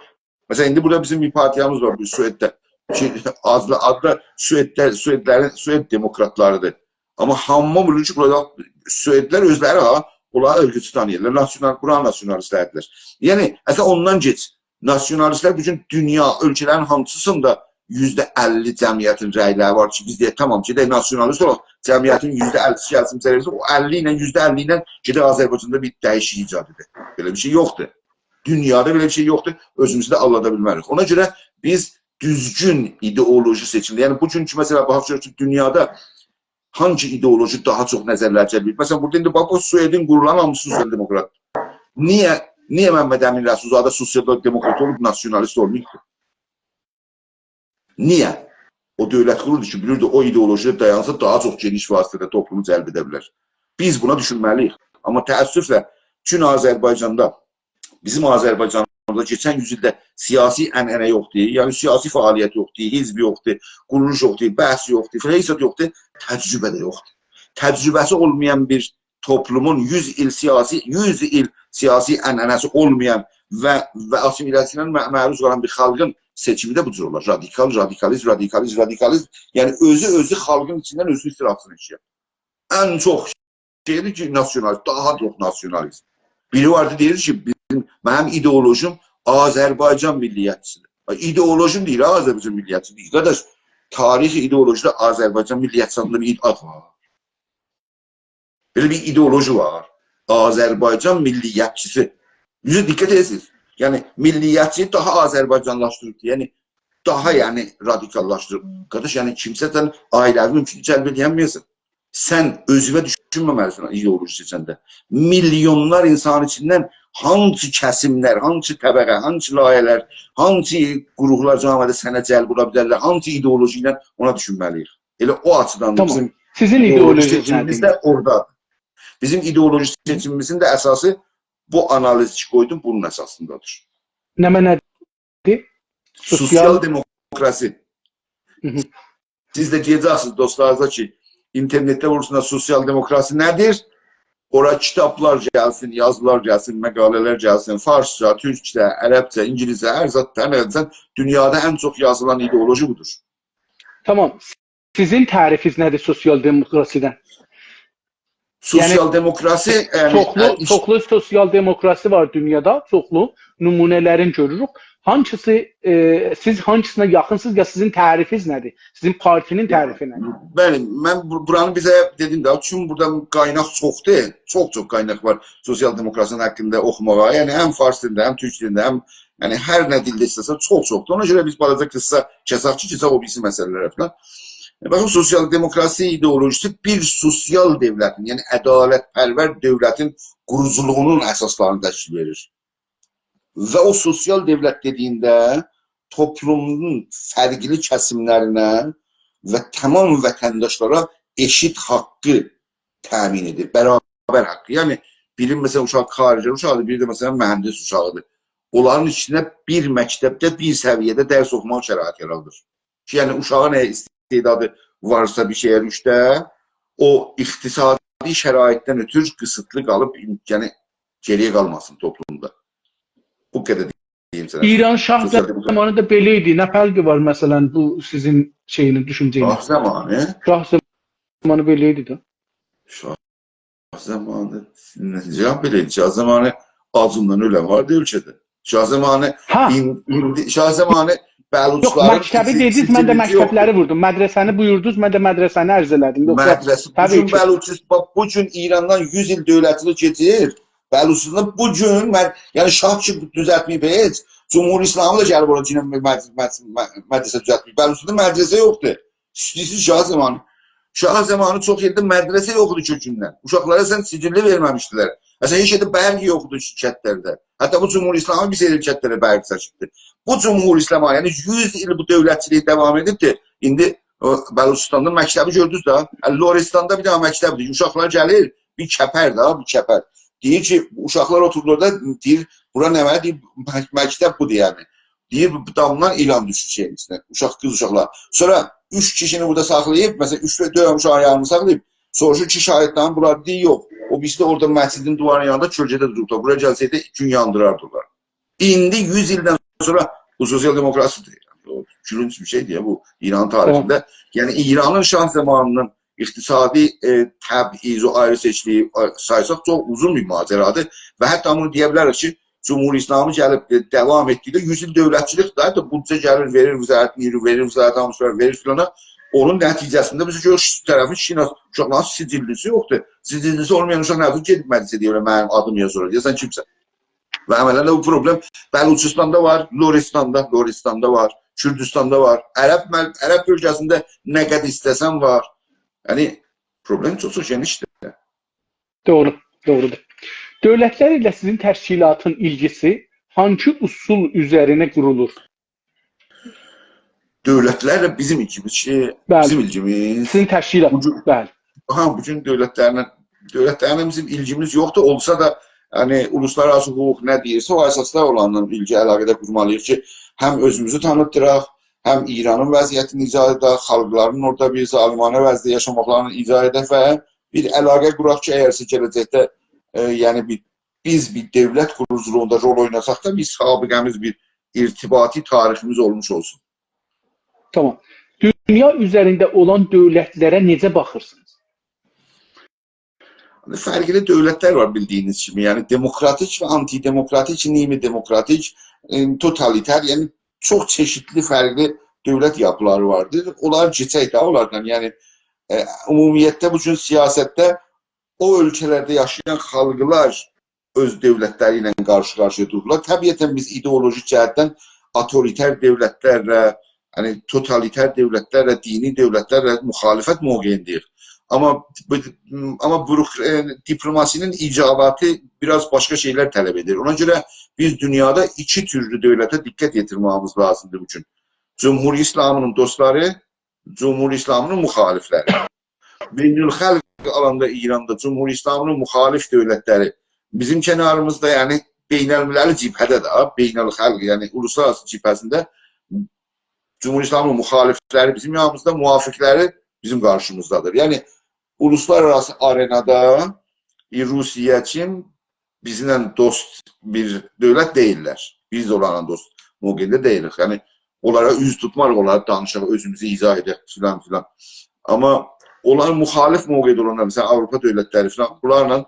مثلا، ایندی بورادا بیزیم بیر پارتیامیز وار، بیر سوئدده. کی، آدلی، آدی دا سوئدلر، سوئدلرین، سوئد دموکراتلاری‌دیر. آمما هامی بیلیر کی، بورادا سوئدلر اؤزلری ها، اونلار عیرقچی تانیییرلار، ناسیونال، بورانین ناسیونالیستلری‌دیرلر. یعنی، اصلا اوندان گئچ. ناسیونالیستلر بوتون دونیا اؤلکه‌لرین هانسیسیندا یوزده اللی جمعیتین رأیلری وار کی، بیز دئیک، تامام، گئدک ناسیونالیست اولاق، جمعیتین یوزده اللی‌سی گلسین بیزه وئرسین، او اللی ایله، یوزده اللی ایله گئدک آذربایجاندا بیر دییشیکلیک ایجاد ائدک. بئله بیر شئی یوخدور. دونیادا بئله بیر شئی یوخدور. اؤزوموزو ده آللادا بیلمه‌ریک. اونا گؤره بیز دوزگون ایدئولوژی سئچیمده، یعنی بوگونکو، مثلا، باخاق گؤرک کی، دونیادا هانسی ایدئولوژی داها چوخ نظرلری جلب ائدیر؟ مثلا، بورادا ایندی باخ، بو سوئدین قورولان هامیسی سوسیال دموکرات. نییه، نییه ممد امین رسول‌زاده سوسیال دموکرات اولوب، ناسیونالیست اولماییبدی؟ نییه؟ او دؤولت قوروردو کی، بیلیردی، او ایدئولوژی‌ده دایانسا، داها چوخ گئنیش وسعتده توپلومو جلب ائده بیلر. بیز بونا دوشونمه‌لی‌ییک. آمما تأسفله، چون آذربایجاندا، بیزیم آذربایجاندا کئچن یوز ایلده سیاسی عنعنه یوخدور، یعنی سیاسی فعالیت یوخدور، حزب یوخدور، قورولوش یوخدور، بحث یوخدور، فلان، هئچ زاد یوخدور، تجربه ده یوخدور. تجربه‌سی اولمایان بیر توپلومون یوز ایل سیاسی، یوز ایل سیاسی عنعنه‌سی اولمایان و، و آسیمیلاسییایا مع-، معروض قالان بیر خالقین سئچیمی ده بو جور اولار. رادیکال، رادیکالیست، رادیکالیست، رادیکالیست. یعنی اؤزو، اؤزو خالقین ایچیندن اؤزونو ایستیر آتسین ائشییه. ان چوخ شئی‌دیر کی، ناسیونالیست، داها چوخ ناسیونالیست. بیری واردی، دئییر کی، بیزیم، منیم ایدئولوژیم آذربایجان میللیتچی‌سی‌دیر. ایدئولوژیم دئییر، آذربایجان میللیتچی‌سی دئییر. قارداش، تاریخ ایدئولوژی‌ده آذربایجان میللیتچی‌سی آدیندا بیر آد وار. بئله بیر ایدئولوژی وار. آذربایجان میللیتچی‌سی. دوزو دقت ائدیرسینیز. یعنی، میللیتچی‌یی داها آذربایجانلاشدیریب، یعنی، داها، یعنی، رادیکاللاشدیریب. قارداش، یعنی، کیمسه سن عائله‌وی مومکون جلب ائله‌ینمه‌یه‌سن. سن اؤزونه دوشونمه‌مه‌لی‌سن ایدئولوژی سئچنده. میلیونلار اینسانین ایچیندن هانسی کسیملر، هانسی طبقه، هانسی لایه‌لر، هانسی گروهلار جامعه‌ده سنه جلب اولا بیلرلر، هانسی ایدئولوژی ایله، اونا دوشونمه‌لی‌ییک. ائله او آچیدان دا، تامام، بیزیم سیزین ایدئولوژی ایدئولوژی سئچیمیمیز سئچیمینیز ده نه‌دیر؟ اورادادیر. بیزیم ایدئولوژی سئچیمیمیزین ده اساسی بو آنالیز کی قویدوم، بونون اساسیندادیر. نمنه‌دیر؟ سوسیال سوسیال دموکراسی. هی هی. سیز ده دئیه‌جکسینیز دوستلارینیزا کی، اینترنتده وورسونلار «سوسیال دموکراسی نه‌دیر؟» اورا کیتابلار گلسین، یازیلار گلسین، مقاله‌لر گلسین، فارسجا، تورکجه، عربجه، اینگیلیسجه، هر زاد، هر نه‌دن، دونیادا ان چوخ یازیلان ایدئولوژی بودور. تامام. سیزین تعریفینیز نه‌دیر سوسیال دموکراسی‌دن؟ سوسیال یعنی، دموکراسی، یعنی، چوخلو، یعنی، چوخلو سوسیال دموکراسی وار دونیادا، چوخلو نمونه‌لرینی گؤروروک. هانسیسی، ائ، سیز هانسیسینا یاخینسینیز، یا سیزین تعریفینیز نه‌دیر؟ سیزین پارتی‌نین تعریفی نه‌دیر؟ بلی، من بو-، بورانی بیزه دئدیم ده، چون بورادا قایناق چوخدور، چوخ-چوخ قایناق وار سوسیال دموکراسی‌نین حاقیندا اوخوماغا. یعنی، هم فارس دیلینده، هم تورک دیلینده، هم، یعنی، هر نه دیلده ایسته‌سه، چوخ-چوخدور. اونا گؤره بیز بالاجا قیسا کسک کی، کئچک او بیریسی مسئله‌لره فلان. باخین، سوسیال دموکراسی ایدئولوژی‌سی بیر سوسیال دؤولتین، یعنی عدالت‌پرور دؤولتین قوروجولوغونون اساسلارینی تشکیل وئریر. و او سوسیال دؤولت دئدییینده توپلومون فرقلی کسیملرینه و تامام وطنداشلارا ائشیت حاققی تأمین ائدیر، برابر حاققی. یعنی، بیرین، مثلا، اوشاق کارگر اوشاغی‌دیر، بیری ده، مثلا، مهندس اوشاغی‌دیر. اونلارین ایچینده بیر مکتبده، بیر سویه‌ده درس اوخوماق شرایط یارادیر. کی، یعنی، اوشاغین اگر استعدادی وارسا بیر شئیه رشده، او اقتصادی شرایطدن اؤترو قیسیتلی قالیب، یعنی، گئری‌یه قالماسین توپلومدا. بو قدر دئییم. مثلا. ایران شاه زامانی دا بئله ایدی. نه فرقی وار، مثلا، بو سیزین شئیینین، دوشونجه‌نین؟ شاه زامانی؟ شاه زامانی بئله ایدی ده. شاه زامانی نئجه بئله ایدی؟ شاه زامانی آجیندان اؤلن واردی اؤلکه‌ده. شاه زامانی، ها. این، ایندی، شاه زامانی یوخ، بلوچلارین مکتبی دئدینیز، من ده مکتبلری ووردوم. مدرسه‌نی بویوردونوز، من ده مدرسه‌نی عرض ائله‌دیم. یوخسا، مدرسه، بو طبیعی گون کی. بلوچیس-، باخ، بو گون ایراندان یوز ایل دؤولتچیلیک کئچیر. بلوچستاندا بو گون، من، یعنی شاه کی دوزلتمه‌ییب هئچ، جمهوری اسلامی دا گلیب اورا یئنه مد-، مد-، مد-، مدرسه دوزلتمه‌ییب. بلوچستاندا مدرسه یوخدور. ایسته‌ییرسینیز شاه زامانی. شاه زامانی چوخ یئرده مدرسه یوخ ایدی کؤکوندن. اوشاقلارا سن سجللی وئرمه‌میشدیلر. اصلا، هئچ یئرده برق یوخدو کتلرده. حتی بو جمهوری اسلامی بیر سری کتلره برق چکیبدی. بو جمهوری اسلامی، یعنی یوز ایل بو دؤولتچیلیک داوام ائدیبدی. ایندی او بلوچستاندا مکتبی گؤردونوز ده. هه، لرستاندا بیر دنه مکتبدیر. اوشاقلار گلیر، بیر کپر ده، بیر کپر. دئییر کی، اوشاقلار اوتورور اورادا، دئییر، بورا نمنه؟ دئییر، مک-، مکتب بودور، یعنی. دئییر، بو دامدان ایلان دوشور شئیین ایچینه. اوشاق، قیز اوشاقلار. سونرا اوچ کیشینی بورادا ساخلاییب، مثلا، اوچ دؤنه اوشاغین یانیندا ساخلاییب. سوروشور کی، شاهیدلرین بونلار؟ دئییر، یوخ. او بیریسی ده اورادا مسجدین دیوارینین یانیندا کؤلگه‌ده دوروبلار. بورا گلسه‌یدی، گون یاندیراردیلار. ایندی یوز ایلدن سونرا بو سوسیال دموکراسی‌دیر. او گولونج بیر شئیدیر یا، بو ایران تاریخینده. تامام. یعنی، ایرانین شاه زامانینین اقتصادی، ائ، تبعیض، او آیری‌سئچکیلیگی، آ، سایساق، چوخ اوزون بیر ماجرادیر. و حتی بونو دئیه بیلریک کی، جمهوری اسلامی گلیب، ائ، داوام ائتدیکده یوز ایل دؤولتچیلیک ده، بودجه گلیر، وئریر وزارت نیرو، وئریر وزارت آموزش، وئریر فلانا. اونون نتیجه‌سینده بیز گؤروروک، طرفین کیناسی، اوشاقلارین سجللی‌سی یوخدور. سجللی‌سی اولمایان اوشاق نه اوچون گئدیب مدرسه‌ده دئییر، «منیم آدیمی یاز اورا»؟ دئیه‌سن کیمسن. و عملا ده بو پروبلم بلوچستاندا وار، لرستاندا، لرستاندا وار، کوردوستاندا وار. عرب مل-، عرب بؤلگه‌سینده نه قدر ایسته‌سن وار. یعنی، پروبلم چوخ-چوخ گئنیشدیر. دوغرو، دوغرودور. دؤولتلر ایله سیزین تشکیلاتین ایلگیسی هانسی اصول اوزرینه قورولور؟ دؤولتلرله بیزیم ایلگیمیز، ائ، بلی. بیزیم ایلگیمیز. سیزین تشکیلات، بو گون، بلی. ها، بو گون دؤولتلرله، دؤولتلرله بیزیم ایلگیمیز یوخدور. اولسا دا، یعنی، اولوسلارآراسی حقوق نه دئییرسه، او اساسدا اولارلا ایلگی علاقه‌ده قورمالی‌ییق کی، هم اؤزوموزو تانیتدیراق، هم ایرانین وضعیتینی ایضاح ائدک، خالقلارین اورادا بیر ظالمانه وضعده یاشاماقلارینی ایضاح ائدک و بیر علاقه قوراق کی، اگرسه گله‌جکده، ائ، یعنی بیر، بیز بیر دؤولت قوروجولوغوندا رول اویناساق دا، بیر سابقه‌میز، بیر ارتباطی تاریخیمیز اولموش اولسون. تامام. دونیا اوزرینده اولان دؤولتلره نئجه باخیرسینیز؟ فرقلی دؤولتلر وار بیلدیگینیز کیمی. یعنی دموکراتیک و آنتی‌دموکراتیک، نیمه دموکراتیک، ائ، توتالیتر، یعنی چوخ چئشیتلی فرقلی دؤولت یاپیلاری واردیر. اونلاری کئچک ده اونلاردان. یعنی، ائ، عمومیتده بو گون سیاستده او اؤلکه‌لرده یاشایان خالقلار اؤز دؤولتلری ایله قارشی-قارشییا دورورلار. طبیعتا بیز ایدئولوژیک جهتدن اوتوریتر دؤولتلرله، یعنی توتالیتر دؤولتلرله، دینی دؤولتلرله مخالفت موقعینده‌ییک. آمما بو، آمما بوروک-، ائ، دیپلوماسی‌نین ایجاباتی بیر آز باشقا شئیلر طلب ائدیر. اونا گؤره بیز دونیادا ایکی تورلو دؤولته دقت یئتیرمه‌ییمیز لازیمدیر بو گون. جمهوری اسلامی‌نین دوستلاری، جمهوری اسلامی‌نین مخالفلری. بین‌الخالق آلاندا ایراندا جمهوری اسلامی‌نین مخالف دؤولتلری بیزیم کناریمیزدا، یعنی بین‌المللی جبهه‌ده ده، بین‌الخالق، یعنی اولوسلارآراسی جبهه‌سینده جمهوری اسلامی‌نین مخالفلری بیزیم یانیمیزدا، موافقلری بیزیم قارشیمیزدادیر. یعنی اولوسلارآراسی آرئنادا، ائ، روسیه کیمی بیزیمله دوست بیر دؤولت دئییللر. بیز ده اونلارلا دوست موقعینده دئییلیک. یعنی اونلارا اوز توتماریق، اونلارا دانیشاق، اؤزوموزو ایضاح ائدک، فلان فلان. آمما اونلار مخالف موقعده اولانلار، مثلا، آوروپا دؤولتلری فلان، بونلارلا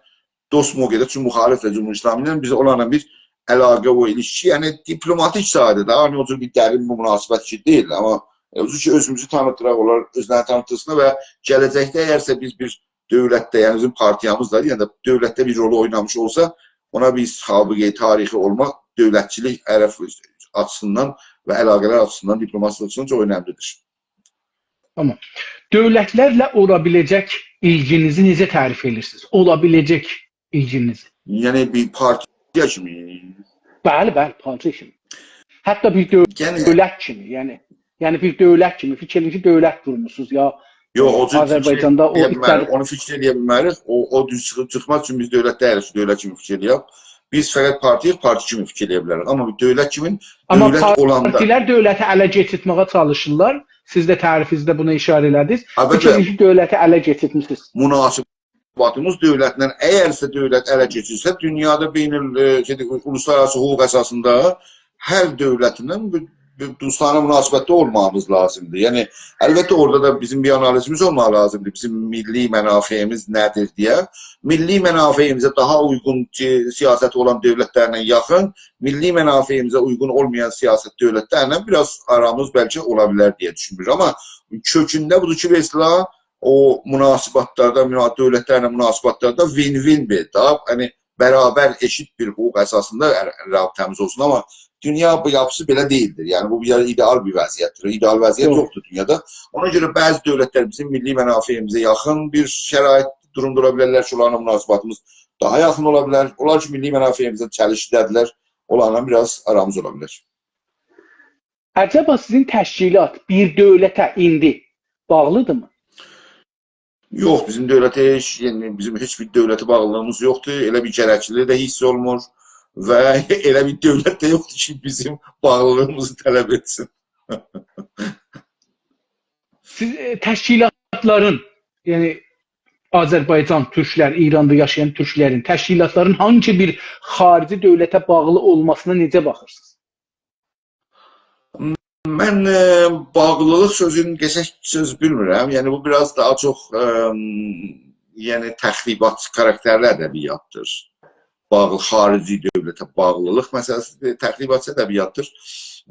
دوست موقعده، چونکی مخالفلر جمهوری اسلامی ایله، بیز اونلارلا بیر علاقه و ایلیشکی، یعنی دیپلوماتیک ساحه‌ده ده، یعنی او جور بیر درین بیر مناسبت کی دئییل، آمما، ائ، او جور کی اؤزوموزو تانیتدیراق، اونلار اؤزلرینی تانیتدیرسینلار و گله‌جکده اگرسه بیز بیر دؤولتده، یعنی بیزیم پارتیامیز دا، یعنی دؤولتده بیر رولو اوینامیش اولسا، اونا بیر سابقه تاریخی اولما دؤولتچیلیک عرب آچیسیندان و علاقه‌لر آچیسیندان، دیپلوماسی آچیسیندان چوخ اؤنملی‌دیر. تامام. دؤولتلرله اولا بیله‌جک ایلگینیزی نئجه تعریف ائدیرسینیز؟ اولا بیله‌جک ایلگینیزی. یعنی بیر پارتیا کیمی؟ بلی، بلی، پارتیا کیمی. حتی بیر دؤو-، یعنی دؤولت کیمی، یعنی، یعنی بیر دؤولت کیمی. فیکیر ائدین کی، دؤولت قورموسونوز یا، یوخ، ائ، او جور فیکیر آذربایجاندا او ائله‌یه بیلمه‌ریک، ایتلر- اونو فیکیر ائله‌یه بیلمه‌ریک. او، او دوز چیخ-، چیخماز، چونکی بیز دؤولت دئییلیک کی، دؤولت کیمی فیکیر ائله‌یک. بیز فقط پارتی‌ییق، پارتی کیمی فیکیر ائله‌یه بیلریک. آمما بیر دؤولت کیمی، آمما دؤولت اولاندا پارتیلر دؤولتی اله گئتیرتمه‌یه چالیشیرلار. سیز ده تعریفینیزده بونا ایشاره ائله‌دینیز. البته. فیکیر ائدین کی، دؤولتی اله گئتیرتمیسینیز. مناسباتیمیز دؤولتله، اگرسه دؤولت اله کئچیرسه، دونیادا بین‌ال-، ائ، شئیدیر، اولوسلارآراسی حقوق اساسیندا هر دؤولتینن بیر، بیر دوستانه مناسبتده اولماغیمیز لازیمدیر. یعنی، البته، اورادا دا بیزیم بیر آنالیزیمیز اولماغی لازیمدیر. بیزیم میللی منافعیمیز نه‌دیر دئیه. میللی منافعیمیزه داها اویغون، ائ، سیاستی اولان دؤولتلرله یاخین، میللی منافعیمیزه اویغون اولمایان سیاست دؤولتلرله بیر آز آرامیز بلکه اولا بیلر دئیه دوشونورم. آمما کؤکونده بودور کی، به اصطلاح او مناسبتلرده، منا-، دؤولتلرله مناسبتلرده وین-وین بیر دا، یعنی برابر، ائشیت بیر حقوق اساسیندا ار-، رابطه‌میز اولسون. آمما دونیا بو یاپیسی بئله دئییلدیر. یعنی بو بیر ایده‌آل بیر وضعیتدیر. ایده‌آل وضعیت یوخ. یوخدور دونیادا. اونا گؤره بعضی دؤولتلر بیزیم میللی منافعیمیزه یاخین بیر شرایط، دورومدا اولا بیلرلر کی، اونلارلا مناسبتیمیز داها یاخین اولا بیلر. اونلار کی، میللی منافعیمیزه چلیشکیده‌دیرلر، اونلارلا بیر آز آرامیز اولا بیلر. عجبا سیزین تشکیلات بیر دؤولته ایندی باغلیدیرمی؟ یوخ، بیزیم دؤولته هئچ، یعنی بیزیم هئچ بیر دؤولته باغلیلیغیمیز یوخدور. ائله بیر گرکلیلیگی ده حیس اولونمور و ائله بیر دؤولت ده یوخدور کی، بیزیم باغلیلیغیمیزی طلب ائتسین. سیز، ائ، تشکیلاتلارین، یعنی آذربایجان تورکلر، ایراندا یاشایان تورکلرین، تشکیلاتلارین هانسی بیر خاریجی دؤولته باغلی اولماسینا نئجه باخیرسینیز؟ من، ائ، باغلیلیق سؤزونو قشنگ سؤز بیلمیرم. یعنی بو بیر آز داها چوخ، ائم، یعنی تخریبات کاراکترلی ادبیاتدیر. باغلی، خاریجی دؤولته باغلیلیق مسئله‌سی تخریباتچی ادبیاتدیر.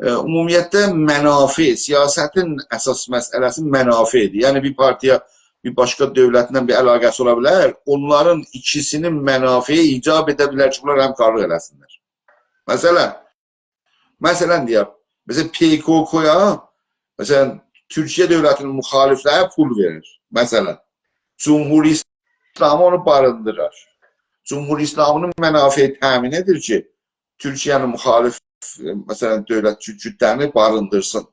ائ، عمومیتله منافع، سیاستین اساس مسئله‌سی منافعدیر. یعنی بیر پارتیا بیر باشقا دؤولتله بیر علاقه‌سی اولا بیلر. اونلارین ایکیسینین منافعی ایجاب ائده بیلر کی، بونلار همکارلیق ائله‌سینلر. مثلا، مثلا دئیک، مثلا، پ‌ک‌ک‌یا، مثلا، تورکیه دؤولتینین مخالفلری پول وئریر. مثلا، جمهوری اسلامی اونو باریندیرار. جمهوری اسلامی‌نین منافعی تأمین ائدیر کی، تورکیه‌نین مخالف، مثلا، دؤولت، کورد، کوردلرینی باریندیرسین.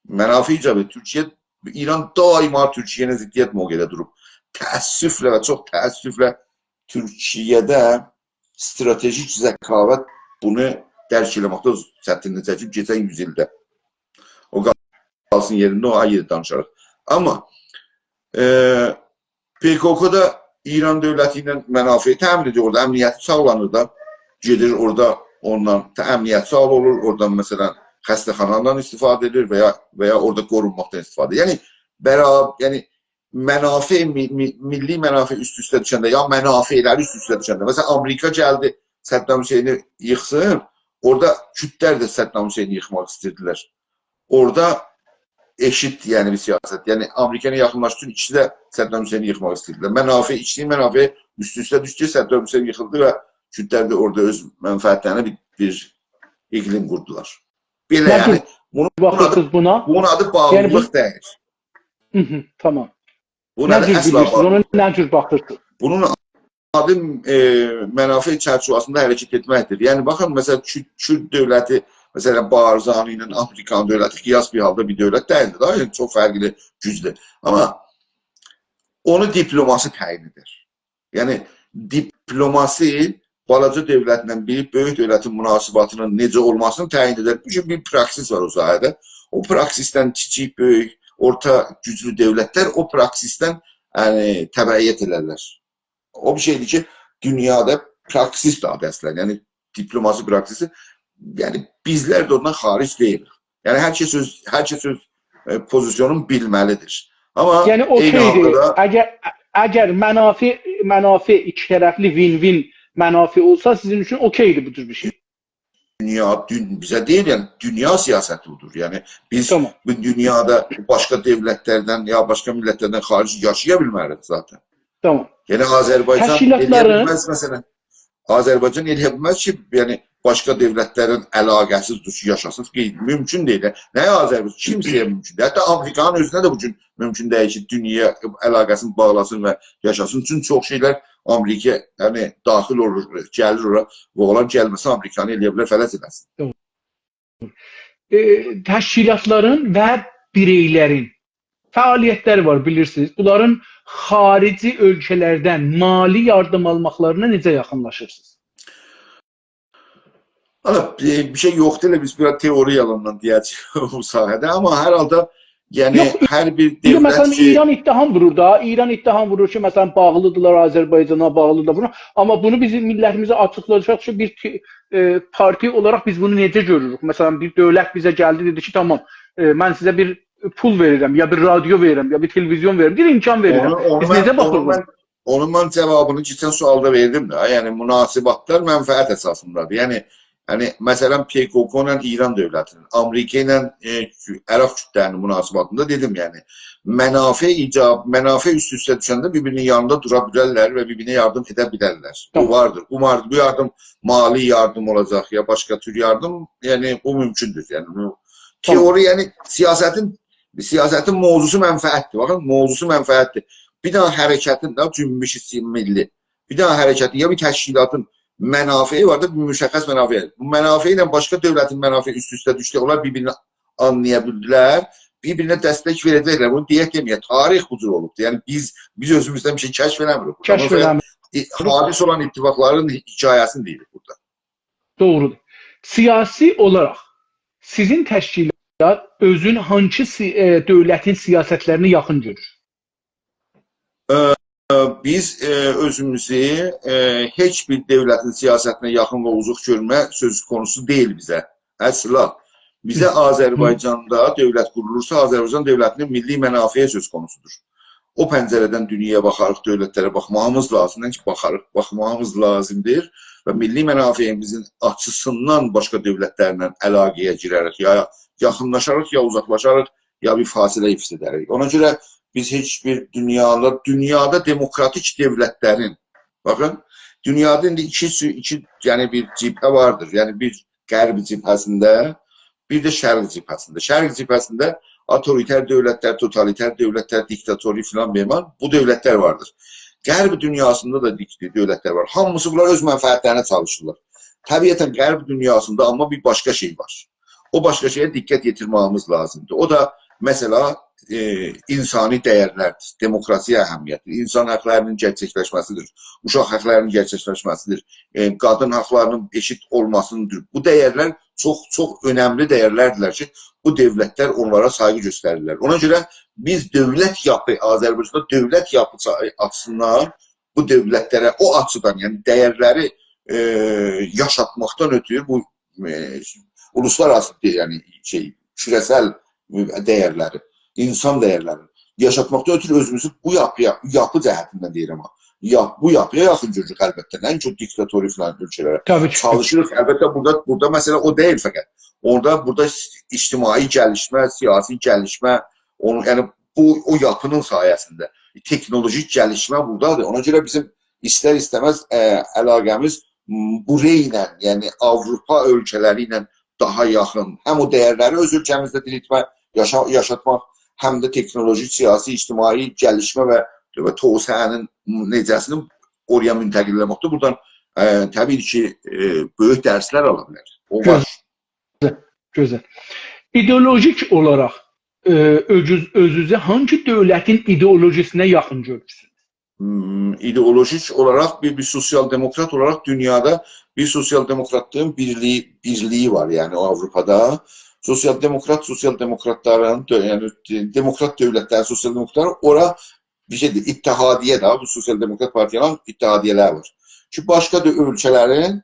منافع ایجاب ائدیر. تورکیه، ایران دائما تورکیه‌نین ضدیت موقعده دوروب. تأسفله و چوخ تأسفله تورکیه‌ده استراتژیک ذکاوت بونو درک ائله‌مکده چتینلیک چکیب کئچن یوز ایلده. او قالسین یئرینده، او آیری دانیشاریق. آمما، ائ، پ‌ک‌ک دا ایران دؤولتی ایله منافع تأمین ائدیر، اورادا امنیتی ساغلانیر دا. گئدیر اورادا اوندان ته-، امنیت ساغلام اولور، اورادان، مثلا، خسته‌خانادان استفاده ائدیر و یا، و یا اورادا قورونماقدان استفاده ائدیر. یعنی، برا-، یعنی، منافع، می-، می-، میللی منافع اوست-اوسته دوشنده، یا منافعلری اوست-اوسته دوشنده. مثلا، آمریکا گلدی صدام حسینی ییخسین، اورادا کوردلر ده صدام حسینی ییخماق ایسته‌ییردیلر. اورادا ائشیت، یعنی بیر سیاست. یعنی آمریکا ایله یاخینلاشدی، ایکیسی ده صدام حسینی ییخماق ایسته‌ییردیلر. منافع، ایکیسینین منافعی اوست-اوسته دوشدو، صدام حسینی ییخیلدی و کوردلر ده اورادا اؤز منفعتلرینه بیر، بیر اقلیم قوردولار. بئله، نه یعنی، جور بونون، بونون آدی، باخیرسینیز بونا؟ بونون آدی، یعنی بو باغلیلیق دئییل. هی هی، تامام. بونون نه آدی جور اصلا بیلیرسینیز؟ باغلیلیق. اونا نه جور باخیرسینیز؟ بونون آدی، ائ، منافع چرچیوه‌سینده حرکت ائتمکدیر. یعنی، باخین، مثلا، کورد، کورد دؤولتی، مثلا، بارزانی ایله آمریکانین دؤولتی قیاس بیر حالدا بیر دؤولت دئییلدی دا، یعنی، چوخ فرقلی گوجدور. آمما اونو دیپلماسی تعیین ائدیر. یعنی، دیپلماسی بالاجا دؤولتله بیر بؤیوک دؤولتین مناسبتینین نئجه اولماسینی تعیین ائدیر. بو گون بیر پراکسیس وار او ساحه‌ده. او پراکسیسدن کیچیک، بؤیوک، اورتا گوجلو دؤولتلر او پراکسیسدن، یعنی، تبعیت ائلرلر. او بیر شئیدیر کی، دونیادا پراکسیس ده آدی اصلا، یعنی دیپلماسی پراکسیسی، یعنی بیزلر ده اوندان خارج دئییلیک. یعنی هر کس اؤز، هر کس اؤز، ائ، پوزیسیونونو بیلمه‌لیدیر. آمما یعنی عینی اوکئیدیر. حالدا دا اگر، اگر منافع، منافع ایکی طرفلی وین-وین منافع اولسا، سیزین اوچون اوکئیدیر بو جور بیر شئی؟ دونیا، دون-، بیزه دئییل، یعنی دونیا سیاستی بودور. یعنی بیز، تامام، بو دونیادا باشقا دؤولتلردن یا باشقا میللتلردن خارج یاشایا بیلمه‌ریک ذاتا. تامام. یعنی آذربایجان ائلیه، تشکیلاتلارین بیلمز، مثلا، آذربایجان ائلیه بیلمز کی، یعنی باشقا دؤولتلرین علاقه‌سیز دوروب یاشاسین. قی-، مومکون دئییل. نه آذربایجان؟ کیمسه‌یه مومکون دئییل. حتی آمریکانین اؤزونه ده بو گون مومکون دئییل کی، دونیا علاقه‌سینی باغلاسین و یاشاسین. چونکی چوخ شئیلر آمریکا، یعنی، داخیل اولور، گلیر اورا و اولار گلمه‌سه آمریکانی ائلیه بیلر فلج ائله‌سین. دوغرو. ائ، تشکیلاتلارین و بیرئیلرین فعالیتلری وار، بیلیرسینیز. بونلارین خاریجی اؤلکه‌لردن مالی یاردیم آلماقلارینا نئجه یاخینلاشیرسینیز؟ والا، ائ، بیر شئی یوخدور، ائله بیز بیر آز تئوری یالاندان دئیه‌جه‌ییک بو ساحه‌ده، آمما هر حالدا، یعنی، یوخ، هر بیر ایندی، مثلا، دؤولت کی، ایران اتهام وورور دا، ایران اتهام وورور کی، مثلا، باغلیدیرلار آذربایجانا، باغلیدیرلار بونا. آمما بونو بیز میللتیمیزه آچیقلایاجاق کی، بیر تی- ائ، پارتی اولاراق بیز بونو نئجه گؤروروک؟ مثلا، بیر دؤولت بیزه گلدی، دئدی کی، تامام، ائ، من سیزه بیر پول وئریرم، یا بیر رادیو وئریرم، یا بیر تلویزیون وئریرم، بیر امکان وئریرم. اونو، اونو بیز من، نئجه اونو باخیریق بونا؟ من، اونون من جاوابینی کئچن سؤالدا وئردیم ده. یعنی، مناسبت‌لر منفعت اساسیندادیر. یعنی، یعنی، مثلا، پ ک ک ایله ایران دؤولتی‌نین، آمریکا ایله، ائ، عرب کوتله‌نین مناسبتینده دئدیم، یعنی، منافع ایجاب، منافع اوست-اوسته دوشنده بیر-بیری‌نین یانیندا دورا بیلرلر و بیر-بیرینه یاردیم ائده بیلرلر. بو تامام. واردیر. بو مار-، بو یاردیم مالی یاردیم اولاجاق، یا باشقا تور یاردیم، یعنی، بو مومکوندور. یعنی، بو تامام. تئوری، یعنی، سیاستین، سیاستین موضوعسو منفعت‌دیر. باخین، موضوعسو منفعت‌دیر. بیر دنه حرکتین ده، جنبش ملی، بیر دنه حرکتین یا بیر تشکیلاتین منافعی وار دا، بیر مشخص منافعی. بو منافع ایله باشقا دؤولتین منافعی اوست-اوسته دوشدو، اونلار بیر-بیرینی آنلایا بیلدیلر، بیر-بیرینه دستک وئره‌جکلر. بونو دئیک دئمه‌یک، تاریخ بو جور اولوبدور. یعنی، بیز، بیز اؤزوموزدن بیر شئی کشف ائله‌میریک بورادا. کشف اونون سونرا، ائله‌میریک. ائ، حادث اولان اتفاقلارین حکایه‌سینی دئییریک بورادا. دوغرودور. سیاسی اولاراق سیزین تشکیلات اؤزون هانسی سی- ائ، دؤولتین سیاست‌لرینه یاخین گؤرور؟ بیز، ائ، اؤزوموزو، ائ، هئچ بیر دؤولتین سیاستینه یاخین و اوزاق گؤرمه سؤز قونوسو دئییل بیزه. اصلا. بیزه آذربایجاندا دؤولت قورولورسا، آذربایجان دؤولتینین میللی منافعی سؤز قونوسودور. او پنجره‌دن دونیایا باخاریق، دؤولت‌لره باخماغیمیز لازیم. نه کی، باخاریق، باخماغیمیز لازیمدیر و میللی منافعیمیزین آچیسیندان باشقا دؤولت‌لرله علاقه‌یه گیرریک. یا یاخینلاشاریق، یا اوزاقلاشاریق، یا بیر فاصله حفظ ائدریک. اونا گؤره بیز هئچ بیر دونیادا، دونیادا دموکراتیک دؤولت‌لرین، باخین، دونیادا ایندی ایکی، ایکی، یعنی بیر جبهه واردیر. یعنی بیر غرب جبهه‌سینده، بیر ده شرق جبهه‌سینده. شرق جبهه‌سینده آتوریتر دؤولت‌لر، توتالیتر دؤولت‌لر، دیکتاتوری فلان بهمان، بو دؤولت‌لر واردیر. غرب دونیاسیندا دا دیک-، دؤولت‌لر وار. هامیسی بونلار اؤز منفعت‌لرینه چالیشیرلار. طبیعتا غرب دونیاسیندا آمما بیر باشقا شئی وار. او باشقا شئیه دقت یئتیرمه‌ییمیز لازیمدیر. او دا، مثلا، ائ، انسانی دَیَرلردیر، دموکراسی‌یه اهمیت‌دیر، انسان حاقلارینین گئرچکلشمه‌سیدیر، اوشاق حاقلارینین گئرچکلشمه‌سیدیر، ائ، قادین حاقلارینین ائشیت اولماسیدیر. بو دَیَرلر چوخ، چوخ اؤنملی دَیَرلردیرلر کی، بو دؤولت‌لر اونلارا سایغی گؤستریرلر. اونا گؤره بیز دؤولت یاپی، آذربایجاندا دؤولت یاپیسی آچیسیندان بو دؤولت‌لره او آچیدان، یعنی دَیَرلری، ائ، یاشاتماقدان اؤترو بو، ائ، اولوسلارآراسی، یعنی شئی، کوره‌سل دَیَرلری، انسان دَیَرلرینی یاشاتماقدان اؤترو اؤزوموزو بو یاپییا، یاپی جهتیندن دئییرم ها. یاپ-، بو یاپییا یاخین گؤروروک البته. نه کی، دیکتاتوری فلان اؤلکه‌لره. طبیعی کی. چالیشیریق. البته، بورادا، بورادا مسئله او دئییل فقط. اورادا، بورادا اجتماعی گلیشمه، سیاسی گلیشمه، اونون، یعنی بو، او یاپی‌نین سایه‌سینده تکنولوژیک گلیشمه بورادادیر. اونا گؤره بیزیم ایستر-ایسته‌مز، ائ، علاقه‌میز، م، بورالی ایله، یعنی آوروپا اؤلکه‌لری ایله داها یاخین. هم او دَیَرلری اؤز اؤلکه‌میزده دیریلتمه، یاشا-، یاشاتماق، هم ده تکنولوژیک، سیاسی، اجتماعی گلیشمه و، و توسعه‌نین نئجه‌سینی اورایا منتقل ائله‌مکده بورادان، ائ، طبیعی کی، ائ، بؤیوک درس‌لر آلا بیلر. او وار. گؤزل. گؤزل. ایدئولوژیک اولاراق، ائ، اؤزوز-، اؤزونوزو هانسی دؤولتین ایدئولوژیسینه یاخین گؤرورسونوز؟ هوم، ایدئولوژیک اولاراق بیر، بیر سوسیال دموکرات اولاراق دونیادا بیر سوسیال دموکراتلیغین بیرلیگی، بیرلیگی وار، یعنی او آوروپادا. سوسیال دموکرات، سوسیال دموکراتلارین، دؤ-، یعنی دموکرات دؤولت‌لرین سوسیال دموکراتلاری اورا بیر شئیدیر، اتحادیه ده، بو سوسیال دموکرات پارتیالارین اتحادیه‌لری وار. کی، باشقا دا اؤلکه‌لرین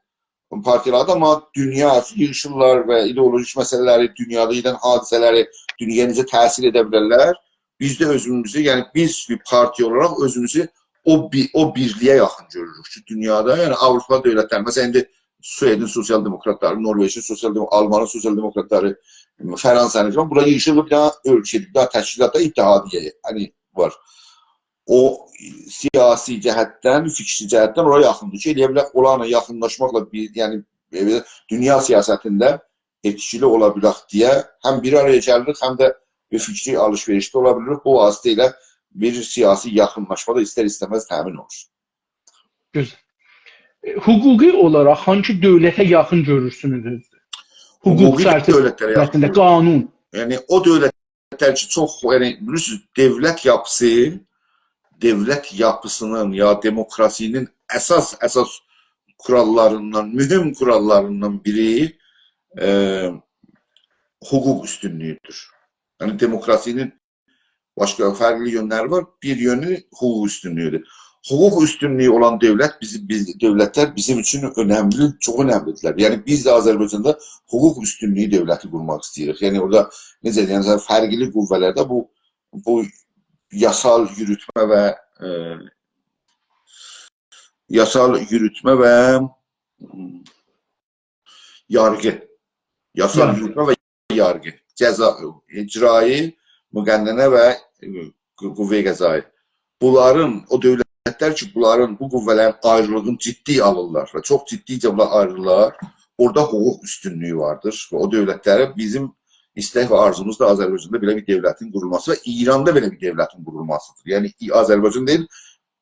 پارتیالاری دا، آمما دونیا ییغیشیرلار و ایدئولوژیک مسئله‌لری، دونیادا گئدن حادثه‌لری، دونیایا نئجه تأثیر ائده بیلرلر. بیز ده اؤزوموزو، یعنی بیز بیر پارتیا اولاراق اؤزوموزو او بی-، او بیرلیگه یاخین گؤروروک کی، دونیادا، یعنی آوروپا دؤولت‌لری، مثلا، ایندی سوئدین سوسیال دموکراتلاری، نوروئجین سوسیال دمو-، آلمانین سوسیال دموکراتلاری، فرانسه‌نین فلان، بونلار ییغیشیرلار بیر دنه اؤلکه‌دیر، بیر دنه تشکیلاتا، اتحادیه‌یه، یعنی وار. او سیاسی جهتدن، فیکری جهتدن اورا یاخیندیر کی، ائلیه بیلک اونلارلا یاخینلاشماقلا بیر، یعنی، ائ، دونیا سیاستینده ائتکیلی اولا بیلک دئیه هم بیر آرایا گلیریک، هم ده بیر فیکری آلیش-وئریشده اولا بیلیریک. بو واسطه ایله بیر سیاسی یاخینلاشما دا ایستر-ایسته‌مز تأمین اولور. گؤزل. ائ، حقوقی اولاراق هانسی دؤولته یاخین گؤرورسونوز اؤزونوزو؟ حقوق، حقوقی دؤولت‌لره یاخین، چرچیوه‌سینده، قانون. یعنی، او دؤولت‌لر کی، چوخ، یعنی، بیلیرسینیز، دؤولت یاپیسی، دؤولت یاپیسی‌نین یا دموکراسی‌نین اساس، اساس قوراللاریندان، مهم قوراللاریندان بیری، ائ، حقوق اوستونلویودور. یعنی دموکراسی‌نین باشقا فرقلی یؤنلری وار. بیر یؤنو حقوق اوستونلویودور. حقوق اوستونلویو اولان دؤولت بیزی، بیز، دؤولتلر بیزیم اوچون اؤنملی، چوخ اؤنملی‌دیرلر. یعنی بیز ده آذربایجاندا حقوق اوستونلویو دؤولتی قورماق ایسته‌ییریک. یعنی اورادا نئجه دئیم، فرقلی قوه‌لرده بو، بو یاسال یوروتمه و، ائ، یاسال یوروتمه و یارغی. یاسال یارغی. یوروتمه و یارغی. جزا، اجرایی، مقننه و، ائ، قو-، قوه قضایی. بونلارین، او دؤولتلر کی، بونلارین، بو قوه‌لرین آیریلیغینی جدی آلیرلار و چوخ جدیجه بونلار آیریرلار، اورادا حقوق اوستونلویو واردیر. و او دؤولتلره بیزیم ایستک و آرزوموز دا آذربایجاندا بئله بیر دؤولتین قورولماسی و ایراندا بئله بیر دؤولتین قورولماسیدیر. یعنی، ای-، آذربایجان دئییل،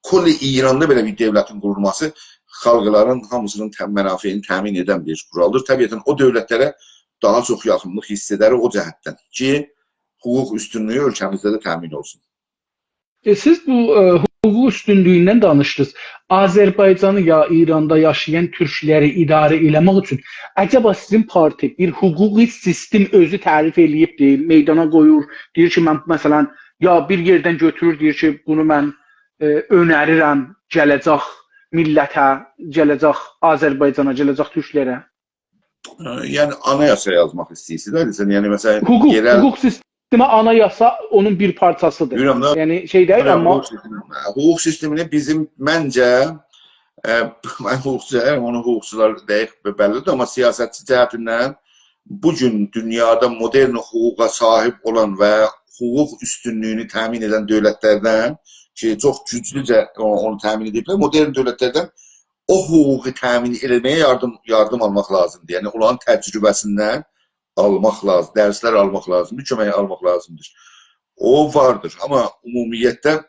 کل ایراندا بئله بیر دؤولتین قورولماسی خالقلارین هامیسینین تأ-، منافعینی تأمین ائدن بیر قورالدیر. طبیعتاً او دؤولتلره داها چوخ یاخینلیق حیس ائدر او جهتدن کی، حقوق اوستونلویو اؤلکه‌میزده ده تأمین اولسون. ائ، سیز بو، ائ، حقوق اوستونلویوندن دانیشدینیز. آذربایجانی یا ایراندا یاشایان تورکلری اداره ائله‌مک اوچون عجبا سیزین پارتی بیر حقوقی سیستم اؤزو تعریف ائله‌ییب دئییر، میدانا قویور، دئییر کی، من، مثلاً، یا بیر یئردن گؤتورور، دئییر کی، بونو من، ائ، اؤنریرم گله‌جک میللته، گله‌جک آذربایجانا، گله‌جک تورکلره؟ ائ، یعنی آنایاسا یازماق ایسته‌ییرسینیز، ائله سن، یعنی، مثلاً، حقوق، یئرل حقوق سیستمی، آنایاسا اونون بیر پارچاسیدیر. بیلیرم ده. یعنی شئی دئییل، یعنی آمما حقوق سیستمی، حقوق سیستمینی بیزیم، منجه، ائ، من حقوقچو دئییلم، اونو حقوقچولار دقیق بللی‌دیر، آمما سیاستچی جهتیندن بو گون دونیادا مدرن حقوقا صاحیب اولان و حقوق اوستونلویونو تأمین ائدن دؤولتلردن کی، چوخ گوجلوجه او-، اونو تأمین ائدیبلر، مدرن دؤولتلردن او حقوقو تأمین ائله‌مه‌یه یاردیم، یاردیم آلماق لازیمدیر. یعنی، اونلارین تجربه‌سیندن آلماق لازیم، درسلر آلماق لازیمدیر، کؤمک آلماق لازیمدیر. او واردیر، آمما عمومیتده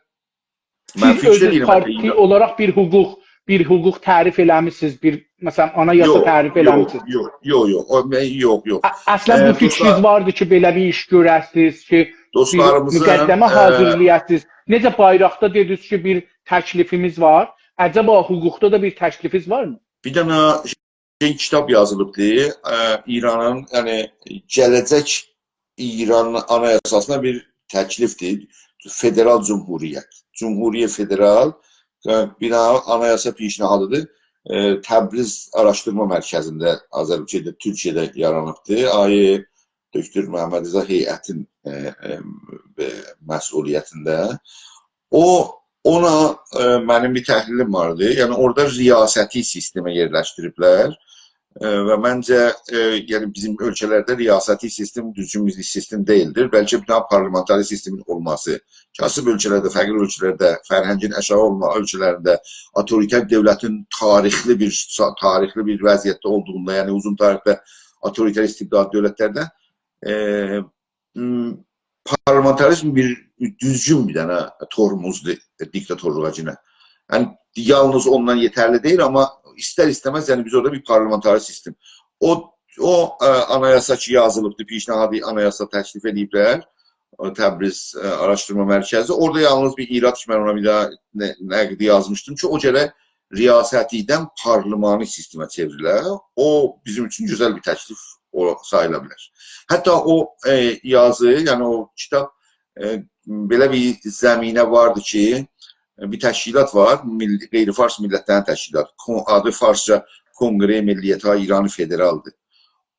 من سیز فیکیر اؤزونوز ائدیرم، پارتی حتی اولاراق بیر حقوق، بیر حقوق تعریف ائله‌میسینیز، بیر، مثلاً، آنایاسا یوخ، تعریف یوخ، ائله‌میسینیز؟ یوخ، یوخ، یوخ، او، من، یوخ، یوخ. ا-، اصلاً ائ، بو فیکرینیز دوستلار-، واردی کی، بئله بیر ایش گؤره‌سینیز کی، بیر دوستلاریمیزین، مقدمه ائ، حاضیرلایاسینیز. نئجه بایراقدا دئدینیز کی، بیر تکلیفیمیز وار. عجبا حقوقدا دا بیر تکلیفینیز وارمی؟ بیر دنه شئی، کیتاب یازیلیبدی. ائ، ایرانین، یعنی، گله‌جک ایران آنایاساسینا بیر تکلیفدیر. فدرال جمهوریت. جمهوری فدرال، ائ، بیر آنایاسا پیشنهادیدیر. ائ، تبریز آراشدیرما مرکزینده، آذربایجاندا، تورکیه‌ده یارانیبدیر. آقای دکتر محمدرضا هیئتین، ائ، ائ، ائ، مسئولیتینده. او، اونا، ائ، منیم بیر تحلیلیم واردی. یعنی، اورادا ریاستی سیستمه یئرلشدیریبلر. ائ، و منجه، ائ، یعنی، بیزیم اؤلکه‌لرده ریاستی سیستم دوزگون بیر سیستم دئییلدیر. بلکه بیر دنه پارلمانتاری سیستمین اولماسی، کاسیب اؤلکه‌لرده، فقیر اؤلکه‌لرده، فرهنگین آشاغی اولما اؤلکه‌لرینده اوتوریتر دؤولتین تاریخلی بیر، تاریخلی بیر وضعیتده اولدوغوندا، یعنی اوزون تاریخده اوتوریتر استبدادی دؤولتلرده، ائ، م، پارلمانتاریزم بیر دوزگون بیر دنه تورموزدور دیکتاتورلوغا گینه. یعنی، یالنیز اوندان یئترلی دئییل، آمما ایستر-ایسته‌مز، یعنی، بیز اورادا بیر پارلمانتاری سیستم. او، او، ائ، آنایاسا کی یازیلیبدی، پیشنهادی آنایاسا تکلیف ائدیبلر، او تبریز، ائ، آراشدیرما مرکزی. اورادا یالنیز بیر ایراد کی، من اونا بیر دنه ن-، نقدی یازمیشدیم کی، او گرک ریاستیدن پارلمانی سیستمه چئوریله. او بیزیم اوچون گؤزل بیر تکلیف او ساییلا بیلر. حتی او، ائ، یازی، یعنی او کیتاب، ائ، بئله بیر زمینه واردی کی، ائ، بیر تشکیلات وار، میللی، غیر فارس میللتلرین تشکیلاتی. کون-، آدی فارسجا کنگره ملیت‌های ایران فدرالدیر.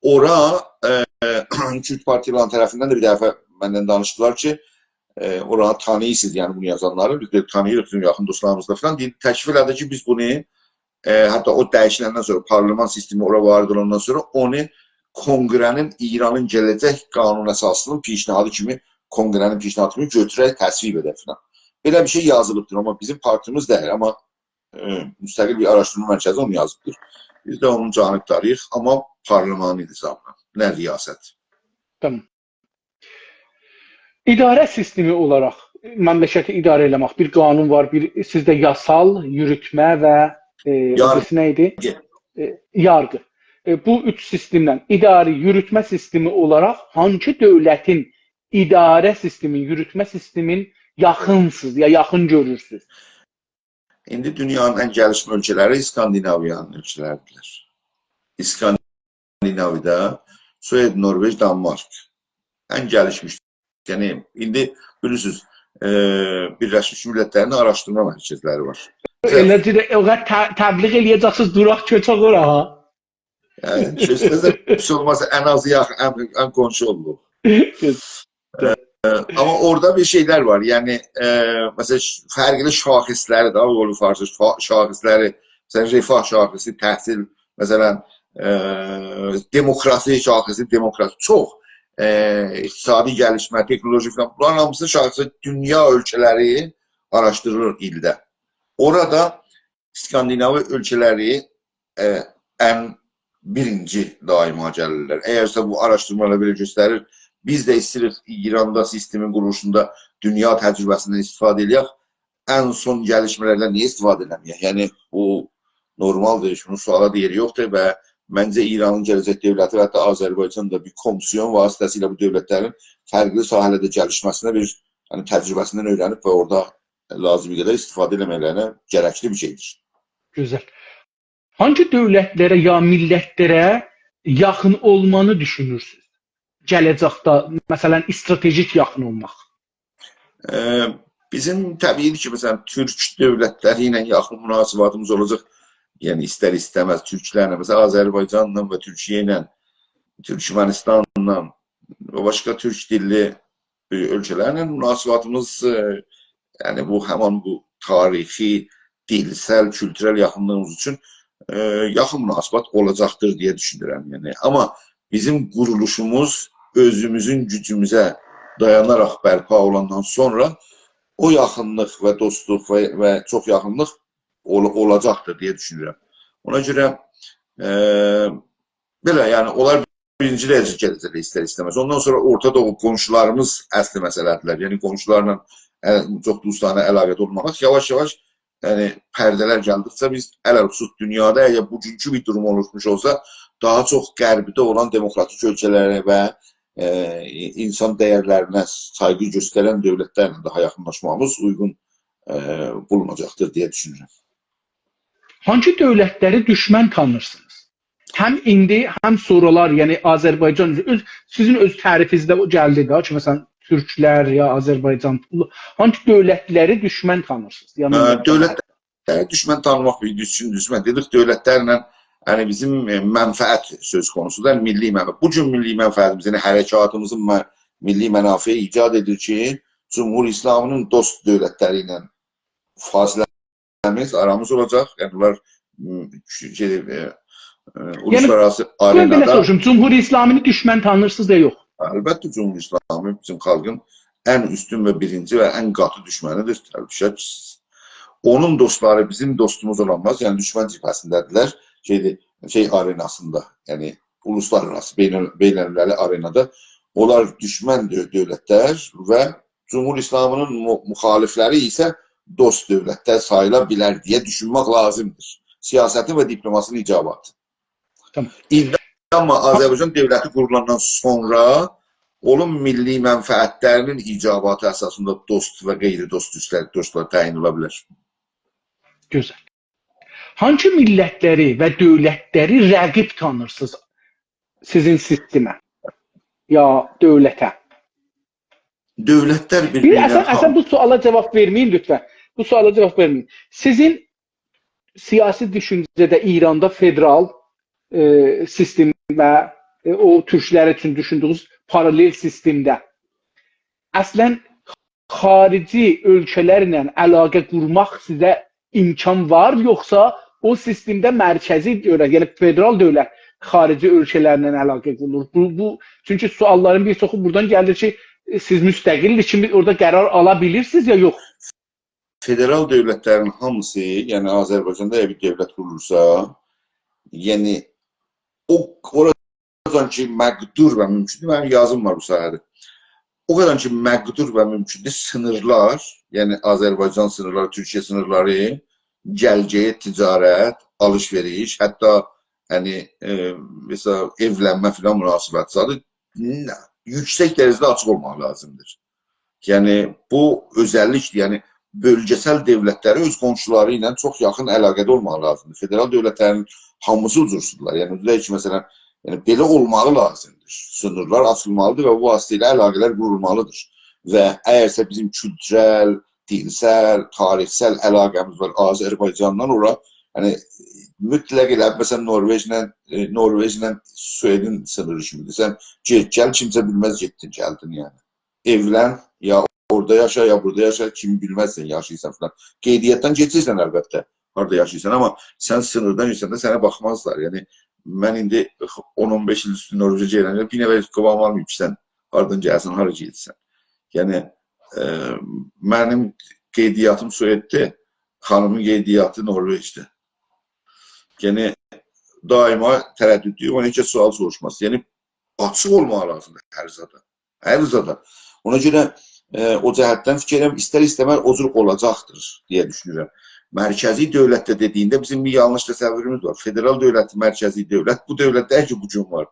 اورا، ائ، تورک پارتیالارینین طرفیندن ده بیر دفعه مندن دانیشدیلار کی، ائ، اورانی تانیییرسینیز، یعنی بونو یازانلاری بیز ده تانیییریق، بیزیم یاخین دوستلاریمیز دا فلان. دئییر، تکلیف ائله‌دی کی، بیز بونو، ائ، حتی او دییشیلندن سونرا، پارلمان سیستمی اورا وارد اولاندان سونرا اونو کنگره‌نین، ایرانین گله‌جک قانون اساسی‌نین پیشنهادی کیمی، کنگره‌نین پیشنهادی کیمی گؤتورک، تصویب ائدک فلان. بئله بیر شئی یازیلیبدیر، آمما بیزیم پارتیمیز دئییل، آمما، ائ، مستقل بیر آراشدیرما مرکزی اونو یازیبدیر. بیز ده اونون جانبداری‌ییق، آمما پارلمانی نظاملا، نه ریاست. تامام. اداره سیستمی اولاراق مملکتی اداره ائله‌مک، بیر قانون وار، بیر سیزده یاسال، یوروتمه و، ائ، او یارغی. بیریسی نه ایدی؟ ائ، یارغی. ائ، بو اوچ سیستمدن اداره، یوروتمه سیستمی اولاراق هانسی دؤولتین اداره سیستمین، یوروتمه سیستمین یاخینسینیز، یا یاخین گؤرورسونوز؟ ایندی دونیانین ان گلیشمه اؤلکه‌لری اسکاندیناویانین اؤلکه‌لریدیرلر. اسکاندیناویادا سوئد، نوروئژ، دانمارک. ان گلیشمیش یعنی، ایندی بیلیرسینیز، ائ، بیرلشمیش میللتلرین آراشدیرما مرکزلری وار. ائله‌جه ده او قدر ت- تبلیغ ائله‌یه‌جکسینیز، دوراق کؤچک اورا ها. یعنی، سؤزده ده هئچ اولماسا ان آزی یاخین، ان، ان قونشو اوللوق. آمما اورادا بیر شئیلر وار. یعنی، ائ، مثلا، ش- فرقلی شاخصلری ده، اولو فارسی شا- شاخصلری، مثلا، رفاه شاخصی، تحصیل، مثلا، ائ، دموکراسی شاخصی، دموکراسی، چوخ، ائ، اقتصادی گلیشمه، تکنولوژی فلان، بونلارین هامیسی شاخصی دونیا اؤلکه‌لری آراشدیریلیر ایلده. اورادا اسکاندیناوی اؤلکه‌لری، ائ، ان بیرینجی دایما گلیرلر. اگرسه بو آراشدیرمالار بئله گؤستریر، بیز ده ایسته‌ییریک ایراندا سیستمین قورولوشوندا دونیا تجربه‌سیندن استفاده ائله‌یک، ان سون گلیشمه‌لردن نییه استفاده ائله‌مه‌یک؟ یعنی، بو نورمالدیر، بونون سؤالا دا یئری یوخدور و منجه ایرانین گله‌جک دؤولتی و حتی آذربایجان دا بیر کومیسیون واسطه‌سیله بو دؤولتلرین فرقلی ساحه‌لرده گلیشمه‌سینه بیر، یعنی، تجربه‌سیندن اؤیرنیب و اورادا لازیمی قدر استفاده ائله‌مکلرینه گرکلی بیر شئیدیر. گؤزل. هانسی دؤولتلره یا میللتلره یاخین اولمانی دوشونورسونوز؟ گله‌جکده، مثلا، استراتژیک یاخین اولماق. ائ، بیزیم طبیعی‌دیر کی، مثلا، تورک دؤولتلری ایله یاخین مناسباتیمیز اولاجاق. یعنی، ایستر-ایسته‌مز تورکلرله، مثلا، آذربایجانلا و تورکیه ایله، تورکمنیستانلا و باشقا تورک دیللی ائ، اؤلکه‌لرله مناسباتیمیز، ائ، یعنی بو، همان بو تاریخی، دیلسل، کولتورل یاخینلیغیمیز اوچون، ائ، یاخین مناسبات اولاجاقدیر دئیه دوشونورم. یعنی، آمما بیزیم قورولوشوموز اؤزوموزون گوجوموزه دایاناراق برپا اولاندان سونرا او یاخینلیق و دوستلوق و، و چوخ یاخینلیق اول-، اولاجاقدیر دئیه دوشونورم. اونا گؤره، ائ، بئله، یعنی، اونلار بیرینجی درجه گله‌جکلر ایستر-ایسته‌مز. اوندان سونرا اورتا دوغو قونشولاریمیز اصلی مسئله‌دیرلر. یعنی، قونشولارلا، ائ، چوخ دوستانه علاقه‌ده اولماق. یاواش-یاواش، یعنی، پرده‌لر گلدیکجه بیز، علی‌الخصوص دونیادا، اگر بوگونکو بیر دوروم اولوشموش اولسا، داها چوخ غربده اولان دموکراتیک اؤلکه‌لره و، ائ، اینسان دَیَرلرینه سایغی گؤسترن دؤولتلرله داها یاخینلاشمامیز اویغون، ائ، بولوناجاقدیر دئیه دوشونورم. هانسی دؤولتلری دوشمن تانیرسینیز؟ هم ایندی، هم سونرالار، یعنی آذربایجان، اؤز، سیزین اؤز تعریفینیزده او گلدی ده کی، مثلا، تورکلر یا آذربایجان، هانسی دؤولتلری دوشمن تانیرسینیز؟ یعنی، ائ، دؤولتلری دوشمن تانیماق بیر دوزگون دوشمن. دئدیک، دؤولتلرله، یعنی، بیزیم، ائ، منفعت سؤز قونوسودور، میللی منفعت. بو گون میللی منفعتیمیز، یعنی حرکاتیمیزین م-، میللی منافعی ایجاد ائدیر کی، جمهوری اسلامی‌نین دوست دؤولتلری ایله فاصله آرامیز، آرامیز اولاجاق. یعنی، بونلار، م، شئی، ائ، ائ، اولوسلارآراسی آرئنادا. سوروشوم، جمهوری اسلامی‌نی دوشمن تانیرسینیز یا یوخ؟ البته، جمهوری اسلامی بیزیم خالقین ان اوستون و بیرینجی و ان قاتی دوشمنیدیر، شک‌سیز. اونون دوستلاری بیزیم دوستوموز اولانماز، یعنی دوشمن جبهه‌سینده‌دیرلر، شئیدیر، شئی آرئناسیندا، یعنی اولوسلارآراسی، بین‌ال-، بین‌المللی آرئنادا اونلار دوشمن دؤ-، دؤولتلر و جمهوری اسلامی‌نین مو-، مخالفلری ایسه دوست دؤولتلر ساییلا بیلر دئیه دوشونمک لازیمدیر. سیاستین و دیپلوماسی‌نین ایجاباتی. تامام. ایندی آمما آذربایجان دؤولتی قورولاندان سونرا اونون میللی منفعتلری‌نین ایجاباتی اساسیندا دوست و غیر دوست دوستلر، دوستلار تعیین اولا بیلر. گؤزل. هانسی میللتلری و دؤولتلری رقیب تانیرسینیز سیزین سیستمه یا دؤولته؟ دؤولتلر بیر بیر، اصلا، اصلا بو سؤالا جاواب وئرمه‌یین لطفا. بو سؤالا جاواب وئرمه‌یین. سیزین سیاسی دوشونجه‌ده ایراندا فدرال، ائ، سیستم و، ائ، او تورکلر اوچون دوشوندویونوز پارالل سیستمده اصلا خاریجی اؤلکه‌لرله علاقه قورماق سیزه امکان وار، یوخسا او سیستمده مرکزی دؤولت، یعنی فدرال دؤولت خاریجی اؤلکه‌لرله علاقه قورور؟ بو، بو، چونکی سؤاللارین بیر چوخو بورادان گلیر کی، سیز مستقل کیمی اورادا قرار آلا بیلیرسینیز یا یوخ؟ فدرال دؤولتلرین هامیسی، یعنی آذربایجاندا اگر بیر دؤولت قورولورسا، یعنی او، اورادان کی مقدور و ممکن‌دور، منیم یازیم وار بو ساحه‌ده. او قدر کی مقدور و ممکن‌دور، سینیرلار، یعنی آذربایجان سینیرلاری، تورکیه سینیرلاری، گل‌گئت، تجارت، آلیش-وئریش، حتی، یعنی، ائ، مثلا، ائولنمه فلان مناسبتی زادی، نه، یوکسک درجه‌ده آچیق اولماق لازیمدیر. یعنی، بو اؤزللیکدیر. یعنی، بؤلگه‌سل دؤولتلری اؤز قونشولاری ایله چوخ یاخین علاقه‌ده اولماق لازیمدیر. فدرال دؤولتلرین هامیسی او جورسودورلار. یعنی، دئیک کی، مثلا، یعنی، بئله اولماغی لازیمدیر. سینیرلار آچیلمالیدیر و بو واسطه ایله علاقه‌لر قورولمالیدیر. و اگرسه بیزیم کولتورل، دیلسل، تاریخسل علاقه‌میز وار آذربایجانلا، اورا، یعنی، مطلق ائله، مثلا، نوروئجله، ائ، نوروئجله سوئدین سینیری کیمیدیر. سن گئت، گل، کیمسه بیلمز، گئتدین، گلدین، یعنی. ائولن، یا اورادا یاشا، یا بورادا یاشا، کیمی بیلمز سن یاشاییرسان فلان. قیدیاتدان کئچیرسن، البته، هاردا یاشاییرسان، آمما سن سینیردان کئچنده سنه باخمازلار. یعنی، من ایندی اون اون بئش ایل اوستو نوروئجه گئدنده بیر نفر قووام آلماییب کی، سن هاردان گلیرسن، هارا گئدیرسن. یعنی، ائ، منیم قیدیاتیم سوئددیر، خانیمین قیدیاتی نوروئجدیر. یعنی، دائما ترددلویوک، اونا هئچ کس سؤال سوروشماز. یعنی، آچیق اولماق لازیمدیر هر زادا. هر زادا. اونا گؤره، ائ، او جهتدن فیکیر ائدیرم، ایستر-ایسته‌مز او جور اولاجاقدیر دئیه دوشونورم. مرکزی دؤولت ده دئدیگینده بیزیم بیر یانلیش تصووروموز وار. فدرال دؤولتی، مرکزی دؤولت، بو دؤولت دئییل کی، بو گون وار.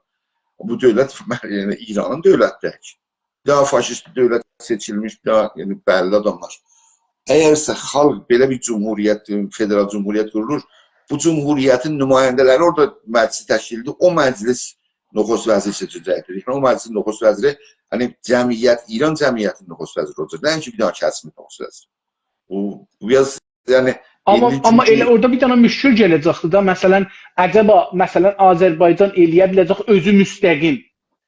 بو دؤولت، یعنی، ایرانین دؤولتی دئییل کی. بیر داها فاشیست دؤولت سئچیلمیش، بیر داها، یعنی، بللی آداملار. اگرسه خالق بئله بیر جمهوریت، فدرال جمهوریت قورولور، بو جمهوریتین نماینده‌لری اورادا مجلسی تشکیل ائدیر. او مجلس نخست وزیر سئچه‌جکدیر. یعنی، او مجلسین نخست وزیری، یعنی، جمعیت، ایران جمعیتینین نخست وزیری اولاجاق. نه اینکی بیر دانا کسیمین نخست وزیری. بو، بو بیر آز، یعنی، آمما، ایندی آمما چونکی ائله اورادا بیر دانا مشکل گله‌جکدیر دا. مثلا، عجبا، مثلا، آذربایجان ائلیه بیله‌جک اؤزو مستقیم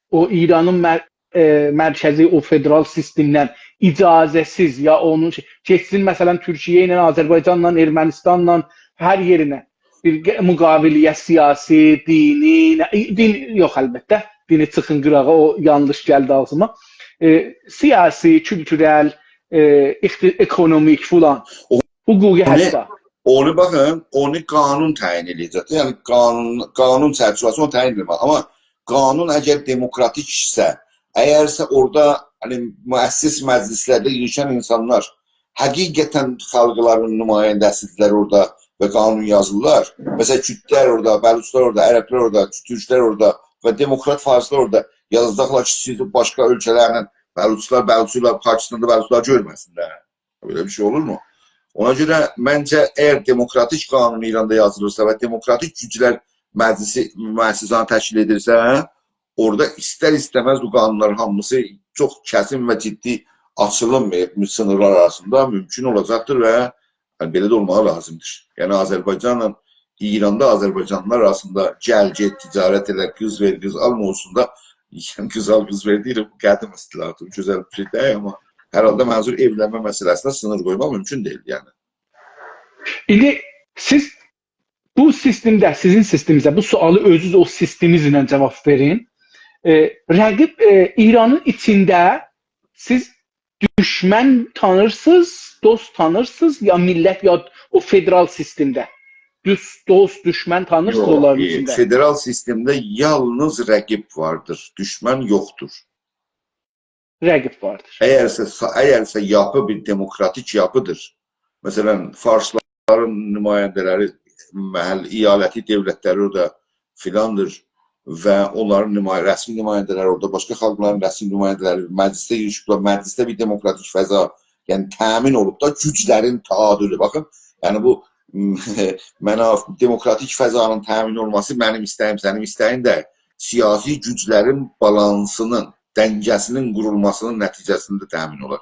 او ایرانین مر-، ائ، مرکزی، او فدرال سیستمدن اجازه‌سیز، یا اونون شئی، گئتسین، مثلا، تورکیه ایله، آذربایجانلا، ارمنستانلا، هر یئرینه بیر ق-، مقاوله‌یه، سیاسی، دینی، نه، ای، دین یوخ، البته، دینی چیخین قیراغا، او یانلیش گلدی آغزیما. ائ، سیاسی، کولتورل، ائ، اقت-، اکونومیک فلان، او حقوقی اونو، حتی. اونو باخین، اونو قانون تعیین ائله‌یه‌جکدیر. یعنی قانون، قانون چرچیوه‌سی اونو تعیین ائله‌مز. آمما قانون اگر دموکراتیکسه، اگرسه اورادا، هانی، مؤسس مجلسلرده ییغیشان اینسانلار حقیقتا خالقلارین نماینده‌سیدیرلر اورادا و قانون یازیرلار. مثلا، کوردلر اورادا، بلوچلار اورادا، عربلر اورادا، تورکلر اورادا و دموکرات فارسلار اورادا یازاجاقلار کی، سیز باشقا اؤلکه‌لرله بلوچلار، بلوچلار، پاکستاندا بلوچلار گؤرمه‌سینلر. بئله بیر شئی اولورمو؟ اونا گؤره منجه، اگر دموکراتیک قانون ایراندا یازیلیرسا و دموکراتیک گوجلر مجلسی، مؤسسه‌نی تشکیل ائدیرسه، اورادا ایستر-ایسته‌مز بو قانونلارین هامیسی چوخ کسین و جدی آچیلیم، ائ، سینیرلار آراسیندا مومکون اولاجاقدیر و، یعنی، بئله ده اولماغی لازیمدیر. یعنی، آذربایجانلا ایراندا آذربایجانلیلار آراسیندا گل-گئت، تجارت ائله، قیز وئر، قیز آل موضوعسوندا، یعنی، قیز آل، قیز وئر دئییرم، بو قدیم اصطلاحدیر، بو گؤزل بیر شئی دئییل، آمما هر حالدا منظور ائولنمه مسئله‌سینده سینیر قویماق مومکون دئییل، یعنی. ایندی سیز بو سیستمده، سیزین سیستمینیزده، بو سؤالی اؤزونوز او سیستمینیز ایله جاواب وئرین. ائ، رقیب، ائ، ایرانین ایچینده سیز دوشمن تانیرسینیز، دوست تانیرسینیز، یا میللت، یا او فدرال سیستمده؟ دوست، دوست، دوشمن تانیرسینیز یوخ، اونلارین ائ، ایچینده؟ فدرال سیستمده یالنیز رقیب واردیر، دوشمن یوخدور. رقیب واردیر. اگرسه، اگرسه یاپی بیر دموکراتیک یاپیدیر، مثلا، فارسلارین نماینده‌لری، محل، ایالتی دؤولتلری اورادا فلاندیر و اونلارین نمای-، رسمی نماینده‌لری اورادا، باشقا خالقلارین رسمی نماینده‌لری مجلسده ییغیشیبلار، مجلسده بیر دموکراتیک فضا، یعنی، تأمین اولوب دا، گوجلرین تعادلو. باخین، یعنی، بو مناف-، دموکراتیک فضانین تأمین اولماسی منیم ایسته‌ییم، سنین ایسته‌یین دئییل. سیاسی گوجلرین بالانسینین، دنگه‌سینین قورولماسینین نتیجه‌سینده تأمین اولار.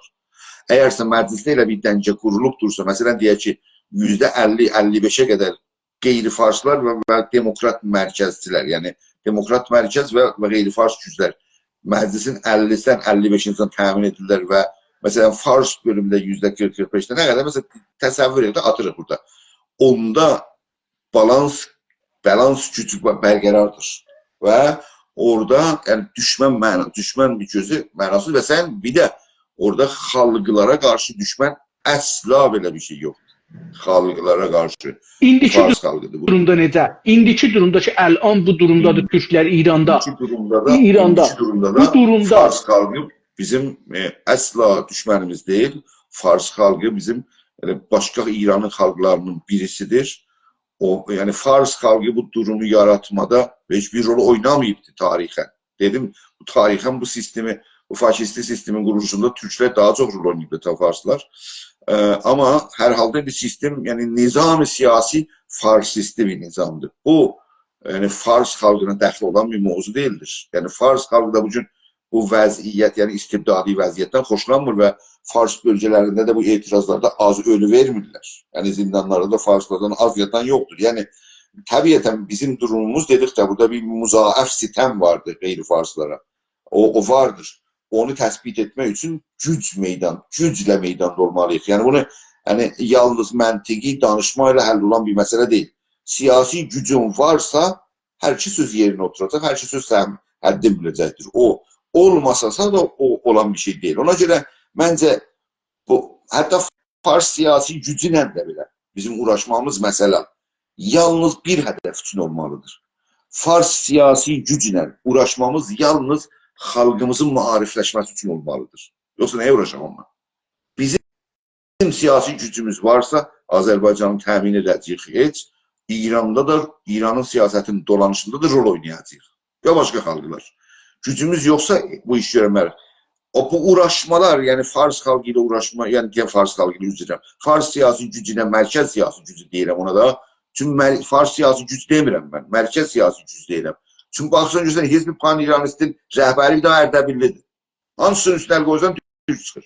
اگرسه مجلسده ائله بیر دنگه قورولوبدورسا، مثلا، دئیک کی، یوزده اللی، اللی بئشه قدر غیر فارسلار و، و دموکرات مرکزچیلر، یعنی دموکرات مرکز و، و غیر فارس گوجلر مجلسین اللی‌سیندن اللی بئشیندن تأمین ائدیرلر و، مثلا، فارس بؤلومونده یوزده قیرخ، قیرخ بئشده نه قدر، مثلا، تصور ائده، آتیریق بورادا. اوندا بالانس، بالانس گوجو ب-، برقراردیر. و اورادا، یعنی، دوشمن معنا-، دوشمن بیر گؤزو معناسیز و سن بیر ده اورادا خالقلارا قارشی دوشمن، اصلا بئله بیر شئی یوخدور. خالقلارا قارشی. ایندیکی فارس خالقیدیر بو. دورومدا نئجه؟ ایندیکی دورومدا کی، الان بو دورومدادیر تورکلر ایراندا. ایندیکی دورومدا دا، ایراندا. ایندیکی دورومدا دا بو دورومدا فارس خالقی بیزیم، ائ، اصلا دوشمنیمیز دئییل. فارس خالقی بیزیم، ائله، باشقا ایرانین خالقلارینین بیریسیدیر. او، یعنی، فارس خالقی بو دورومو یاراتمادا هئچ بیر رول اویناماییبدی تاریخا. دئدیم، بو تاریخا بو سیستمی، بو فاشیستی سیستمین قورولوشوندا تورکلر داها چوخ رول اویناییبدی تا فارسلار. ائ، آمما هر حالدا ایندی سیستم، یعنی، نظام سیاسی فارسیستی بیر نظامدیر. بو، یعنی، فارس خالقینا دخلی اولان بیر موضوع دئییلدیر. یعنی، فارس خالقی دا بو گون بو وضعیت، یعنی استبدادی وضعیتدن خوشلانمیر و فارس بؤلگه‌لرینده ده بو اعتراضلاردا آز اؤلو وئرمیرلر. یعنی زیندانلاردا دا فارسلاردان آز یاتان یوخدور. یعنی طبیعتاً بیزیم دوروموموز، دئدیک ده، بورادا بیر مضاعف ستم واردیر غیر فارسلارا. او، او واردیر. اونو تثبیت ائتمک اوچون گوج میدان، گوجله میداندا اولمالی‌ییق. یعنی بونو، یعنی یالنیز منطقی دانیشما ایله حل اولان بیر مسئله دئییل. سیاسی گوجون وارسا، هر کس اؤز یئرینه اوتوراجاق، هر کس اؤز سهم، حدّینی بیله‌جکدیر. او اولماسا دا او اولان بیر شئی دئییل. اونا گؤره منجه بو، حتی فارس سیاسی گوجو ایله ده بئله بیزیم اوغراشمامیز مسئله یالنیز بیر هدف اوچون اولمالیدیر. فارس سیاسی گوج ایله اوغراشمامیز یالنیز خالقیمیزین معاریفلشمه‌سی اوچون اولمالیدیر. یوخسا نه‌یه اوغراشاق اونونلا؟ بیزیم سیاسی گوجوموز وارسا، آذربایجانی تأمین ائده‌جه‌ییک هئچ، ایراندا دا، ایرانین سیاستینین دولانیشیندا دا رول اوینایاجاغیق. یا باشقا خالقلار. گوجوموز یوخسا بو ایشی گؤرمه‌ریک. او، بو اوغراشمالار، یعنی فارس خالقی ایله اوغراشما، یعنی دئیک فارس خالقی ایله، عذر ایسته‌ییرم، فارس سیاسی گوجو ایله، مرکز سیاسی گوجو دئییرم اونا دا. چونکی مر-، فارس سیاسی گوج دئمیرم من، مرکز سیاسی گوج دئییرم. چونکی باخیرسان گؤرورسن، حزب پان‌ایرانیستین رهبری بیر دنه اردبیللی‌دیر. هانسی‌نین اوستونه ال قویسان، تورک چیخیر.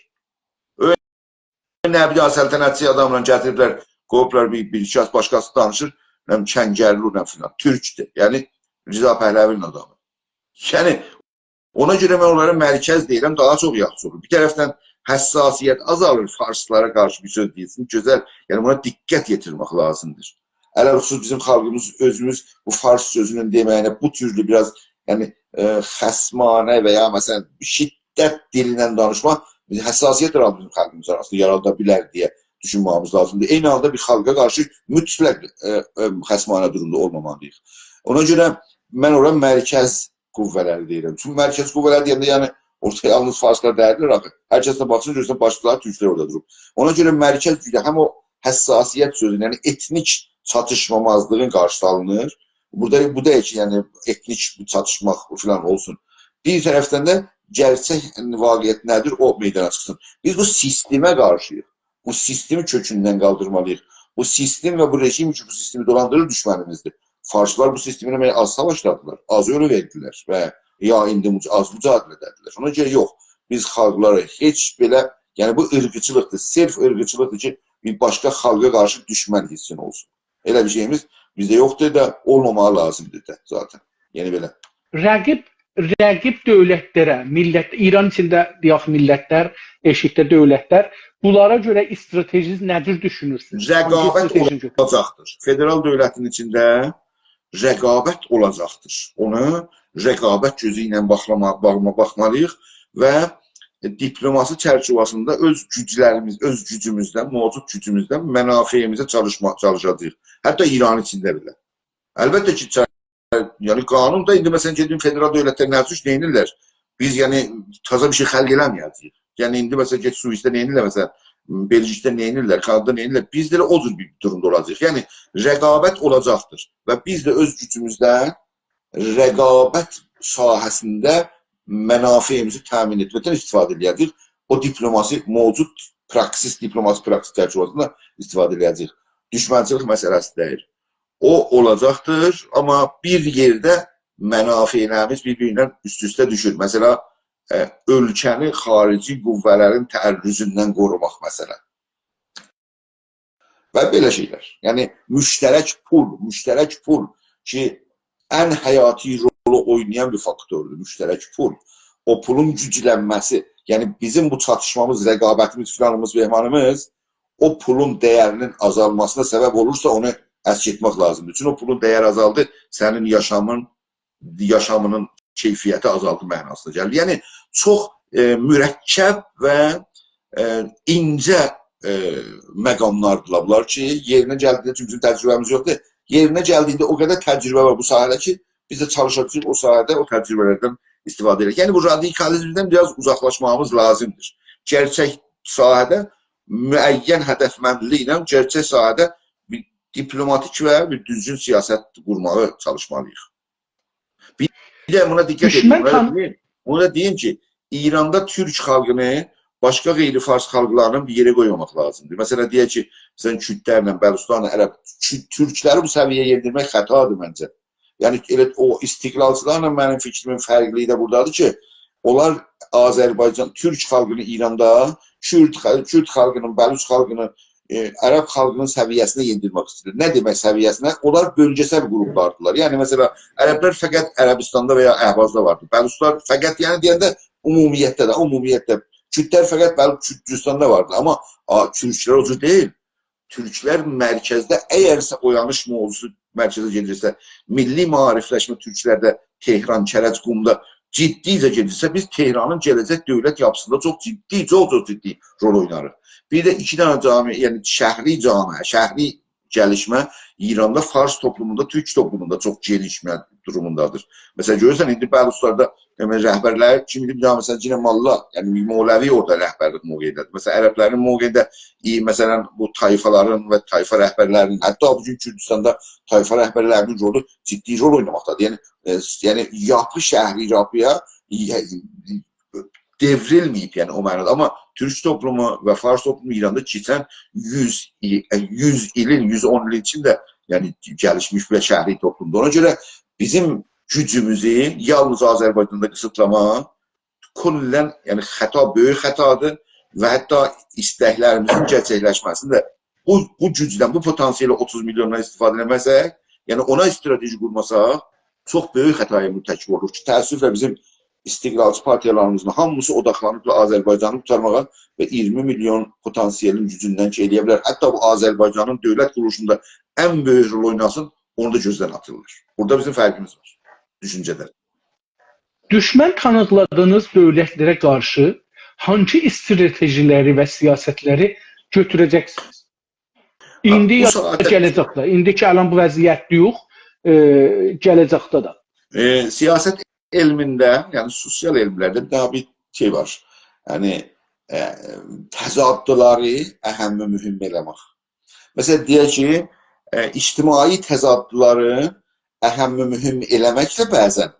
اؤیله نه بیر دنه سلطنتچی آداملا گتیریبلر، قویوبلار بیر، بیر شخص، باشقاسی دانیشیر، نه بیلیم، چنگرلو، نه فلان. تورکدور. یعنی رضا پهلوی‌نین آدامی. یعنی اونا گؤره من اونلارا مرکز دئییرم، داها چوخ یاخشی اولور. بیر طرفدن حساسیت آزالیر، فارسلارا قارشی بیر سؤز دئییلسین، گؤزل. یعنی بونا دقت یئتیرمک لازیمدیر. علی‌الخصوص بیزیم خالقیمیز اؤزوموز بو فارس سؤزونون دئمه‌یینه بو تورلو بیر آز، یعنی، ائ، خصمانه و یا مثلا شدت دیلینن دانیشما بیر حساسیت یارادیر بیزیم خالقیمیز آراسیندا، یارادا بیلر دئیه دوشونمه‌ییمیز لازیمدیر. عینی حالدا بیر خالقا قارشی مطلق، ائ، ائ، خصمانه دورومدا اولمامالی‌ییق. اونا گؤره من اورا مرکز قوه‌لری دئییرم. چونکی مرکز قوه‌لری دئینده، یعنی، اورادا یالنیز فارسلار دئییللر آخی. هر کسه باخسین، گؤرسن، باشقالاری تورکلر اورادا دوروب. اونا گؤره مرکز گوجو هم او حساسیت سؤزونون، یعنی ائتنیک چاتیشمامازلیغین قارشیسی آلینیر. بورادا، بو دا کی، یعنی، ائتنیک بیر چاتیشماق فلان اولسون. بیر طرفدن ده گئرچک واقعیت نه‌دیر، او میدانا چیخسین. بیز بو سیستمه قارشی‌ییق. بو سیستمی کؤکوندن قالدیرمالی‌ییق. بو سیستم و بو رژیم کی، بو سیستمی دولاندیریر، دوشمنیمیزدیر. فارسلار بو سیستمینن آز ساواشدادیلار، آز اؤلو وئردیلر و یا ایندی مج-، آز مجادله ائدیرلر. اونا گؤره یوخ، بیز خالقلارا هئچ بئله، یعنی بو عیرقچیلیقدیر، صرف عیرقچیلیقدیر کی، بیر باشقا خالقا قارشی دوشمن حیسین اولسون. ائله بیر شئییمیز بیزده یوخدور دا، اولماماغی لازیمدیر دا ذاتاً. یعنی بئله. رقیب، رقیب دؤولتلره، میللت، ایران ایچینده، دئیک، میللتلر، ائشیکده دؤولتلر، بونلارا گؤره استراتژیز نه جور دوشونورسونوز؟ هانگی رقابت استراتژی گؤتورورسونوز؟ اولاجاقدیر. فدرال دؤولتین ایچینده رقابت اولاجاقدیر. اونا رقابت گؤزو ایله باخلاما-، باخما-، باخمالی‌ییق و دیپلوماسی چرچیوه‌سینده اؤز گوجلریمیز، اؤز گوجوموزدن، موجود گوجوموزدن منافعیمیزه چالیشما-، چالیشاجاغیق. حتی ایران ایچینده بئله. البته کی، چا-، یعنی قانون دا ایندی، مثلا، گئدین فدرال دؤولتلر نه اوچون نئینیرلر؟ بیز، یعنی، تازا بیر شئی خلق ائله‌مه‌یه‌جه‌ییک. یعنی ایندی، مثلا، گئت سوئیسده نئینیرلر، مثلا، بلژیکده نئینیرلر، کانادادا نئینیرلر؟ بیز ده ائله او جور بیر دورومدا اولاجاغیق. یعنی رقابت اولاجاقدیر و بیز ده اؤز گوجوموزدن رقابت ساحه‌سینده منافعیمیزی تأمین ائتمکدن استفاده ائله‌یه‌جه‌ییک. او دیپلوماسی، موجود پراکسیس، دیپلوماسی پراکسیس چرچیوه‌سینده استفاده ائله‌یه‌جه‌ییک. دوشمنچیلیک مسئله‌سی دئییل. او اولاجاقدیر، آمما بیر یئرده منافعلریمیز بیر-بیریندن اوست-اوسته دوشور. مثلا، ائ، اؤلکه‌نی خاریجی قوه‌لرین تعرضوندن قوروماق، مثلا. و بئله شئیلر. یعنی مشترک پول، مشترک پول کی، ان حیاتی رولو اوینایان بیر فاکتوردور، مشترک پول. او پولون گوجلنمه‌سی، یعنی بیزیم بو چاتیشمامیز، رقابتیمیز، فلانیمیز، بهمانیمیز او پولون دَیَرینین آزالماسینا سبب اولورسا، اونو اسکیلتمک لازیمدیر. چونکی او پولون دَیَری آزالدی، سنین یاشامین، یاشامینین کیفیتی آزالدی معناسینا گلیر. یعنی چوخ، ائ، مرکب و، ائ، اینجه، ائ، مقاملاردیلار بونلار کی، یئرینه گلدیگینده، چونکی بیزیم تجربه‌میز یوخدور، یئرینه گلدیگینده او قدر تجربه وار بو ساحه‌ده کی، بیز ده چالیشاجاغیق او ساحه‌ده او تجربه‌لردن استفاده ائدک. یعنی بو رادیکالیزمدن بیر آز اوزاقلاشماغیمیز لازیمدیر. گئرچک ساحه‌ده معین هدفمندلیکله، گئرچک ساحه‌ده بیر دیپلوماتیک و بیر دوزگون سیاست قورماغا چالیشمالی‌ییق. بیر ده بونا دقت ائدین. دوشمن بونا دا تان- دئییم، بونا دا دئییم کی، ایراندا تورک خالقینی باشقا غیر فارس خالقلارینان بیر یئره قویماماق لازیمدیر. مثلا، دئیک کی، سن کوردلرله، بلوچستانلا، عرب، کو-، تورکلری بو سویه‌یه یئندیرمک خطادیر منجه. یعنی، ائله او استقلالچیلارلا منیم فیکریمین فرقلیگی ده بورادادیر کی، اونلار آذربایجان، تورک خالقینی ایراندا، کورد، خا-، کورد خالقینین، بلوچ خالقینین، ائ، عرب خالقینین سویه‌سینه یئندیرمک ایسته‌ییرلر. نه دئمک سویه‌سینه؟ اونلار بؤلگه‌سل قروپلاردیلار. یعنی، مثلا، عربلر فقط عربستاندا و یا اهوازدا واردی. بلوچلار فقط، یعنی دئینده عمومیتده ده، عمومیتده. کوردلر فقط بلوچ گورجوستاندا واردی. آمما، آ، تورکلر او جور دئییل. تورکلر مرکزده، اگرسه اویانیش موضوعسو مرکزه گئدیرسه، میللی معاریفلشمه تورکلرده، تهران، کرج، قومدا جدیجه گئدیرسه، بیز تهرانین گله‌جک دؤولت یاپیسیندا چوخ جدی، چوخ، چوخ جدی رول اویناریق. بیر ده ایکی دنه جامعه، یعنی شهری جامعه، شهری گلیشمه ایراندا فارس توپلوموندا، تورک توپلوموندا چوخ گلیشمه دوروموندادیر. مثلا، گؤرورسن، ایندی بلوچلاردا، دئمک، رهبرلر کیمیدیر؟ بیر دنه، مثلا، یئنه موللا، یعنی بیر مولوی اورادا رهبرلیک موقعینده‌دیر. مثلا، عربلرین موقعینده، ای، مثلا، بو طایفالارین و طایفا رهبرلرینین، حتی بو گون کوردوستاندا طایفا رهبرلرینین رولو جدی رول اویناماقدادیر. یعنی، ائ، یعنی، یاپی شهری یاپییا، ای، دئوریلمه‌ییب، یعنی، او معنادا. آمما تورک توپلومو و فارس توپلومو ایراندا کئچن یوز ایل، ائ، یوز ایلین، یوز اون ایلین ایچینده، یعنی، گلیشمیش و شهری توپلومدور. اونا گؤره بیزیم گوجوموزو یالنیز آذربایجاندا قیسیتلاماق کلاً، یعنی، خطا، بؤیوک خطادیر و حتی ایستکلریمیزین گئرچکلشمه‌سینده بو، بو گوجدن، بو پتانسیل اوتوز میلیوندان استفاده ائله‌مه‌سک، یعنی اونا استراتژی قورماساق، چوخ بؤیوک خطایا مرتکب اولوروق کی، تأسفله بیزیم استقلالچی پارتیالاریمیزین هامیسی اوداقلانیبلار آذربایجانی قورتارماغا و اییرمی میلیون پتانسیلین گوجوندن کی، ائلیه بیلر، حتی بو آذربایجانین دؤولت قورولوشوندا ان بؤیوک رول اویناسین، اونو دا گؤزدن آتیرلار. بورادا بیزیم فرقیمیز وار دوشونجه‌ده. دوشمن تانیقلادیغینیز دؤولتلره قارشی هانسی استراتژی‌لری و سیاستلری گؤتوره‌جکسینیز؟ ایندی بو یا ساعاته گله‌جکده، ایندی کی الان بو وضعیتده‌یوخ، ائ، گله‌جکده ده. ائ، سیاست علمینده، یعنی سوسیال علملرده بیر دنه بیر شئی وار. یعنی، ائ، تضادلاری اهم و مهم ائله‌مک. مثلا، دئیک کی، ائ، اجتماعی تضادلاری اهم و مهم ائله‌مکله بعضا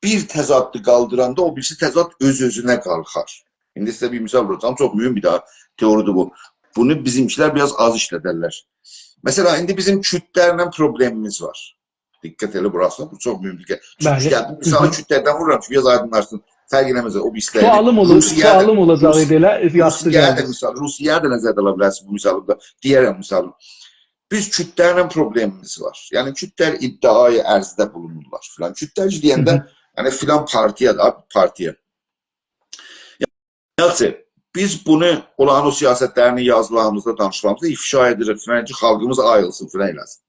بیر تضادی قالدیراندا او بیریسی تضاد اؤز-اؤزونه قالخار. ایندی سیزه بیر مثال ووراجاغام، چوخ مهم بیر دنه تئوری‌دیر بو. بونو بیزیمکیلر بیر آز آز ایشلدرلر. مثلا، ایندی بیزیم کوردلرله پروبلئمیمیز وار. دقت ائله بوراسی، بو چوخ مهم بیر دقت. چونکی، بلی. گلدیم، مثالی کوردلردن وورورام کی، بیر آز آیدینلاشسین. فرق ائله‌مز، او بیریسی‌لری. سؤالیم اولا-، روسیه‌ده، سؤالیم اولاجاق ایدی ائله، یاخشی روسیه‌ده گلدی. مثال، روسیه‌ده نظرده آلا بیلرسینیز بو مثالی دا. دئیه‌رم مثالی. بیز کوردلرله پروبلئمیمیز وار. یعنی، کوردلر ادعای ارضده بولونورلار فلان. کوردلر کی، دئینده، هی هی. یعنی، فلان پارتییادیر، آدی پارتییا. یاخشی، بیز بونو، اونلارین او سیاستلرینی، یازیلاریمیزدا، دانیشیقلاریمیزدا افشا ائدیریک فلان کی، خالقیمیز آییلسین فلان ائله‌سین.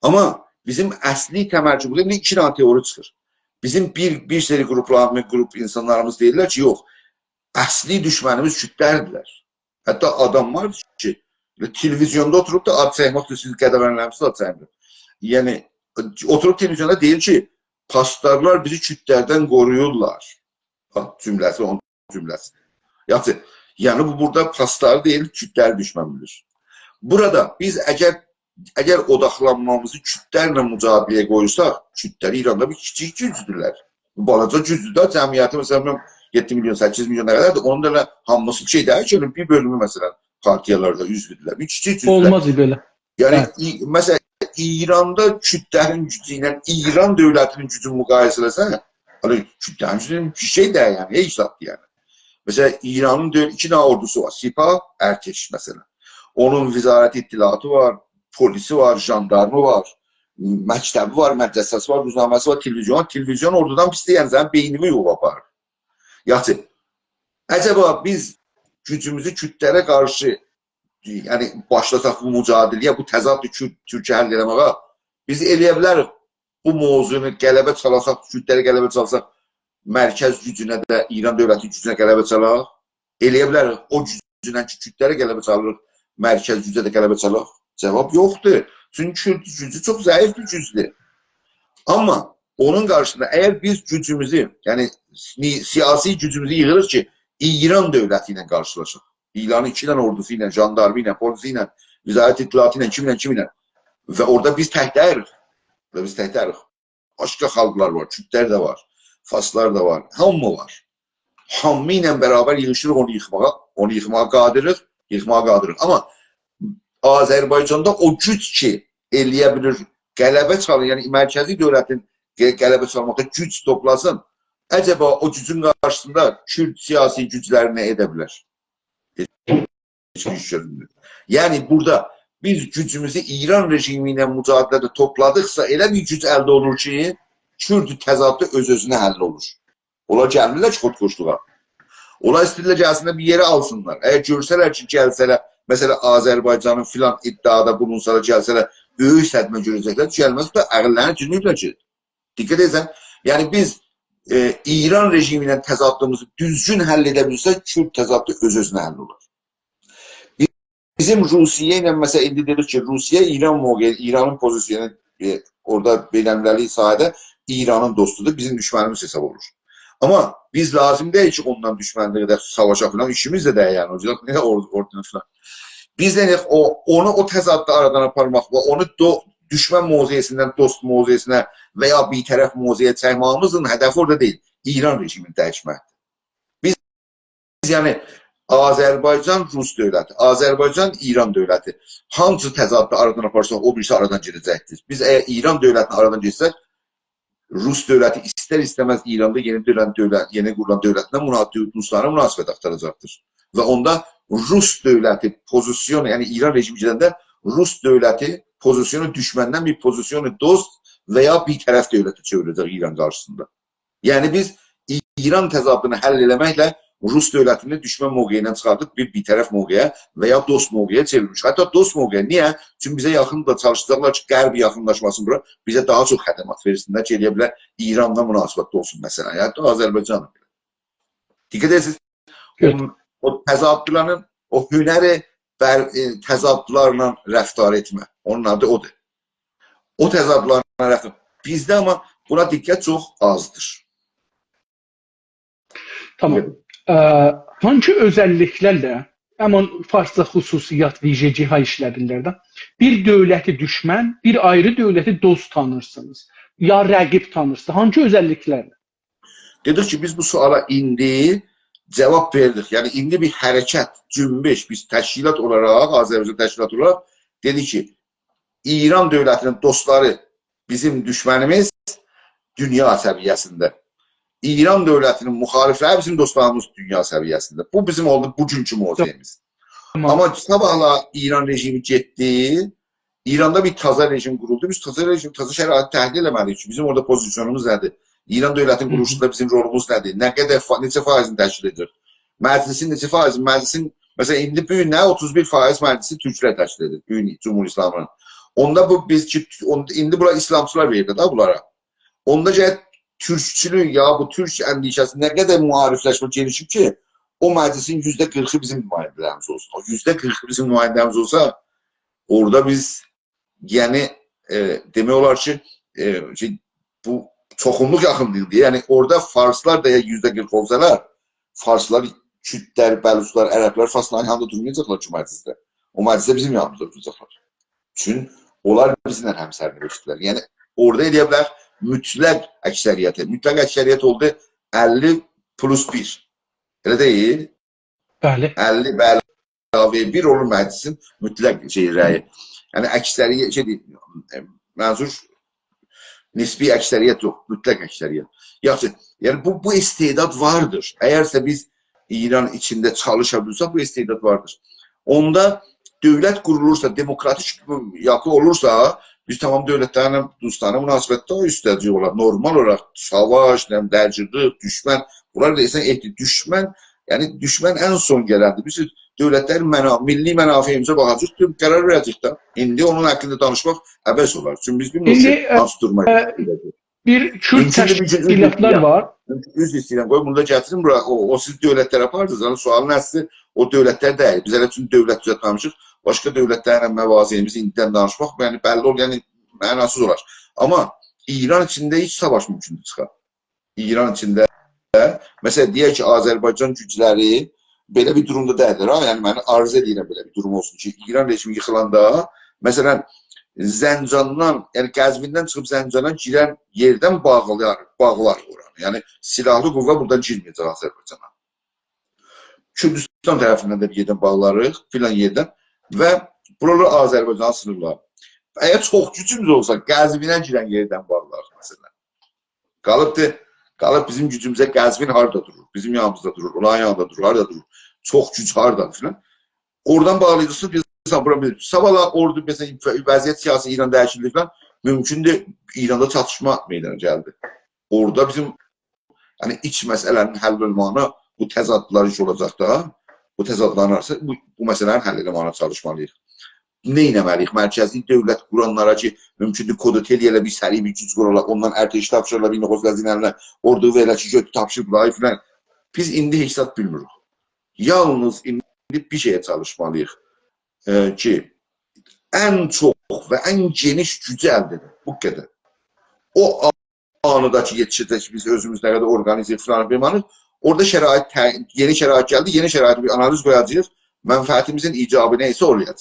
آمما بیزیم اصلی تمرکزیمیزده ایندی ایکی دنه تئوری چیخیر. بیزیم بیر، بیر سری قروپلار، قروپ اینسانلاریمیز دئییرلر کی، یوخ، اصلی دوشمنیمیز کوردلردیرلر. حتی آدام وار کی، ائله تلویزیوندا اوتوروب دا آد چکمک اوچون، سیز قدغن ائله‌میشسینیز، آد چکمیر. یعنی، اوتوروب تلویزیوندا دئییر کی، پاسدارلار بیزی کوردلردن قورویورلار. باخ، جمله‌سی، اونون جمله‌سی. یاخشی، یعنی بو بورادا پاسداری دئییل، کوردلری دوشمن بیلیر. بورادا بیز اگر، اگر اوداقلانمامیزی کوردلرله مجادله‌یه قویساق، کوردلر ایراندا بیر کیچیک گوجدورلر. بو بالاجا گوجدور ده، جمعیتی، مثلا، یئددی میلیون، سککیز میلیون نه قدردیر، اونون دا ائله هامیسی بیر شئی دئییل کی، بیر بؤلومو، مثلا، پارتیالاردا عضودورلر. بیر کیچیک گوجدورلر. اولماز بئله. یعنی، بلی. ای-، مثلا، ایراندا کوردلرین گوجو ایله ایران دؤولتینین گوجونو مقایسه ائله‌سن، هله کوردلرین گوجو بیر شئی دئییل، یعنی، هئچ زاد، یعنی. مثلا، ایرانین دؤ-، ایکی دنه اوردوسو وار، سپاه، ارتش، مثلا. اونون وزارت اطلاعاتی وار، پلیسی وار، ژاندارمی وار، مکتبی وار، مدرسه‌سی وار، روزنامه‌سی وار، تلویزیون، تلویزیون اوردودان پیسدیر، یعنی، سنین بئینینی یویوب آپاریر. یاخشی، عجبا بیز گوجوموزو کوردلره قارشی، یعنی، باشلاساق بو مجادله‌یه، بو تضادی کورد-، تورکی حل ائله‌مه‌یه، بیز ائلیه بیلریک بو موضوعنو غلبه چالاساق، کوردلره غلبه چالساق، مرکز گوجونه ده، ایران دؤولتی گوجونه غلبه چالاق؟ ائلیه بیلریک او گوجونن کی، کوردلره غلبه چالیریق، مرکز گوجه ده غلبه چالاق؟ جاواب یوخدور. چونکی کورد گوجو چوخ ضعیف بیر گوجدور. آمما اونون قارشیسیندا اگر بیز گوجوموزو، یعنی سی-، سیاسی گوجوموزو ییغیریق کی، ایران دؤولتی ایله قارشیلاشاق. ایرانین ایکی دنه اوردوسو ایله، ژاندارمی ایله، پلیسی ایله، وزارت اطلاعاتی ایله، کیمله، کیمله. و اورادا بیز تک دئییلیک. و بیز تک دئییلیک. باشقا خالقلار وار، کوردلر ده وار، فارسلار دا وار، هامی وار. هامی ایله برابر ییغیشیریق اونو ییخماغا، اونو ییخماغا قادریق، ییخماغا قادریق. آمما آذربایجاندا او گوج کی، ائلیه بیلیر، غلبه چالیر، یعنی مرکزی دؤولتین غ-، غلبه چالماقدا گوج توپلاسین، عجبا او گوجون قارشیسیندا کورد سیاسی گوجلری نه ائده بیلر؟ هئچ بیر ایش گؤرمور. یعنی، بورادا بیز گوجوموزو ایران رژیمی ایله مجادله‌ده توپلادیقسا، ائله بیر گوج الده اولور کی، کورد تضادی اؤز-اؤزونه حل اولور. اونلار گلمیرلر کی، خودکشلوغا. اونلار ایسته‌ییرلر گلسینلر، بیر یئری آلسینلار. اگر گؤرسه‌لر کی، گلسه‌لر، مثلا، آذربایجانین فلان ادعادا بولونسالار، گلسه‌لر، بؤیوک صدمه گؤره‌جکلر، گلمز ده عقللرینه گیرمه‌ییبلر کی. دقت ائدیرسن؟ یعنی بیز، ائ، ایران رژیمی ایله تضادیمیزی دوزگون حل ائده بیلسک، کورد تضادی اؤز-اؤزونه حل اولار. بیزیم روسیه ایله، مثلا، ایندی دئدیک کی، روسیه ایران موقعی، ایرانین پوزیسیونو، ائ، اورادا بین‌المللی ساحه‌ده ایرانین دوستودور، بیزیم دوشمنیمیز حساب اولور. آمما بیز لازیم دئییل کی، اوننان دوشمنلیک ائدک، ساواشاق فلان، ایشیمیز ده دئییل، یعنی، او جور، نه اور-، اوردان فلان. بیز ده او، اونو او تضاددا آرادان آپارماق و اونو دو-، دوشمن موضعیندن دوست موضعینه و یا بی‌طرف موضعه چکمه‌ییمیزین هدفی اورادا دئییل، ایران رژیمینی دگمکدیر. بیز، یعنی، آذربایجان روس دؤولتی، آذربایجان ایران دؤولتی. هانسی تضادی آرادان آپارساق، او بیریسی آرادان گئده‌جکدیر. بیز اگر ایران دؤولتینی آرادان گئتسک، روس دؤولتی ایستر-ایسته‌مز ایراندا یئنی دؤولن دؤولت، یئنی قورولان دؤولتله منا-، دوستانه مناسبت آختاراجاقدیر. و اوندا روس دؤولتی پوزیسیونو، یعنی ایران رژیمی گئدنده روس دؤولتی پوزیسیونو دوشمندن بیر پوزیسیونو دوست و یا بی‌طرف دؤولته چئویره‌جک ایران قارشیسیندا. یعنی بیز ایران تضادینی حل ائله‌مکله روس دؤولتینی دوشمن موقعیندن چیخاردیب بیر بی‌طرف موقعه و یا دوست موقعه چئویرمیشیک. حتی دوست موقعه. نییه؟ چونکی بیزه یاخین دا چالیشاجاقلار کی، غرب یاخینلاشماسین بورا، بیزه داها چوخ خدمات وئرسینلر کی، ائلیه بیلر ایرانلا مناسبتلی اولسون، مثلا، یا دا آذربایجانلا. دقت ائدیرسینیز؟ او، او تضادلارین، او هنری بر-، ائ، تضادلارلا رفتار ائتمه. اونون آدی اودور. او تضادلارلا رفتار. بیزده آمما بونا دقت چوخ آزدیر. تامام. ائ، هانسی اؤزللیکلرله، همان فارسجا خصوصیات، ویژگی‌ها ایشله‌دیرلر ده. بیر دؤولتی دوشمن، بیر آیری دؤولتی دوست تانیرسینیز. یا رقیب تانیرسینیز. هانسی اؤزللیکلرله؟ دئدیک کی، بیز بو سؤالا ایندی جاواب وئردیک. یعنی، ایندی بیر حرکت، جنبش، بیز تشکیلات اولاراق، آذربایجان تشکیلاتی اولاراق دئدیک کی، ایران دؤولتینین دوستلاری بیزیم دوشمنیمیز دونیا سویه‌سینده. ایران دؤولتینین مخالفلری بیزیم دوستلاریمیز دونیا سویه‌سینده. بو بیزیم اولدو بوگونکو موضعیمیز. تامام. آمما صاباحلا ایران رژیمی گئتدی، ایراندا بیر تازا رژیم قورولدو. بیز تازا رژیم، تازا شرایطی تحلیل ائله‌مه‌لی‌ییک کی، بیزیم اورادا پوزیسیونوموز نه‌دیر؟ ایران دؤولتینین قورولوشوندا بیزیم رولوموز نه‌دیر؟ نه قدر فا-، نئچه فایزینی تشکیل ائدیر؟ مجلسین نئچه فایزی؟ مجلسین، مثلا، ایندی بو گون نه اوتوز بیر فایز مجلسی تورکلر تشکیل ائدیر، بو گون جمهوری اسلامی‌نین. اوندا بو، بیز کی، اون-، ایندی بونلار ایسلامچیلار وئریر ده بونلارا. اوندا گرک تورکچولوک، یا بو تورک اندیشه‌سی نه قدر معاریفلشمه گئنیشیب کی، او مجلسین یوزده قیرخی بیزیم نماینده‌لریمیز اولسون. او یوزده قیرخی بیزیم نماینده‌لریمیز اولسا، اورادا بیز، یعنی، ائ، دئمک اولار کی، ائ، کی، بو چوخونلوق یاخین دیلدیر. یعنی، اورادا فارسلار دا یوزده قیرخ اولسالار، فارسلار، کوردلر، بلوچلار، عربلر، فارسلارین یانیندا دورمایاجاقلار کی، مجلسده. او مجلسده بیزیم یانیمیزدا دوراجاقلار. چون اونلار بیزیمله هم‌سرنوشتدیرلر. یعنی، اورادا ائلیه بیلر مطلق اکثریتی. مطلق اکثریت اولدو اللی پلوس بیر. ائله دئییل؟ بلی. اللی به علاوه بیر اولور مجلسین مطلق شئی، رأیی. یعنی، اکثریت، شئی دئییل، منظور نسبی اکثریت یوخ، مطلق اکثریت. یاخشی، یعنی بو، بو استعداد واردیر. اگرسه بیز ایران ایچینده چالیشا بیلسک، بو استعداد واردیر. اوندا دؤولت قورولورسا، دموکراتیک یاپی اولورسا، بیز تامام دؤولتلرله دوستانه مناسبتده اوسته‌جه‌ییک اولار. نورمال اولاراق ساواش، نه بیلیم، درگیرلیک، دوشمن، بونلار دا انسان احتی-، دوشمن، یعنی دوشمن ان سون گلندیر. بیز دؤولتلرین منا-، میللی منافعیمیزه باخاجاغیق، قرار وئره‌جه‌ییک ده. ایندی اونون حاقیندا دانیشماق عبث اولار. چونکی بیز بیلمیریک ایندی، کی، هانسی دورما ائ، گله‌جک. بیر کورد تشکیلاتلار وار. عذر ایسته‌ییرم، قوی بونو دا گتیریم بورا. او، او سیز دؤولتلره آپاردینیز، یعنی سؤالین اصلی او دؤولتلر دئییل. بیز هله چون دؤولت دوزلتمه‌میشیک، باشقا دؤولتلرله موازینه‌میزی ایندیدن دانیشماق، یعنی بللی اول، یعنی معناسیز اولار. آمما ایران ایچینده هئچ ساواش مومکوندور چیخا. ایران ایچینده، مثلا، دئیک کی، آذربایجان گوجلری بئله بیر دورومدا دئییللر، ها؟ یعنی من آرزو ائدیرم بئله بیر دوروم اولسون کی، ایران رژیمی ییخیلاندا، مثلا، زنجاندان، یعنی قزویندن چیخیب زنجانا گیرن یئردن باغلار، باغلار اورانی. یعنی سلاحلی قوه بورادان گیرمه‌یه‌جک آذربایجانا. کوردوستان طرفیندن ده بیر یئردن باغلاریق، فلان یئردن و بورالار آذربایجانین سینیرلاری. اگر چوخ گوجوموز اولسا، قزوینه گیرن یئردن باغلاریق، مثلا. قالیبدی، قالیب بیزیم گوجوموزه قزوین هاردا دورور؟ بیزیم یانیمیزدا دورور، اونلارین یانیندا دورور، هاردا دورور؟ چوخ گوج هاردادیر فلان. اورادان باغلایاجاقسان، دئییرسن، بورا بیر. صاباحلار اوردو، مثلا، وضعیت سیاسی ایران دییشیلدی فلان، مومکوندور ایراندا چاتیشما میدانا گلدی. اورادا بیزیم، یعنی، ایچ مسئله‌نین حل اولماغینا بو تضادلار ایش اولاجاق دا، بو تضادلارین آراسیندا بو، بو مسئله‌نی حل ائله‌مه‌یه چالیشمالی‌ییق. نه ائتمه‌لی‌ییک؟ مرکزی دؤولت قورانلارا کی، مومکوندور کود و تل ائله بیر سریع بیر گوج قورالار، اوندان ارتشی تاپشیرالار، بیر نخود خزینه‌لرینه، اوردوغو ائله کی، گؤتور تاپشیر بونلاری فلان. بیز ایندی هئچ زاد بیلمیریک. یالنیز ایندی بیر شئیه چالیشمالی‌ییق، ائ، کی، ان چوخ و ان گئنیش گوجو الده ائدک. بو قدر. او آندا کی، یئتیشه‌جک، بیز اؤزوموز نه قدر اورقانیزه فلان فلان، اورادا شرایط تع-، یئنی شرایط گلدی، یئنی شرایطی بیر آنالیز قویاجاغیق، منفعتیمیزین ایجابی نه ایسه اولاجاق.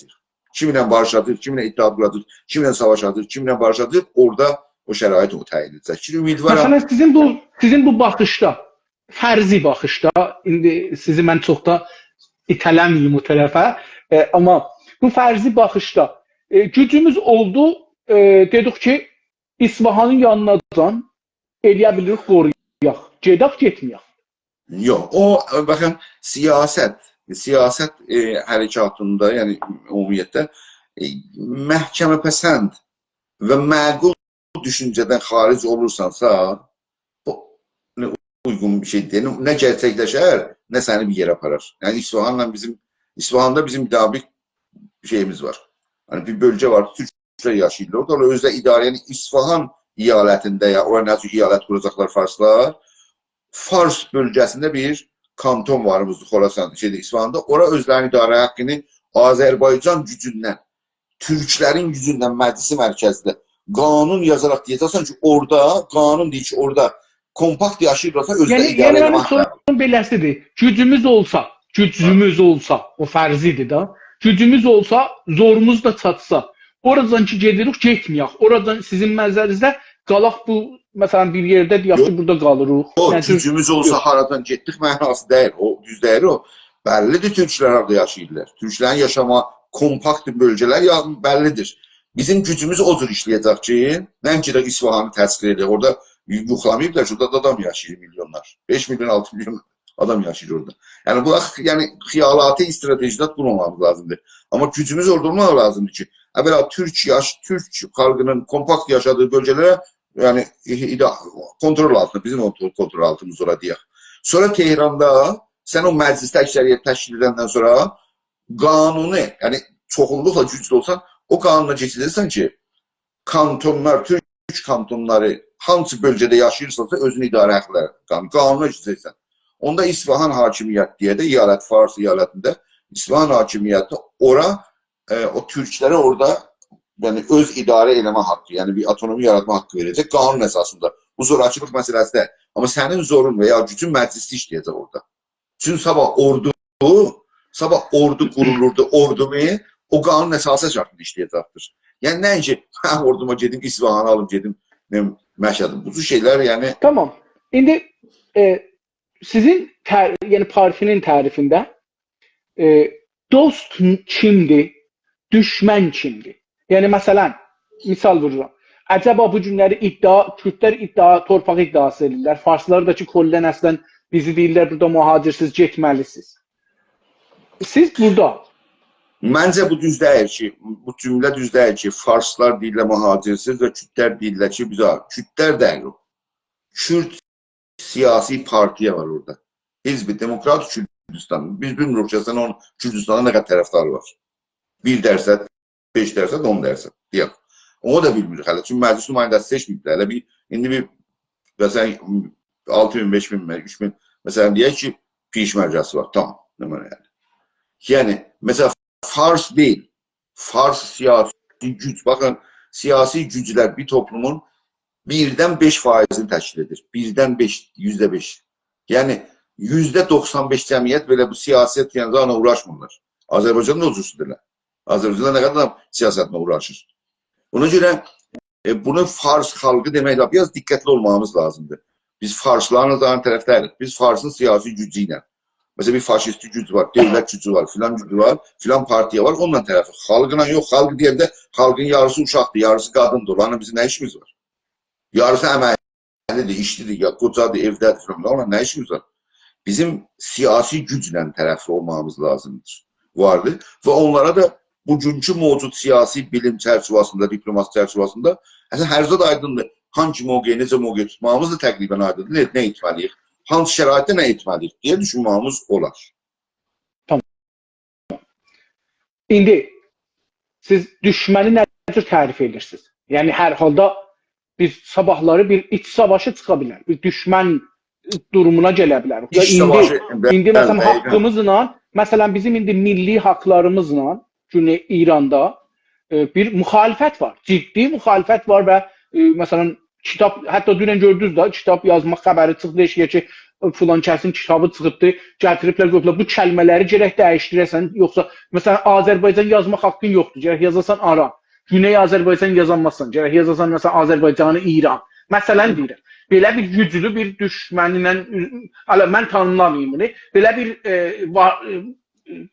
کیمله باریشاجاغیق، کیمله اتحاد قوراجاغیق، کیمله ساواشاجاغیق، کیمله باریشاجاغیق، اورادا او شرایط او تعیین ائده‌جک. کی، امیدوارام. مثلا، سیزین بو، سیزین بو باخیشدا، فرضی باخیشدا، ایندی سیزی من چوخ دا ایته‌له‌مه‌ییم او طرفه، ائ، آمما بو فرضی باخیشدا، ائ، گوجوموز اولدو، ائ، دئدیک کی، اصفهانین یانیناجان ائلیه بیلیریک قورویاق. گئدک، گئتمه‌یک. یوخ، او، باخین، سیاست، سیاست، ائ، حرکاتیندا، یعنی عمومیتله، ائ، محکمه‌پسند و معقول دوشونجه‌دن خارج اولورسانسا، بو نه اویغون بیر شئی دئییل. نه گئرچکلشر، نه سنی بیر یئره آپارار. یعنی، اصفهانلا بیزیم، اصفهاندا بیزیم مطابق شئییمیز وار. یعنی، بیر بؤلگه وار، تورکلر یاشاییرلار اورادا. اونلار اؤزو ده اداره، یعنی، اصفهان ایالتینده، یا اورا نه جور ایالت قوراجاقلار فارسلار، فارس بؤلگه‌سینده بیر کانتون وار، خراسان، شئیده، اصفهاندا. اورا اؤزلرینین اداره حاققینی آذربایجان گوجوندن، تورکلرین گوجوندن مجلس مرکزده قانون یازاراق دئیه‌جکسن کی، اورادا قانون دئییر کی، اورادا کومپاکت یاشاییرلارسا، اؤزلری یعنی، اداره یعنی، منیم ائله‌مک سوروم حاققی. بئله‌سیدیر. گوجوموز اولسا، گوجوموز اولسا، او فرضی‌دیر ده. گوجوموز اولسا، زوروموز دا چاتسا، اورادان کی گئدیریک، گئتمه‌یک. اورادان سیزین نظرینیزده قالاق بو، مثلا، بیر یئرده دئیک کی، یوخ. بورادا قالیریق. او، نه جور؟ گوجوموز اولسا، یوخ. هارادان گئتدیک معناسی دئییل. او، دوز دئییل او. بللی‌دیر تورکلر هاردا یاشاییرلار. تورکلرین یاشاما کومپاکت بؤلگه‌لر یا، بللی‌دیر. بیزیم گوجوموز او جور ایشله‌یه‌جک کی، نه کی ده اصفهانی تسخیر ائدک. اورادا یوخلاماییبلار کی، اورادا آدام یاشاییر میلیونلار. بئش میلیون، آلتی میلیون آدام یاشاییر اورادا. یعنی، بو، یعنی، خیالاتی استراتژی‌لر قورمامامیز لازیمدیر. آمما گوجوموز اورادا اولماق لازیمدیر کی، اولا تورک یاش-، تورک خالقینین کومپاکت یاشادیغی بؤلگه‌لره، یعنی، ادا-، کنترل آلتیندا، بیزیم او کنترل آلتیمیز اولا دئیک. سونرا تهراندا سن او مجلسده اکثریت تشکیل ائدندن سونرا قانونی، یعنی، چوخونلوقلا گوجلو اولسان، او قانونا کئچیرسن کی، کانتونلار، تورک کانتونلاری، هانسی بؤلگه‌ده یاشاییرسانسا، اؤزون اداره حاقلاری، قان-، قانونا کئچیرسن. اوندا اصفهان حاکمیتی دئیه ده، ایالت، فارس ایالتینده اصفهان حاکمیتی اورا، ائ، او تورکلره اورادا، یعنی، اؤز اداره ائله‌مه حاققی، یعنی بیر آوتونومی یاراتما حاققی وئره‌جک قانون اساسیندا. بو زوراکیلیق مسئله‌سی دئییل. آمما سنین زورون و یا گوجون مجلسده ایشله‌یه‌جک اورادا. چونکی صاباح اوردو، صاباح اوردو قورولوردو، اوردونو او قانون اساسی اساسیندا ایشله‌یه‌جکدیر. یعنی، نه اینکی، هه، اوردوما گئدیم، اصفهانی آلیم، گئدیم، نه بیلیم، مشهدی. بو جور شئیلر، یعنی. تامام. ایندی، ائ، سیزین تع-، یعنی پارتی‌نین تعریفینده، ائ، دوست کیمدیر، دوشمن کیمدیر؟ یعنی، مثلا، مثال وورورام. عجبا بو گونلری ادعا، کوردلر ادعا، تورپاق ادعاسی ائدیرلر. فارسلار دا کی، کلاً اصلاً بیزی دئییرلر، بورادا مهاجرسیز گئتمه‌لی‌سینیز. سیز بورادا. منجه بو دوز دئییل کی، بو جمله دوز دئییل کی، فارسلار دئییرلر مهاجرسیز و کوردلر دئییرلر کی، بیزه، کوردلر دئییل او. کورد سیاسی پارتیا وار اورادا. حزب دموکرات کوردوستان. بیز بیلمیریک کی، اصلاً اونون کوردوستاندا نه قدر طرفداری وار. بیر درصد، بئش درصد، اون درصد. دئیک. اونو دا بیلمیریک هله. چونکی مجلس نماینده‌سی سئچمه‌ییبلر. هله بیر، ایندی بیر، مثلا، آلتی مین، بئش مین، اوچ مین، مثلا، دئیک کی، پیشمرگه‌سی وار. تامام. نمنه یعنی؟ یعنی، مثلا، فارس دئییل. فارس سیاسی گوج. باخین، سیاسی گوجلر بیر توپلومون بیردن بئش فایزینی تشکیل ائدیر. بیردن بئش، یوزده بئش. یعنی، یوزده دوخسان بئش جمعیت بئله بو سیاست، یعنی، داها اونا اوغراشمیرلار. آذربایجاندا دا او جور شئیدیرلر. آذربایجاندا نه قدر آدام سیاستله اوغراشیر؟ اونا گؤره، ائ، بونو فارس خالقی دئمکله بیر آز دقتلی اولمامیز لازیمدیر. بیز فارسلارین زادن طرفداریق. بیز فارسین سیاسی گوجو ایله، مثلا، بیر فاشیستی گوج وار، دؤولت گوجو وار، فلان گوجو وار، فلان پارتیا وار، اونونلا طرفداریق. خالقلا یوخ، خالق دئینده خالقین یاریسی اوشاقدیر، یاریسی قادیندیر. اونلارلا بیزیم نه ایشیمیز وار؟ یاریسی امک اهلی‌دیر، ایشلی‌دیر، یا قوجادیر، ائوده‌دیر فلان، اوننان نه ایشیمیز وار؟ بیزیم سیاسی گوجله طرفلی اولماغیمیز لازیمدیر. واردیر. و اونلارا دا بوگونکو موجود سیاسی بیلیم چرچیوه‌سینده، دیپلوماسی چرچیوه‌سینده اصلینده هر زاد آیدیندیر. هانگی موقعی، نئجه موقع توتماغیمیز دا تقریباً آیدیندیر. نه، نه ائتمه‌لی‌ییک؟ هانسی شرایطده نه ائتمه‌لی‌ییک دئیه دوشونمه‌ییمیز اولار. تامام. ایندی سیز دوشمنی نه جور تعریف ائدیرسینیز؟ یعنی، هر حالدا بیز صاباحلاری بیر ایچ ساواشی چیخا بیلر، بیر دوشمن دورومونا گله بیلریک. یا ایچ ایندی، ساواشی، بلی، ایندی، مثلا، دقیقاً. حاقیمیزلا، مثلا، بیزیم ایندی میللی حاقلاریمیزلا گونئی ایراندا، ائ، بیر مخالفت وار. جدی مخالفت وار و، ائ، مثلا، کیتاب، حتی دونن گؤردونوز ده، کیتاب یازما خبری چیخدی ائشییه کی، فلان کسین کیتابی چیخیبدی، گتیریبلر، قویوبلار. بو کلمه‌لری گرک دییشدیره‌سن، یوخسا، مثلا، آذربایجان یازما حاققین یوخدور، گرک یازاسان آرام. گونئی آذربایجان یازانمازسان، گرک یازاسان، مثلا، آذربایجانی ایران. مثلا دئییرم، بئله بیر گوجلو بیر دوشمنینن، هله من تانیملاماییم بونو، بئله بیر، ائ، وا-، ائ،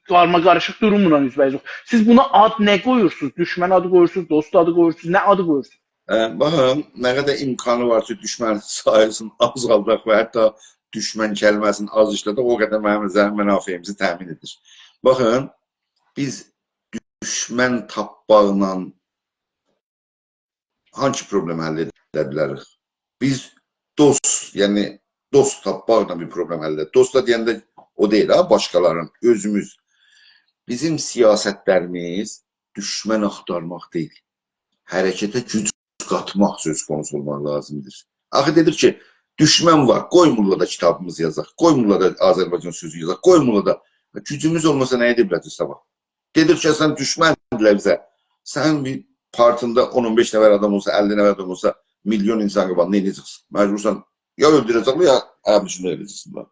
قارماقاریشیق دوروملا اوزبه‌اوزوخ. سیز بونا آد نه قویورسونوز؟ دوشمن آدی قویورسونوز، دوست آدی قویورسونوز، نه آدی قویورسونوز؟ ائ، باخین، نه قدر امکانی وار کی، دوشمنین ساییسین آزالداق و حتی دوشمن کلمه‌سینی آز ایشله‌دک، او قدر منیم نظریم منافعیمیزی تأمین ائدیر. باخین، بیز دوشمن تاپماقلا هانسی پروبلئمی حل ائده بیلریک؟ بیز دوست، یعنی دوست تاپماقلا بیر پروبلئم حل ائدر. دوست دا دئینده او دئییل ها، باشقالارین، اؤزوموز. بیزیم سیاستلریمیز دوشمن آختارماق دئییل. حرکته گوج قاتماق سؤز قونوسو اولماق لازیمدیر. آخی دئدیک کی، دوشمن وار، قویمورلار دا کیتابیمیزی یازاق، قویمورلار دا آذربایجان سؤزو یازاق، قویمورلار دا. گوجوموز اولماسا نه ائده بیله‌جه‌ییک صاباح؟ دئدیک کی، سن دوشمندیلر بیزه. سنین بیر پارتیندا اون اون بئش نفر آدام اولسا، اللی نفر آدام اولسا، میلیون اینسان قاباغیندا نئینیه‌جکسن؟ مجبورسان یا اؤلدوره‌جکلر، یا عرب دوشونده ائله‌یه‌جکسن.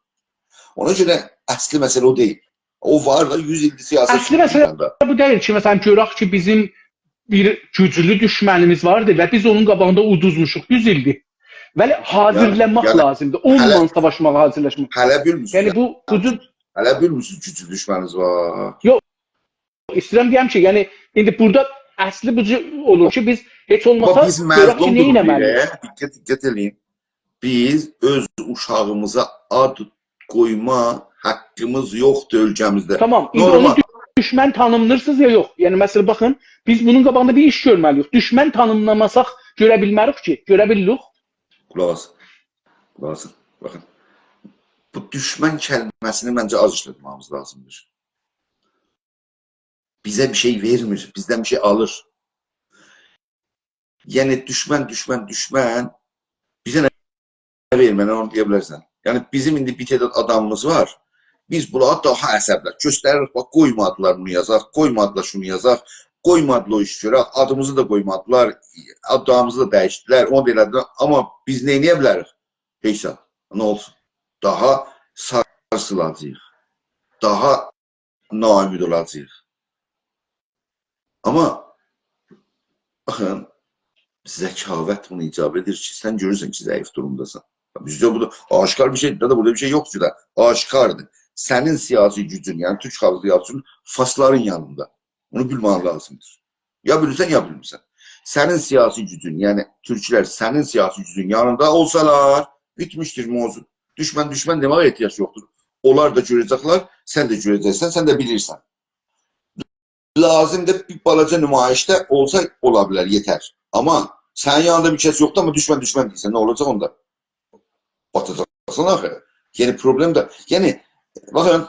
اونا گؤره اصلی مسئله او دئییل. او وار دا، یوز ایلدیر سیاست. اصلی مسئله ایراندا بو دئییل کی، مثلا، گؤرک کی، بیزیم بیر گوجلو دوشمنیمیز واردی و بیز اونون قاباغیندا اودوزموشوق یوز ایلدیر. بلی، حاضیرلانماق، یعنی، لازیمدیر. اونونلا ساواشماغا حاضیرلاشماق. هله بیلمیرسینیز. یعنی، بو، بو جور هله بیلمیرسینیز، گوجلو دوشمنیمیز وار. یوخ، ایسته‌ییرم دئیم کی، یعنی، ایندی بورادا اصلی بو جور اولور کی، بیز هئچ اولماسا گؤرک کی، نه ائتمه‌لی‌ییک. دقت، دقت ائله‌یین. بیز اؤز اوشاغیمیزا آد قویما حاققیمیز یوخدور اؤلکه‌میزده. تامام، ایندی اونو دوشمن تانیملاییرسینیز یا یوخ؟ یعنی، مثلا، باخین، بیز بونون قاباغیندا بیر ایش گؤرمه‌لی‌ییک. دوشمن تانیملاماساق، گؤره بیلمه‌ریک کی، گؤره بیلیریک. قولاق آسین. قولاق آسین. باخین، بو دوشمن کلمه‌سینی منجه آز ایشلتمه‌ییمیز لازیمدیر. بیزه بیر شئی وئرمیر، بیزدن بیر شئی آلیر. یعنی، دوشمن، دوشمن، دوشمن بیزه نه وئرمیر، اونو دئیه بیلرسن. یعنی، بیزیم ایندی بیر تعداد آدامیمیز وار. بیز بونلارا داها عصبلر گؤستریریک. باخ، قویمادیلار بونو یازاق، قویمادیلار شونو یازاق، قویمادیلار او ایشی گؤرک، آدیمیزی دا قویمادیلار، آدیمیزی دا دییشدیلر، اونو دا ائله‌دیلر. آمما بیز نه ائده بیلریک؟ هئچ زاد. نه اولسون؟ داها سارسیلاجاغیق. داها ناامید اولاجاغیق. آمما، باخین، ذکاوت بونو ایجاب ائدیر کی، سن گؤرورسن کی، ضعیف دورومداسان. بیزده بو دا آشکار بیر شئیدیر ده، بورادا بیر شئی یوخدور دا. آشکاردیر. سنین سیاسی گوجون، یعنی تورک خالق سیاسی گوجون فارسلارین یانیندا. بونو بیلمک لازیمدیر. یا بیلیرسن، یا بیلمیرسن. سنین سیاسی گوجون، یعنی تورکلر سنین سیاسی گوجون یانیندا اولسالار، بیتمیشدیر موضوع. دوشمن، دوشمن دئمه‌یه احتیاج یوخدور. اونلار دا گؤره‌جکلر، سن ده گؤره‌جکسن، سن ده بیلیرسن. لازیمدیر بیر بالاجا نمایشده اولسا اولا بیلر، یئتر. آمما سنین یانیندا بیر کس یوخدور، آمما دوشمن، دوشمن دئییرسن، نه اولاجاق اوندا؟ باتاجاقسان آخی. یعنی پروبلئم ده، یعنی، باخین،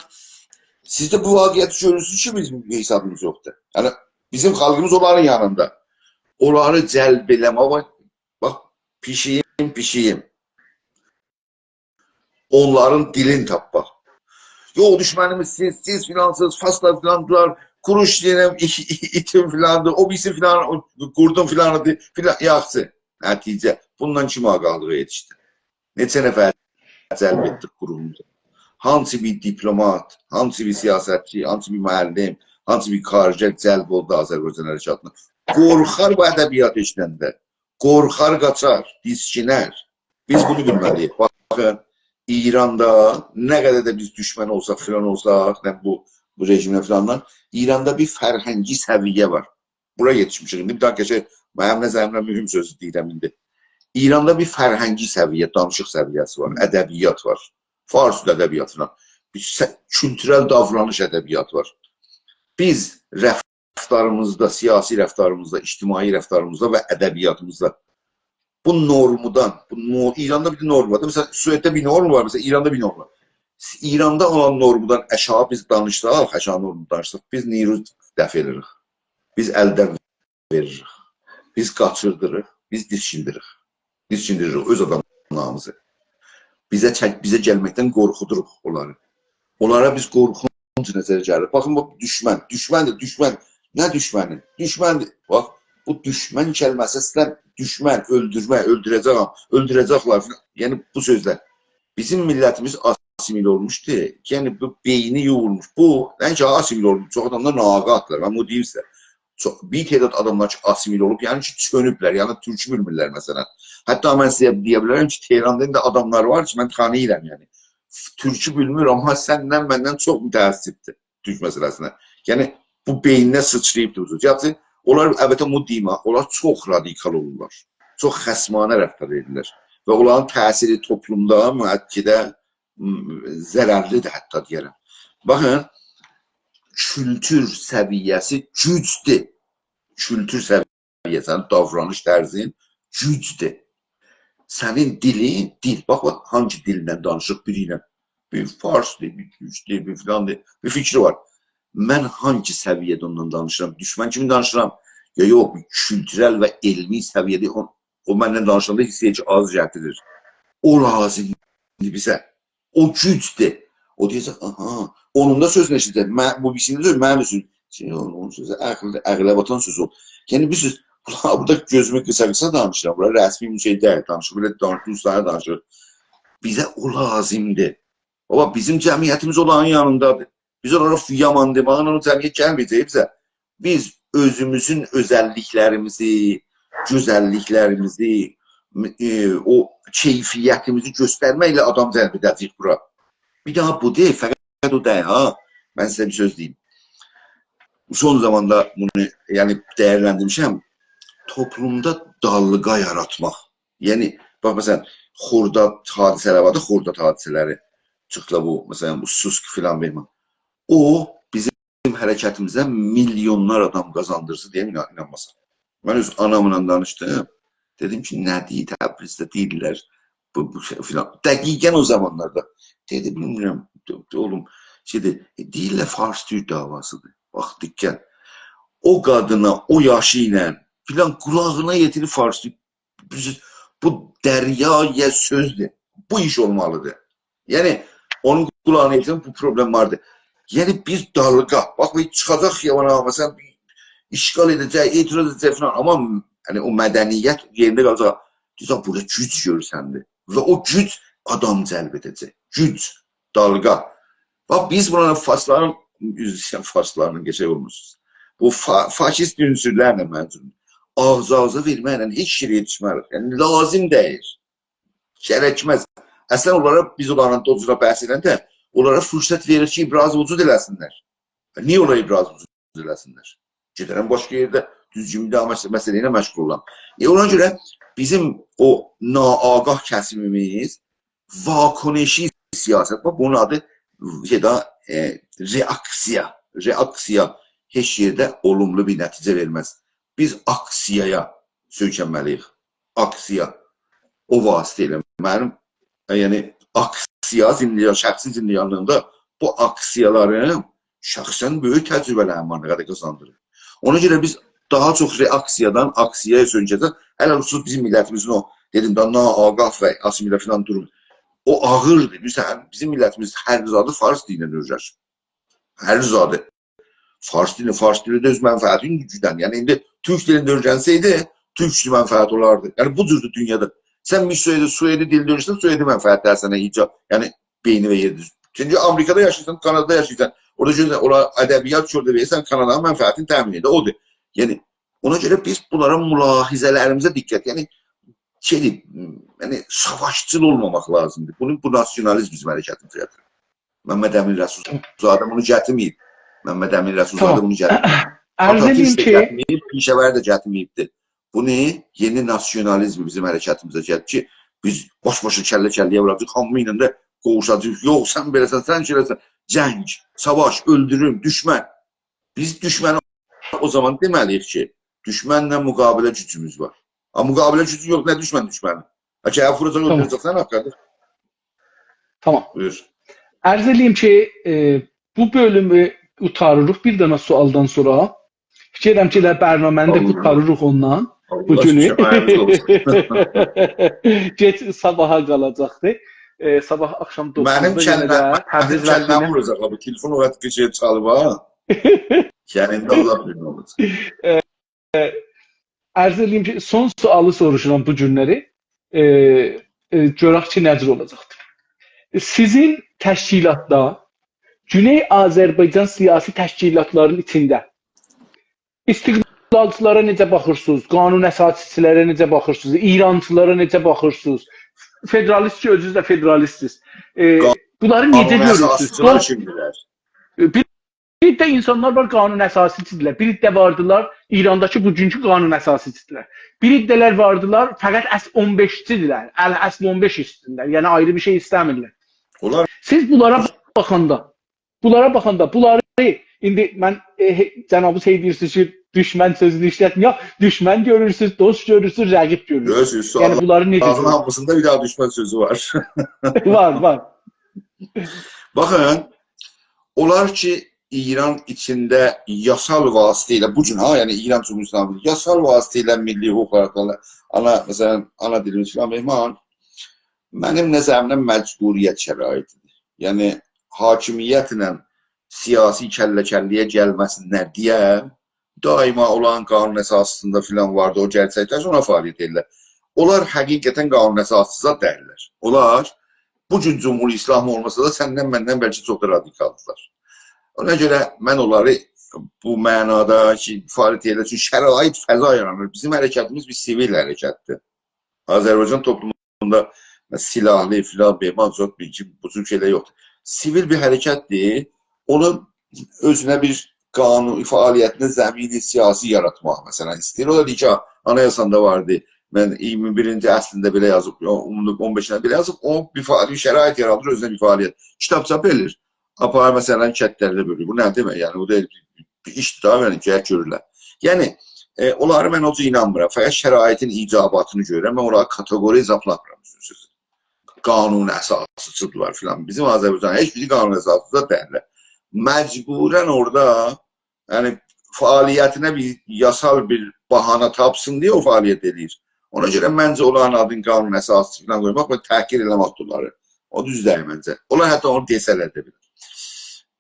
سیز ده بو واقعیتی گؤرورسونوز کی، بیزیم حسابیمیز یوخدور. یعنی، بیزیم خالقیمیز اونلارین یانیندا. اونلاری جلب ائله‌مک، باخ، باخ، پیشیییم، پیشیییم. اونلارین دیلینی تاپماق. یوخ، دوشمنیمیز سیز، سیز فیلانسینیز، فارسلار فیلاندیلار، کوروش دئییرم، ایتین فیلاندیر، او بیریسی فیلان، او قوردون فیلانیدیر، فیلان، یاخشی. نتیجه، بوندان کیم آگاهلیغا یئتیشدی؟ نئچه نفر جلب ائتدیک قوروموموزا؟ هانسی بیر دیپلومات، هانسی بیر سیاستچی، هانسی بیر معلم، هانسی بیر کارگر جلب اولدو آذربایجان حرکاتینا؟ قورخار بو ادبیات ائشیدنده. قورخار، قاچار، دیسکینر. بیز بونو بیلمه‌لی‌ییک. باخین، ایراندا نه قدر ده بیز دوشمن اولساق، فیلان اولساق، نه بو، بو رژیمله فیلاندان، ایراندا بیر فرهنگی سویه وار. بورا یئتیشمیشیک. ایندی بیر داها قشنگ، منیم نظریمده مهم سؤزو دئییرم ایندی. ایراندا بیر فرهنگی سویه، دانیشیق سویه‌سی وار، ادبیات وار. فارس ادبیاتینا. بیر سه-، کولتورل داورانیش ادبیاتی وار. بیز رفتاریمیزدا، سیاسی رفتاریمیزدا، اجتماعی رفتاریمیزدا و ادبیاتیمیزدا بو نورمودان، بو نو-، ایراندا بیر نورم وار دا، مثلا، سوئدده بیر نورم وار، مثلا، ایراندا بیر نورم وار. ایراندا اولان نورمودان آشاغی بیز دانیشساق، آشاغی نورمودان دانیشساق، بیز نیروز دفع ائدیریک. بیز الدن وئریریک. بیز قاچیردیریق، بیز دیسکیندیریک. دیسکیندیریک اؤز آداملاریمیزی. بیزه چک-، بیزه گلمکدن قورخودوروق اونلاری. اونلارا بیز قورخونج نظره گلیر. باخین، بو دوشمن، دوشمندیر، دوشمن. نه دوشمنی؟ دوشمندیر. باخ، بو دوشمن کلمه‌سی اصلا دوشمن، اؤلدورمه، اؤلدوره‌جه‌یم، اؤلدوره‌جکلر فلان. یعنی بو سؤزلر. بیزیم میللتیمیز آسیمیله اولموشدو. یعنی بو بئینی یویولموش. بو، نه‌اینکی آسیمیله اولموش، چوخ آدام دا ناآگاهدیرلار. من بونو دئییم سیزه. چوخ، بیر تعداد آداملار کی، آسیمیله اولوب، یعنی کی، چؤنوبلر، یعنی تورکو بیلمیرلر مثلا. حتی من سیزه دئیه بیلرم کی، تهراندا ایندی آداملار وار کی، من تانیییرام، یعنی. تورکو بیلمیر، آمما سندن، مندن چوخ متأثردیر تورک مسئله‌سینه. یعنی، بو بئینینه سیچراییبدیر بو سؤز. یاخشی، اونلار، البته، بونو دئییم ها، اونلار چوخ رادیکال اولورلار. چوخ خصمانه رفتار ائدیرلر. و اونلارین تأثیری توپلومدا، مؤکدده، م، ضررلیدیر حتی، دئیه‌رم. باخین، کولتور سویه‌سی گوجدور. کولتور سویه‌سین، داورانیش طرزین گوجدور. سنین دیلین، دیل، باخ، باخ، هانگی دیلله دانیشیریق بیری ایله؟ بیر فارسدیر، بیر تورکدور، بیر فلاندیر، بیر فیکری وار. من هانگی سویه‌ده اوننان دانیشیرام؟ دوشمن کیمی دانیشیرام؟ یا یوخ، بیر کولتورل و علمی سویه‌ده او، او منن دانیشاندا حیس ائدیر کی، آز گتیریر. او لازیمدیر بیزه. او گوجدور. او دئیه‌جک، آها، اونون دا سؤزونو ائشیده‌جک. من، بو بیریسینین سؤزو، منیم سؤزوم. شئی، اونون، اونون سؤزو عقل، عقله باتان سؤز اولدو. یعنی، بیر سؤز، بونلار بورادا گؤزومو قیسا-قیسا دانیشیرام. بونلار رسمی بیر شئی دئییل، دانیشیر. بئله دانیشیر، دوستانه دانیشیر. بیزه او لازیمدیر. بابا، بیزیم جمعیتیمیز اونلارین یانیندادیر. بیز اونلارا یامان دئمکله او جمعیت گلمه‌یه‌جک بیزه. بیز اؤزوموزون اؤزللیکلریمیزی، گؤزللیکلریمیزی، م-، ائ، او کیفیتیمیزی گؤسترمکله آدام جلب ائده‌جه‌ییک بورا. بیر داها بو دئییل، فقط او دئییل ها. من سیزه بیر سؤز دئییم. سون زاماندا بونو، یعنی، دیرلندیرمیشم. توپلومدا دالغا یاراتماق. یعنی، باخ، مثلا، خرداد حادثه‌لری واردی، خرداد حادثه‌لری. چیخدی بو، مثلا، بو سوسک فلان وئرمه. او، بیزیم حرکتیمیزه میلیونلار آدام قازاندیرسین دئیه اینا-، اینانماسان. من اؤز آناملا دانیشدیم. دئدیم کی، نه دئییر، تبریزده دئییرلر، بو، بو شئی فلان. دقیقا او زامانلاردا. دئدی، بیلمیرم، دئ-، دئ-، اوغلوم، شئیدیر، ائ، دئییرلر فارس تورک دعواسیدیر. باخ، دقت. او قادینا، او یاشی ایله فلان قولاغینا یئتیریب فارس تورک. بیز، بو دریایا سؤزدور. بو ایش اولمالیدیر. یعنی، اونون قولاغینا یئتیرن بو پروبلم واردی. یعنی، بیر دالغا. باخ، بیر چیخاجاق خیابانا، مثلا، اشغال ائده‌جک، اعتراض ائده‌جک فلان. آمما، یعنی، او مدنیت یئرینده قالاجاق. دئیه‌جک، بورادا گوج گؤرسندی. و او گوج آدام جلب ائده‌جک. گوج، دالغا. باخ، بیز بونلارین فارسلارین، عذر ایسته‌ییرم، فارسلارین قشنگ اولموسونوز. بو فا-، فاشیست عنصرلرله منظوروم. آغزا-آغزا وئرمکله هئچ یئره یئتیشمه‌ریک. یعنی، لازیم دئییل. گرکمز. اصلا اونلارا، بیز اونلارلا دوجورا بحث ائدنده، اونلارا فرصت وئریر کی، ابراز وجود ائله‌سینلر. نییه اونلار ابراز وجود ائله‌سینلر؟ گئدرم باشقا یئرده دوزگون بیر داها مس-، مسئله ایله مشغول اولام. ائ، اونا گؤره بیزیم او ناآگاه کسیمیمیز واکنشی سیاست، باخ، بونون آدی شئی ده، ائ، رئاکسیا. رئاکسیا هئچ یئرده اولوملو بیر نتیجه وئرمز. بیز آکسیایا سؤیکنمه‌لی‌ییک. آکسیا. او واسطه ایله منیم، ائ، یعنی، آکسیا زندگان، شخصی زندگانلیغیمدا بو آکسیالاریم شخصا بؤیوک تجربه‌لریم وار، نه قدر قازاندیریر. اونا گؤره بیز داها چوخ رئاکسیادان آکسیایا سؤیکنه‌جک. علی‌الخصوص بیزیم میللتیمیزین او، دئدیم ده، ناآگاه و آسیمیله فلان دوروم. او آغیردیر. بیز، بیزیم میللتیمیز هر زادی فارس دیلینن اؤیره‌نیر. هر زادی. فارس دیلی، فارس دیلی ده اؤز منفعتینی گوجدن. یعنی، ایندی تورک دیلینده اؤیرنسه‌یدی، تورک منفعتی اولاردی. یعنی، بو جوردور دونیادا. سن بیر سوئدی، سوئدی دیلینده اؤیرنسن، سوئدی منفعتلری سنه ایجاد، یعنی، بئینیوه یئرلیر. چونکی آمریکادا یاشاییرسان، کانادادا یاشاییرسان، اورادا گؤرسن، اونلار ادبیات کورده وئریرسن، کانادانین منفعتینی تأمین ائدیر. اودور. یعنی، اونا گؤره بیز بونلارا ملاحظه‌لریمیزه دقت، یعنی، شئیدیر، یعنی، ساواشچیل اولماماق لازیمدیر. بونون، بو ناسیونالیزم بیزیم حرکتیمیزه گتیریر. ممد امین رسول‌زاده بونو گتیرمه‌ییب. ممد امین رسول‌زاده، تامام، بونو گتیرمه‌ییب. عرض آتاتورک ائله‌ییم ده کی، گتیرمه‌ییب، پیشه‌ور ده گتیرمه‌ییبدیر. بونو یئنی ناسیونالیزم بیزیم حرکتیمیزه گلدی کی، بیز باش-باشا، کلله-کلله‌یه ووراجاغیق، هامی ایله ده قوووشاجاغیق. یوخ، سن بئله‌سن، سن شئیله‌سن، جنگ، ساواش، اؤلدوروم، دوشمن. بیز دوشمنی او زامان دئمه‌لی‌ییک کی، دوشمنله مقابله گوجوموز وار. آمما مقابله گوجو یوخ، نه دوشمن دوشمنی؟ ها، کی، هه، ووراجاق، تامام. اؤلدوره‌جک، سن حاققادیر. تامام. بویور. عرض ائله‌ییم کی، ائ، بو بؤلومو قوتاریریق بیر دنه سؤالدان سونرا. فیکیر ائدیرم کی، ائله برنامه‌نی ده، ساغ اولون، قوتاریریق اوندان ساغ اولون. بو گونو. آللاه سیزین آیاغینیز اولسون. گئج صاباحا قالاجاقدیر. ائ، صاباح آخشام منیم دوققوزدا یئنه کلله‌م، ده منیم تبریز کلله‌می وقتینه ووراجاق ها، بو تلفون او قدر گئج چالیب ها. یعنی، ایندی آللاه بیلیر نه اولاجاق. عرض ائله‌ییم کی، سون سؤالی سوروشورام بو گونلری. ائ، ائ، گؤرک کی، نه جور اولاجاقدیر. سیزین تشکیلاتدا گونئی آذربایجان سیاسی تشکیلاتلارین ایچینده استقلالچیلارا نئجه باخیرسینیز؟ قانون اساسی‌چیلره نئجه باخیرسینیز؟ ایرانچیلارا نئجه باخیرسینیز؟ فدرالیست کی، اؤزونوز ده فدرالیستسینیز. ائ، قا-، بونلاری نئجه قانون گؤرورسونوز؟ اساسی‌چیلر دوست، کیمدیرلر؟ ائ، بیر بیر عده اینسانلار وار، قانون اساسی‌چیدیرلر. بیر عده واردیلار، ایرانداکی بوگونکو قانون اساسی‌چیدیرلر. بیر عده‌لر واردیلار، فقط اصل اون بئشچیدیرلر. ال-، اصل اون بئش اوستونده، یعنی آیری بیر شئی ایسته‌میرلر. اونلار سیز بونلارا باخاندا، بونلارا باخاندا، بونلاری ایندی من، ائ، هئ-، جنابینیز هئی دئییرسینیز کی، دوشمن سؤزونو ایشلتمه‌یک. دوشمن گؤرورسونوز، دوست گؤرورسونوز، رقیب گؤرورسونوز. گؤرورسونوز، یعنی سؤالین بونلاری نئجه گؤرورسونوز؟ هامیسیندا بیر دنه دوشمن سؤزو وار. وار، وار. باخین، اونلار کی، ایران ایچینده یاسال واسطه ایله، بو گون ها، یعنی ایران جمهوری اسلامی یاسال واسطه ایله میللی حقوقلار، آنا، مثلا، آنا دیلیمیز فلان، مهمان، منیم نظریمده مجبوریت شرایطیدیر. یعنی، حاکمیتله سیاسی کلله-کلله‌یه گلمه‌سینلر دئیه دائما اولارین قانون اساسی‌سینده فلان واردی، او گرچکدیر، اونا فعالیت ائدیرلر. اونلار حقیقتا قانون اساسی‌سی دئییللر. اونلار بو گون جمهوری اسلامی اولماسا دا سندن مندن بلکه چوخ دا رادیکالدیرلار. اونا گؤره من اونلاری بو معنادا کی، فعالیت ائدیرلر، چونکی شرایط، فضا یارانیر. بیزیم حرکتیمیز بیر سیویل حرکتدیر. آذربایجان توپلوموندا سلاحلی فلان، بهمان، زوت بیر کی، بو جور شئیلر یوخدور. سیویل بیر حرکتدیر. اونون اؤزونه بیر قانون، فعالیتینه زمین سیاسی یاراتماق، مثلا، ایسته‌ییر. او دا دئییر کی، آنایاساندا واردی. من اییرمی بیرینجی اصلینده بئله یازیب، اون، اون بئشینده بئله یازیب، او بیر فعالیت، شرایط یارادیر، اؤزونه بیر فعالیت. کیتاب چاپ ائدیر. آپاریر، مثلا، کندلره بؤلور. بو نه دئمک؟ یعنی، بو دا بیر ایشدیر دا، یعنی، گرک گؤرورلر. یعنی، ائ، اونلاری من او جور اینانمیرام. فقط شرایطین ایجاباتینی گؤرورم. من اونلاری کاتئقوری حسابلانمیرام، دوزون سؤزو. قانون اساسی‌چیدیرلار فلان. بیزیم آذربایجان هئچ بیری قانون اساسی‌چی دئییللر. مجبورا اورادا، یعنی، فعالیتینه بیر یاسال بیر بهانه تاپسین دئیه او فعالیت ائدیر. اونا گؤره منجه اونلارین آدینی قانون اساسی‌چی فلان قویماق و تحقیر ائله‌مک اولار. او دوز دئییل منجه. اولار حتی اونو دئسه‌لر ده بیلر.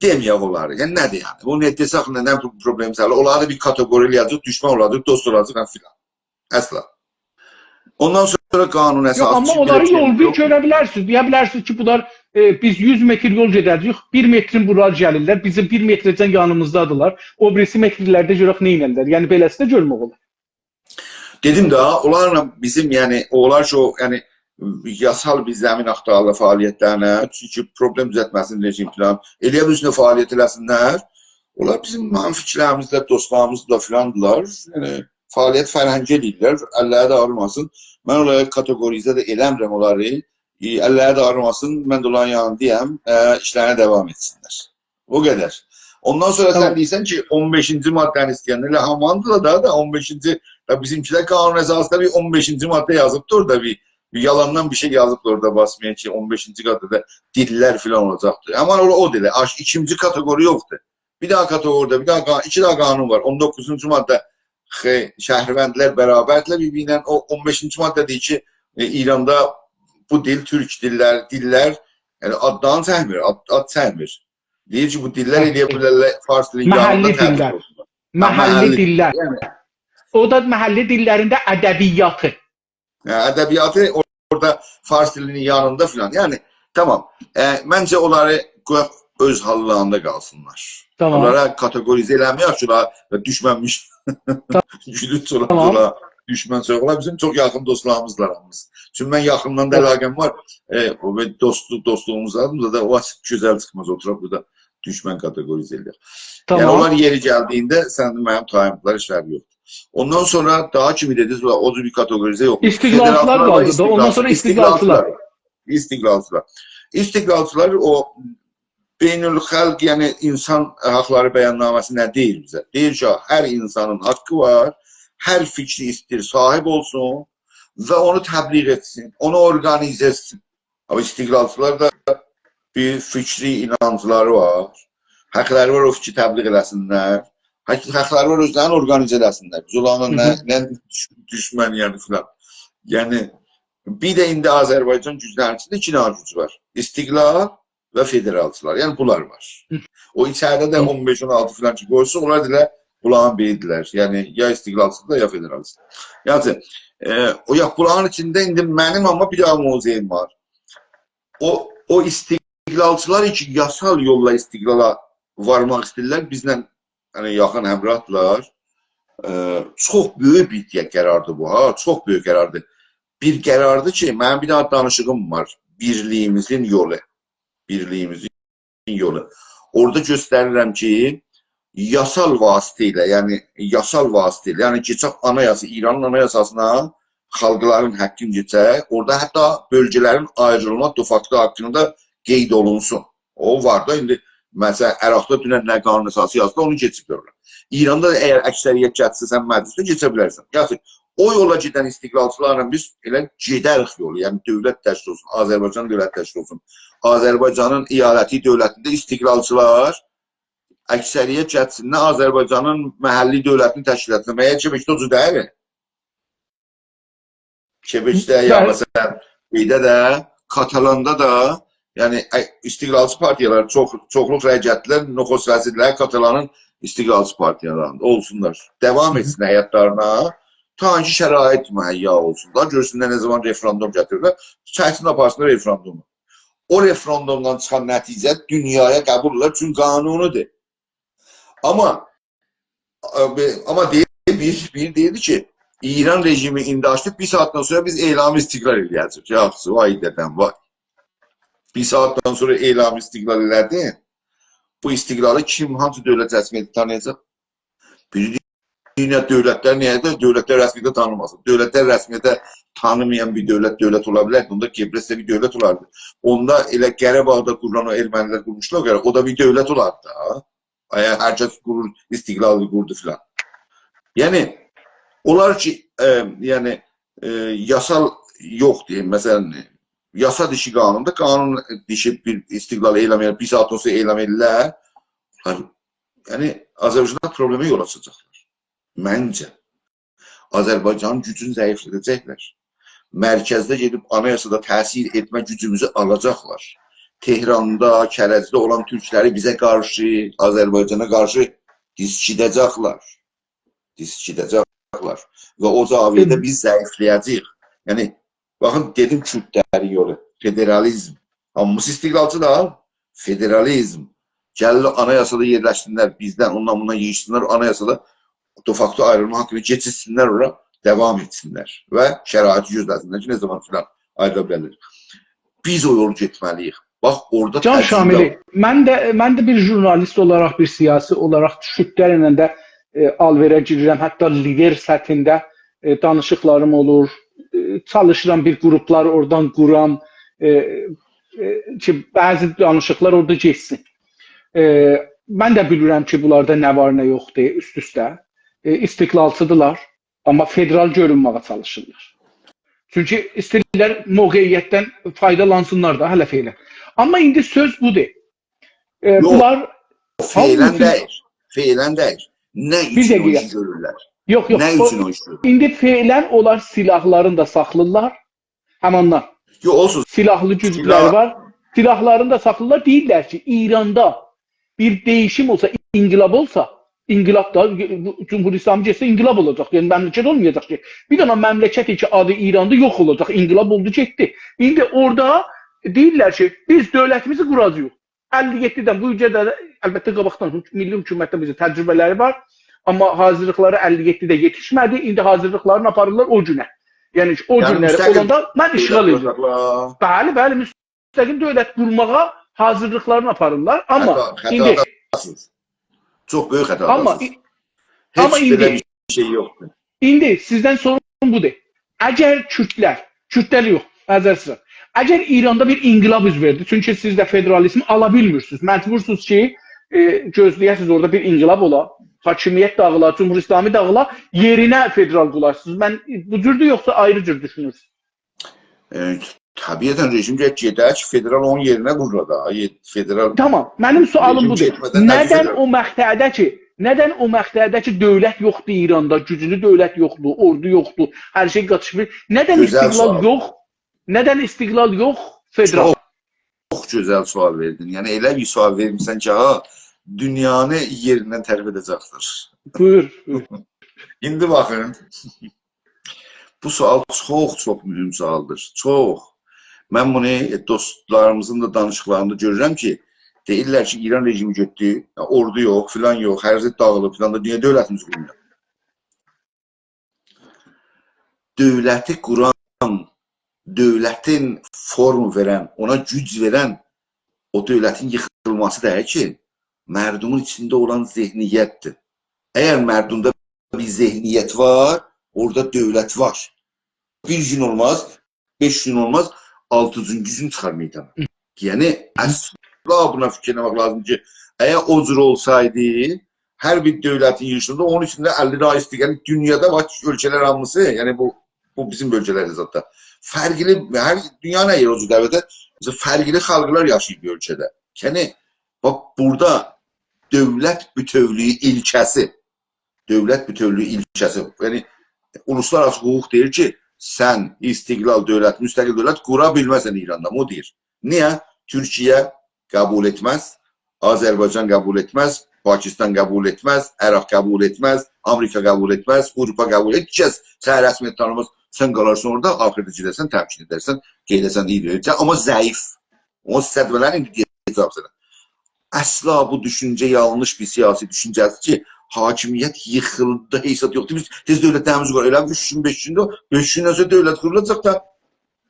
دئمه‌یک اونلاری. یعنی، نه‌دیر یعنی؟ بونو دئسک، نه، نه پروبلئمی چکر؟ اونلاری دا بیر کاتئقوری ائله‌یه‌جک، دوشمن اولاجاق، دوست اولاجاق، فلان. اصلا. اوندان سونرا قانون اساسی‌چی، یوخ، آمما اونلاری یول بیر گؤره بیلرسینیز. دئیه بیلرسینیز کی، بونلار، ائ، بیز یوز متر یول گئده‌جه‌ییک، بیر مترین بورا گلیرلر، بیزیم بیر مترجن یانیمیزدادیرلار. او بیریسی مترلرده گؤرک نه ائدرلر. یعنی، بئله‌سی ده گؤرمک اولار. دئدیم ده، اونلارلا بیزیم، یعنی، اونلار کی، او، یعنی، یاسال بیر زمین آختاریرلار فعالیتلرینه، چونکی پروبلئم دوزلتمه‌سین، رژیم فلان. ائله‌یه بیلسینلر فعالیت ائله‌سینلر. اونلار بیزیم، منیم فیکیرلریمیزده، دوستلاریمیز دا فلاندیرلار. یعنی، فعالیت فرهنگی ائله‌ییرلر، اللری ده آغریماسین. من اونلاری کاتئقوریزه ده ائله‌میرم اونلاری. ائ، اللری ده آغریماسین، من ده اونلارین یانیندایام. ائ، ایشلرینه داوام ائتسینلر. او قدر. اوندان سونرا سن، تامام، دئییرسن کی، اون بئشینجی ماده‌نی ایسته‌ینده ائله هماندیلار دا، دا اون بئشینجی، دا بیزیمکیلر قانون اساسی‌ده بیر اون بئشینجی ماده یازیبدی اورادا، بیر، بیر یالاندان بیر شئی یازیبدی اورادا، باسمایین کی، اون بئشینجی قاطدا دیللر فلان اولاجاقدیر. آمما او، او دئییل، آش-، ایکینجی کاتئقوری یوخدور. بیر داها کاتئقوریدا، بیر داها قا-، ایکی داها قانون وار. اون دوققوزونجو ماده، خئ-، شهروندلر برابردیرلر بیر-بیری ایله. او اون بئشینجی ماده دئییر کی، ائ، ایراندا بو دیل تورک دیللر، دیللر، یعنی آدلارینی چکمیر، آد، آد چکمیر. دئییر کی، بو دیللر، هه، ائلیه بیلرلر فارس دیلینین یانیندا، محلی تبعیض دیللر، اولسونلار. هه، محلی، محلی دیللر، یعنی. او دا محلی دیللرینده ادبیاتی. هه، ادبیاتی اورادا فارس دیلینین یانیندا فلان. یعنی، تامام. ائ، منجه اونلاری قویاق اؤز حاللاریندا قالسینلار. تامام. اونلارا کاتئقوریزه ائله‌مه‌یک کی، اونلار دوشمنمیش. تامام. گولونج اولار، اونلار دوشمن چوخ اولار. بیزیم چوخ یاخین دوستلاریمیزدیلار هامیسی. چونکی من یاخیندان دا، تامام، علاقه‌م وار. ائ، او، و دوستلوق، دوستلوغوموز لازیمدیر دا، او گؤزل چیخماز اوتوراق بورادا دوشمن کاتئقوریزه ائله‌یک. یعنی، تامام، اونلار یئری گلدیگینده سن منیم تایینلیقلار ایشلری یوخدور. اوندان سونرا داها کیمی دئدینیز، او جور بیر کاتئقوریزه یوخ. استقلالچیلار قالدی دا، اوندان سونرا استقلالچیلار. استقلالچیلار. استقلالچیلار. او بین‌الخالق، یعنی اینسان حاقلاری بیاننامه‌سی نه دئییر بیزه؟ دئییر کی، هر اینسانین حاققی وار، هر فیکری ایسته‌ییر صاحیب اولسون و اونو تبلیغ ائتسین، اونو اورقانیزه ائتسین. آمما استقلالچیلار دا بیر فیکری اینانجلاری وار. حاقلاری وار او فیکری تبلیغ ائله‌سینلر. حاق-، حاقلاری وار اؤزلرینی اورقانیزه ائله‌سینلر. بیز اونلارلا نه، نه دوش-، دوشمن، یعنی فلان. یعنی بیر ده ایندی آذربایجان گوجلرینین ایچینده ایکی دنه گوج وار. استقلال و فدرالچیلار. یعنی بونلار وار. او ایچریده ده اون بئش، اون آلتی فلان کی قویسون، اونلار دا ائله بونلارین بیریدیرلر. یعنی یا استقلالچیدیر، یا فدرالچیدیر. یعنی، ائ، او یا بونلارین ایچینده ایندی منیم، آمما بیر دنه موضعیم وار. او، او استقلالچیلار کی یاسال یوللا استقلالا وارماق ایسته‌ییرلر، بیزله، یعنی، یاخین همراهدیرلار. ائ، چوخ بؤیوک بیر قراردیر بو، ها، چوخ بؤیوک قراردیر. بیر قراردیر کی، منیم بیر دنه دانیشیغیم وار. بیرلیگیمیزین یولو. بیرلیگیمیزین یولو. اورادا گؤستریرم کی، یاسال واسطه ایله، یعنی یاسال واسطه ایله، یعنی کئچک آنایاسا، ایرانین آنایاساسینا، خالقلارین حاققینی کئچک، اورادا حتی بؤلگه‌لرین آیریلما دفاکتو حاققیندا قید اولونسون. او وار دا ایندی، مثلا، عراقدا دونن نه قانون اساسی یازدی، اونو کئچیبدیرلر. ایراندا دا اگر اکثریت گتیرسن مجلسده، کئچه بیلرسن. یاخشی، او یولا گئدن استقلالچیلارلا بیز ائله گئدریک یولو، یعنی دؤولت تشکیل اولسون، آذربایجان دؤولتی تشکیل اولسون. آذربایجانین ایالتی دؤولتینده استقلالچیلار اکثریت گتیرسینلر آذربایجانین محلی دؤولتینی تشکیل ائتسین. مگر کبکده او جور دئییل؟ کبکده یا، بلی، مثلا، شئیده ده، کاتالاندا دا، یعنی، ا، استقلالچی پارتیالار چوخ، چوخلوق رأی گتیردیلر، نخست وزیرلری کاتالانین استقلالچی پارتیالاریندا اولسونلار. داوام ائتسین حیاتلارینا، تا کی شرایط مهیا اولسون دا، گؤرسونلر نه زامان رفراندوم گتیریرلر، چکسین آپارسینلار رفراندومو. او رفراندومدان چیخان نتیجه دونیایا قبول اولار، چونکی قانونی‌دیر. آمما، ا، بی-، آمما دئییر، بیر، بیر دئییردی کی، ایران رژیمی ایندی آچدی، بیر ساعاتدان سونرا بیز اعلام استقلال ائله‌یه‌جه‌ییک. یاخشی، وای دده‌م، وای. بیر ساعاتدان سونرا اعلام استقلال ائله‌دین. بو استقلالی کیم، هانسی دؤولت رسمیتی تانییاجاق؟ بیر دونیا دؤولتلر نییه ده دؤولتلر رسمیته تانیماسین؟ دؤولتلر رسمیته تانیمایان بیر دؤولت، دؤولت اولا بیلر؟ اوندا قبرس ده بیر دؤولت اولاردی. اوندا ائله قاراباغدا قورولان، او ارمنی‌لر قورموشلار، او دا بیر دؤولت اولاردی دا. اگر هر کس قورور، استقلال قوردو فلان. یعنی، اونلار کی، ائ، یعنی، ائ، یاسال یوخدور، مثلا، یاسا دیشی قانوندا، قانون دیشی بیر استقلال اعلام ائدیر، بیر ساعاتدان سونرا اعلام ائدیرلر. یعنی، آذربایجاندا پروبلئمه یول آچاجاقلار. منجه، آذربایجانین گوجونو ضعیفلده‌جکلر. مرکزده گئدیب آنایاسادا تأثیر ائتمه گوجوموزو آلاجاقلار. تهراندا، کرجده اولان تورکلری بیزه قارشی، آذربایجانا قارشی دیسکیده‌جکلر. دیسکیده‌جکلر. و او زاویه‌ده بیز ضعیفله‌یه‌جه‌ییک. یعنی، باخین، دئدیم، کوردلرین یولو، فدرالیزم. هامیسی استقلالچی دا، فدرالیزم. گلیر آنایاسادا یئرلشسینلر، بیزدن، اوندان بوندان ییغیشسینلار، آنایاسادا دفاکتو آیریلما حاققینی کئچیرسینلر اورا، داوام ائتسینلر و شرایطی گؤزله‌سینلر کی، نه زامان فلان آیریلا بیلرلر. بیز او یولو گئتمه‌لی‌ییک. باخ، اورادا تجربه وار. جان شاملی، من ده، من ده بیر ژورنالیست اولاراق، بیر سیاسی اولاراق تورکلرله ده، ائ، آل‌وئره گیریرم. حتی لیدر سطحینده، ائ، دانیشیقلاریم اولور. ائ، چالیشیرام بیر قروپلار اورادان قورام. ائ، ائ، کی، بعضی دانیشیقلار اورادا گئتسین. ائ، من ده بیلیرم کی، بونلاردا نه وار، نه یوخدور، اوست-اوسته. ائ، استقلالچی‌دیرلار، آمما فدرال گؤرونمه‌یه چالیشیرلار. چونکی ایسته‌ییرلر موقعیتدن فایدالانسینلار دا هله فعلا. آمما ایندی سؤز بودور. ائ، یوخ، بونلار فعلا هامیسی دئییل، فعلا دئییل. نه بیر اوچون او دقیقه. ایشی گؤرورلر؟ یوخ، یوخ، نه او اوچون او ایشی گؤرورلر؟ ایندی فعلا اونلار سلاحلارینی دا ساخلاییرلار. هماندان. یوخ، اولسون. سلاحلی گوجلری سلاح وار. سلاحلارینی دا ساخلاییرلار. دئییرلر کی، ایراندا بیر دَییشیم اولسا، انقلاب اولسا، انقلاب دا، جمهوری اسلامی گئتسه، انقلاب اولاجاق. یعنی، مملکت اولمایاجاق کی. بیر دنه مملکت کی، آدی ایراندیر، یوخ اولاجاق. انقلاب اولدو، گئتدی. ایندی اورادا دئییرلر کی، بیز دؤولتیمیزی قوراجاغیق. اللی یئددیدن بو گونه ده، البته، قاباقدان حک-، میللی حکومتدن بیزه تجربه‌لری وار. آمما حاضیرلیقلاری اللی یئددیده یئتیشمه‌دی. ایندی حاضیرلیقلارینی آپاریرلار او گونه. یعنی، او یعنی، گونلری مستقیم اولاندا من اشغال دؤولت ائدیرم. قوراجاقلار. بلی، بلی، مستقیم دؤولت قورماغا حاضیرلیقلارینی آپاریرلار. آمما خطا، ایندی خطاداسینیز. چوخ بؤیوک خطاداسینیز. آمما ای-، هئچ آمما بئله ایندی بیر شئی یوخدور. ایندی سیزدن سوروم بودور. اگر کوردلر، کوردلر یوخ، معذرت ایسته‌ییرم. اگر ایراندا بیر انقلاب اوز وئردی، چونکی سیز ده فدرالیزمی آلا بیلمیرسینیز. مجبورسونوز کی، ائ، گؤزله‌یه‌سینیز اورادا بیر انقلاب اولا، حاکمیت داغیلا، جمهوری اسلامی داغیلا، یئرینه فدرال قورارسینیز. من بو جوردور، یوخسا آیری جور دوشونورسونوز؟ ائ، طبیعتاً رژیم گرک گئده کی، فدرال اونون یئرینه قورولار دا. آی، فدرال تامام، منیم سؤالیم رژیم بودور. گئتمه‌دن نه ندن فدرال؟ او مقطعده کی، ندن او مقطعده کی، دؤولت یوخدور ایراندا، گوجلو دؤولت یوخدور، اوردو یوخدور، هر شئی قاتیشمیر. ندن گؤزل استقلال سؤال. یوخ؟ ندن استقلال یوخ؟ فدرال. چوخ، چوخ گؤزل سؤال وئردین. یعنی ائله بیر سؤال وئرمیسن کی، ها، دونیانی یئریندن ترپده‌جکدیر. بویور، بویور. ایندی باخین، بو سؤال چوخ، چوخ مهم سؤالدیر. چوخ. من بونو، ائ، دوستلاریمیزین دا دانیشیقلاریندا گؤرورم کی، دئییرلر کی، ایران رژیمی گئتدی، یا، اوردو یوخ، فلان یوخ، هر شئی داغیلیب، فلان دا، نییه دؤولتیمیز قورمویور؟ دؤولتی قوران، دؤولتین فورم وئرن، اونا گوج وئرن او دؤولتین ییخیلماسی دئییل کی، مردومون ایچینده اولان ذهنیتدیر. اگر مردومدا بیر ذهنیت وار، اورادا دؤولت وار. بیر گون اولماز، بئش گون اولماز، آلتینجی گون چیخار میدانا. یعنی، اصلا بونا فیکیر ائله‌مک لازیم کی، اگر او جور اولسایدی، هر بیر دؤولتین ییغیشیندا اونون ایچینده اللی دانا ایستی، یعنی دونیادا وار اؤلکه‌لر هامیسی، یعنی بو، بو بیزیم اؤلکه‌لر زاددا. فرقلی، هر دونیانین هر یئری او جور دؤولتده، مثلا، فرقلی خالقلار یاشاییر بیر اؤلکه‌ده. یعنی، باخ، بورادا دؤولت بوتؤولویو ایلکه‌سی، دؤولت بوتؤولویو ایلکه‌سی، یعنی، اولوسلارآراسی حقوق دئییر کی، سن استقلال دؤولت، مستقل دؤولت قورا بیلمزسن ایراندا، او دئییر. نییه؟ تورکیه قبول ائتمز، آذربایجان قبول ائتمز، پاکستان قبول ائتمز، عراق قبول ائتمز، آمریکا قبول ائتمز، آوروپا قبول ائتمز. هئچ کس سنی رسمیت تانیماز، سن قالارسان اورادا، آخیردا گئدرسن، تمکین ائدرسن، قئییدرسن، ایده‌یه، آمما ضعیف. اونسون صدمه‌لر ایندی دئیه‌جم سنه. اصلا بو دوشونجه یانلیش بیر سیاسی دوشونجه‌دیر کی، حاکمیت ییخیلدی، هئچ زاد یوخدور. بیز تئز دؤولتلریمیزی قورار. ائله اوچ گون، بئش گوندور، بئش گوندن سونرا دؤولت قورولوجاق دا.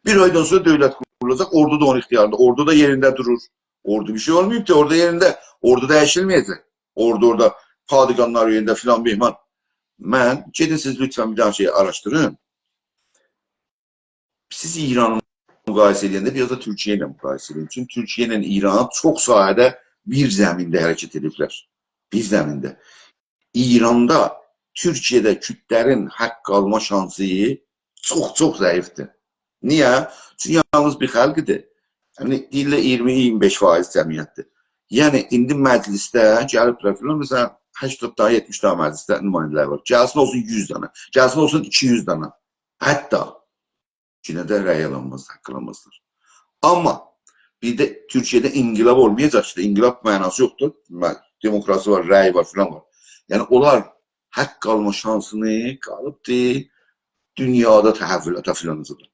بیر آیدان سونرا دؤولت قورولوجاق، اوردو دا اونون اختیاریندا، اوردو دا یئرینده دورور. اوردو بیر شئی اولماییب کی، اوردو یئرینده، اوردو دییشیلمه‌یه‌جک. اوردو اورادا پادگانلار یئرینده فلان بهمان. من، گئدین سیز لطفا بیر دانا شئی آراشدیرین. سیز ایرانی مقایسه ائدنده بیر آز دا تورکیه ایله مقایسه ائدین. چونکی تورکیه ایله ایران چوخ ساحه‌ده بیر زمینده حرکت ائدیبلر. بیر زمینده. ایراندا، تورکیه‌ده کوردلرین حق آلما شانسی چوخ، چوخ ضعیفدیر. نییه؟ چونکی یالنیز بیر خالقدیر. یعنی، دئییرلر اییرمی، اییرمی بئش فایز جمعیتدیر. یعنی، ایندی مجلسده گلیبلر فلان، مثلا، هشتاد دانا، یئتمیش دانا مجلسده نماینده‌لر وار. گلسین اولسون یوز دانا، گلسین اولسون ایکی یوز دانا. حتی یئنه ده رأی آلانماز، حق آلانمازلار. آمما بیر ده تورکیه‌ده انقلاب اولمایاجاق کی، انقلاب معناسی یوخدور. مه-، دموکراسی وار، رأی وار، فلان وار. یعنی اونلار حق آلما شانسینی قالیبدی دونیادا تحولاتا فلان زاددا.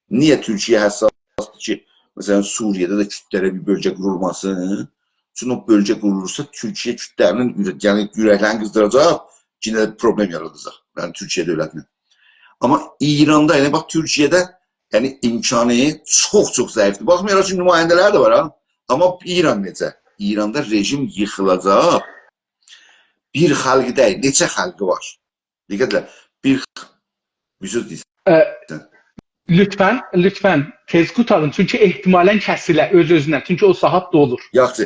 نییه تورکیه حساسدیر کی، مثلا، سوریه‌ده ده کوردلره بیر بؤلگه قورولماسین؟ چونکی او بؤلگه قورولورسا، تورکیه کوردلرینین اورک-، یعنی اورکلرینی قیزدیراجاق، یئنه ده پروبلئم یاراداجاق. یعنی تورکیه دؤولتینه. آمما ایراندا، یعنی باخ، تورکیه‌ده، یعنی امکانی چوخ-چوخ ضعیفدیر. باخمایاراق کی، نماینده‌لری ده وار ها. آمما ایران نئجه؟ ایراندا رژیم ییخیلاجاق. بیر خالق دئییل، نئچه خالقی وار. دقت ائله. بیر، بیر سؤز دئییرسن. اه، لطفا، لطفا تئز قوتارین، چونکی احتمالا کسیلر اؤز-اؤزونه، چونکی او ساعات دولور. یاخشی.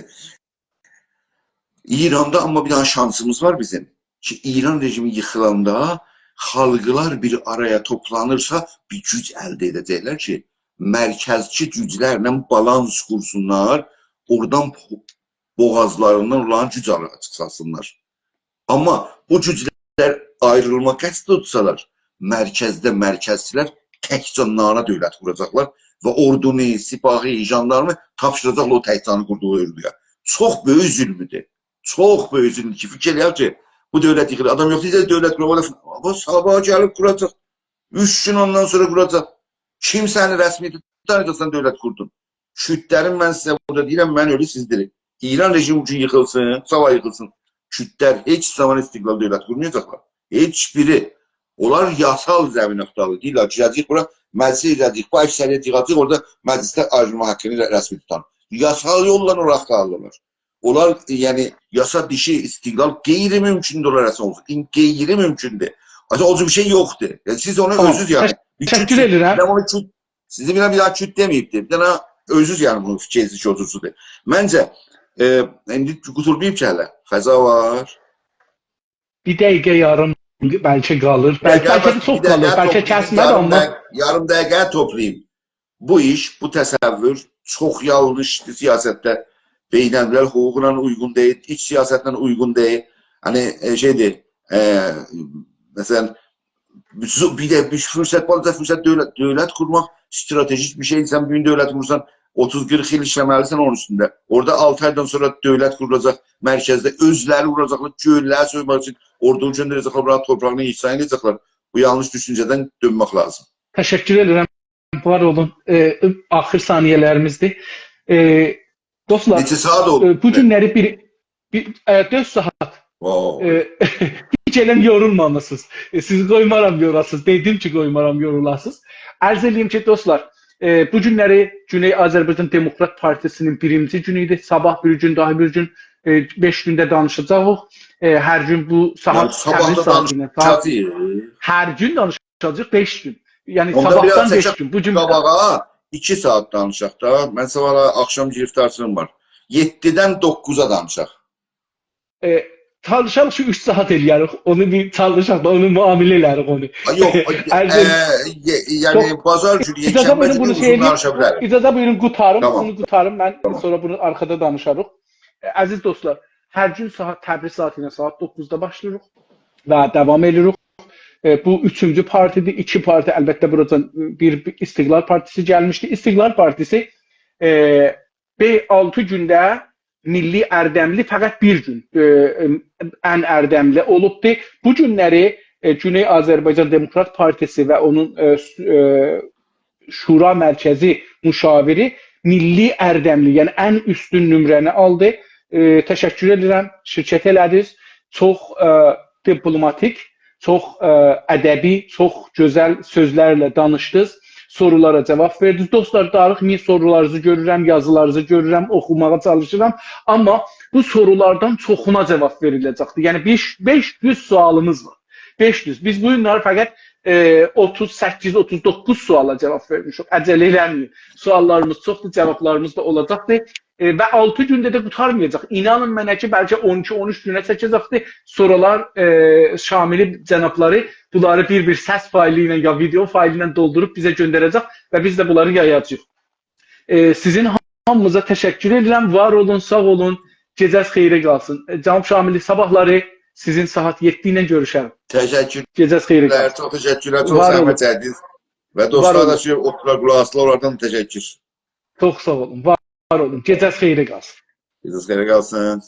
ایراندا آمما بیر دانا شانسیمیز وار بیزیم. کی، ایران رژیمی ییخیلاندا خالقلار بیر آرایا توپلانیرسا، بیر گوج الده ائده‌جکلر کی، مرکزچی گوجلرله بالانس قورسونلار، اورادان بو-، بوغازلاریندان اولان گوج آرا چیخساسینلار. آمما بو گوجلر آیریلما قصد توتسالار، مرکزده مرکزچیلر تک جانلارینا دؤولت قوراجاقلار و اوردونو، سپاهی، ژاندارمی تاپشیراجاقلار او تک جانی قوردوغو اؤرگویه. چوخ بؤیوک ظلمدور. چوخ بؤیوک ظلمدور کی، فیکیر ائله‌ییر کی، بو دؤولت ییخیلیر. آدام یوخ دئیه‌جک، دؤولت قورمالی فلان. آمما صاباح گلیب قوراجاق. اوچ گون اوندان سونرا قوراجاق. کیم سنی رسمیته تانییاجاق، سن دؤولت قوردون؟ کوردلرین، من سیزه بورادا دئییرم، من اؤلو سیز دیری. ایران رژیمی بو گون ییخیلسین، صاباح ییخیلسین، کوردلر هئچ زامان استقلال دؤولت قورمایاجاقلار. هئچ بیری. اونلار یاسال زمین آختاریرلار. دئییرلر، گیره‌جه‌ییک بورا، مجلسه گیره‌جه‌ییک، بو اکثریت ییغاجاق، اورادا مجلسده آیریلما حاققینی ر-، رسمی توتان. یاسال یوللا اونلار آختاریرلار. اونلار، یعنی، یاسا دیشی استقلال غیرممکن‌دور، اونلار رسمی اولسون. این غیرممکن‌دور. آخی او جور بیر شئی یوخدور. یعنی، سیز اونو تامام. اؤزونوز، یعنی، بیر تشکر کوت، ائدیرم. بیر دنه اونو کوت، سیزه بیر دنه، بیر دنه کوت دئمه‌ییبدیر. بیر دنه اؤزونوز، یعنی، بونو فیکیرلشیرسینیز، اوتوزسوز دئییل. منجه، ائ، ایندی قوتولماییب کی هله. فضا وار. بیر دقیقه یاریم بلکه قالیر. بیر دقیقه، بلکه ده چوخ قالیر. بیر دقیقه توپلاییم، بیر دقیقه، یاریم دقیقه توپلاییم. بو ایش، بو تصور چوخ یانلیشدیر سیاستده. بین‌الملل حقوقلا اویغون دئییل، ایچ سیاستله اویغون دئییل. هانی، ائ، شئیدیر، ائ، مثلا، بیر ده بیر فرصت، بالاجا فرصت، دؤولت، دؤولت قورماق استراتژیک بیر شئی. سن بو گون دؤولت قورورسان، اوتوز قیرخ ایل ایشله‌مه‌لیسن اونون اوستونده. اورادا آلتی آیدان سونرا دؤولت قورولاجاق، مرکزده اؤزلری ووراجاقلار، گؤللری سویماق اوچون اوردو گؤندره‌جکلر، بورانین تورپاغینی احیا ائده‌جکلر. بو یانلیش دوشونجه‌دن دؤنمک لازیم. تشکر ائدیرم. وار اولون. ائ، آخیر ثانیه‌لریمیزدیر. ائ، دوستلار، نئچه ساعت اولدو؟ ائ، بو گونلری بیر، بیر، ائ، دؤرد ساعت. واو. ائ، هئچ ائله یورولمامیسینیز. ائ، سیزی قویمارام یوراسینیز. دئدیم کی، قویمارام یورولاسینیز. عرض ائله‌ییم کی، دوستلار، ائ، بو گونلری گونئی آذربایجان دموکرات پارتی‌سی‌نین بیرینجی گونو ایدی. صاباح بیر گون، داها بیر گون، ائ، بئش گونده دانیشاجاغیق. ائ، هر گون بو ساعت، یعنی، صاباح تبریز دا ساعتی ایله، ساعت دانیشاجاغیق. هر گون دانیشاجاغیق، بئش گون. یعنی، اوندا بیر آز صاباحدان بئش گون، بو گون قاباغا ایکی ساعت دانیشاق دا. من صاباح آخشام گرفتارچیلیغیم وار. یئددیدن دوققوزا دانیشاق. ائ، چالیشاق کی، اوچ ساعت ائله‌یه‌ریک. اونو بیر چالیشاق دا، اونو معامله ائله‌یه‌ریک اونو. آ، یوخ، او، عرض ائ، ائدیم. یه-، یعنی، یوخ، بازار گونو، اجازه یکشنبه وئرین، گونو بونو شئی ائله‌ییم. دانیشا بیلریک. اجازه بویورون، قوتاریم. تامام. بونو قوتاریم، من، تامام، سونرا بونو آرخادا دانیشاریق. ائ، عزیز دوستلار، هر گون ساعت، تبریز ساعتی ایله ساعت دوققوزدا باشلاییریق و داوام ائدیریک. ائ، بو اوچونجو پارتی‌دیر. ایکی پارتی، البته، بورادا بیر، بیر استقلال پارتی‌سی گلمیشدی. استقلال پارتی‌سی، ائ، بئ-، آلتی گونده میللی اردملی فقط بیر گون، ائ، ائ، ان اردملی اولوبدو. بو گونلری، ائ، گونئی آذربایجان دموکرات پارتی‌سی و اونون، ائ، س-، ائ، شورا مرکزی مشاوری میللی اردملی، یعنی ان اوستون نمره‌نی آلدی. ائ، تشکر ائدیرم، شرکت ائله‌دینیز. چوخ، ائ، دیپلوماتیک، چوخ، ائ، ادبی، چوخ گؤزل سؤزلرله دانیشدینیز. سورولارا جاواب وئردینیز. دوستلار، داریخمایین، سورولارینیزی گؤرورم، یازیلارینیزی گؤرورم، اوخوماغا چالیشیرام. آمما بو سورولاردان چوخونا جاواب وئریله‌جکدیر. یعنی بئش، بئش یوز سؤالینیز وار. بئش یوز. بیز بو گونلری فقط، ائ، اوتوز سککیز، اوتوز دوققوز سؤالا جاواب وئرمیشیک. عجله ائله‌مه‌یین. سؤاللاریمیز چوخدور، جاوابلاریمیز دا اولاجاقدیر. ائ، و آلتی گونده ده قوتارمایاجاق. اینانین منه کی، بلکه اون ایکی، اون اوچ گونه چکه‌جکدیر. سورالار، ائ، شاملی جنابلاری بونلاری بیر-بیر سس فایلی ایله یا ویدئو فایلی ایله دولدوروب بیزه گؤندره‌جک و بیز ده بونلاری یایاجاغیق. ائ، سیزین هامینیزا تشکر ائدیرم. وار اولون، ساغ اولون. گئجه‌ز خئیره قالسین. ائ، جناب شاملی، صاباحلاری سیزین ساعت یئددی ایله گؤروشه‌رم. تشکرلر، گئجه‌ز خئیره قالسین. چوخ تشکرلر، چوخ زحمت چکدینیز. وار اولون. و دوستلار دا کی، اوتوروبلار، قولاق آسیرلار، اونلاردان دا تشکر. چوخ ساغ اولون، وار اولون. گئجه‌ز خئیره قالسین. گئجه‌ز خئیره قالسین.